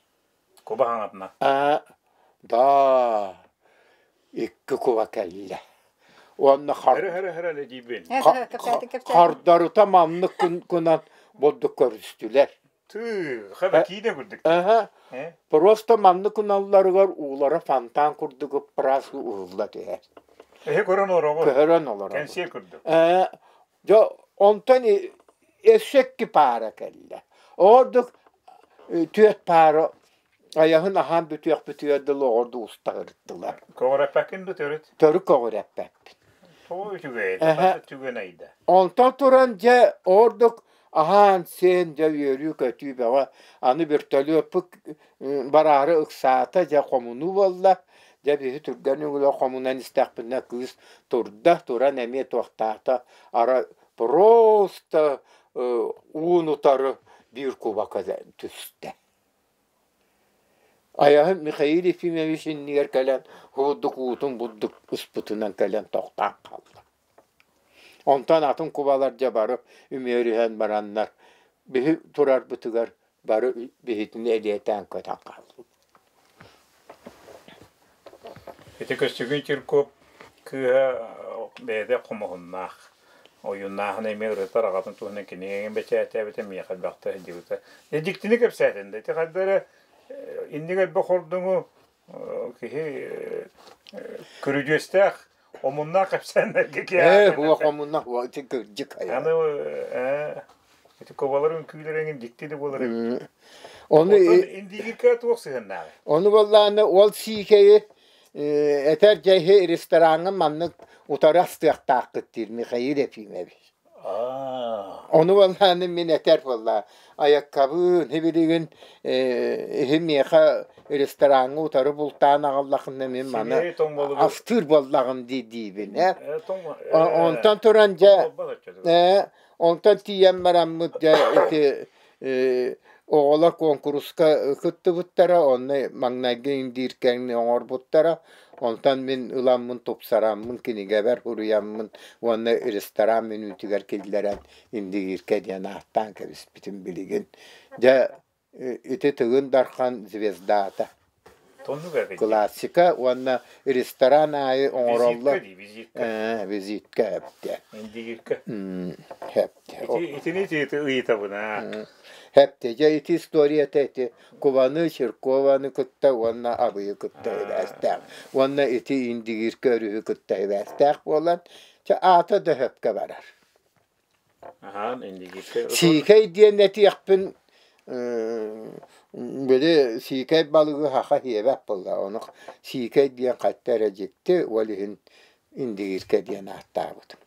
Куба хаҥатына? Да, икки куба кэллэ. Уонна хардарыта маннык гынан бурдук көрүстүлэр. Просто маннык гыналларыгар уулара фонтан курдук ыппыраас уһулла түһэр. Эһи көрөн олороҕут. Көһөрөн олороҕут. Кэнсиэ курдук. Дьэ онтон өссө икки паара кэллэ. Ордук түөрт паара айаһын аһаан бүтүөхпүтүгэр дылы оҕорду устаһырдылар. Көҕүрэппэккин да төрүт? Төрүт көҕүрэппэппин. Тоҕо үчүгэй? Түгэнэйдэ. Онтон туран дьэ ордук аһаан-сиэн дьэ үөрүү-көтүү бөҕө. Аны бөртөлүөппүт бараары ыксаата дьэ хомунуу буолла. Дьэ биһи түргэн үгүлэ хомунан истэхпинэ кыыс турда, туран эмиэ туохтаата. Ара просто уун утары биир кубака түстэ. Айаһым Михаил Ефимович иннигэр кэлэн курдук уутун бурдук ыспытынан кэлэн тохтоон хаалла. Онтон атын кубалар дьэ бары үмүөрүһэн бараннар биһи турарбытыгар бары биһитини элиэтээн көтөн хааллыбыт. Ити Көстөкүүн Чирков кыыһа бэйэтэ хомуһуннаах. Ойууннааһын эмиэ ырытар аҕатын туһунан кинигэҥин бэчээттээбитэ миэхэ элбэхтэ сылдьыбыта. Дьэ дьиктини кэпсээтин да ити хайда эрэ инник элбэх ордуҥу киһи көрүдьүөстээх омуннаах кэпсээннэргэ Ээ, уох омуннаах ити кырдьык айа. Аны ити кубалар үҥкүүлэрэ эҥин дьикти да буолар эбит. Ону Индигирка туох сыһыаннааҕый? Ону буоллаҕына ол сиикэйи этэр дьэһи рестораҥҥа маннык утары астыахтааххыт диир Михаил Ефимович. Ону буоллаҕына мин этэр буолла айаккабыын билигин иһи миэхэ рестораҥҥа утары бултаан аҕаллахына мин маны астыыр буоллаҕым дии диибин э. Онтон туран дьэ онтон тиийэн бараммыт дьэ ити Оҕолор куонкуруска кыттыбыттара, онно маҥнайгы индииркэни оҥорбуттара. Онтон мин ыламмын, тупсараммын, кинигэбэр суруйаммын уонна ресторан менютугар киллэрэн индигииркэ диэн ааттаан кэбиспитим билигин. Дьэ, ити Тыгын Дархан звездата. Классика уонна ресторан аайы оҥороллор. Визитка. Визитка эптэ. Индигирка. Хэпте. Итини ыйытабын аа. Хэпте. Дьэ ити историята ити Кубаны, Чиркованы кытта уонна Абыйы кытта ибээстээх. Уонна ити Индигирка өрүһү кытта ибээстээх буолан, чэ аата да хөпкө барар. Аһаан Индигирка. Сиикэй диэн этиэхпин били сиикэй балыгы хаха сиэбэт буолла. Ону сиикэй диэн хатта эрэ дьикти, ол иһин Индигирка диэн ааттаабытым.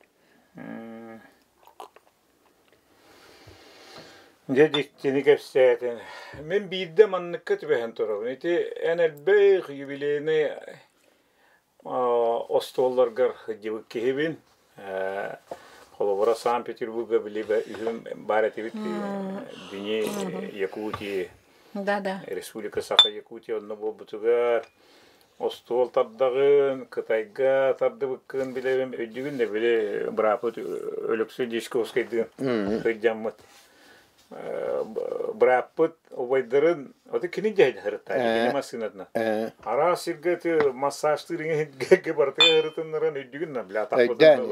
Дьэ дьиктини кэпсээтин. Мин биирдэ манныкка түбэһэн турабын. Ити эн элбэх юбилейный остуолларгар сылдьыбыт киһибин. Холобура, Санкт-Петербурга били үһүн баар этибит Дни Якутии, Да-да. Республика Саха-Якутия онно буолбутугар остуол тардаҕын, Кытайга тардыбыккын билэбин, өйдүүгүн да били бырааппыт Өлөксөй Дьячковскайдыын сылдьаммыт бырааппыт убайдарын ото кини дьэ һырыттаа кини массыынатына араас сиргэ ты массажтыыр иҥэһиргэ барытыга ырытыннаран өйдүгүн на бля таппытын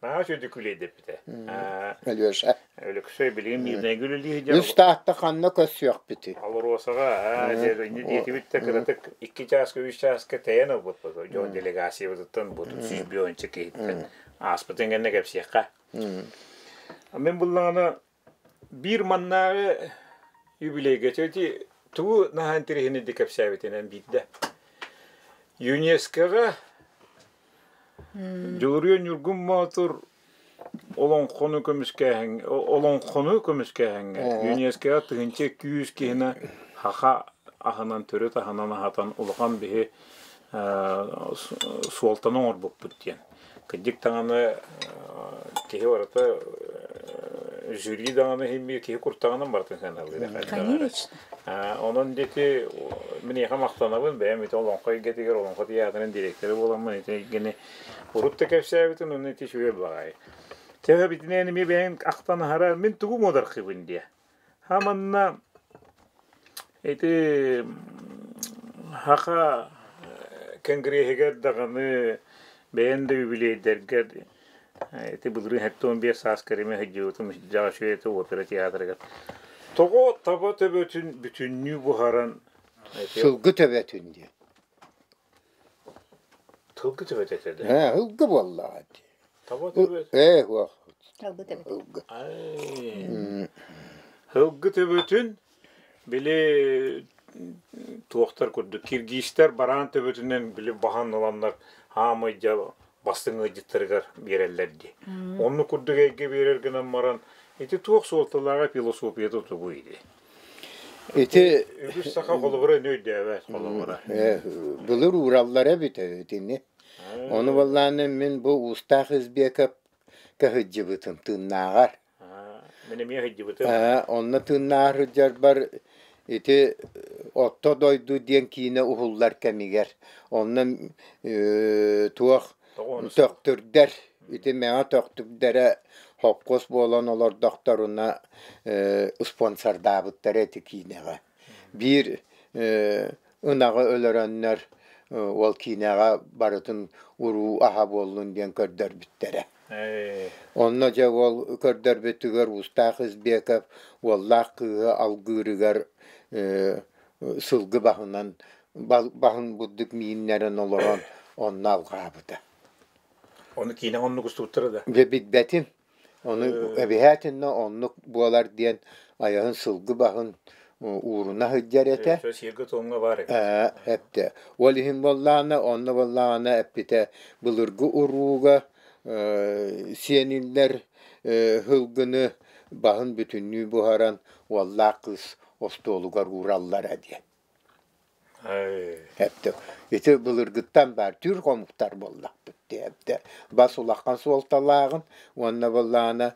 наһаа үчүгэй күлэйдэппитэ Алеша Өлөксөй билигин миирнэйгэ үлэлии Үс таатта ханна көрсүөхпүтүй? Алросаҕа диэтибит да кыратык икки чааска үс чааска тэйэн ылбыппыт дьон делегациябытыттан бу сүүс бионча киһиттэн ааспытын кэннэ кэпсиэххэ. Мин буллаҕына биир маннааҕы юбилейга ити тугу наһаа интэриэһинэйдик кэпсээбитинэн биирдэ ЮНЕСКО-ҕа Дьулуруйа Ньургун Боотур олоҥхону көмүскээһин олоҥхону көмүскээһиҥҥэ ЮНЕСКО-ҕа тыһыынча күүс киһини саха аһынан төрүт аһынан аһатан улахан биһи суолтаны оҥорбуппут диэн. Кырдьык даҕаны киһи барыта жюри даҕаны иһин киһи куртаҕынан барытын сыаналыыр. Конечно. Онон диэки миниэхэ махтанабын бэйэм ити олоҥхо эйгэтигэр олоҥхо театрын директора буоламмын ити эйгэни урут да кэпсээбитин онно ити үчүгэй баҕайы. Төһө битинэн эмиэ бэйэҥ ахтан аһара мин тугу муодархыбын диэ. Ха манна ити хаха кэнгириэһигэр даҕаны бэйэн да юбилейдэргэр ити былырыын 75 саас кэриҥэ сылдьыбытым дьаҕа үчүгэй этэ опера театрыгар. Тоҕо таба төбөтүн бүтүннүү буһаран Сылгы төбөтүн диэн. Тылгы төбөтө этэ да? Ээ, ылгы буоллаҕа дии. Таба төбөт. Ээ, суох. Ылгы төбөтө. Ылгы. Ай. Ылгы төбөтүн били туохтар курдук киргизтэр бараан төбөтүнэн били баһан ыланнар хаамай дьа бастыҥ ыалдьыттарыгар биэрэллэр дии. Оннук курдук эйгэ биэрэр гынан баран ити туох суолталааҕа философията тугуй дии. Ити үгүс саха холобура ини өйдөөбөт холобура. Былыр уураллара эбитэ итини. Ону буоллааны мин бу Уустаах Избеков кыһыдьыбытым тыыннааҕар. Мин эмиэ сылдьыбытым. Онно тыыннааҕар сылдьарбар ити Отто дойду диэн киинэ уһуллар кэмигэр онно туох төхтүрдэр ити мэҥэ төхтүрдэрэ хопкуос буолан олордохторуна спонсордаабыттара ити киинэҕэ. Биир ынаҕы өлөрөннөр ол киинэҕэ барытын уруу аһа буоллун диэн көрдөрбүттэрэ. Онно дьэ уол көрдөрбүтүгэр Уустаах Избеков уоллаах кыыһы алгыырыгар сылгы баһынан баһын бурдук мииннэрэн олорон онно алҕаабыта. Ону киинэҕэ оннук устубуттара да? Дьэ билбэтим. Ону эбиһээтиннэ оннук буолар диэн айаһын сылгы баһын ууруна сылдьар этэ. Сиэргэ-туомҥа баар эбит. Эптэ. Ол иһин буоллаҕына, онно буоллаҕына эппитэ былыргы урууга сиэниллэр сылгыны баһын бүтүннүү буһаран уоллаах кыыс остуолугар уураллара диэн. Эптэ ити былыргыттан баар түүр хомуктар буоллахпыт диэбитэ. Бас улахан суолталааҕын уонна буоллаҕына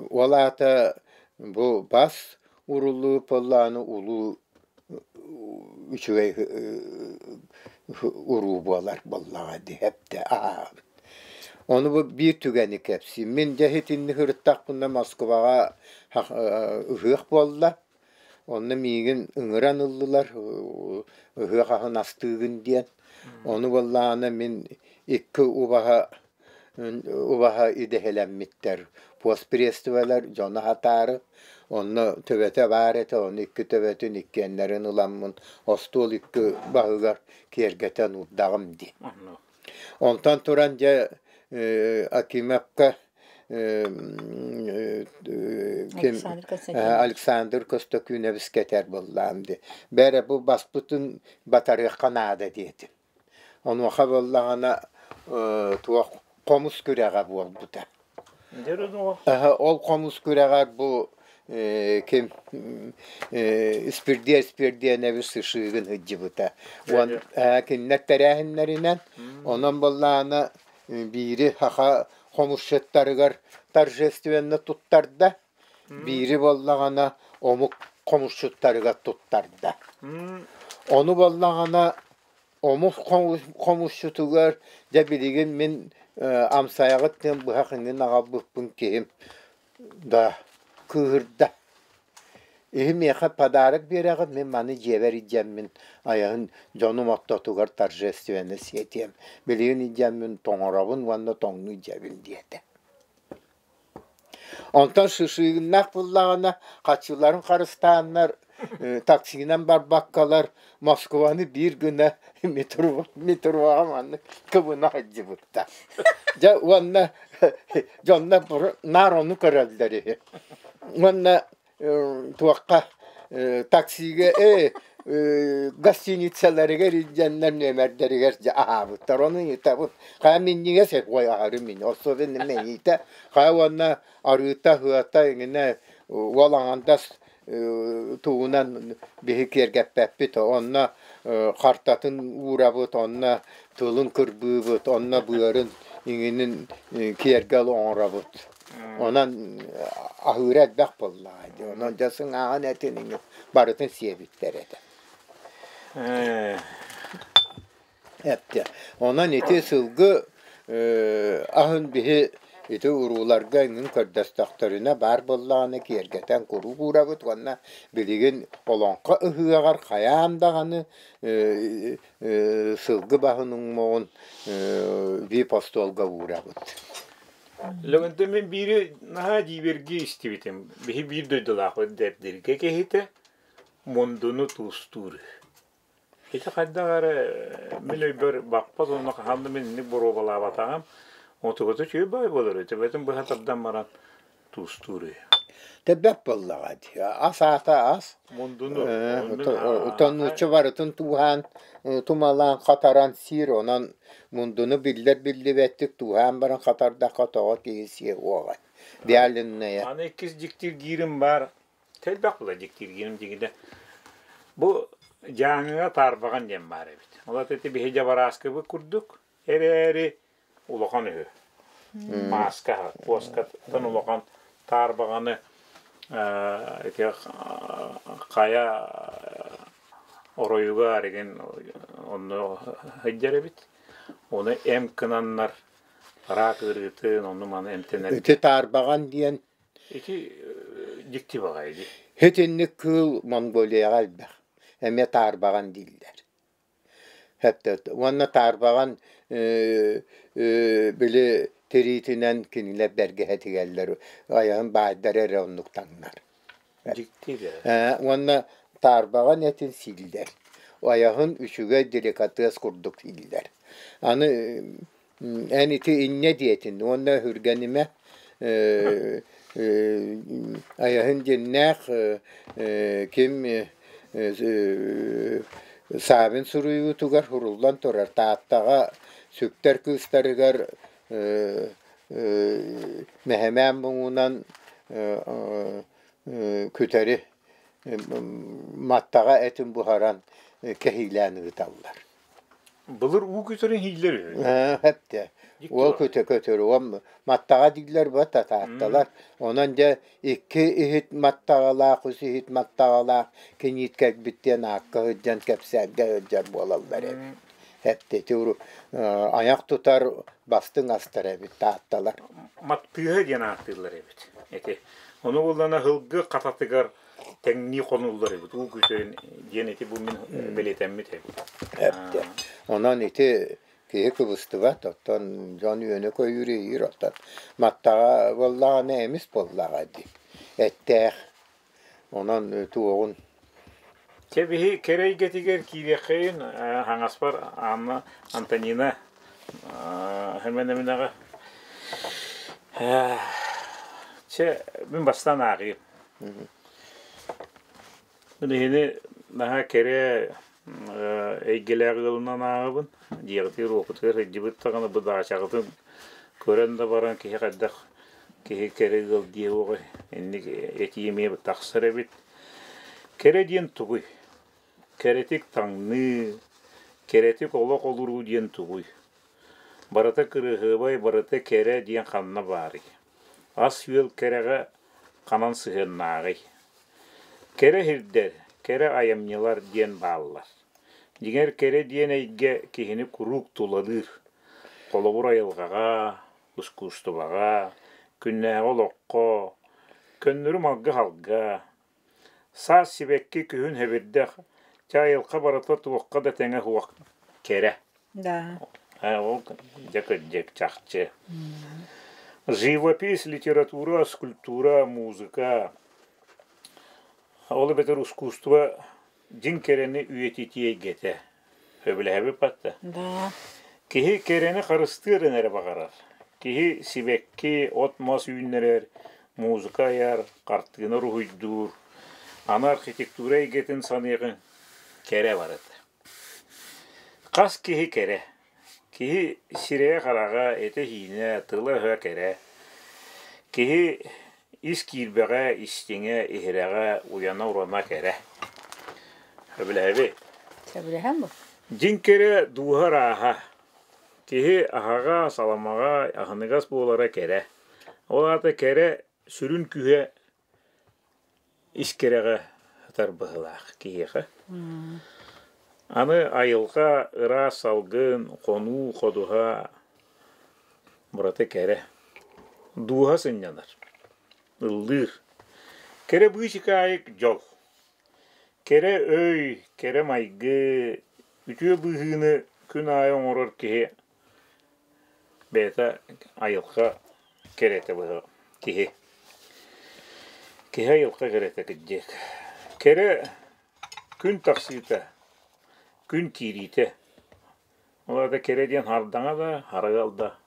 ол аата бу бас уруллуу буоллаҕына улуу үчүгэй уруу буолар буоллаҕа дии эптэ аһаабыт. Ону бу биир түгэни кэпсиим. Мин дьэ итинник ырыттахпына Москваҕа ыһыах буолла. Онно миигин ыҥыран ыллылар, ыһыах аһын астыыгын диэн. Ону буоллаҕына мин икки убаһа убаһа идэһэлэммиттэр. Постпредстволар дьону аһатаары. Онно төбөтө баар этэ, ону икки төбөтүн иккиэннэрин ыламмын остуол икки баһыгар киэргэтэн уурдаҕым дии. Онтон туран дьэ Акимовка ким Александр Көстөкүүнэбис кэтэр буоллаам дии. Бээрэ бу баспытын батарыахха наада диэтим. Онуоха буоллаҕына туох хомус күрэҕэ буолбута. Ол хомус күрэҕэр бу ким Испирдиэ Испирдиэнэбис ышыыгын сылдьыбыта. Уон кинилэр тэрээһиннэринэн онон буоллаҕына биири саха хомусчуттарыгар торжественно туттарда, биири буоллаҕына омук хомусчуттарыгар туттарда. Ону буоллаҕына омук хомусчутугар дьэ билигин мин амсайаҕыт диэн быһах иҥин аҕалбыппын киһим да кыыһырда. Иһи миэхэ подарок биэрэҕит, мин маны дьиэбэр илдьэммин айаһын дьонум ортотугар торжественно сиэтиэм. Билигин илдьэммин тоҥоробун уонна тоҥнуу илдьэбин диэтэ. Онтон шишигиннээх буллаҕына хаччыларын харыстааннар таксинан барбаккалар Москваны биир гына метро метроҕа маннык кыбына сылдьыбыттар. Дьэ уонна дьонно наар ону көрөллөр үһү. Уонна туохха таксига гостиницаларыгар илдьэннэр нүөмэрдэригэр дьэ аһаабыттар. Ону ыйытабыт хайа минньигэс ой аһары мин особенно мэйиитэ хайа уонна арыыта сыата иҥинэ уол аҥардас тугунан биһи киэргэппэппит онно хартатын уурабыт онно тылын кырбыыбыт онно быарын иҥинин киэргэл оҥоробут онон аһыыра элбэх буоллаҕа дии онон дьэ сыҥааҕын этин иҥин барытын сиэбиттэр этэ Эттэ. Онон ити сылгы аһын биһи ити урууларга эҥин көрдөстөхтөрүнэ баар буоллаҕына киэргэтэн куруук уурабыт уонна билигин олоҥхо ыһыаҕар хайаан даҕаны сылгы баһын уҥмоҕун вип остуолга уурабыт. Лөгөнтөн мин биири наһаа дьиибэргии истибитим. Биһи биир дойдулаахпыт Дэбдиргэ киһитэ мундуну туустуур. Ити хайдах эрэ мин өйбөр баппат уонна хаһан да мин инник боруобалаабатаҕым. Отугата үчүгэй баай буолар үһү. Төбөтүн быһа тардан баран туустуур үһү. Тэбэт буоллаҕа дии. Ас аата ас. Мундуну. Тоннуучча барытын тууһаан, тумалаан хатаран сиир. Онон мундуну биллэр биллибэттик тууһаан баран хатардахха тоҕо киһи сиэ уоҕай. Вяленная. Аны иккис дьиктиргиирим баар. Элбэх була дьиктиргиирим дьиҥинэ. Бу Дьааҥыга таарбаҕан диэн баар эбит. Ол ата ити биһи дьабарааскыбыт курдук эрээри улахан үһү. Мааска, куоскаттан улахан таарбаҕаны ити хайа оройугар игин онно сылдьар эбит. Ону эм гынаннар рак ыарыытын ону-маны эмтэнэр. Ити таарбаҕан диэн Ити дьикти баҕайы дии. Итинник кыыл Монголияҕа элбэх. Эмиэ таарбаҕан дииллэр. Уонна таарбаҕан били тириитинэн кинилэр бэргэһэ тигэллэр, айаһын баайдара эрэ оннук таҥнар. Дьикти да. Уонна таарбаҕан этин сииллэр. Айаһын үчүгэй деликатес курдук сииллэр. Аны Эн ити инньэ диэтин уонна өһүргэнимэ айаһын дьиннээх ким Савин суруйуутугар суруллан турар Тааттаҕа сүктэр кыыстарыгар мэһэмээн муҥунан күтэри маттаҕа этин буһаран кэһиилээн ыыталлар. Былыр уу көтөрүн иһиллэр үһү. Эптэ. Уол көтө көтөрү маттаҕа дииллэр бу татаатталар. Онон дьэ икки иһит маттаҕалаах, үс иһит маттаҕалаах киниит кэлбит диэн аакка сылдьан кэпсээнгэ сылдьар буолаллар эбит. Эптэ ити айах тутар бастыҥ астар эбит таатталар. Маттыыһа диэн ааттыыллар эбит. Ити. Ону буллана һылгы хататыгар тэҥнии хонууллар эбит уу күүтэрин диэн ити бу мин бэлиэтэммит эбит. Эптэ. Онон ити киһи кыбыстыбат, оттон дьон үөнэ көйүүр иһиир, оттон маттаҕа буоллаҕына эмис буоллаҕа дии. Эттээх. Онон туоҕун Чэ биһи кэрэ эйгэтигэр киириэххэйин хаҥаспар Анна Антонина Хэмэнэминэҕэ Чэ мин бастаан ааҕыым. Билигини наһаа кэрэ эйгэлээх ыалынан ааҕабын. Дьиэҕитигэр уопутугар сылдьыбыт даҕаны бу даачаҕытын көрөн да баран киһи хайдах киһи кэрэ ыал диэ уоҕай инник этии эмиэ тахсар эбит. Кэрэ диэн тугуй? Кэрэтик таҥныы, кэрэтик олох олоруу диэн тугуй? Барыта кырыһыабай, барыта кэрэ диэн ханна баарый? Ас-үөл кэрэҕэ ханан сыһыаннааҕый? Кэрэ иһирдэр, кэрэ айымньылар диэн бааллар. Дьиҥэр кэрэ диэн эйгэ киһини куруук тулалыыр. Холобур айылҕаҕа, ускуустубаҕа, күннээҕи олоххо, көннөрү малга-салга, Саас сибэкки, күһүн сэбирдэх, чэ айылҕа барыта туохха да тэҥэ суох кэрэ. Да. Ол дьэ кырдьык чахчы. Живопись, литература, скульптура, музыка ол эбэтэр ускуустуба дьиҥ кэрэни үйэтитии эйгэтэ. Сөбүлэһэбит батта. Да. Киһи кэрэни харыстыырын эрэ баҕарар. Киһи сибэкки, от-мас үүннэрэр, музыка айар, хартыына уруһуйдуур, аны архитектура эйгэтин саныаҕыҥ кэрэ барыта. Хас киһи кэрэ. Киһи сирэйэ-хараҕа, этэ-сиинэ, тыла-өһө кэрэ. Киһи ис киирбэҕэ, истиҥэ, иһирэҕэ, уйана-урана кэрэ. Сөбүлэһэбит? Сөбүлэһэн бу. Дьиҥ кэрэ дууһа ырааһа. Киһи аһаҕа, саламаҕа, аһыныгас буолара кэрэ. Ол аата кэрэ сүрүн күүһэ ис кэрэҕэ сытар быһыылаах киһиэхэ. Аны айылҕа ыраас салгын, хонуу, ходуһа барыта кэрэ. Дууһа сынньанар, ыллыыр. Кэрэ быычыкаайык дьол. Кэрэ өй, кэрэ майгы, үтүө быһыыны күн аайы оҥорор киһи бэйэтэ айылҕа кэрэтэ быһа киһи. Киһи айылҕа кэрэтэ кырдьык. Кэрэ күн тахсыыта, күн киириитэ. Ол аата кэрэ диэн хардаҥа да, харыал да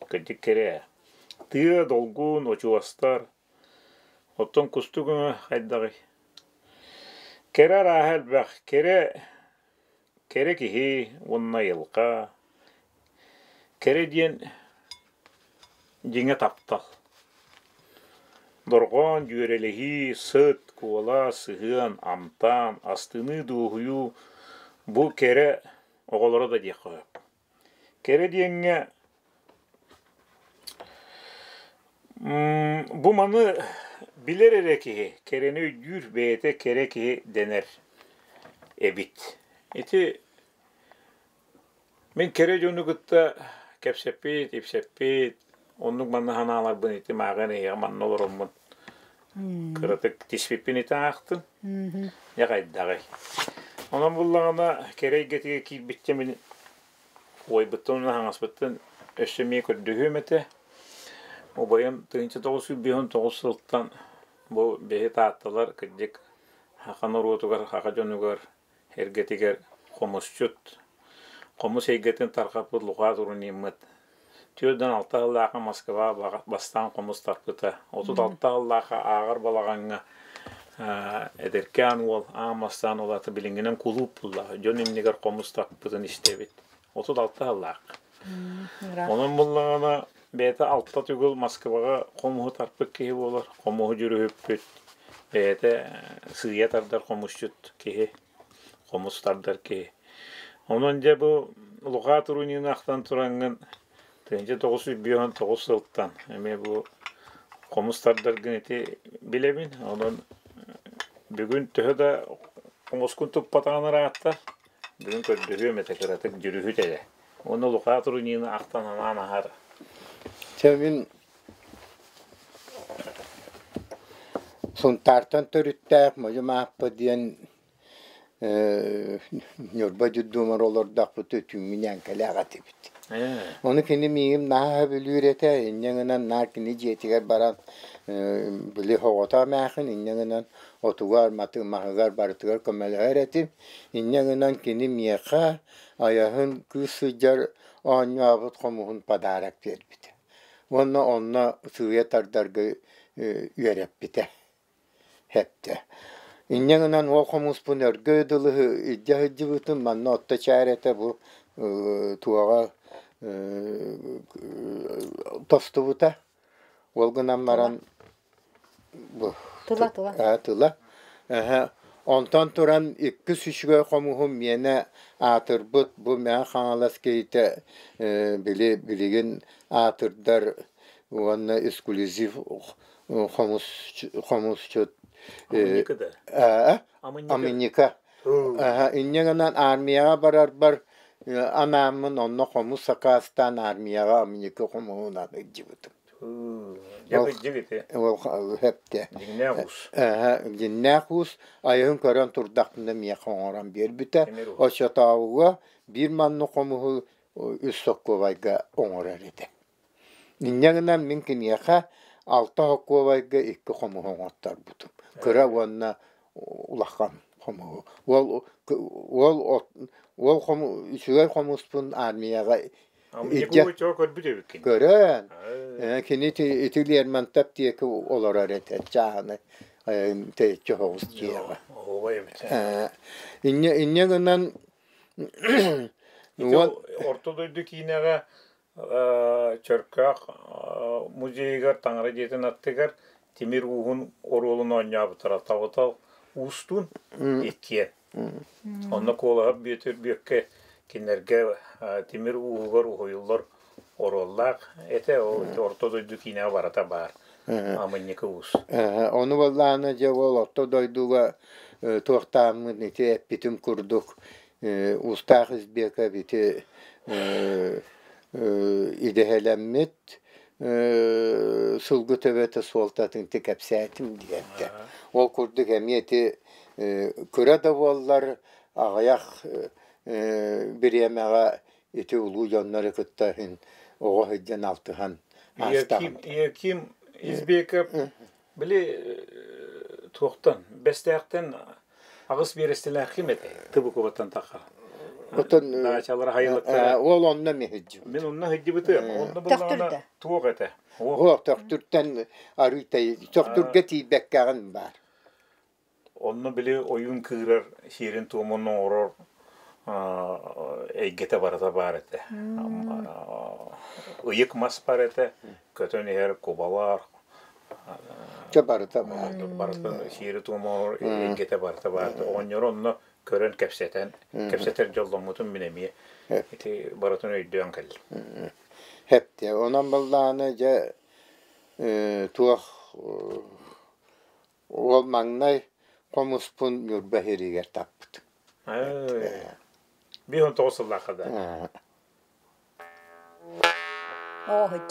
кырдьык кэрэ. Тыа, долгун, очуостар, оттон кустук өҥө хайдаҕый? Кэрэ арааһа элбэх. Кэрэ Кэрэ киһи уонна айылҕа, кэрэ диэн дьиҥэ таптал. Дорҕоон, дьүөрэлэһии, сыт, куолас, сыһыан, амтаан, астыныы, дуоһуйуу бу кэрэ оҕолоро да диэххэ сөп. Кэрэ диэҥҥэ бу маны билэр эрэ киһи, кэрэни өйдүүр бэйэтэ кэрэ киһи дэнэр эбит. Ити мин кэрэ дьону кытта кэпсэппит, ипсэппит, оннук манна санааларбын ити мааҕын эһиэхэ манна олороммун кыратык тиспиппин ити аахтым. Дьэ хайдаҕый. Онон буллаҕына кэрэ эйгэтигэр киирбиччэ мин Убайбыттан уонна хаҥаспыттан өссө эмиэ көрдөһүөм этэ. Убайым 1959 сылтан бу биһи Таатталар кырдьык саха норуотугар, саха дьонугар, эргэтигэр хомусчут, хомус эйгэтин тарҕаппыт Лука Туруниммыт 46 сыллаахха Москва бастаан хомус тарпыта. 36 сыллаахха ааҕар балаҕаҥҥа эдэркээн уол аан бастаан ол аата билиҥҥинэн кулууп булла. Дьон иннигэр хомус тарпытын истэбит. 36 сыллаах. Онон буллаҕына бэйэтэ алта төгүл Москваҕа хомуһу тарпыт киһи буолар. Хомуһу дьүрүһүппүт. Бэйэтэ сыыйа тардар хомусчут киһи. Хомус тардар киһи. Онон дьэ бу Лука Турунины ахтан тураҥҥын 1959 сылтан эмиэ бу хомус тардаргын ити билэбин. Онон бүгүн төһө да хомускун туппатаҕын ыраатта, бүгүн көрдөһүөм этэ кыратык дьүрүһүт эрэ. Уонна Лука Турунины ахтан анаан аһар. Чэ мин Сунтаартан төрүттээх Модьу Мааппа диэн Ньурба дьуддуумар олордохпут түүҥҥү ньээҥкэлээх этибит. Ону кини миигин наһаа сөбүлүүр этэ, инньэ гынан наар кини дьиэтигэр баран били оҕото эмээхин инньэ гынан отугар, маһыгар барытыгар көмөлөһөр этим. Инньэ гынан кини миэхэ айаһын кыыс сылдьар оонньообут хомуһун подарок биэрбитэ. Уонна онно сыыйа тардарга үөрэппитэ. Эптэ. Инньэ гынан ол хомуспун өргө дылы илдьэ сылдьыбытым, манна отто чээрэтэ бу туоҕа тостубута. Ол гынан баран бу Тыла тыла. тыла. Эһэ. Онтон туран иккис үчүгэй хомуһум миэнэ аатырбыт бу Мэҥэ Хаҥалас киһитэ били билигин аатырдар уонна эксклюзив хомус хомусчут Амынньыкы да? Амынньыка. Инньэ гынан армияҕа барарбар анааммын онно хомус сакаастаан армияҕа амынньыкы хомуһунан илдьибитим. Ол хэпте. Дьиҥнээх уус. Дьиҥнээх уус айыһын көрөн турдахпына миэхэ оҥорон биэрбитэ. Оччотооҕуга биир маннык хомуһу үс сокуобайга оҥорор этэ. Инньэ гынан мин киниэхэ алта сокуобайга икки хомуһу оҥотторбутум. Кыра уонна улахан хомуһу. Уол уол уол хому үчүгэй хомуспун армияҕа Илдьэ көрбүт эбиккин. Көрөн. Кини ити Лермонтов диэки олорор этэ чааһынай тэйиччи соҕус дьиэҕэ. Инньэ инньэ гынан Орто дойду киинэҕэ Чөркөөх музейыгар Таҥара дьиэтин аттыгар тимир ууһун оруолун оонньообуттара Табытал Уустуун иккиэн. Онно Куолаһап Бүөтүр Бүөккэ кинилэргэ тимир ууһугар уһуйуллар оруоллаах этэ. Ол Орто дойду киинэҕэ барыта баар. Амынньыкы уус. Ону буоллаҕына дьэ ол Орто дойдуга туохтааммын ити эппитим курдук Устаах Избеков ити идэһэлэммит сылгы төбөтө суолтатын ити кэпсээтим диэбитэ. Ол курдук эмиэ ити кыра да буоллар аҕыйах бириэмэҕэ ити улуу дьоннору кытта иһин оҕо сылдьан алтыһан аастаҕым. Яким Избеков били туохтан Бэстээхтэн аҕыс биэрэстэлээх ким этэй? Тыбыкубаттан таха. Отон Даачалара хайылыктара. Ол онно миһиддьибит. Мин онно сылдьыбытым. Онно буллаҕына туох этэ? Оһох Төхтүртэн арыы Төхтүргэ тиийбэккэҕин баар. Онно били ойуун кыырар сиэрин-туомун оҥорор эйгэтэ барыта баар этэ. Ыйык мас бар этэ, көтөн иһэр кубалар, Чэ барыта баар. Барыта сиэри-туому оҥорор эйгэтэ барыта баар. Оҕонньору онно көрөн кэпсэтэн, кэпсэтэр дьолломмутум мин эмиэ. Ити барытын өйдөөн кэллим. Хэптэ. Онон быллааны дьэ туох Уол маҥнай хомуспун Ньурба иһиригэр таппыт. 59 сыллаахха да. Оҕоһут.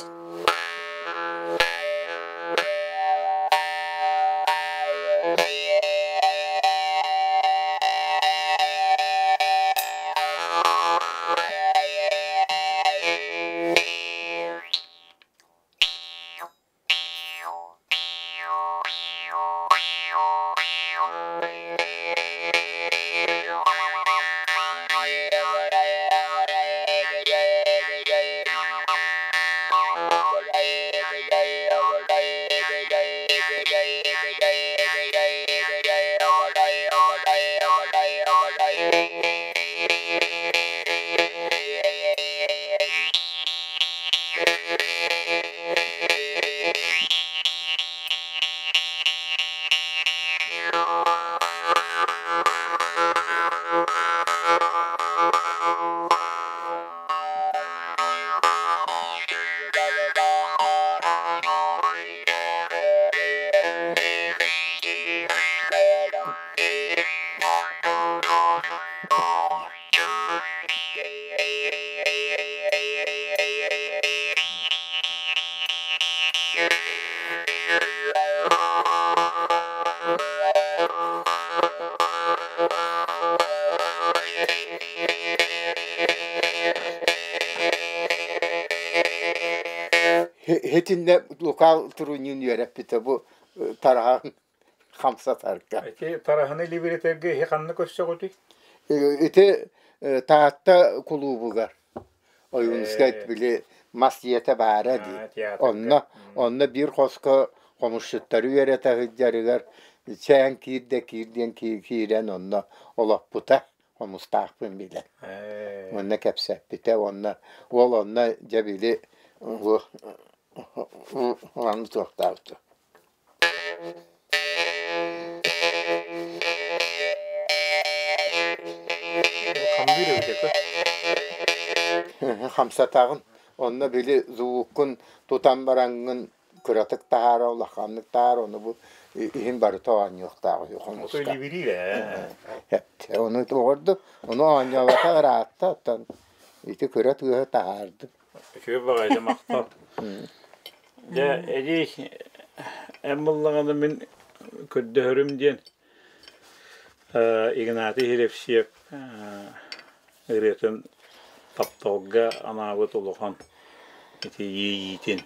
Итиннэ лукаал турунньун үөрэппитэ бу тараһан хамсатарга. Ити тараһаны либеритергэ иһи ханна көрсөҕүтүй? Ити Таатта кулуубугар Ойуунускай били мас дьиэтэ баара дии. Онно онно биир хоско хомусчуттары үөрэтэ сылдьарыгар чээн киир да киир диэн киирэн онно олоппута хомустаахпын билэн. Онно кэпсэппитэ уонна уол онно дьэ били аны туохтаабыта. Хамсатаҕын. Онно били звуккун тутан бараҥҥын кыратык таһаара, улаханнык таһаара, ону бу иһин барыта оонньуохтаах үһү хомуска. Ону оҕорду, ону оонньообото ыраатта, оттон ити кыра тыаһы таһаардым. Үчүгэй баҕайы махтал. Дьэ, эдьиий, эн буллаҕына мин көрдөһөрүм диэн Игнатий Елевсеев ырыатын тапталга анаабыт улахан ити иэйиитин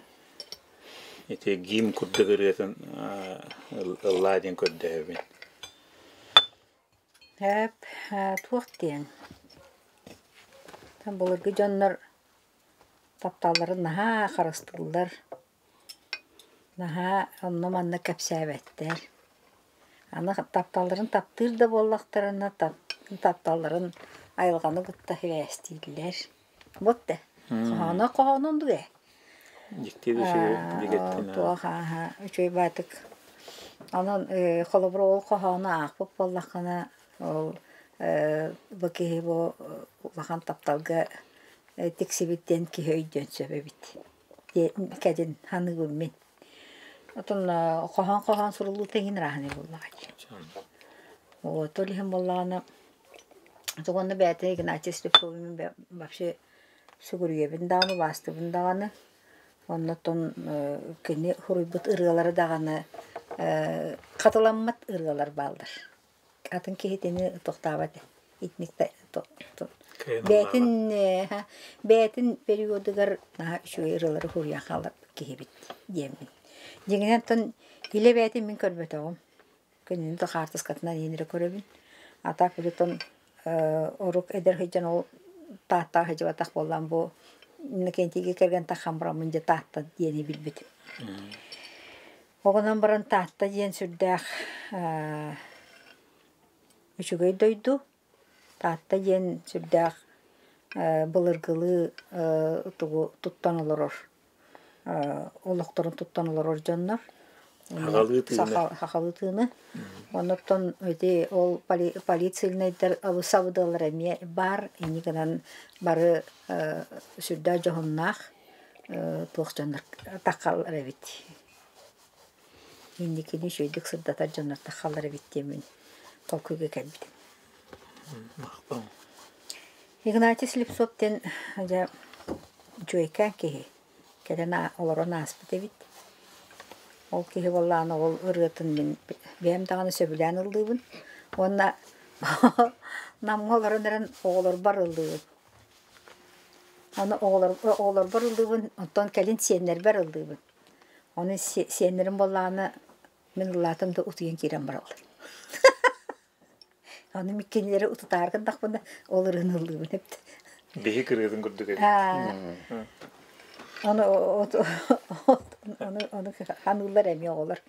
ити гимн курдук ырыатын ыллаа диэн көрдөһөбүн. Эп, туох диэн былыргы дьоннор тапталларын наһаа харыстыыллар, наһаа онно-манна кэпсээбэттэр. Аны тапталларын таптыыр да буоллахтарына тапталларын айылҕаны кытта сибээстииллэр. Вот да хоһооно хоһоонун дуу ээ. Дьикти да үчүгэй дьигэттин Туох ааһа үчүгэй баатык. Онон холобур ол хоһоону аахпыт буоллаххына ол бу киһи бу улахан тапталга тиксибит диэн киһи өйдүөн сөп эбит кэлин саныыбын мин. Отон хоһоон-хоһоон суруллуута иһин ырааһынай буоллаҕа дии. Вот ол иһин буоллаҕына уонна бэйэтэ Игнатий Слепцову вообще сүгүрүйэбин даҕаны, убаастыыбын даҕаны. Оннотон кини суруйбут ырыалара даҕаны хатыламмат ырыалар бааллар. Атын киһи итини тохтообот итинник бэйэтин бэйэтин периодыгар наһаа үчүгэй ырыалары суруйан хаалларбыт киһибит диэммин. Дьиҥинэн оттон илэ бэйэтин мин көрбөтөҕүм. Кинини да хаартыскатынан иһин эрэ көрөбүн. А так билетон орук эдэр сылдьан ол Тааттаҕа сылдьыбатах буоллаан бу Иннокентийгэ кэргэн таххан бараммын дьэ Таатта диэни билбитим. Оҕонон баран Таатта диэн сүрдээх үчүгэй дойду. Таатта диэн сүрдээх былыргылыы тугу туттан олорор олохторун туттан олорор дьоннор. Сахалыы тыыны. Сахалыы тыыны. Оннуттан ити ол полицейнайдар сабыдыаллара эмиэ баар. Инньэ гынан бары сүрдээх дьоһуннаах туох дьоннор таххаллар эбит. Инникини үчүгэйдик сырдатар дьоннор таххаллар эбит диэммин толкуйга кэлбитим. Махтал. Игнатий Слепцов диэн дьэ үчүгэйкээн киһи кэлэн олорон ааспыт эбит. Ол киһи буоллаҕына ол ырыатын мин бэйэм даҕаны сөбүлээн ыллыыбын уонна Намҥа олорон эрэн оҕолорбор ыллыыбын. Аны оҕолорбор ыллыыбын, оттон кэлин сиэннэрбэр ыллыыбын. Ону сиэннэрим буоллаҕына мин ыллаатым да утуйан киирэн бараллар. Аны мин кинилэри утутаары гыннахпына ол ырыаны ыллыыбын эбит. Биһик ырыатын курдук эбит. Ону ону ону ханыыллар эмиэ оҕолор.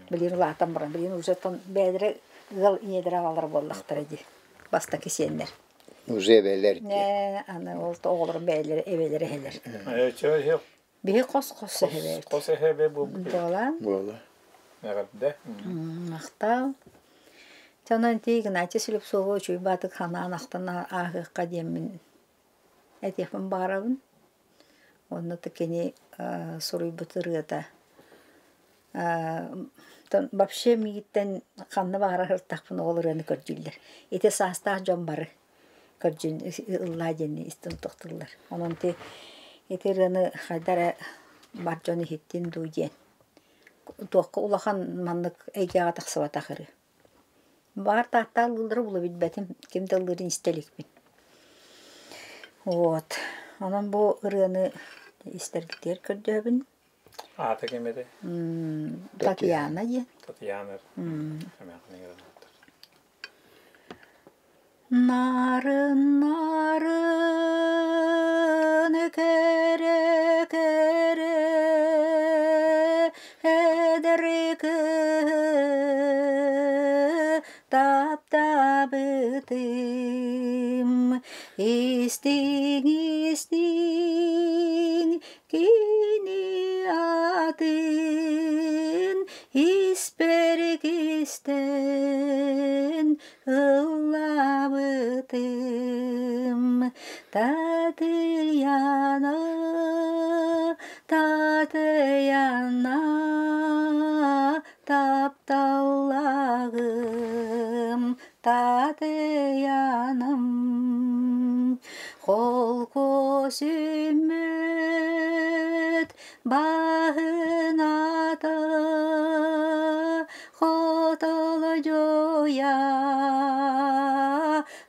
Билигин улаатан баран, билигин уже бэйэлэрэ ыал ийэлэрэ аҕалара буоллахтара дии. Бастакы сиэннэр. Уже эбэлэр дии. Аны ол оҕолорун бэйэлэрэ эбэлэрэ эһэлэр. Биһи хос-хос эһэбит. Хос эһэбэ буолбут. Буолан. Буола. Эҕэрдэ. Махтал. Онон ити Игнатий Слепцова үчүгэй баатык ханаан ахтан ааһыахха диэммин этиэхпин баҕарабын. Онно кини суруйбут ырыата вообще миигиттэн ханна баҕарар ыртахпын ол ырыаны көрдүүллэр. Ити саастаах дьон бары көрдьүн ыллаа диэн истэн тохтууллар. Онон ити ити ырыаны хайда эрэ бар дьон иһиттин дуу диэн туохха улахан маннык эйгэҕэ тахсыбатах ырыа. Баҕар Тааттаа ыллыыллара буолуо билбэтим, ким да ыллыырын истэ иликпин. Вот. Онон бу ырыаны истэргитигэр көрдөөбүн. Аата ким этэй? Татьяна диэн. Татьяна. Нарын нарын кэрэ кэрэ эдэр кыыһы таптаабытым истиҥ истиҥ кини аатын испэр кистээн ыллаабытым. Татыйана, Татыйана, тапталлааҕым, Татыйаным. Холкуос үүммүт баһыната хотолдьуйа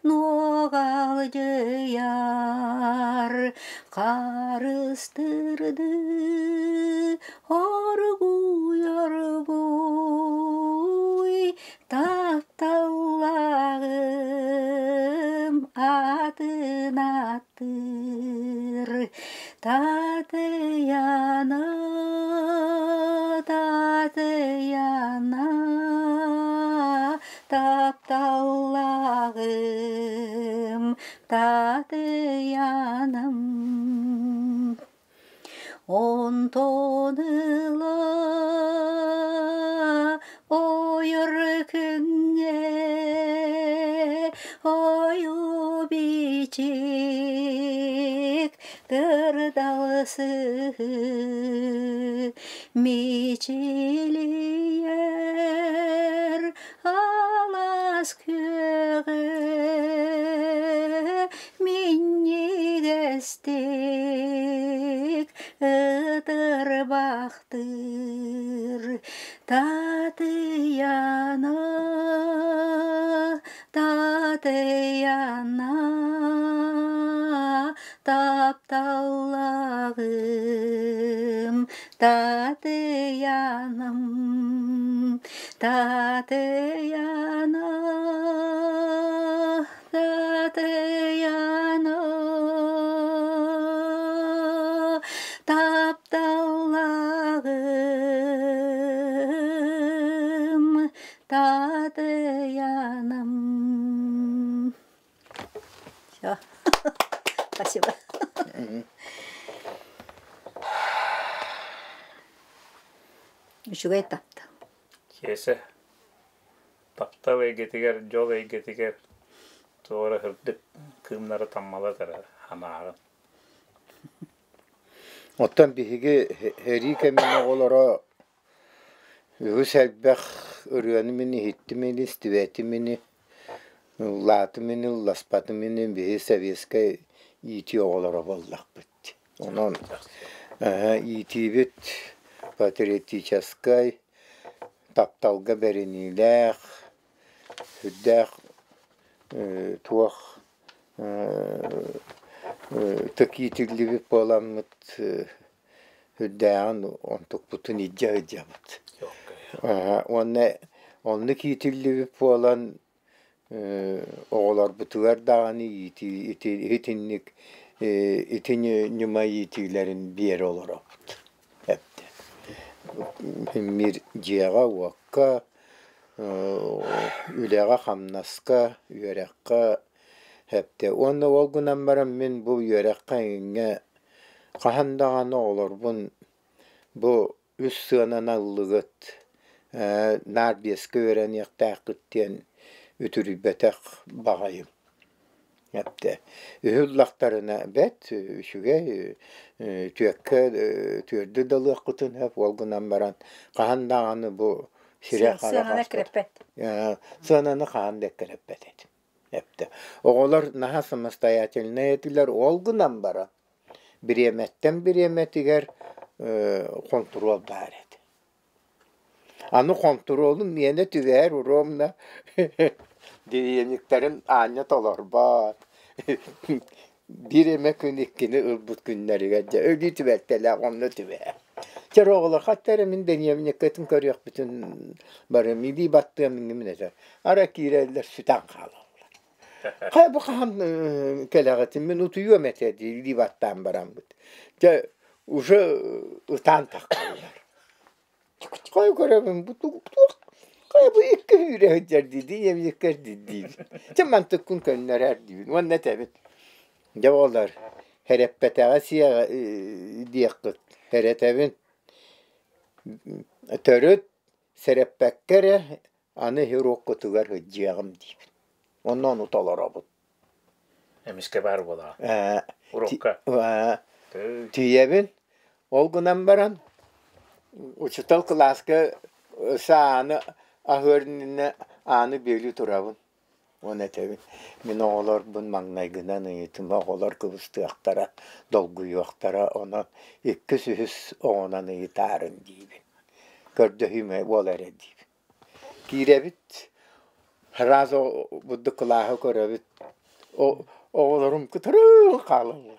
нуоҕалдьыйар харыстырды оргуй оргуй тапталлааҕым атын аттыыр Татыйана, Татыйана, тапталлааҕым, Татыйанам. Онтон ыла ойор күҥҥэ ойуу бичик кырдалсыһы мичилийэр алаас күөҕэ минньигэстик ытырбахтыыр Татыйана, Татыйана, тапталлааҕым, Татыйанам, Татыйана, Татыйана, тапталлааҕым, Татыйанам. Все. Спасибо. Үчүгэй таптал. Киэсэ таптал эйгэтигэр, дьол эйгэтигэр туора сырдык кыымнары таммалатара санааҕын. Оттон биһиги сэрии кэмин оҕолоро үгүс элбэх ырыаны мин иһиттим ини, истибэтим ини, ыллаатым ини, ылласпатым ини, биһи советскай иитии оҕолоро буоллахпыт. Онон иитиибит патриотическай, тапталга бэриниилээх, сүрдээх туох ытык иитиллибит буоламмыт үрдээҕин онтукпутун илдьэ сылдьабыт. Уонна оннук иитиллибит буолан оҕолорбутугар даҕаны иитии итинник ити ньыма иитиилэрин биэрэ олоробут. Биир дьиэҕэ-уокка, үлэҕэ-хамнаска, үөрэххэ эптэ. Уонна ол гынан баран мин бу үөрэххэ эҥиҥҥэ хаһан даҕаны оҕолорбун бу үс сыананы ыллыгыт, наар биэскэ үөрэниэхтээххит диэн үтүрүйбэтэх баҕайым. Эптэ үһү ыллахтарына бэрт үчүгэй түөккэ түөрдү да ылыаххытын сөп ол гынан баран хаһан даҕаны бу сирэ-хара Сыананы эккирэппэт. Сыананы хаһан да эккирэппэт этим. Эптэ оҕолор наһаа самостоятельнай этилэр ол гынан баран бириэмэттэн бириэмэтигэр хонтуруол баар этэ. Аны хонтуруолум миэнэ түбэһэр уруомна дириэниктэрин аанньа толорбот. Биир эмэ күн иккини ылбыт күннэригэр дьэ өлүү түбэлтэлээх онно түбэһэр. Чэ оҕолор хатта эрэ мин дэниэбиньэккэтин көрүөхпүтүн барым илии баттыам иннибин этэр. Ара киирэллэр сүтэн хаалаллар. Хайа бу хаһан кэлэҕитин мин утуйуом этэ дии илии баттаан бараммыт. Дьэ уже ытаан таххаллар. Хой көрөбүн бу туох хайа бу икки үүрэ сылдьар дии дии диир. Чэ мантыккын көннөрөр диибин уонна этэбин. Дьэ буоллар хэрэппэтэҕэ сиэҕэ диэххит хэрэтэбин. Төрүт сэрэппэккэ эрэ аны уруоккутугар сылдьыаҕым диибин. Онно ону толоробут. Эмискэ баар буолаҕа. Урукка. Тиийэбин. Ол гынан баран учуутал кылааска өссө ааны аһыар иннинэ ааны бүөлүү турабын. Уонна этэбин, мин оҕолорбун маҥнайгынан ыйытым, оҕолор кыбыстыахтара, долгуйуохтара, онон иккис, үһүс оҕонон ыйытаарыҥ диибин. Көрдөһүүм буол эрэ диибин. Киирэбит, сразу бурдук кылааһы көрөбүт, оҕолорум кытары хаалаллар.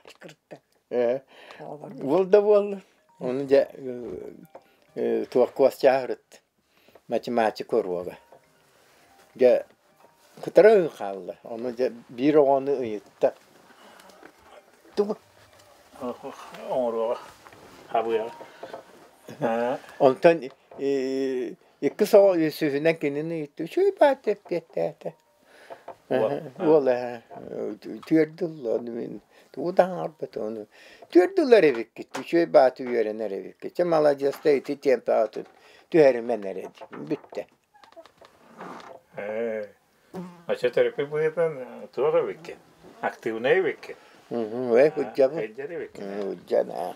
Ээ, буол да буолла. Ону дьэ туох куос чааһырыт математика уруога. Дьэ кытары хаалла. Ону дьэ биир оҕону ыйытта. Тугу? Оҥоруоҕа, хабыаҕа. Онтон иккис оҕо үсүһүнэн кинини ыйытта. Үчүгэй баат эппиэттээтэ. Уол түөрт ылла ону мин тугу да аҥарбат ону түөрт ылар эбиккит үчүгэй бааты үөрэнэр эбиккит чэ маладьыаста ити темпаҕытын түһэримэн эрэ диибин бүттэ. Ээ, оччо төрөппүт быһыытынан туох эбиккин? Актыыбынай эбиккин? Ээ, сылдьабын. Сылдьар эбиккин. Сылдьан ээ.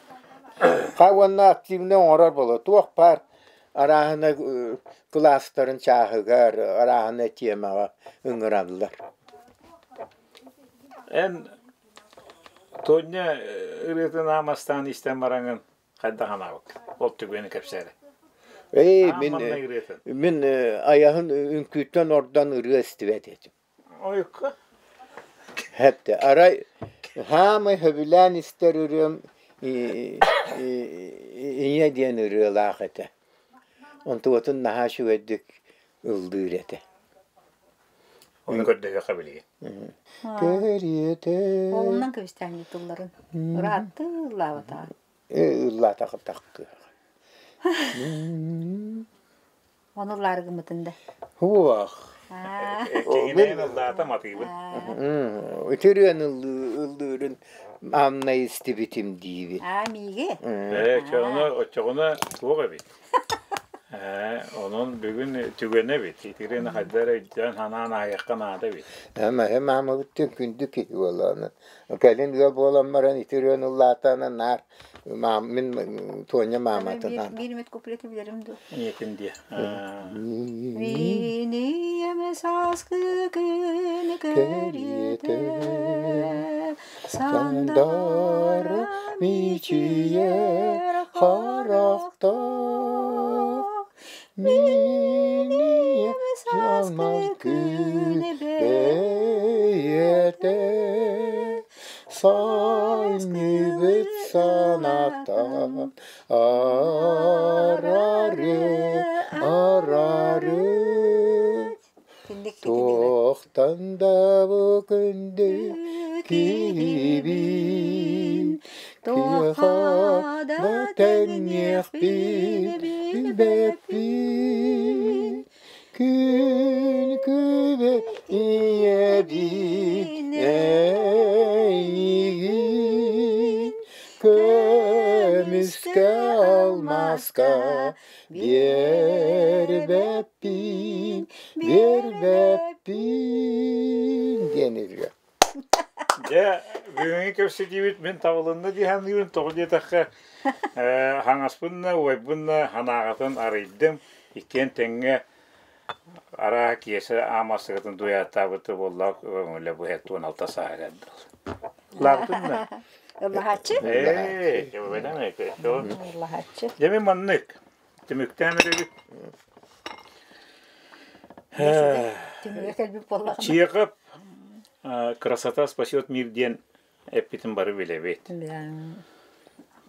Ха уонна активнай оҥорор буолуо. Туох баар арааһына кылаастарын чааһыгар, арааһына темаҕа ыҥыраллар. Эн Тоня ырыатын аамастаан истэн бараҥын хайдах анаабыккын? Ол түгэни кэпсээрэ. Эй, Аан мин маҥнай ырыатын. мин айаһын үҥкүүттэн ордон ырыа истибэт этим. Ойукка. Хэптэ арай хаамай сөбүлээн истэр ырыам ийэ диэн ырыалаах этэ. Онтугутун наһаа үчүгэйдик ыллыыр этэ. Ону көрдөһүөххэ билигин. Кэриэтэ Уолунан көбүстээн тылларын ыраатты ыллаабатаҕа. Ыллаатаҕытахтыах. Ону ыллаары гыммытын да. Хуах. Киһинэйин ыллаата матыыбын. Үтүрүөн ыллыырын аамна истибитим диибин. Аа, мииги? Ээ, оччоҕуна, оччоҕуна туох эбит? Ээ, онон бүгүн түгэнэ эбит. Итирин хайда эрэ өйдөөн санаан аһыахха наада эбит. Эм маамабыттан күндү киһи буолааны. Кэлин ыал буолан баран итирүөн ыллаатаана наар мин Тоня мааматынан. Биир эмит куплеты билэрим дуу? Ийэтин диэ. Мин ийэм сааскы күн кэриэтэ Сандара мичийэр харахтаах Мин ийэм сааскы күн бэйэтэ Санньыбыт санаатан арары, арары Туохтан да бу күндү киһибин, киэхэ да тэҥниэхпин билбэппин. Күн күбэ ийэбин эйигин көмүскэ алмааска биэрбэппин, биэрбэппин диэн ырыа. Дьэ, бүгүҥҥү кэпсэтиибит мин табылынна дии саныыбын. Тоҕо диэтэххэ, хаҥаспын да, убайбын да санааҕытын арыйдым. Иккиэн тэҥҥэ арааһа Киэсэ аамастыгытын дуйааттаабыт буоллаах көҥүлэ бу 76 сааһыгар дылы. Лаабытын да? Ыллаһааччы? Ээ, Ыллаһааччы. Дьэ мин маннык түмүктээн эрэбит. Түмүгэ кэлбит буоллаҕына. Чехов «Красота спасет мир» диэн эппитин бары билэбит.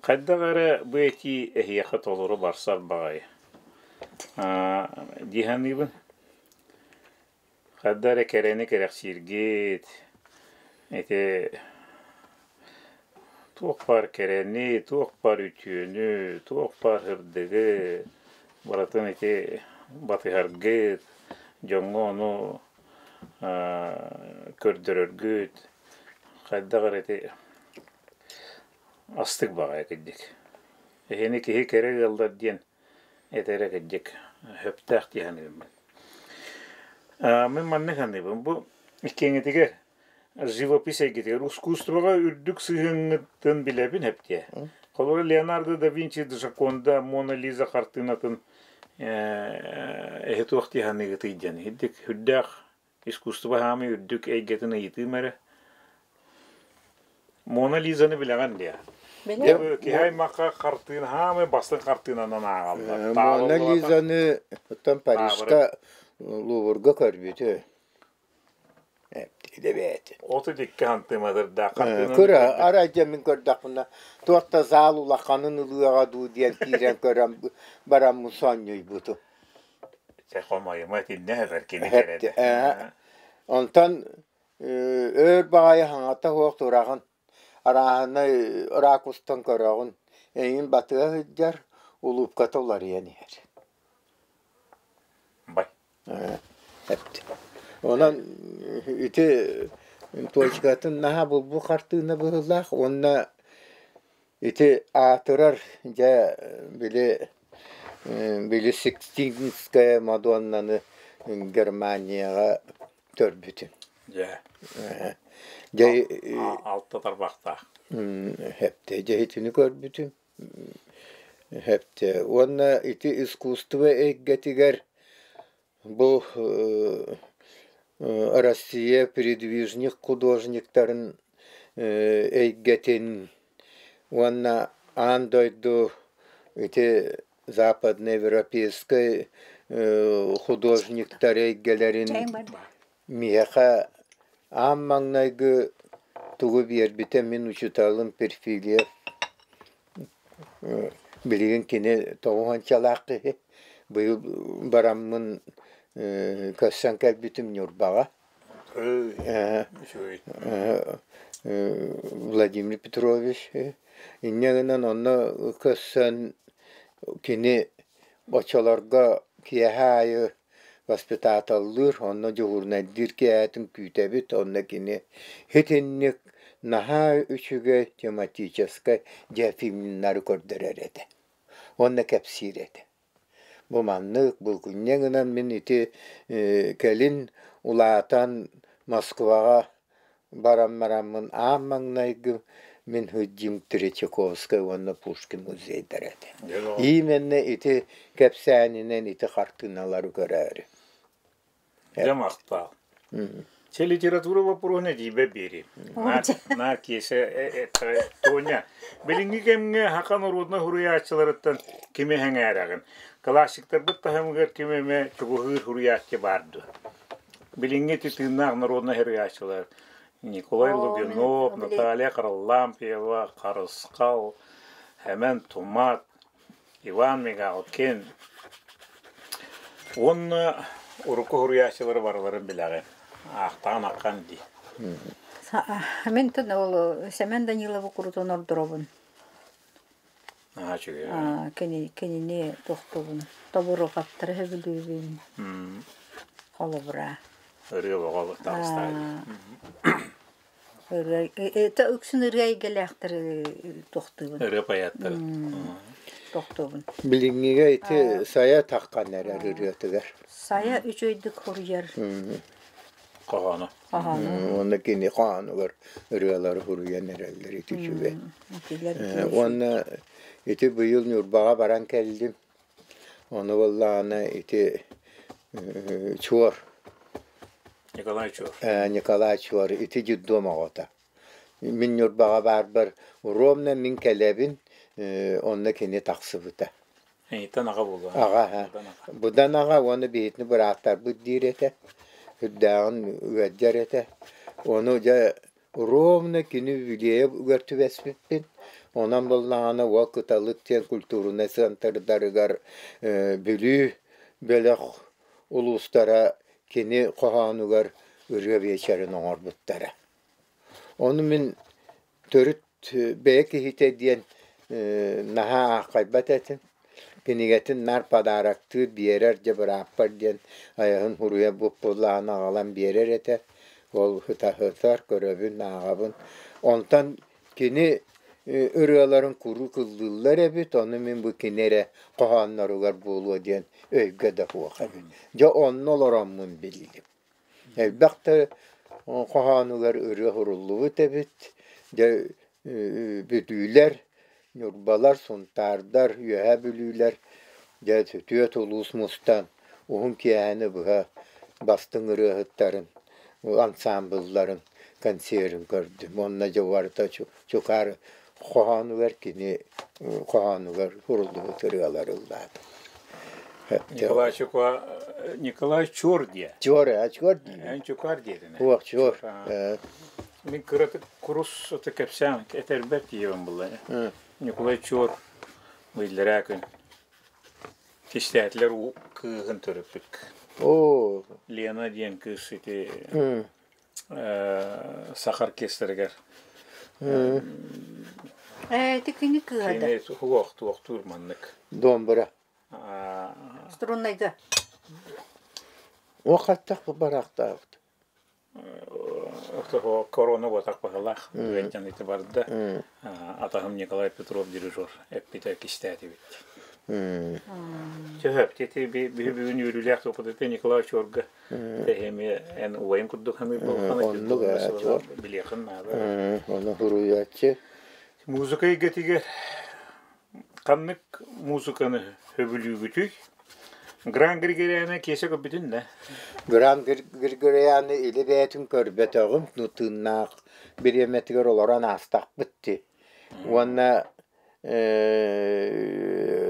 Хайдах эрэ бу этии эһиэхэ толору барсар баҕайы. Дии саныыбын. Хайда эрэ кэрэни кэрэхсииргит, ити туох баар кэрэни, туох баар үтүөнү, туох баар сырдыгы барытын ити батыһаргыт, дьоҥҥо ону көрдөрөргүт хайдах эрэ ити астык баҕайы кырдьык. Эһини киһи кэрэ ыаллар диэн этэрэ кырдьык сөптөөх дии саныыбын. Мин маннык саныыбын. Бу иккиэҥитигэр Живопись эйгэтигэр ускуустубаҕа үрдүк сыһыаҥҥытын билэбин эптиэ. Холобура, Леонардо да Винчи Джоконда Мона Лиза хартыынатын эһи туох дии саныыгытый диэн. Ирдик үрдээх искусство хаамый үрдүк эйгэтин ыйытыым эрэ. Мона Лизаны билэҕин диэ. Киһи аймахха хартыына хаамый бастыҥ хартыынанан ааҕаллар. Мона Лизаны оттон Парижка Луврга көрбүтү. Эбээт. 32 хантыымадырдаах хартыынаны Кыра, көрбүт. арай дьэ мин көрдөхпүнэ, туох да заал улаханын ылыаҕа дуу диэн киирэн көрөн бараммын сонньуйбутум. Чэ, хомойума итиннэ эбэр кини кэрэтэ. Онтон өөр баҕайы хаҥата суох тураҕын, арааһынай ракурстан көрөҕүн, эйигин батыһа сылдьар, улуупката уларыйан иһэр. Бай. Онон ити точкатын наһаа булбут хартыына быһыылаах уонна ити аатырар дьэ били били Сикстинская Мадоннаны Германияҕа көрбүтүм. Дьэ. Дьэ Алта тарбахтаах. Дьэ итини көрбүтүм. Сөптөөх. Уонна ити искусство эйгэтигэр бу Россия передвижник художниктарын эйгэтин уонна аан дойду ити западноевропейскай художниктар эйгэлэрин миэхэ аан маҥнайгы тугу биэрбитэ мин учууталым Перфильев билигин кини тоҕуһанчалаах киһи быйыл бараммын көрсөн кэлбитим Ньурбаҕа Владимир Петрович инньэ гынан онно көрсөн кини оччолорго киэһэ аайы воспитателлыыр, онно дьуһуурунайдыыр киэһэтин күүтэбит, онно кини итинник наһаа үчүгэй тематическай диафильмнары көрдөрөр этэ уонна кэпсиир этэ. Бу маннык булгунньа гынан мин ити кэлин улаатан Москваҕа баран бараммын аан маҥнайгы мин сылдьыым Третьяковскай уонна Пушкин музейдара этэ. Именно ити кэпсээнинэн ити хартыыналары көрөөрү. Дьэ махтал. Че литература боппуруоһун эдиибэ биэриим. На киэсэ Тоня. Билиҥҥи кэмҥэ саха норуодунай суруйааччыларыттан кими сэҥээрэҕин? Классиктарбыт таһымыгар ким эмэ чугуһуур суруйааччы баар дуо? Билиҥҥи ити тыыннаах народнай суруйааччылар Николай Лугинов, Наталья Харлампьева, Харысхал, Хэмэн Тумат, Иван Мигалкин уонна урукку суруйааччылары барыларын билэҕин. Аахтаан аххан дии. Мин ол Сэмэн Даниловы курутун ордоробун. Наһаа үчүгэй. Кинини тохтубун, тобуруокаптары сөбүлүүбүн. Холобура. Ырыа бөҕө таҕыстаҕа Ырыа үксүн ырыа эйгэлээхтэр тохтуубун. Ырыа поэттара. Тохтуубун. Билиҥҥигэ ити Сайа таххан эрэр ырыатыгар. Сайа үчүгэйдик хоруйар. Хоһооно. Хоһооно. Уонна кини хоһоонугар ырыалары суруйан эрэллэр ити үчүгэй. Уонна ити быйыл Ньурбаҕа баран кэллим. Ону буоллаҕына ити Чуор. Николай Чуор. Николай Чуор ити детдом оҕото. Мин Ньурбаҕа баарбар ровно мин кэлэбин, онно кини тахсыбыта. Эйиттэн аҕа буолуо. Аҕа, быдан аҕа уонна биһитини бырааттарбыт диир этэ. Үрдээҕин ыалдьар этэ. Ону дьэ ровно кини үбүлүөйэ түбэспиппин. Онон буоллаҕына уол Кыталык диэн культурнай центрдарыгар Бүлүү бөлөх улуустара кини хоһоонугар ырыа биэчэрин оҥорбуттара. Ону мин төрүт бэйэ киһитэ диэн наһаа аахайбат этим. Кинигэтин наар подароктыыр, биэрэр дьэ бырааппар диэн айаһын суруйа буппулаан аҕалан биэрэр этэ. Ол ытаһытар, көрөбүн, ааҕабын. Онтон кини ырыаларын куруук ыллыыллар эбит, ону мин бу кини эрэ хоһоонноругар буолуо диэн өйгө да суох эбит. Дьэ онно олороммун биллим. Элбэх да. Хоһоонугар ырыа суруллубут эбит. Дьэ бүлүүлэр, ньурбалар, сунтаардар, үөһээ бүлүүлэр дьэ түөрт улуус мустан уһун киэһэни быһа бастыҥ ырыаһыттарын, ансаамбылларын концерын көрдүм. Уонна дьэ барыта чукаар хоһоонугар кини хоһоонугар суруллубут ырыалар ыллаатылар. Николай Чукуа Николай Чуор диэ. Чуор, а Чуор диибин. Эн Чукаар диэтин. Суох, Чуор. Мин кыратык курус аты кэпсээн этэрбэт диэбин булла. Николай Чуор биллэрээ күн кистээтилэр уу кыыһын төрөппүт. Оо. Лена диэн кыыс ити саха оркестрыгар Ээ, ити кини кыыһа да. Кини суох туохтуур маннык. Домбра. Струннайга. О хаттах бараахтаабыт. Корона буотах баһылаах үгэнтэн ити барда. Атаһым Николай Петров дирижер эппитэ кистээтибит. Чөһөп, ити бүгүн үөрүүлээх топпуту Николай Чорга тэһэми эн убайын курдук саныыр буолхана Оннук ээ, билиэхин наада. Ону суруйааччы. Музыка эйгэтигэр Ханнык музыканы сөбүлүүгүтүй? Гран Григорианы киэсэ көрбүтүн да? Гран Григорианы илэ бэйэтин көрбөтөҕүм, ну тыыннаах бириэмэтигэр олорон аастахпыт дии. Уонна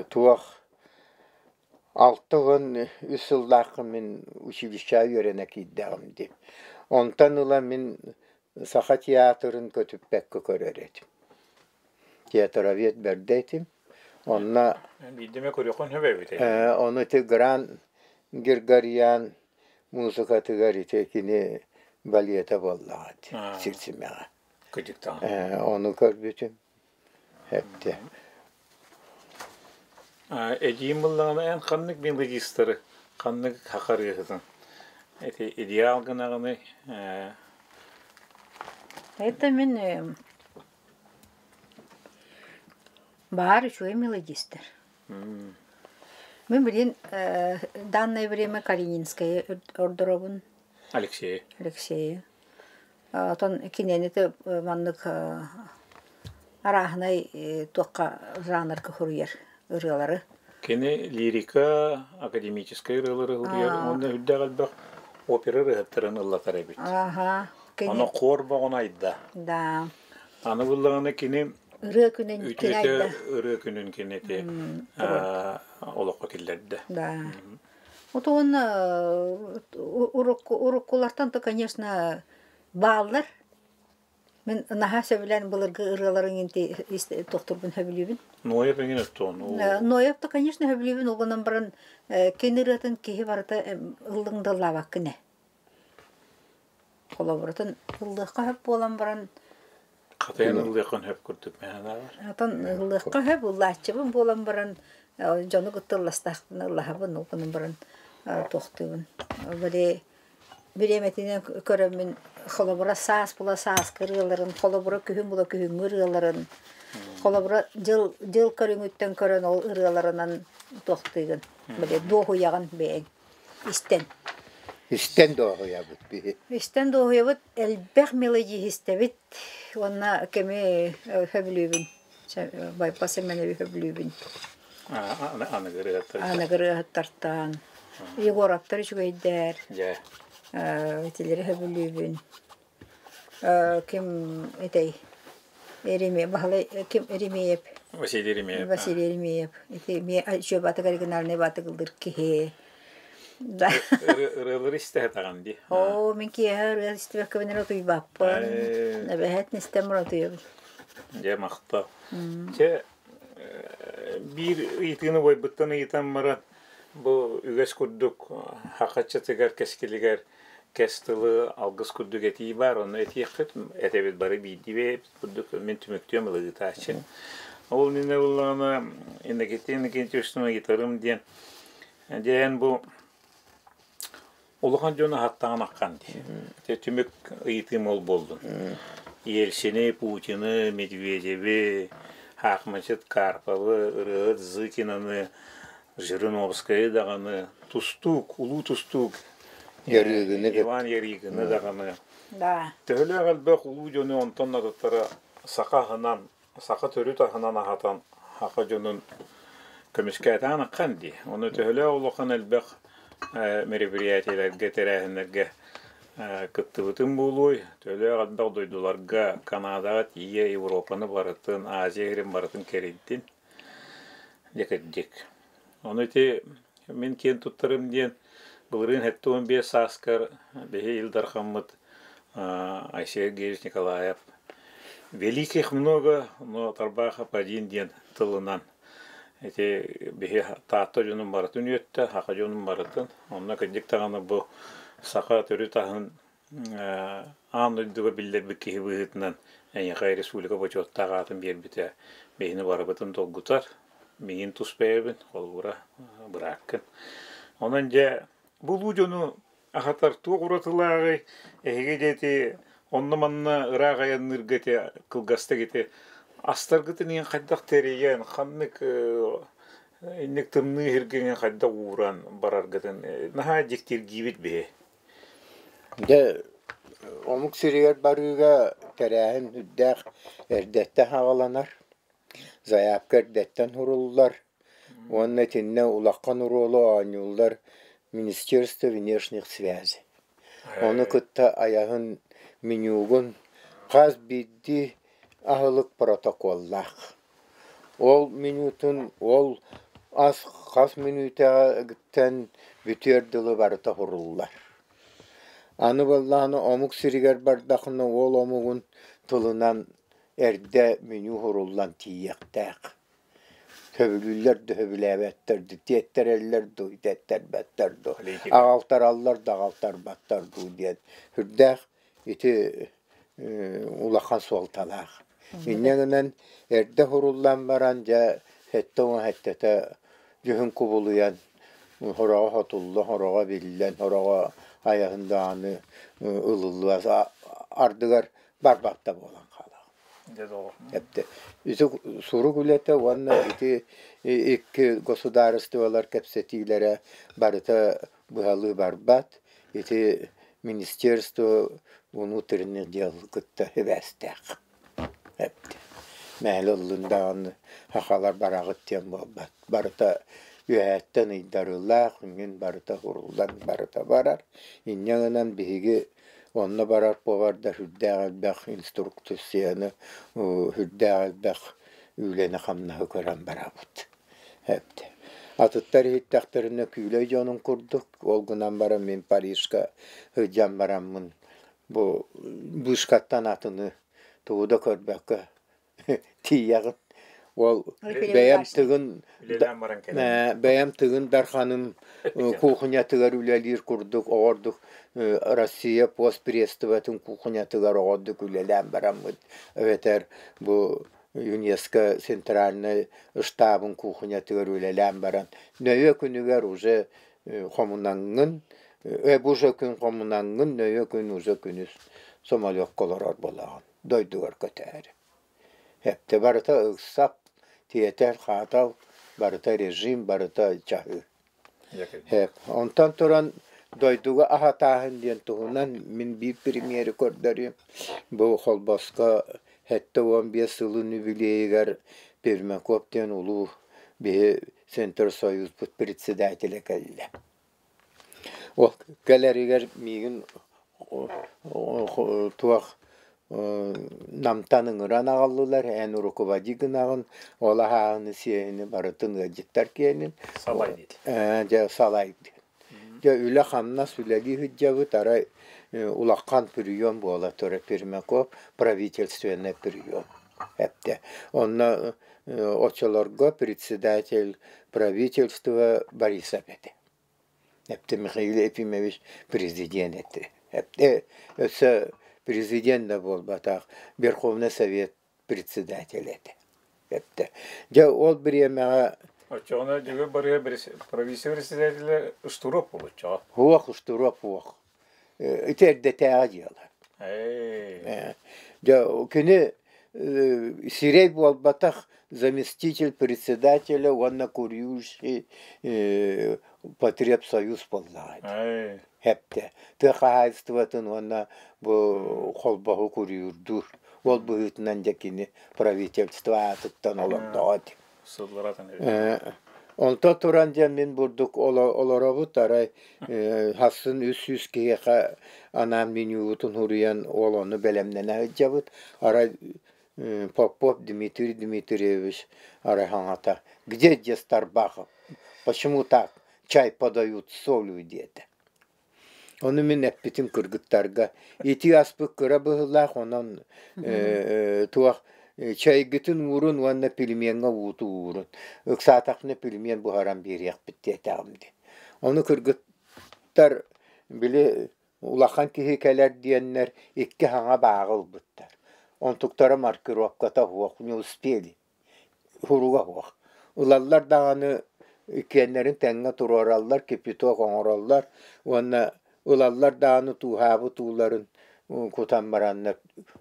туох 63 сыллаахха мин училищеҕа үөрэнэ киирдэҕим дии. Онтон ыла мин Саха театрын көтүппэккэ көрөр этим. Театровед бэрдэ этим. Онно Биирдэ эмэ көрүөххүн сөп эбит ону ити Гран Григорьян музыкатыгар ити кини балета буоллаҕа ити сирсимэҕэ. Кыдьыктаҕа. Ону көрбүтүм. Эптэ. Эдьиийим буллаҕына эн ханнык мелодистары ханнык хахарыаһытын ити идеал гынаҕыный Это мин баар үчүгэй мелодистар. Мин билин данное время Калининская ордоробун. Алексей. Алексей. Отон кинини маннык арааһынай туохха жанрга суруйар ырыалары. Кини лирика, академическай ырыалары суруйар уонна үрдээх элбэх опера ырыаһыттарын ыллатар эбит. Аха. Ону хор боҕун айда. Да. Аны буллаҕына кини ырыа күнүн үтүөтэ ырыа күнүн кинити олоххо киллэрдэ. Да. Вот он уруккулартан то, конечно, бааллар. Мин наһаа сөбүлээн былыргы ырыаларын инти тохтурбун сөбүлүүбүн. Ноев эҥин оттон. Ноев то, конечно, сөбүлүүбүн. Ол гынан баран кини ырыатын киһи барыта ыллыҥдаллаабаккын ээ. Холобурутун ыллыахха сөп буолан баран Хатайан ыллыаххын сөп курдук мэһэнээр. Отон ыллыахха сөп ыллааччыбын буолан баран дьону кытта ылластаахпын ыллаһабын ол гынан баран туохтуубун. Били бириэмэтинэн көрөммүн холобура саас була сааскы ырыаларын, холобура күһүн була күһүҥҥү ырыаларын, холобура дьыл дьыл көрүҥүттэн көрөн ол ырыаларынан туохтуугун. Били дуоһуйаҕын бэйэҥ истэн. Истэн дуоһуйабыт биһи. Истэн дуоһуйабыт, элбэх мелодиистэбит уонна кэми сөбүлүүбүн. Байпас Семеновы сөбүлүүбүн. Аныгы ырыаһыттар. Аныгы ырыаһыттартан. Егоровтар үчүгэйдэр. Дьэ. Итилэри сөбүлүүбүн. Ким этэй? Еремеев, Баһылай ким Еремеев. Василий Еремеев. Василий Еремеев. Ити эмиэ үчүгэй баатык оригинальный баатык ыллыыр киһи. Да. Ырыалары истэ сатаҕын дии. Оо, мин киэһэ ырыа истибэккэбин эрэ утуйбаппын. Эбэһээт истэн баран утуйабын. Дьэ, махтал. Чэ, биир ыйытыыны бойбуттан ыйытан баран, бу үгэс курдук хахаччатыгар, кэскилигэр кэс тылы алгыс курдук этии баар, онно этиэххит, этэбит бары биирдии курдук мин түмүктүөм ылыытааччы. Ол иннинэ буллаҕына Иннокентий Иннокентьевичтан ыйытарым диэн, диэн бу улахан дьону аһаттаҕын аххан дии. Ити түмүк ыйытыым ол буоллун. Ельцини, Путины, Медведеви, Хаахмачыт Карповы, ырыаһыт Зыкинаны, Жириновскайы даҕаны тустуук, улуу тустуук. Ярыгыны Иван Ярыгыны даҕаны. Да. Төһөлөөх элбэх улуу дьону онтон атыттара саха аһынан, саха төрүт аһынан аһатан саха дьонун көмүскээтэҕин аххан дии. Ону төһөлөөх улахан элбэх мероприятиелэргэ, тэрээһиннэргэ кыттыбытым буолуой, төһөлөөх элбэх дойдуларга, Канадаҕа тиийэ Европаны барытын, Азия сирин барытын кэрийдин. Дьэ кырдьык. Ону ити мин киэн туттарым диэн былырыын 75 сааскар биһи Ил Дархаммыт Айсен Сергеевич Николаев «Великих много, но Тарбахов один» диэн тылынан ити биһи Таатта дьонун барытын үөттэ, саха дьонун барытын. Онно кырдьык даҕаны бу саха төрүт аһын аан дойдуга биллэрбит киһи быһыытынан эйиэхэ республика бочуоттаах аатын биэрбитэ биһини барыбытын долгутар. Миигин тус бэйэбин, холобура, бырааккын. Онон дьэ, булуу дьону аһатар туох уратылааҕый? Эһиги дьэ ити онно-манна ыраах айанныырга ити кылгастык ити астаргытын иһин хайдах тэрийэн, ханнык инник тымныы иһиргэҥин хайдах ууран бараргытын наһаа дьиктиргиибит биһи. Дьэ, омук сиригэр барыыга тэрээһин үрдээх эрдэттэн саҕаланар, заявка эрдэттэн суруллар уонна итиннэ улахан оруолу оонньууллар Министерство внешних связей. Ону кытта айаһын менюгун хас биирдии аһылык протоколлаах. Ол менютун ол ас хас мүнүүтэҕиттэн бүтүөр дылы барыта уһуруллар. Аны буоллаҕына омук сиригэр бардахына ол омугун тылынан эрдэ меню уһуруллан тиийиэхтээх. Сөбүлүүллэр да сөбүлээбэттэр дуу, тиэттэрэллэр дуу, тэттэрбэттэр дуу, аҕалтараллар да аҕалтарбаттар дуу диэн сүрдээх ити улахан суолталаах. Инньэ гынан эрдэ уһуруллан баран дьэ 77-тэ дьүһүн кубулуйан хороҕо хотулла, хороҕо биллэн, хороҕо айаһын даҕаны ылыллыбат ардыгар барбат да буолан хаалаҕын. Эптэ. Ити сурук үлэтэ уонна ити икки государстволар кэпсэтиилэрэ барыта быһалыы барбат. Ити Министерство внутренних дел кытта сибээстээх. Эптэ. Мэһэл ыллын даҕаны сахалар бараҕыт диэн буолбат. Барыта үөһээттэн ыйдарыылаах, мин барыта уруллан барыта барар. Инньэ гынан биһиги онно барар повардар сүрдээх элбэх инструкцияны, сүрдээх элбэх үлэни-хамнаһы көрөн барабыт. Эптэ. Атыттар иһиттэхтэринэ күүлэй дьонун курдук, ол гынан баран мин Парижка сылдьан бараммын бу быышкаттан атыны тугу да көрбөккө тиийэҕин. Ол бэйэм тыгын бэйэм тыгын дарханым кухнятыгар үлэлиир курдук оҕордук Россия постпредствотын кухнятыгар оҕордук үлэлээн бараммыт эбэтэр бу ЮНЕСКО центральнай штабын кухнятыгар үлэлээн баран нөйө күнүгэр уже хомунаҥҥын уже күн хомунаҥҥын нөйө күн уже күнүс самолекка олорор буолаҕын дойдугар көтөөрү. Эптэ барыта ыксап, тиэтэр-хаатал, барыта режим, барыта чаһыы. Онтон туран дойдуга аһатааһын диэн туһунан мин биир премьери көрдөрүм. Бу Холбоско 75 сылын үбүлүөйүгэр Пермяков диэн улуу биһи Центрсоюзпут председателэ кэллэ. Ол кэлэригэр миигин туох Намтан ыҥыран аҕаллылар, эн руководи гынаҕын, ол аһааһыны сиэһини барытын ыалдьыттар киэнин. Салай диэтэ. Дьэ салай диэн. Дьэ үлэ-хамнас үлэлии сылдьабыт, арай улахан прием буола турар Пермяков правительственный прием эптэ. Онно оччолорго председатель правительства Борисов этэ. Эптэ Михаил Ефимович президент этэ. Эптэ өссө президент да буолбатах, Верховный Совет председатель этэ. Эптэ. Дьэ ол бириэмэҕэ Оччоҕуна Дьөгүөр Барыа правительство председателэ Штуров буолуччаҕа. Суох, Штуров суох. Ити эрдэтээҕи дьыала. Дьэ кини сирэй буолбатах заместитель председателя уонна куриющий потребсоюз буоллаҕа. Эптэ. Тыа хаһаайыстыбатын уонна бу холбоһу куруйуурдуур. Ол быһыытынан дьэ кини правительство аатыттан олордоҕо ити. Сылларатын эбит. Онто туран дьэ мин бурдук олоробут арай хассын 300 киһиэхэ анаан менюбутун суруйан ол ону бэлэмнэнэ сылдьабыт. Арай Попов Дмитрий Дмитриевич арай хаҥата «Где дед Тарбахов? Почему так чай подают с солью?» диэтэ. Ону мин эппитим кыргыттарга ити аспыт кыра быһыылаах онон туох чайгытын уурун уонна пельмеҥҥэ ууту уурун ыксаатахпына пельмен буһаран биэриэхпит диэтэҕим дии. Ону кыргыттар били улахан киһи кэлэр диэннэр икки хаҥа бааҕы ылбыттар. Онтуктара маркировката суох не успели Суруга суох. Ылаллар даҕаны иккиэннэрин тэҥҥэ туруораллар, кипяток оҥороллор уонна ылаллар даҕаны тууһаабыт ууларын кутан бараннар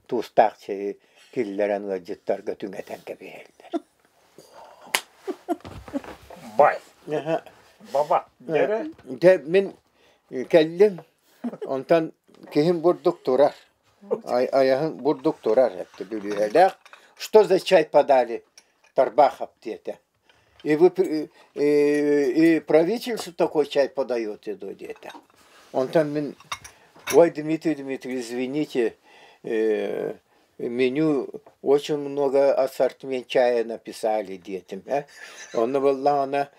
туустаах чэйи киллэрэн ыалдьыттарга түҥэтэн кэбиһэллэр. Бай. Баба. Дьэрэ. Дьэ мин кэллим, онтон киһим бурдук турар. Айаһын бурдук турар этэ бүлүүһэлээх. Что за чай подали? Тарбахов диэтэ. И вы и правительство такой чай подает еду диэтэ. Онтон мин ой, Дмитрий Дмитриевич, извините, меню очень много ассортимент чая написали диэтим. Онно буоллаҕына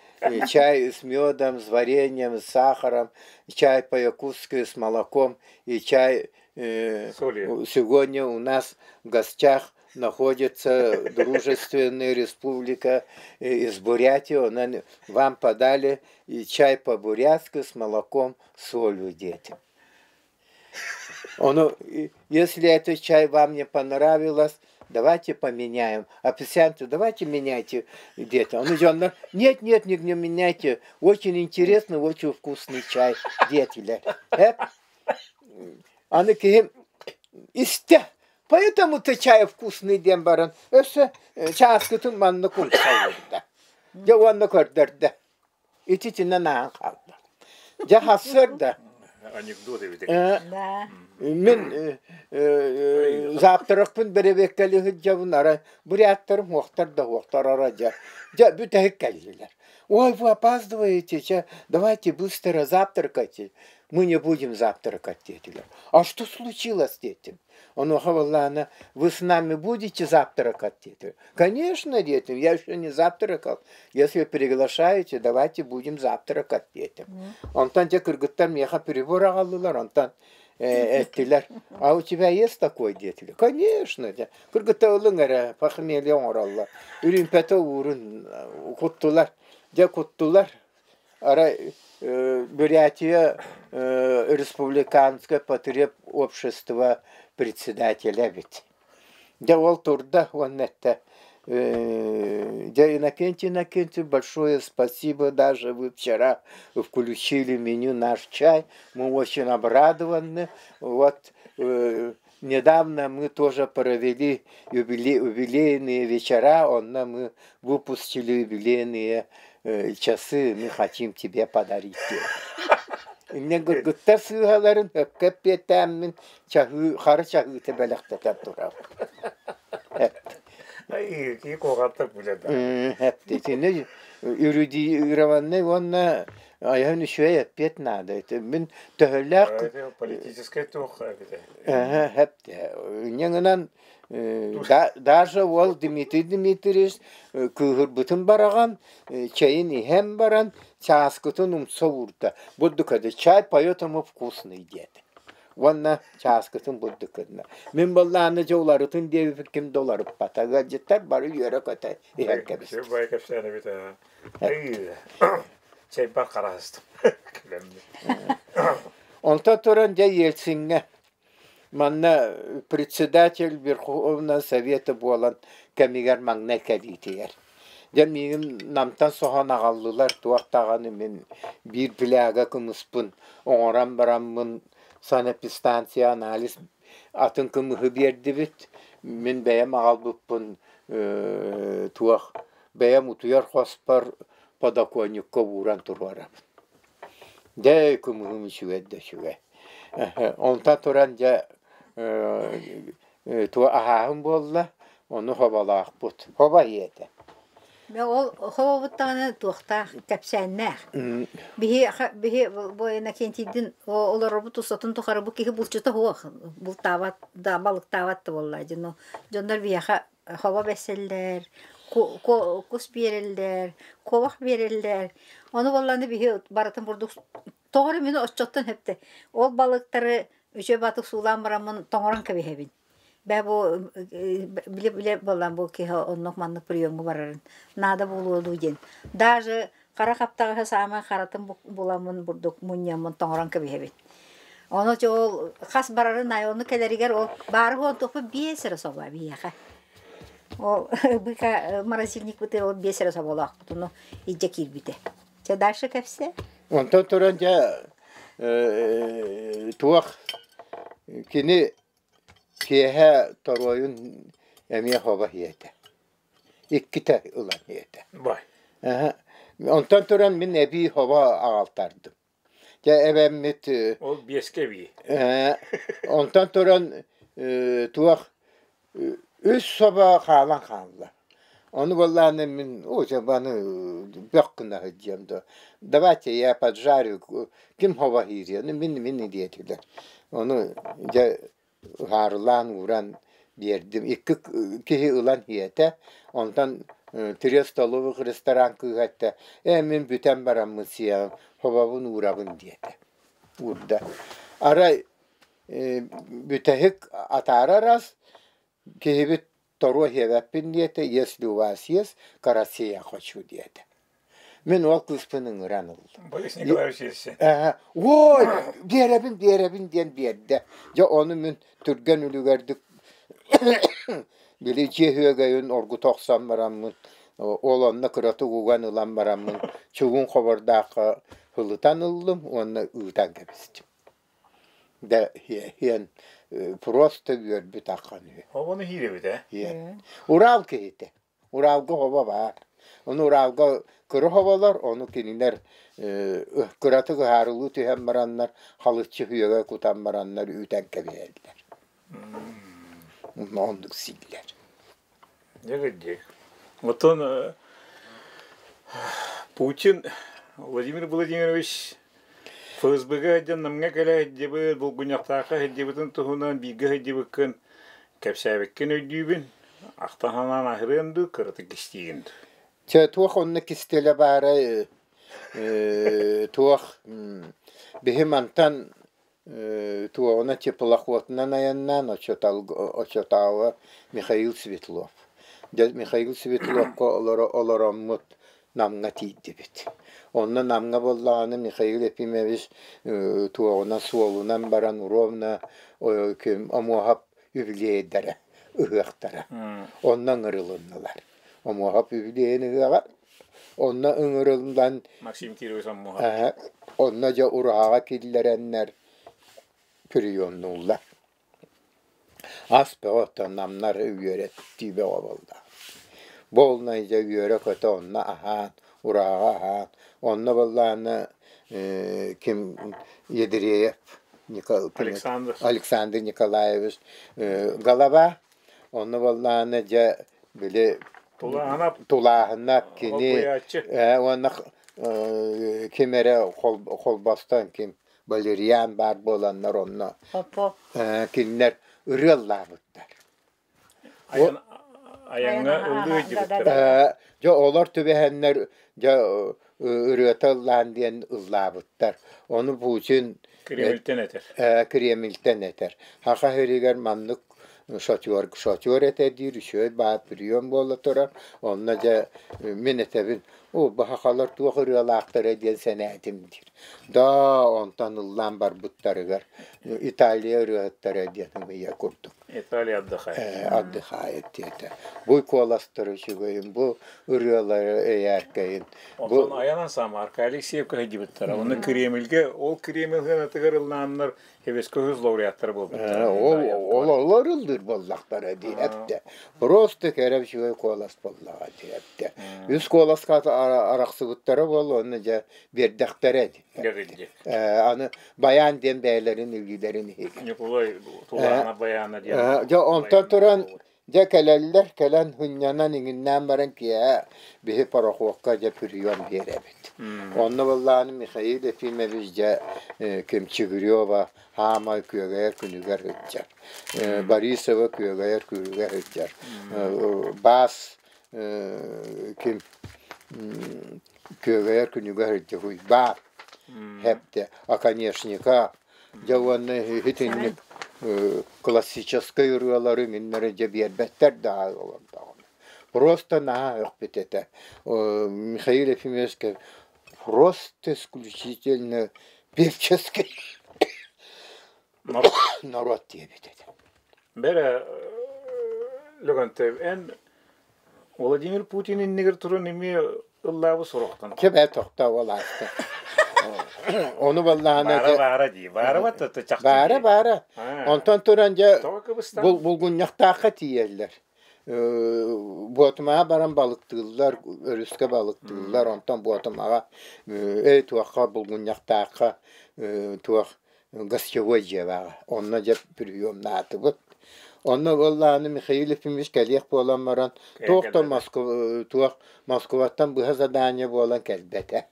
чай с медом, с вареньем, с сахаром, чай по-якутски с молоком и чай Сегодня у нас в гостях находится дружественная республика из Бурятии. Она, вам подали чай по-бурятски с молоком, солью детям. Он, если этот чай вам не понравилось, давайте поменяем. Официанты, давайте меняйте где-то. Он идет, нет, нет, не, не меняйте. Очень интересный, очень вкусный чай, дети. Аны киһим истэ. Поэтому ты чай вкусный диэн баран, өссө чааскытын манна кумсаллыбыта. Дьэ уонна көрдөрдө. Ититинэн ааһан хаалла. Дьэ хассыарда. Анекдот эбит. Да. Мин завтракпын бэрэбиэккэлии сылдьабын, арай буряттарым уохтар да уохтар ара дьэ. Дьэ бүтэһик кэллилэр. Ой, вы опаздываете, чэ, давайте быстро завтракайте. Мы не будем завтракать, диэтилэр. А что случилось, диэтим. Онуоха буоллаҕына, вы с нами будете завтракать, диэтилэр. Конечно, диэтим, я еще не завтракал. Если приглашаете, давайте будем завтракать, диэтим. Онтон дьэ кыргыттар миэхэ прибор аҕаллылар, онтон эттилэр, а у тебя есть такой, диэтилэр. Конечно, дьэ. Кыргыттар ылыҥ эрэ, похмелье оҥороллор. Үрүмпэтэ уурун куттулар. Дьэ куттулар. Арай Бурятия республиканское потреб общество председателя эбит. Дьэ ол турда уонна эттэ Дядя Иннокентий Иннокентьевич, большое спасибо, даже вы вчера включили меню наш чай, мы очень обрадованы. Вот недавно мы тоже провели юбилейные вечера, онно мы выпустили юбилейные часы, мы хотим тебе подарить. Инньэ кыргыттар сыыһаларын өккө эппиэттээммин чаһыы хара чаһыыта бэлэхтэтэн турабын. Ай, куоҕаттар билэ да. Итини эрудированный уонна айан үчүгэй эппиэт наада. Мин төһөлөөх политическай туох эбитэ. Хэпте. Инньэ даже уол Дмитрий Дмитриевич кыыһырбытын бараҕан, чэйин иһэн баран, чааскытын умса уурда. Бурдукады чай поэтому вкусный диэтэ. Уонна чааскытын бурдукадына. Мин баллааны дьэ уларытын диэбиппит ким да уларыппата. Ыалдьыттар бары үөрэ-көтө иһэн кэбистилэр. Бай кэпсээн эбит чэйбар хараастым. Онтон туран дьэ Ельциҥҥэ Манна председатель Верховного Совета буолан кэмигэр маҥнай кэлиитигэр. Дьэ миигин Намтан соһон аҕаллылар, туох даҕаны мин биир фляга кымыспын оҥорон бараммын санэпидстанция анализ атын кымыһы биэрдибит. Мин бэйэм аҕалбыппын туох бэйэм утуйар хоспор подоконникка ууран туруорабын. Дьэ, кымыһым үчүгэй да үчүгэй. Онтон туран дьэ туо аһааһын буолла, ону хоболоохпут. Хобо ийэтэ. Ол хобобуттаҕына туохтаах кэпсээннээх. Биһи биһи бу Иннокентийдин олоробут устатын тухары бу киһи булчута суох, бултаабат да балыктаабат да буолла. Дьоннор биһиэхэ хобо бэссэллэр, кус биэрэллэр, куобах биэрэллэр. Ону буоллаҕына биһи барытын бурдук тоҕо эрэ мин оччоттон сөптө. Ол балыктары үчүгэй баҕатык суулаан бараммын тоҥорон кэбиһэбин. Бээ бу билэ-билэ буоллаан бу киһи оннук маннык приемҥа барарын наада буолуо дуу диэн. Даже хара хаптаҕаһы саамай харатын буламмын бурдук мунньаммын тоҥорон кэбиһэбин. Ону дьэ ол хас барарын аайы ону кэлэригэр ол баары буолан биэс эрэ собо биһиэхэ. Ол быка морозильникпытыгар ол биэс эрэ соболоохпут ону илдьэ киирбитэ. Чэ дальше кэпсээ. Онтон туран дьэ туох кини киэһэ торуойун эмиэ хоба иһиэтэ. Иккитэ ылан иһиэтэ. Бай. Онтон туран мин эбии хобо аҕалтардым. Дьэ эбэммит Ол биэскэ эбии. Онтон туран туох үс собо хаалан хаалла. Ону буоллаҕына мин уже баны бөх гына сылдьыам дуо. Давайте я поджарю, ким хоба иириэ, ну мин мин диэтилэр. Ону дьэ ыһаарылаан ууран биэрдим. Икки киһи ылан иһиэтэ. Онтон три столовых ресторан кыыһа эттэ, ээ мин бүтэн бараммын сиэҕим, хобобун уурабын диэтэ. Уурда. Арай бүтэһик атаарар ас киһибит торуо иһэбэппин диэтэ, если у вас есть, карасей я хочу диэтэ. Мин ол кыыспын ыҥыран ыллым. Борис Николаевич Ельцин. Ой, биэрэбин, биэрэбин диэн биэрдэ. Дьэ ону мин түргэн үлүгэрдик били дьиэ үөгэйин оргута охсон бараммын, ол онно кыратык уган ылан бараммын, чугун хобордооххо ылытан ыллым уонна ыытан кэбистим. Да иһэн просто үөрбүт ахан үһү. Оҕону иһиир эбит ээ. Урал киһитэ. Уралга хобо баар. Ону Уралга кыра хоболор, ону кинилэр кыратык ыһаарылыы түһэн бараннар, халыччы үөгэ кутан бараннар үтэн кэбиһэллэр. Оннук сииллэр. Дьэ кырдьык. Оттон Путин Владимир Владимирович ФСБ-га сылдьан Намҥа кэлэ сылдьыбыт, Булгунньахтаахха сылдьыбытын туһунан бииргэ сылдьыбыккын кэпсээбиккин өйдүүбүн. Ахтан санаан аһырыан дуу, кыратык кистиигин дуу? Чэ, туох онно кистэлэ баарай, туох биһи мантан Туоҕуна теплоходунан айаннаан оччотооҕу Михаил Светлов. Дьэ Михаил Светловка олороммут Намҥа тиийдибит. Онно Намҥа буоллаҕына Михаил Ефимович туоҕуна суолунан баран ровно Омуоһап үбүлүөйдэрэ ыһыахтара. Онно ыҥырылыннылар. Омуоһап үбүлүөйүн ыһыаҕа Онно ыҥырыллан Максим Кирович Оммуһа. Онно дьэ ураһаҕа киллэрэннэр приемнууллар. Ас бөҕө оттон намнар үөрэттии бөҕө буолла. Буолунай дьэ үөрэ-көтө онно аһаан, ураһаҕа аһаан, онно буоллаҕына ким Ядреев Александр Александр Николаевич голова, онно буоллаҕына дьэ били Тулааһынап Тулааһынап кини Холбуйааччы уонна ким эрэ холбостон ким Валериан баар буоланнар онно кинилэр ырыаллаабыттар. Айаҥҥа ыллыы сылдьыбыттар. Дьэ олор түбэһэннэр дьэ ырыата ыллаан диэн ыллаабыттар. Ону Путин Кремльтэн этэр. Кремльтэн этэр. Саха сиригэр маннык шатер, шатер этэ диир үчүгэй баар прием буола турар. Онно дьэ мин этэбин, о баһахалар туох ырыалаахтара диэн сэнээтим диир. Да онтон ыллаан барбыттарыгар Италия ырыаһыттара диэн ымыйа курдук. Италия отдыхает. Отдыхает диэтэ. Бу куоластары үчүгэйин, бу ырыалары эйээркэйин. Онтон айанан саама Аркадий Алексеевка сылдьыбыттара. Онно Кремльгэ, ол Кремль сыанатыгар ыллааннар Хебеско үс лауреаттара буолбуттара. Ол ол Хор ыллыыр буоллахтара дии эптэ. Просто кэрэ үчүгэй куолас буоллаҕа дии эптэ. Үс куоласка арахсыбыттара буолла онно дьэ биэрдэхтэрэ дии. Аны баян диэн бэйэлэрин илиилэрин иһигэр. Ньукулай Тулаана баяна диэн. Дьэ онтон туран Дьэ кэлэллэр, кэлэн һынньанан иҥиннээн баран киэһэ биһи пароходка дьэ прием биэрэбит. Онно быллааны Михаил Ефимович дьэ Кемчигирева хаамай күөгэйэр күнүгэр сылдьар. Борисова күөгэйэр күнүгэр сылдьар. Баас ким күөгэйэр күнүгэр сылдьар Уйбаан Хэптэ Оконешника Дьэ уонна итинник классическай ырыалары миннэри дьэ биэрбэттэр да олордоҕуна. Просто наһаа өхпүт этэ. Михаил Ефимович просто исключительно певческий народ диэбит этэ. Бэрэ Лөгөнтөй, эн Владимир Путин иннигэр туран эмиэ ыллаабы сурахтан. Кебе тохтоо ол ааста. Ону баллаана Баара баара дии. Баара бат чахчы. Баара баара. Онтон туран дьэ булгунньахтаахха тиийэллэр. Буотумаҕа баран балыктыыллар, өрүскэ балыктыыллар, онтон Буотумаҕа эй туохха булгунньахтаахха туох гостевой дьиэ баара. Онно дьэ приемнаатыбыт. Онно буоллаҕына Михаил Ефимович кэлиэх буолан баран туох да Москва туох Москваттан быһа задание буолан кэлбэтэ.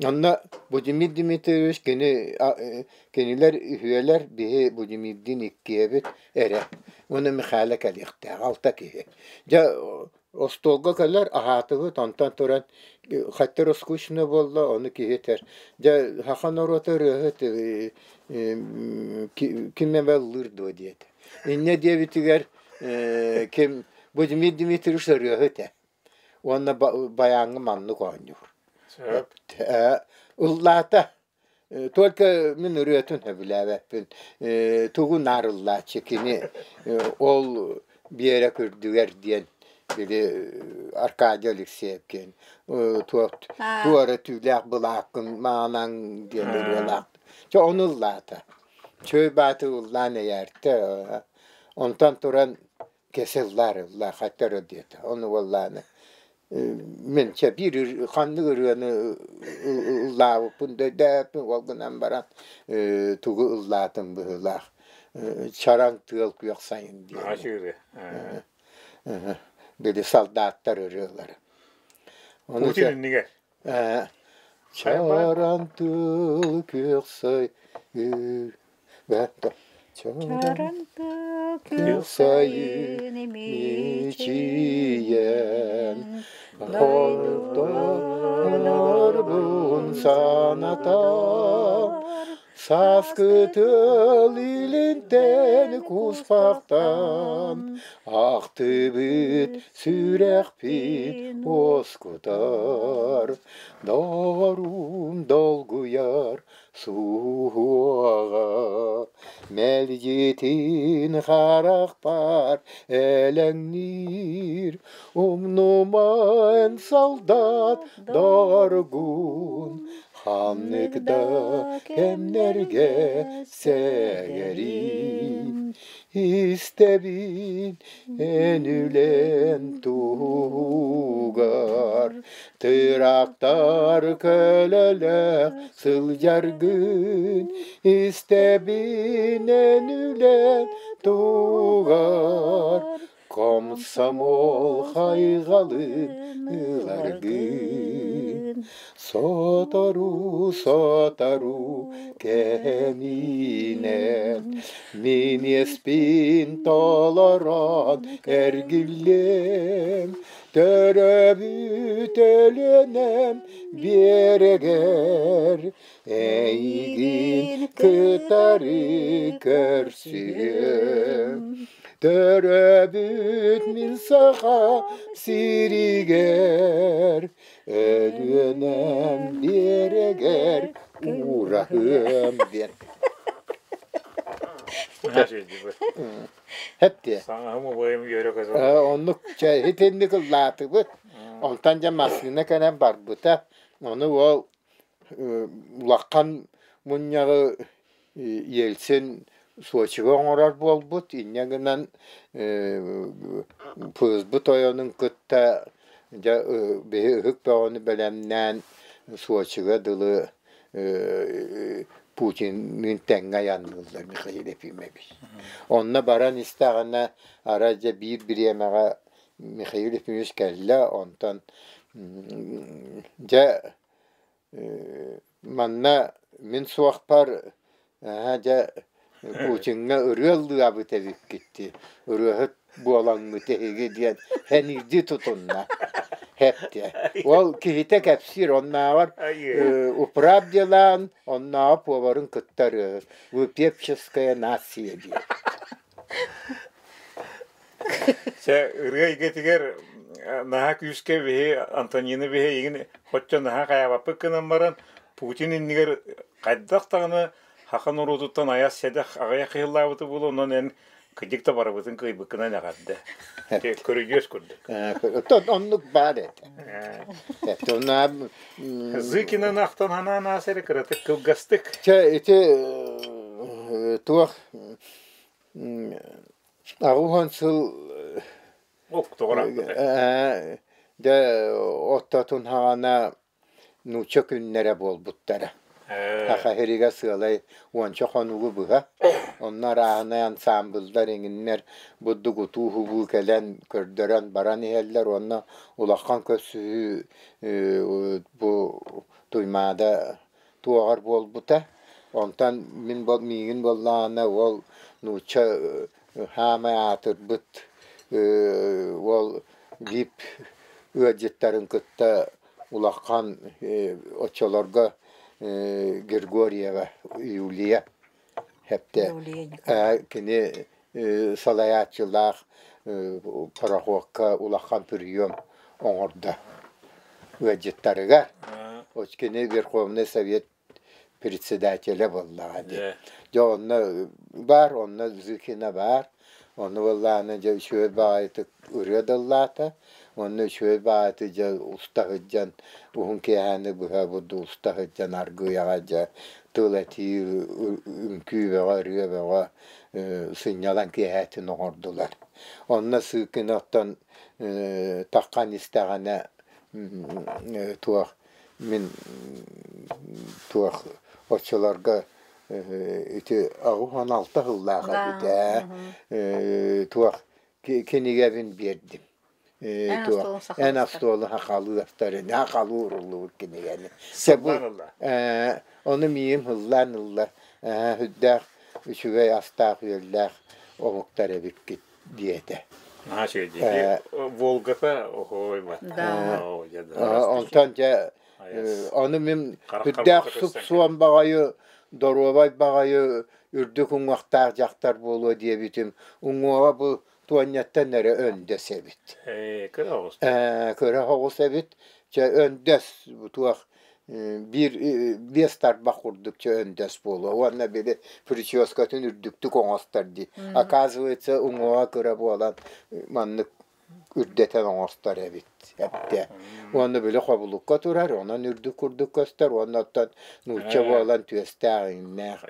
Онно Будимир Дмитриевич кини кинилэр үһүөлэр биһи Будимирдиин иккиэбит эрэ. Уонна Михаила кэлиэхтээх алта киһи. Дьэ Остуолга кэлэр, аһаатыбыт, онтон туран хаттар скучно буолла, ону киһи этэр: «Дьэ, саха норуота ырыаһыт ким эмэ ыллыыр дуо?» диэтэ. Инньэ диэбитигэр ким Владимир Дмитриевич ырыаһыт ээ. Уонна байааҥҥа маннык оонньуур. Ыллаата. Только мин ырыатын сөбүлээбэппин. Тугу наарыллааччы кини ол Биэрэ Күрдүгэр диэн били Аркадий Алексеев диэн туох туора түүлээх былааккын маанан диэн ырыалаах. Чэ ону ыллаата. Чүөй бааты ыллаан эйээртэ. Онтон туран кэс ыллаар ыллаа хаттара диэтэ. Ону буоллааны мин чэ биир ханнык ырыаны ыллаабыппын да өйдөөбөппүн ол гынан баран тугу ыллаатым быһыылаах чараҥ тыал күөх сайын диэн били солдаттар ырыалара Путин иннигэр чараҥ тыал күөх сайын Чараҥ күөх сайын мичийэн, Хордонорбун санатар, Сааскы тыал илинтэн куспахтан, Ахтыбыт сүрэхпит уоскутар, Доҕорум долгуйар Суоҕа мэлдьитин харахпар элэҥниир, Умнуман солдат доргун, Ханнык да кэмнэргэ сэгэрин, Истэбин эн үлэн туһугар Тыраактар көлөлөөх сылдьаргын Истэбин эн үлэн туһугар Комсомол хайҕалын ыларгын Сотору-сотору кэминэн Мин иэспин толорон эргиллиэм, Төрөөбүт Өлүөнэм биэрэгэр Эйигин кытары көрсүөм. Төрөөбүт мин саха сиригэр Өлүөнэм биэрэгэр уураһыам диэн. Хэптиэ. Саҥаһым убайым үөрэ көтө. Оннук чэ итинник ыллаатыбыт. Онтон дьэ массыына кэлэн барбыта. Ону ол улахан мунньаҕы Ельцин Сочига оҥорор буолбут, инньэ гынан ФСБ тойонун кытта дьэ биһи ыһык бөҕөнү бэлэмнээн Сочига дылы Путинныын тэҥҥэ айанныыллар Михаил Ефимович. Онно баран истэҕинэ арай дьэ биир бириэмэҕэ Михаил Ефимович кэллэ, онтон дьэ Манна мин суохпар ээ дьэ Путиҥҥа ырыа ыллыабыт эбиккит дии, ырыаһыт буолаҥҥыт эһиги диэн сэниирдии тутунна эптэ. Ол киһитэ кэпсиир оннооҕор управ делаан оннооҕор поварын кытта ырыаһыт вы певческая нация диэн. Чэ, ырыа эйгэтигэр наһаа күүскэ биһи Антонина биһи эйигин хоччо наһаа хайаабаппыт гынан баран Путин иннигэр хайдах даҕаны саха норуотуттан айас сэдэх аҕыйах кыһыллаабыты буолуо, онон эн кырдьык да барыбытын кыайбыккынан эҕэрдэ. Көрүдьүөс курдук. Оттон оннук баар этэ. Зыкинаны ахтан ханаан аас эрэ кыратык кылгастык. Чэ, ити туох 80 сыл дьэ оттотун хаҕана нуучча күннэрэ буолбуттара. Саха сиригэр сыалай уонча хонугу быһа. Онно арааһынай ансаамбыллар иҥиннэр бурдук утуу-субуу кэлэн көрдөрөн баран иһэллэр уонна улахан көрсүһүү бу Туймаада туоҕар буолбута. Онтон мин миигин буоллаҕына уол нуучча хаамай аатырбыт уол ВИП ыалдьыттарын кытта улахан оччолорго Григорьева Юлия Хэптэ кини салайааччылаах пароходка улахан прием оҥордо ыалдьыттарыгар. Кини Верховный Совет председателэ буоллаҕа дии. Дьэ онно баар, онно Зыкина баар. Онно буоллаҕына дьэ үчүгэй баҕайытык ырыа да ыллаата. Онно үчүгэй баҕайытык дьэ уста сылдьан уһун киэһээни быһа бурдук уста сылдьан аргыйаҕа дьэ тыл этии, үҥкүү бөҕө, ырыа бөҕө сынньалаҥ киэһээтин оҥордулар. Онно Сыыкына оттон таххан истэҕинэ туох мин туох оччолорго ити 86 сыллаах эбит ээ туох кинигэбин биэрдим туох эн остуолу сахалыы астарын сахалыы уруллубут кинигэни ону миигин ыллаан ылла сүрдээх үчүгэй астаах-үөллээх омуктар эбиккит диэтэ. Наһаа үчүгэй дии. Волгата оһой Онтон дьэ ону мин сүрдээх суп-суон баҕайы, доруобай баҕайы үрдүк уҥуохтаах дьахтар буолуо диэбитим. Уҥуоҕа бу туонньаттан эрэ өндөс эбит. Кыра оҕус. Кыра оҕус эбит. Чэ өндөс туох биир биэс тарбах курдук чэ өндөс буолуо уонна били прическатын үрдүктүк оҥостор дии. Оказывается, уҥуоҕа кыра буолан маннык үрдэтэн оҥостор эбит эптэ. Уонна били хобулукка турар, онон үрдүк курдук көстөр уонна оттон нуучча буолан түөстээх-иҥнээх,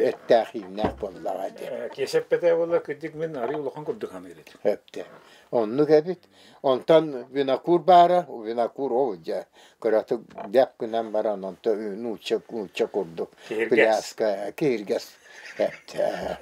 эттээх-ииннээх буоллаҕа дии. Киэсэппэтэ буолла кырдьык мин арыы улахан курдук саныыр этим. Эптэ. Оннук эбит. Онтон винокур баара, винокур ол дьэ кыратык дэп гынан баран онто нуучча нуучча курдук пляска киһиргэс эптэ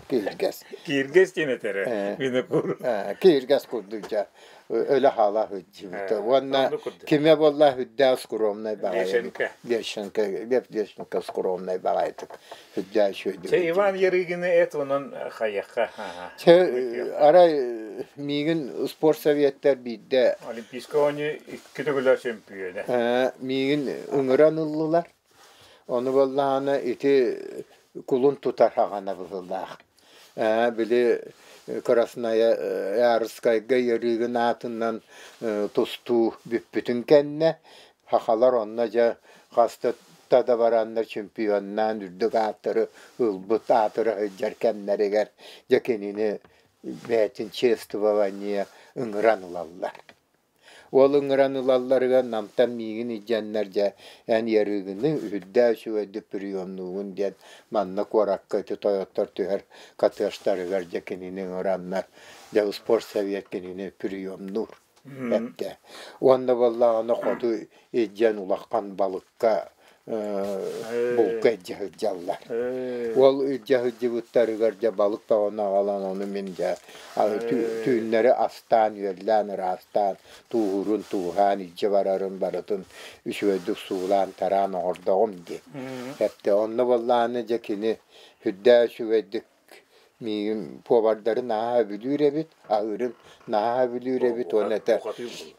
киһиргэс. Киһиргэс диэн этэрэ винокур. Киһиргэс курдук дьэ өлө хаала сылдьыбыта. Уонна кимэ буолла үрдээх скромнай баҕайы. Лешенко. Лешенко, Лев Лешенко скромнай баҕайытык үрдээх үчүгэйдик. Чэ Иван Ярыгины эт онон хайыахха. Чэ арай миигин спортсоветтар биирдэ Олимпийскай оонньуу икки төгүлэ чөмпүйүөнэ. Миигин ыҥыран ыллылар. Ону буоллаҕына ити кулун тутар хаҕана быһыылаах. Били Красноярскайга Ярыгин аатынан тустуу бүппүтүн кэннэ сахалар онно дьэ хаста да бараннар чемпионнаан үрдүк ааттары ылбыт аатыра сылдьар кэмнэригэр дьэ кинини бэйэтин чествование ыҥыран ылаллар. Ол ыҥыран ылалларыгар Намтан миигин илдьэннэр дьэ эн ыарыыгыны үрдээ үчүгэйдик приемнуугун диэн манна куоракка ити тойоттор түһэр коттеджтарыгар дьэ кинини ыҥыраннар дьэ спортсовет кинини приемнуур эптэ. Уонна буоллаҕына хоту илдьэн улахан балыкка булка илдьэ сылдьаллар. Ол илдьэ сылдьыбыттарыгар дьэ балык тоҕону аҕалан ону мин дьэ түүннэри астаан, үөллээн, ыраастаан, тууһуурун тууһаан илдьэ барарын барытын үчүгэйдик суулаан тараан оҥордоҕум дии. Эптэ онно буоллаҕына дьэ кини сүрдээх үчүгэйдик миигин повардарын наһаа сөбүлүүр эбит, аһыырын наһаа сөбүлүүр эбит уонна этэр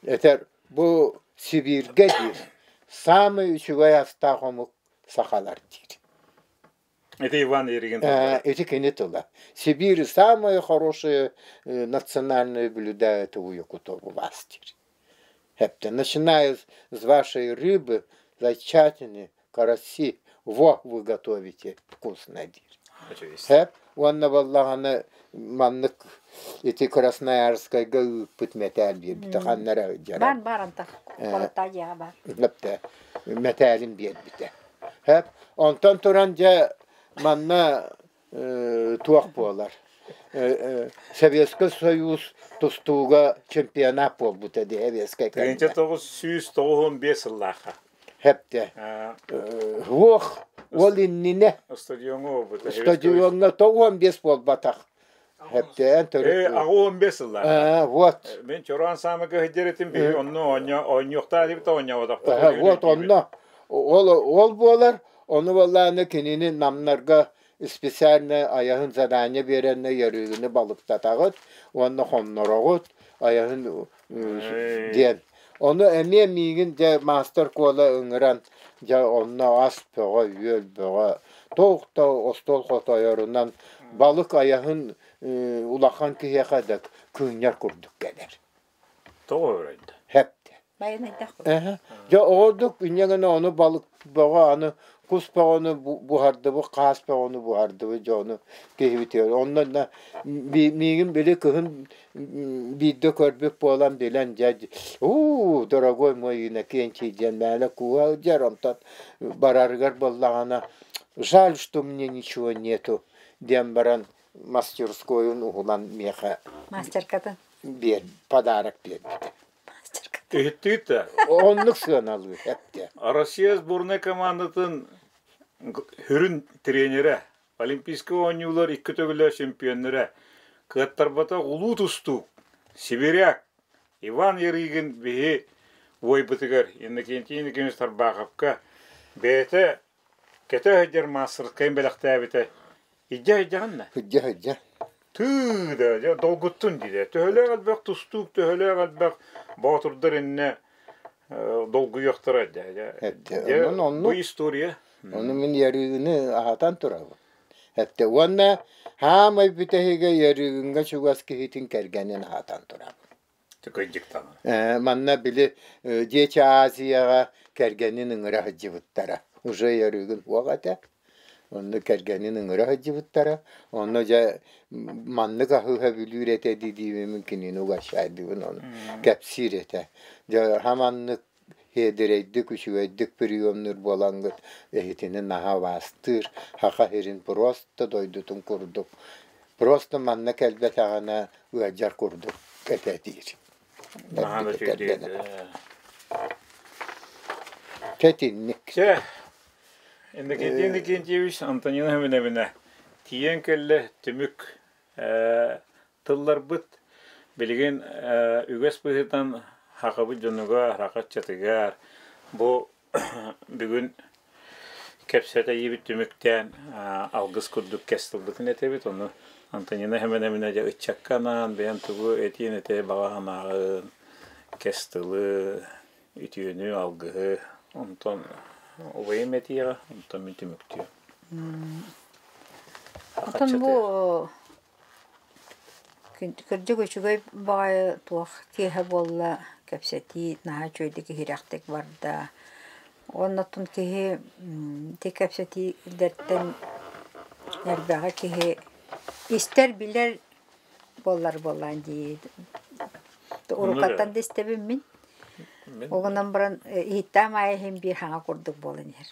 этэр бу Сибииргэ диир саамай үчүгэй астаах омук сахалар диир. Это Иван Еригин тыллара. Ити кини тыла. Сибирь самое хорошее национальное блюдо это у якутов у вас диир. Эптэ начиная с вашей рыбы, зайчатины, караси, во вы готовите вкусно диир. Хэп уонна буоллаҕына маннык ити Красноярскайга ыыппыт мэтээл биэрбитэ ханна эрэ сылдьара. Бар бар антах холоттаа дьиэҕэ бар. Эптэ мэтээлин биэрбитэ. Хэп онтон туран дьэ манна туох буолар Советский Союз тустууга чемпионат буолбута дии Советскай кэмҥэ. 1995 сыллаахха. Хэптэ. Уох, ол иннинэ. Стадиоҥҥа буолбута. Стадиоҥҥа 95 буолбатах. Хэптээн төрүт. 85 сыллаах. Вот. Мен чороон саамы кыһыдьар этим биһи онно оонньуохтаа дибит оонньоботохпут. Вот онно. Ол ол буолар. Ону буоллааны кинини намнарга специально айаһын задание биэрэннэ ярыыгыны балыктатаҕыт уонна хоннороҕут айаһын диэн. Ону эмиэ миигин дьэ маастар куола ыҥыран дьэ онно ас бөҕө, үөл бөҕө, туох да остуол хотойорунан балык айаһын улахан киһиэхэ да кыынньар курдук кэлэр. Тоҕо өрөйдө? Хэптэ. Байанайдах. Дьэ оҕордук инньэ гына ону балык бөҕө аны кус бөҕөнү буһардыбыт, хаас бөҕөнү буһардыбыт дьэ ону киһибитигэр. Онно миигин били кыһын биирдэ көрбүт буолан билэн дьэ уу дорогой мой Иннокентий диэн мээнэ кууһа сылдьар онтон барарыгар буоллаҕына жаль что мне ничего нету диэн баран мастерскойун уһулан миэхэ мастеркатын биэр подарок биэрбитэ. Иһиттигит да? Оннук сыаналыы эптэ. Россия сборнай командатын сүрүн тренерэ, Олимпийскай оонньуулар икки төгүллээх чемпионнара, кыаттарбатах улуу тустуук, сибиряк Иван Ярыгин биһи уойбутугар Иннокентий Иннокентьевич Тарбаховка бэйэтэ кэтэ сылдьар маастарскайын бэлэхтээбитэ. Илдьэ сылдьаҕын да? Илдьэ сылдьар. Тыы да, дьэ долгуттун диде. Төһөлөөх элбэх тустуук, төһөлөөх элбэх боотурдар иннэ долгуйуохтара дьэ. Дьэ, бу история. Ону мин ярыыны аһатан турабын. Эттэ уонна хаамай бүтэһигэ ярыыгыҥҥа чугас киһитин кэргэнин аһатан турабын. Кыдьыктанан. Манна били Дети Азияҕа кэргэнин ыҥыра сылдьыбыттара. Уже ярыыгын суох этэ. Онно кэргэнин ыҥыра сылдьыбыттара. Онно дьэ маннык аһыыһа бүлүүр этэ дии-диибин кинини угощайдыыбын ону кэпсиир этэ. Дьэ хаманнык Һиэдэрэйдик, үчүгэйдик приемнуур буолаҥҥыт эһитини наһаа убаастыыр, Саха сирин просто дойдутун курдук, просто манна кэлбэтэҕинэ ыалдьар курдук этэ диир. Наһаа да үчүгэйдик Чэ итинник. Чэ, Иннокентий Иннокентьевич Антонина Химиневна тиийэн кэллэ түмүк тылларбыт билигин үгэс быһыытынан хахыбыт дьонугар, хахаччатыгар бу бүгүн кэпсэтэйиибит түмүктээн алгыс курдук кэс тылбытын этэбит. Ону Антонина Химиневна дьэ ыччакка анаан бэйэн тугу этиэн этэ баҕа санааҕын, кэс тылы, үтүөнү, алгыһы онтон убайым этиэҕэ, онтон мин түмүктүөм. Оттон бу Кырдьык үчүгэй баҕайы туох киэһэ буолла, кэпсэтии наһаа үчүгэйдик иһирэхтик барда. Уонна оттон киһи ити кэпсэтиилэртэн элбэҕи киһи истэр, билэр буоллар буоллаан дии. Уруккаттан да истэбин мин. Ол гынан баран иһиттээх аайы иһин биир хаҥа курдук буолан иһэр.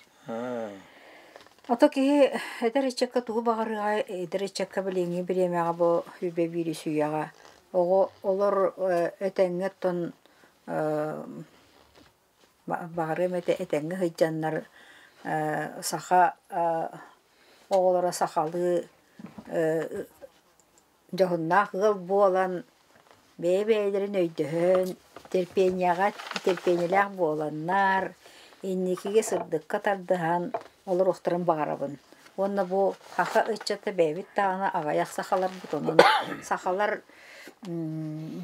Ото киһи эдэр ыччакка тугу баҕарыаҕай, эдэр ыччакка билиҥҥи бириэмэҕэ бу үбэ биир үйэҕэ оҕо олор этэҥҥэ оттон баҕарыам этэ этэҥҥэ сылдьаннар саха оҕолоро сахалыы дьоһуннаах ыал буолан бэйэ-бэйэлэрин өйдөһөн, терпениеҕэ терпениелээх буоланнар, инникигэ сырдыкка тардыһан олоруохтарын баҕарабын. Уонна бу саха ыччата бэйэбит даҕаны аҕыйах сахаларбыт, онон сахалар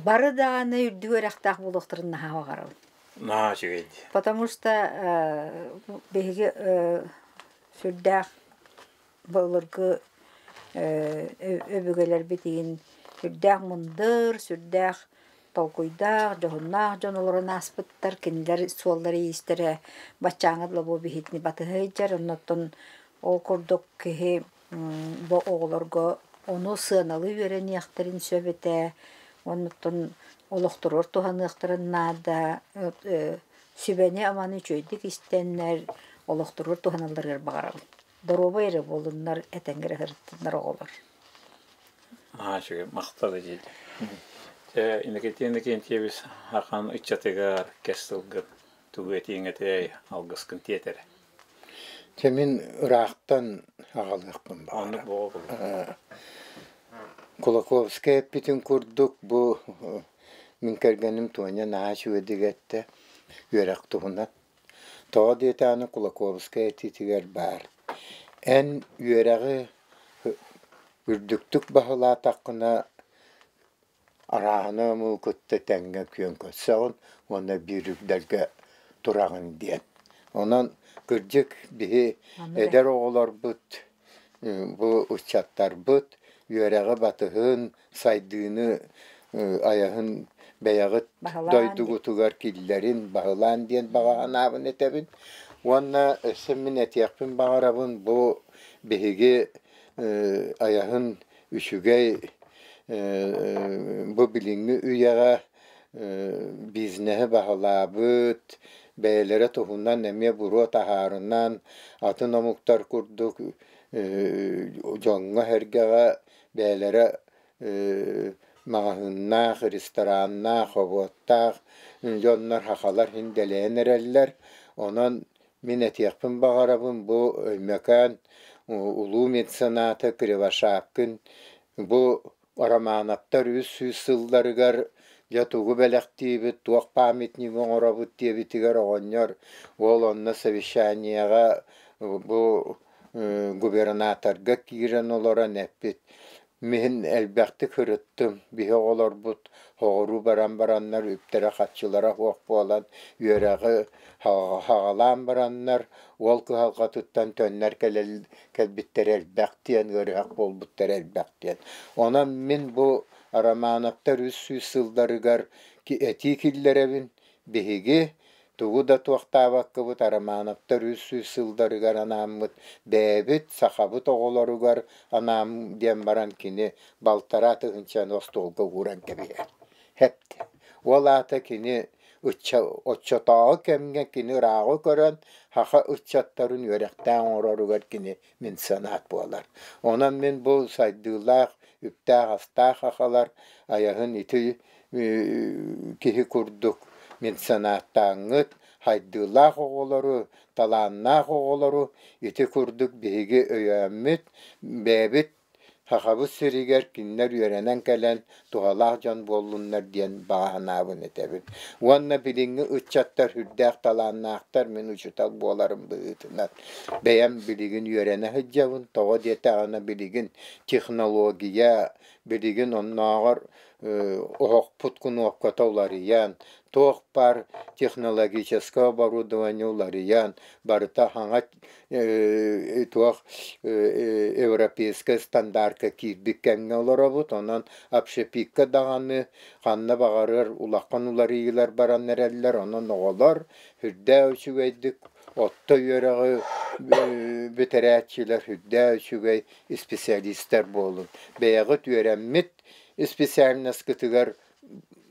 бары даҕаны үрдүк үөрэхтээх буолуохтарын наһаа баҕарабын. Наһаа үчүгэй дии. Потому что биһиги сүрдээх былыргы өбүгэлэрбит иһин сүрдээх мындыр, сүрдээх толкуйдаах, дьоһуннаах дьон олорон ааспыттар. Кинилэр суоллара-иистэрэ баччааҥҥа дылы бу биһигини батыһа сылдьар. Оннуттан ол курдук киһи бу оҕолорго ону сыаналыы үөрэниэхтэрин сөп этэ. Оннуттан олохторугар туһаныахтарын наада. Сүбэни-аманы үчүгэйдик истэннэр олохторугар туһаналларыгар баҕарабын. Доруобай эрэ буоллуннар, этэҥҥэ эрэ сырыттыннар оҕолор. Наһаа үчүгэй, махтал эдьиий. Дьэ, Иннокентий Иннокентьевич Ахан ыччатыгар кэс тылгын тугу этиэҥ этэй, алгыскын тиэтэрэ. Дьэ мин ыраахтан аҕалыахпын Оннук баҕарабын. буола буолуо. Кулаковскай эппитин курдук бу мин кэргэним Тоня наһаа үчүгэйдик эттэ үөрэх туһунан. Тоҕо диэтэҕинэ Кулаковскай этиитигэр баар: «Эн үөрэҕи үрдүктүк баһылаатаххына арааһына омугу кытта тэҥҥэ күөн көрсөҕүн уонна биир үрдэлгэ тураҕын» диэн. Онон кырдьык биһи эдэр оҕолорбут бу ыччаттарбыт үөрэҕи батыһын, сайдыыны айаһын бэйэҕит дойдугутугар киллэрин, баһылаан диэн баҕа санаабын этэбин. Уонна өссө мин этиэхпин баҕарабын бу биһиги айаһын үчүгэй бу билиҥҥи үйэҕэ бизнеһи баһылаабыт, бэйэлэрэ туһунан эмиэ буруо таһаарынан, атын омуктар курдук дьоҥҥо-сэргэҕэ бэйэлэрэ маҕаһыыннаах, рестораннаах, собуоттаах дьоннор сахалар иһин дэлэйэн эрэллэр. Онон мин этиэхпин баҕарабын бу Өймөкөөн улуу мецената Кривошапкин бу Романовтар 300 сылларыгар дьэ тугу бэлэхтиибит, туох памятник оҥоробут диэбитигэр оҕонньор уол онно совещаниеҕа бу губернаторга киирэн олорон эппит: «Мин элбэхтик ырыттым, биһи оҕолорбут соҕуруу баран бараннар үптэрэ-харчылара суох буолан үөрэҕи хаҕалаан бараннар уол кыһалҕатыттан төннөр кэлбиттэрэ элбэх диэн, ыарыһах буолбуттара элбэх диэн. Онон мин бу Романовтар 300 сылларыгар этии киллэрэбин, биһиги тугу да туохтаабаккыбыт Романовтар 300 сылларыгар анааммыт бэйэбит сахабыт оҕолоругар анаам диэн баран кини балтараа тыһыынчаны остуолга ууран кэбиһэр. Хэпти. Ол аата кини оччотооҕу кэмҥэ кини ырааҕы көрөн саха ыччаттарын үөрэхтээх оҥороругар кини меценат буолар. Онон мин бу сайдыылаах, үптээх-астаах сахалар айаһын ити киһи курдук меценаттааҥҥыт, хайдыылаах оҕолору, талааннаах оҕолору ити курдук биһиги өйөөммүт, бэйэбит Сахабыт сиригэр кинилэр үөрэнэн кэлэн туһалаах дьон буоллуннар диэн баҕа санаабын этэбин. Уонна билиҥҥи ыччаттар сүрдээх талааннаахтар, мин учуутал буоларым быһыытынан. Бэйэм билигин үөрэнэ сылдьабын, тоҕо диэтэҕинэ билигин технология, билигин оннооҕор оһохпут кунуопката уларыйан, туох баар технологическай оборудование уларыйан, барыта саҥа туох европейскай стандартка киирбит кэмҥэ олоробут. Онон общепикка даҕаны ханна баҕарар улахан уларыйыылар баран эрэллэр. Онон оҕолор сүрдээх үчүгэйдик орто үөрэҕи бүтэрээччилэр сүрдээх үчүгэй специалистар буолун. Бэйэҕит үөрэммит специальноскытыгар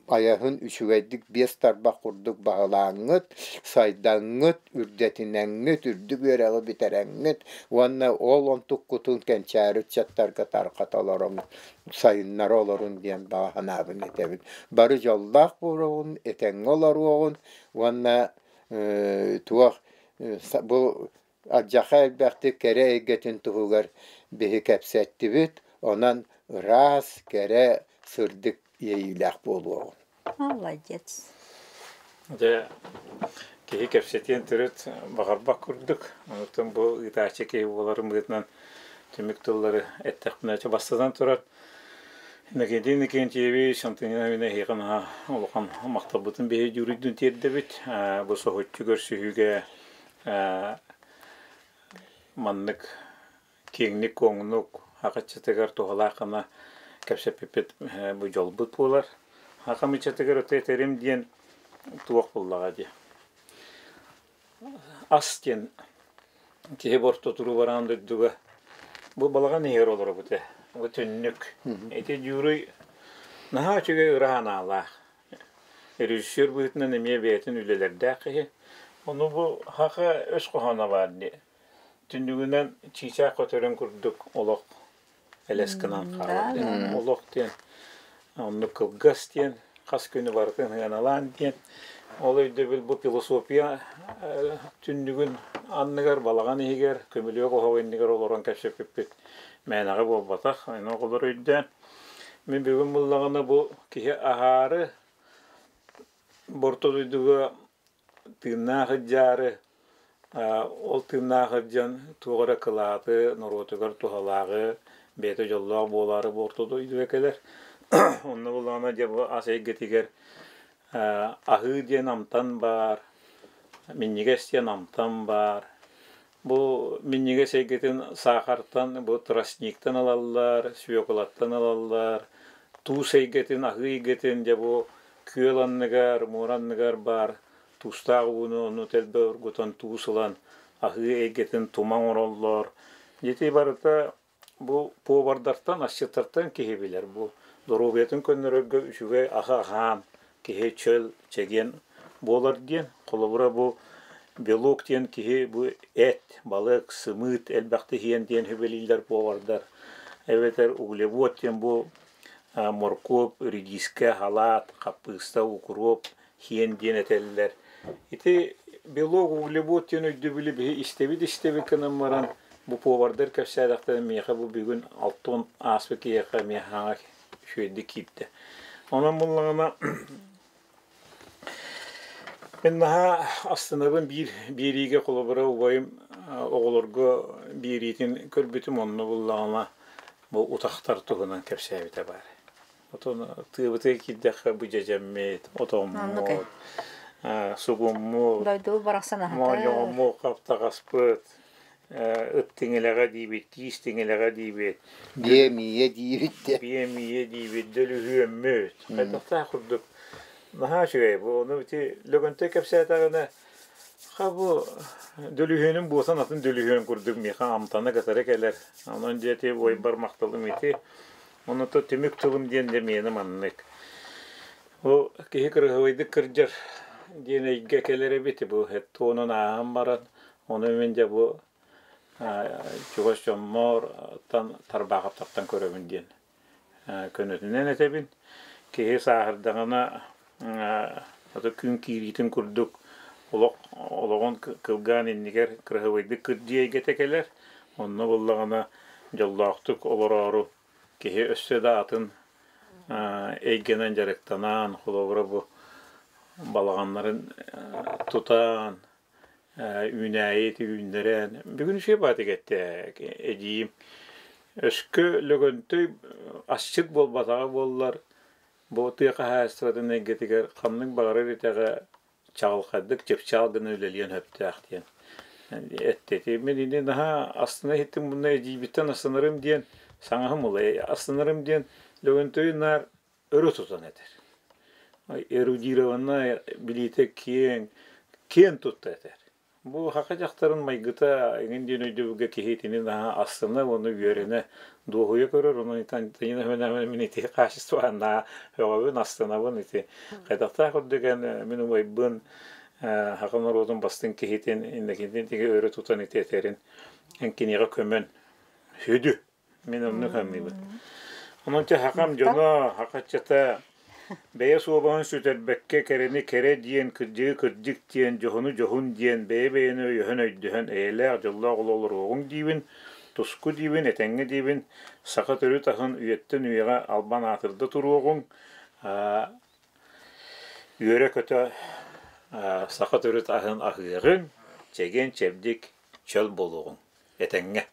айаһын үчүгэйдик биэс тарбах курдук баһылааҥҥыт, сайдаҥҥыт, үрдэтинэҥҥит, үрдүк үөрэҕи бүтэрэҥҥит уонна ол онтуккутун кэнчээри ыччаттарга тарҕата олорон сайыннара олорун диэн баҕа санаабын этэбин. Бары дьоллоох буолуоҕун, этэҥҥэ олоруоҕун уонна туох бу алдьархай элбэхтик кэрэ эйгэтин туһугар биһи кэпсэттибит, онон ыраас, кэрэ, сырдык иэйиилээх буолуоҕун. Молодец. Дьэ, киһи кэпсэтиэн төрүт баҕарбат курдук. Онтон бу ыытааччы киһи буоларым быһыытынан түмүк тыллары эттэхпинэ, бастатан турар Иннокентий Иннокентьевич, Антонина эһиэхэ наһаа улахан махталбытын биһи дьүрүйдүн тиэрдэбит. Бу соһуччу көрсүһүүгэ маннык киэҥник-куоҥнук хахаччытыгар туһалаах гына кэпсэппиппит бу дьолбут буолар. Хахам ыччатыгар өтө этэрим диэн туох буоллаҕа дии. Ас диэн киһи бортотуруу бараан дойдуга бу балаҕан иһигэр олоробут ээ. Бу түннүк. Ити дьууруй наһаа үчүгэй ыра санаалаах. Режиссер быһыытынан эмиэ бэйэтин үлэлэрдээх киһи. Ону бу хаха өс хоһооно баар дии. Түннүгүнэн чыычаах көтөрүн курдук олох элэс гынан хаалар диэн. Олох диэн оннук кылгас диэн, хас күнү барытын сыаналаан диэн. Ол өйдөбүл бу философия түннүгүн анныгар, балаҕан иһигэр, көмүлүөк оһох иннигэр олорон кэпсэппиппит мээнэҕэ буолбатах. Аны оҕолор өйдөөн, мин бүгүн буллаҕына бу киһи аһаары Орто дойдуга тыыннаах ыдьаары, ол тыыннаах ыдьан туох эрэ кылааты, норуотугар туһалааҕы, бэйэтэ дьоллоох буолаары бу орто дойдуга кэлэр. Онно буоллаҕына дьэ бу ас эйгэтигэр аһыы диэн амтан баар, минньигэс диэн амтан баар. Бу минньигэс эйгэтин саахартан, бу тростниктан ылаллар, свеклаттан ылаллар, туус эйгэтин, аһыы эйгэтин дьэ бу күөл анныгар, муора анныгар баар туустаах ууну ону тэлбэ оргутан туус ылан аһыы эйгэтин тума оҥороллор. Ити барыта бу повардартан, асчыттартан киһи билэр. Бу доруобуйатын көннөрөргө үчүгэй аһы аһаан киһи чөл, чэгиэн буолар диэн. Холобура бу белок диэн киһи бу эт, балык, сымыыт элбэхтик иһиэн диэн сүбэлииллэр повардар. Эбэтэр углевод диэн бу моркуоп, редискэ, халаат, хаппыыста, укроп, хиэн диэн этэллэр. Ити белок, углевод диэн өйдөбүлү биһи истэбит-истэбит гынан баран, бу повардар кэпсээтэхтэринэ миэхэ бу бүгүн 60 ааспыт киһиэхэ эмиэ хаҥа үчүгэйдик киирдэ. Онон буллаҕына мин наһаа астынабын биир биэриигэ холобура убайым оҕолорго биэриитин көрбүтүм онно буллаҕына бу утахтар туһунан кэпсээбитэ баар. Отон тыабытыгар киирдэххэ бу дьэдьэммит, отоммут, сугуммут, Дойду барахсан аһатар. моонньоҕоммут, хаптаҕаспыт, ыт тиҥилэҕэ диибит, киис тиҥилэҕэ диибит, Биэ миийэ диибит де. биэ миийэ диибит, дөлүһүөммүт. Хайдахтаах курдук наһаа үчүгэй бу. Ону ити Лөгөнтөй кэпсээтэҕинэ Ха бу дөлүһүөнүм буолсан атын дөлүһүөн курдук миэхэ амтана кытары кэлэр. Онон дьэ ити уойбар махталым ити. Онута түмүк тылым диэн дьэ миэнэ маннык. Бу киһи кырыһыбайдык кырдьар диэн эйгэ кэлэр эбит бу туонун ааһан баран ону мин дьэ бу чугас дьоммортон тарбаахаптартан көрөбүн диэн көнөтүнэн этэбин. Киһи сааһырдаҕына аты күн киириитин курдук олох олоҕун кылгаан иннигэр кыраһыбайдык кырдьыы эйгэтэ кэлэр. Онно буоллаҕына дьоллоохтук олороору киһи өссө да атын эйгэнэн дьарыктанан, холобура бу балаҕаннарын тутан, үүнээйи үүннэрэн бүгүн үчүгэй баатык эттэ эдьиийим өскө Лөгөнтөй асчыт буолбатаҕа буоллар бу тыа хаһаайыстыбатын эйгэтигэр ханнык баҕарар итэҕэ чаҕылхайдык чыпчаал гына үлэлиэн сөптөөх диэн эттэ мин ини наһаа астына иһиттим мунна эдьиийбиттэн астынарым диэн саҥаһым ылай астынарым диэн Лөгөнтөйү наар өрө тутан этэр. Эрудированная билиитэ киэҥ, киэн тутта этэр. Бу саха дьахтарын майгыта эҥин диэн өйдөбүлгэ киһи итини наһаа астына уонна үөрэнэ, дуоһуйа көрөр. Онон Антонина мин ити хаачыстыбаннаа өҕөбүн, астынабын ити. Хайдахтаах курдук эн мин убайбын саха норуотун бастыҥ киһитин иннокентин тиги өрө тутан ити этэрин эн киниэхэ көмөн сүдү. Мин оннук саныыбын. Онон чэ сахам дьоно, сахаччата бэйэ суобаһын сүтэрбэккэ кэрэни кэрэ диэн, кырдьыгы кырдьык диэн, дьоһуну дьоһун диэн, бэйэ-бэйэни өйөһөн өйдөһөн эйэлээх, дьоллоох олоруоҕуҥ диибин, туску диибин, этэҥҥэ диибин, саха төрүт аһын үйэттэн үйэҕэ албан аатырда туруоҕуҥ, үөрэ-көтө саха төрүт аһын аһыаҕыҥ, чэгиэн-чэбдик, чөл буолуоҕуҥ, этэҥҥэ.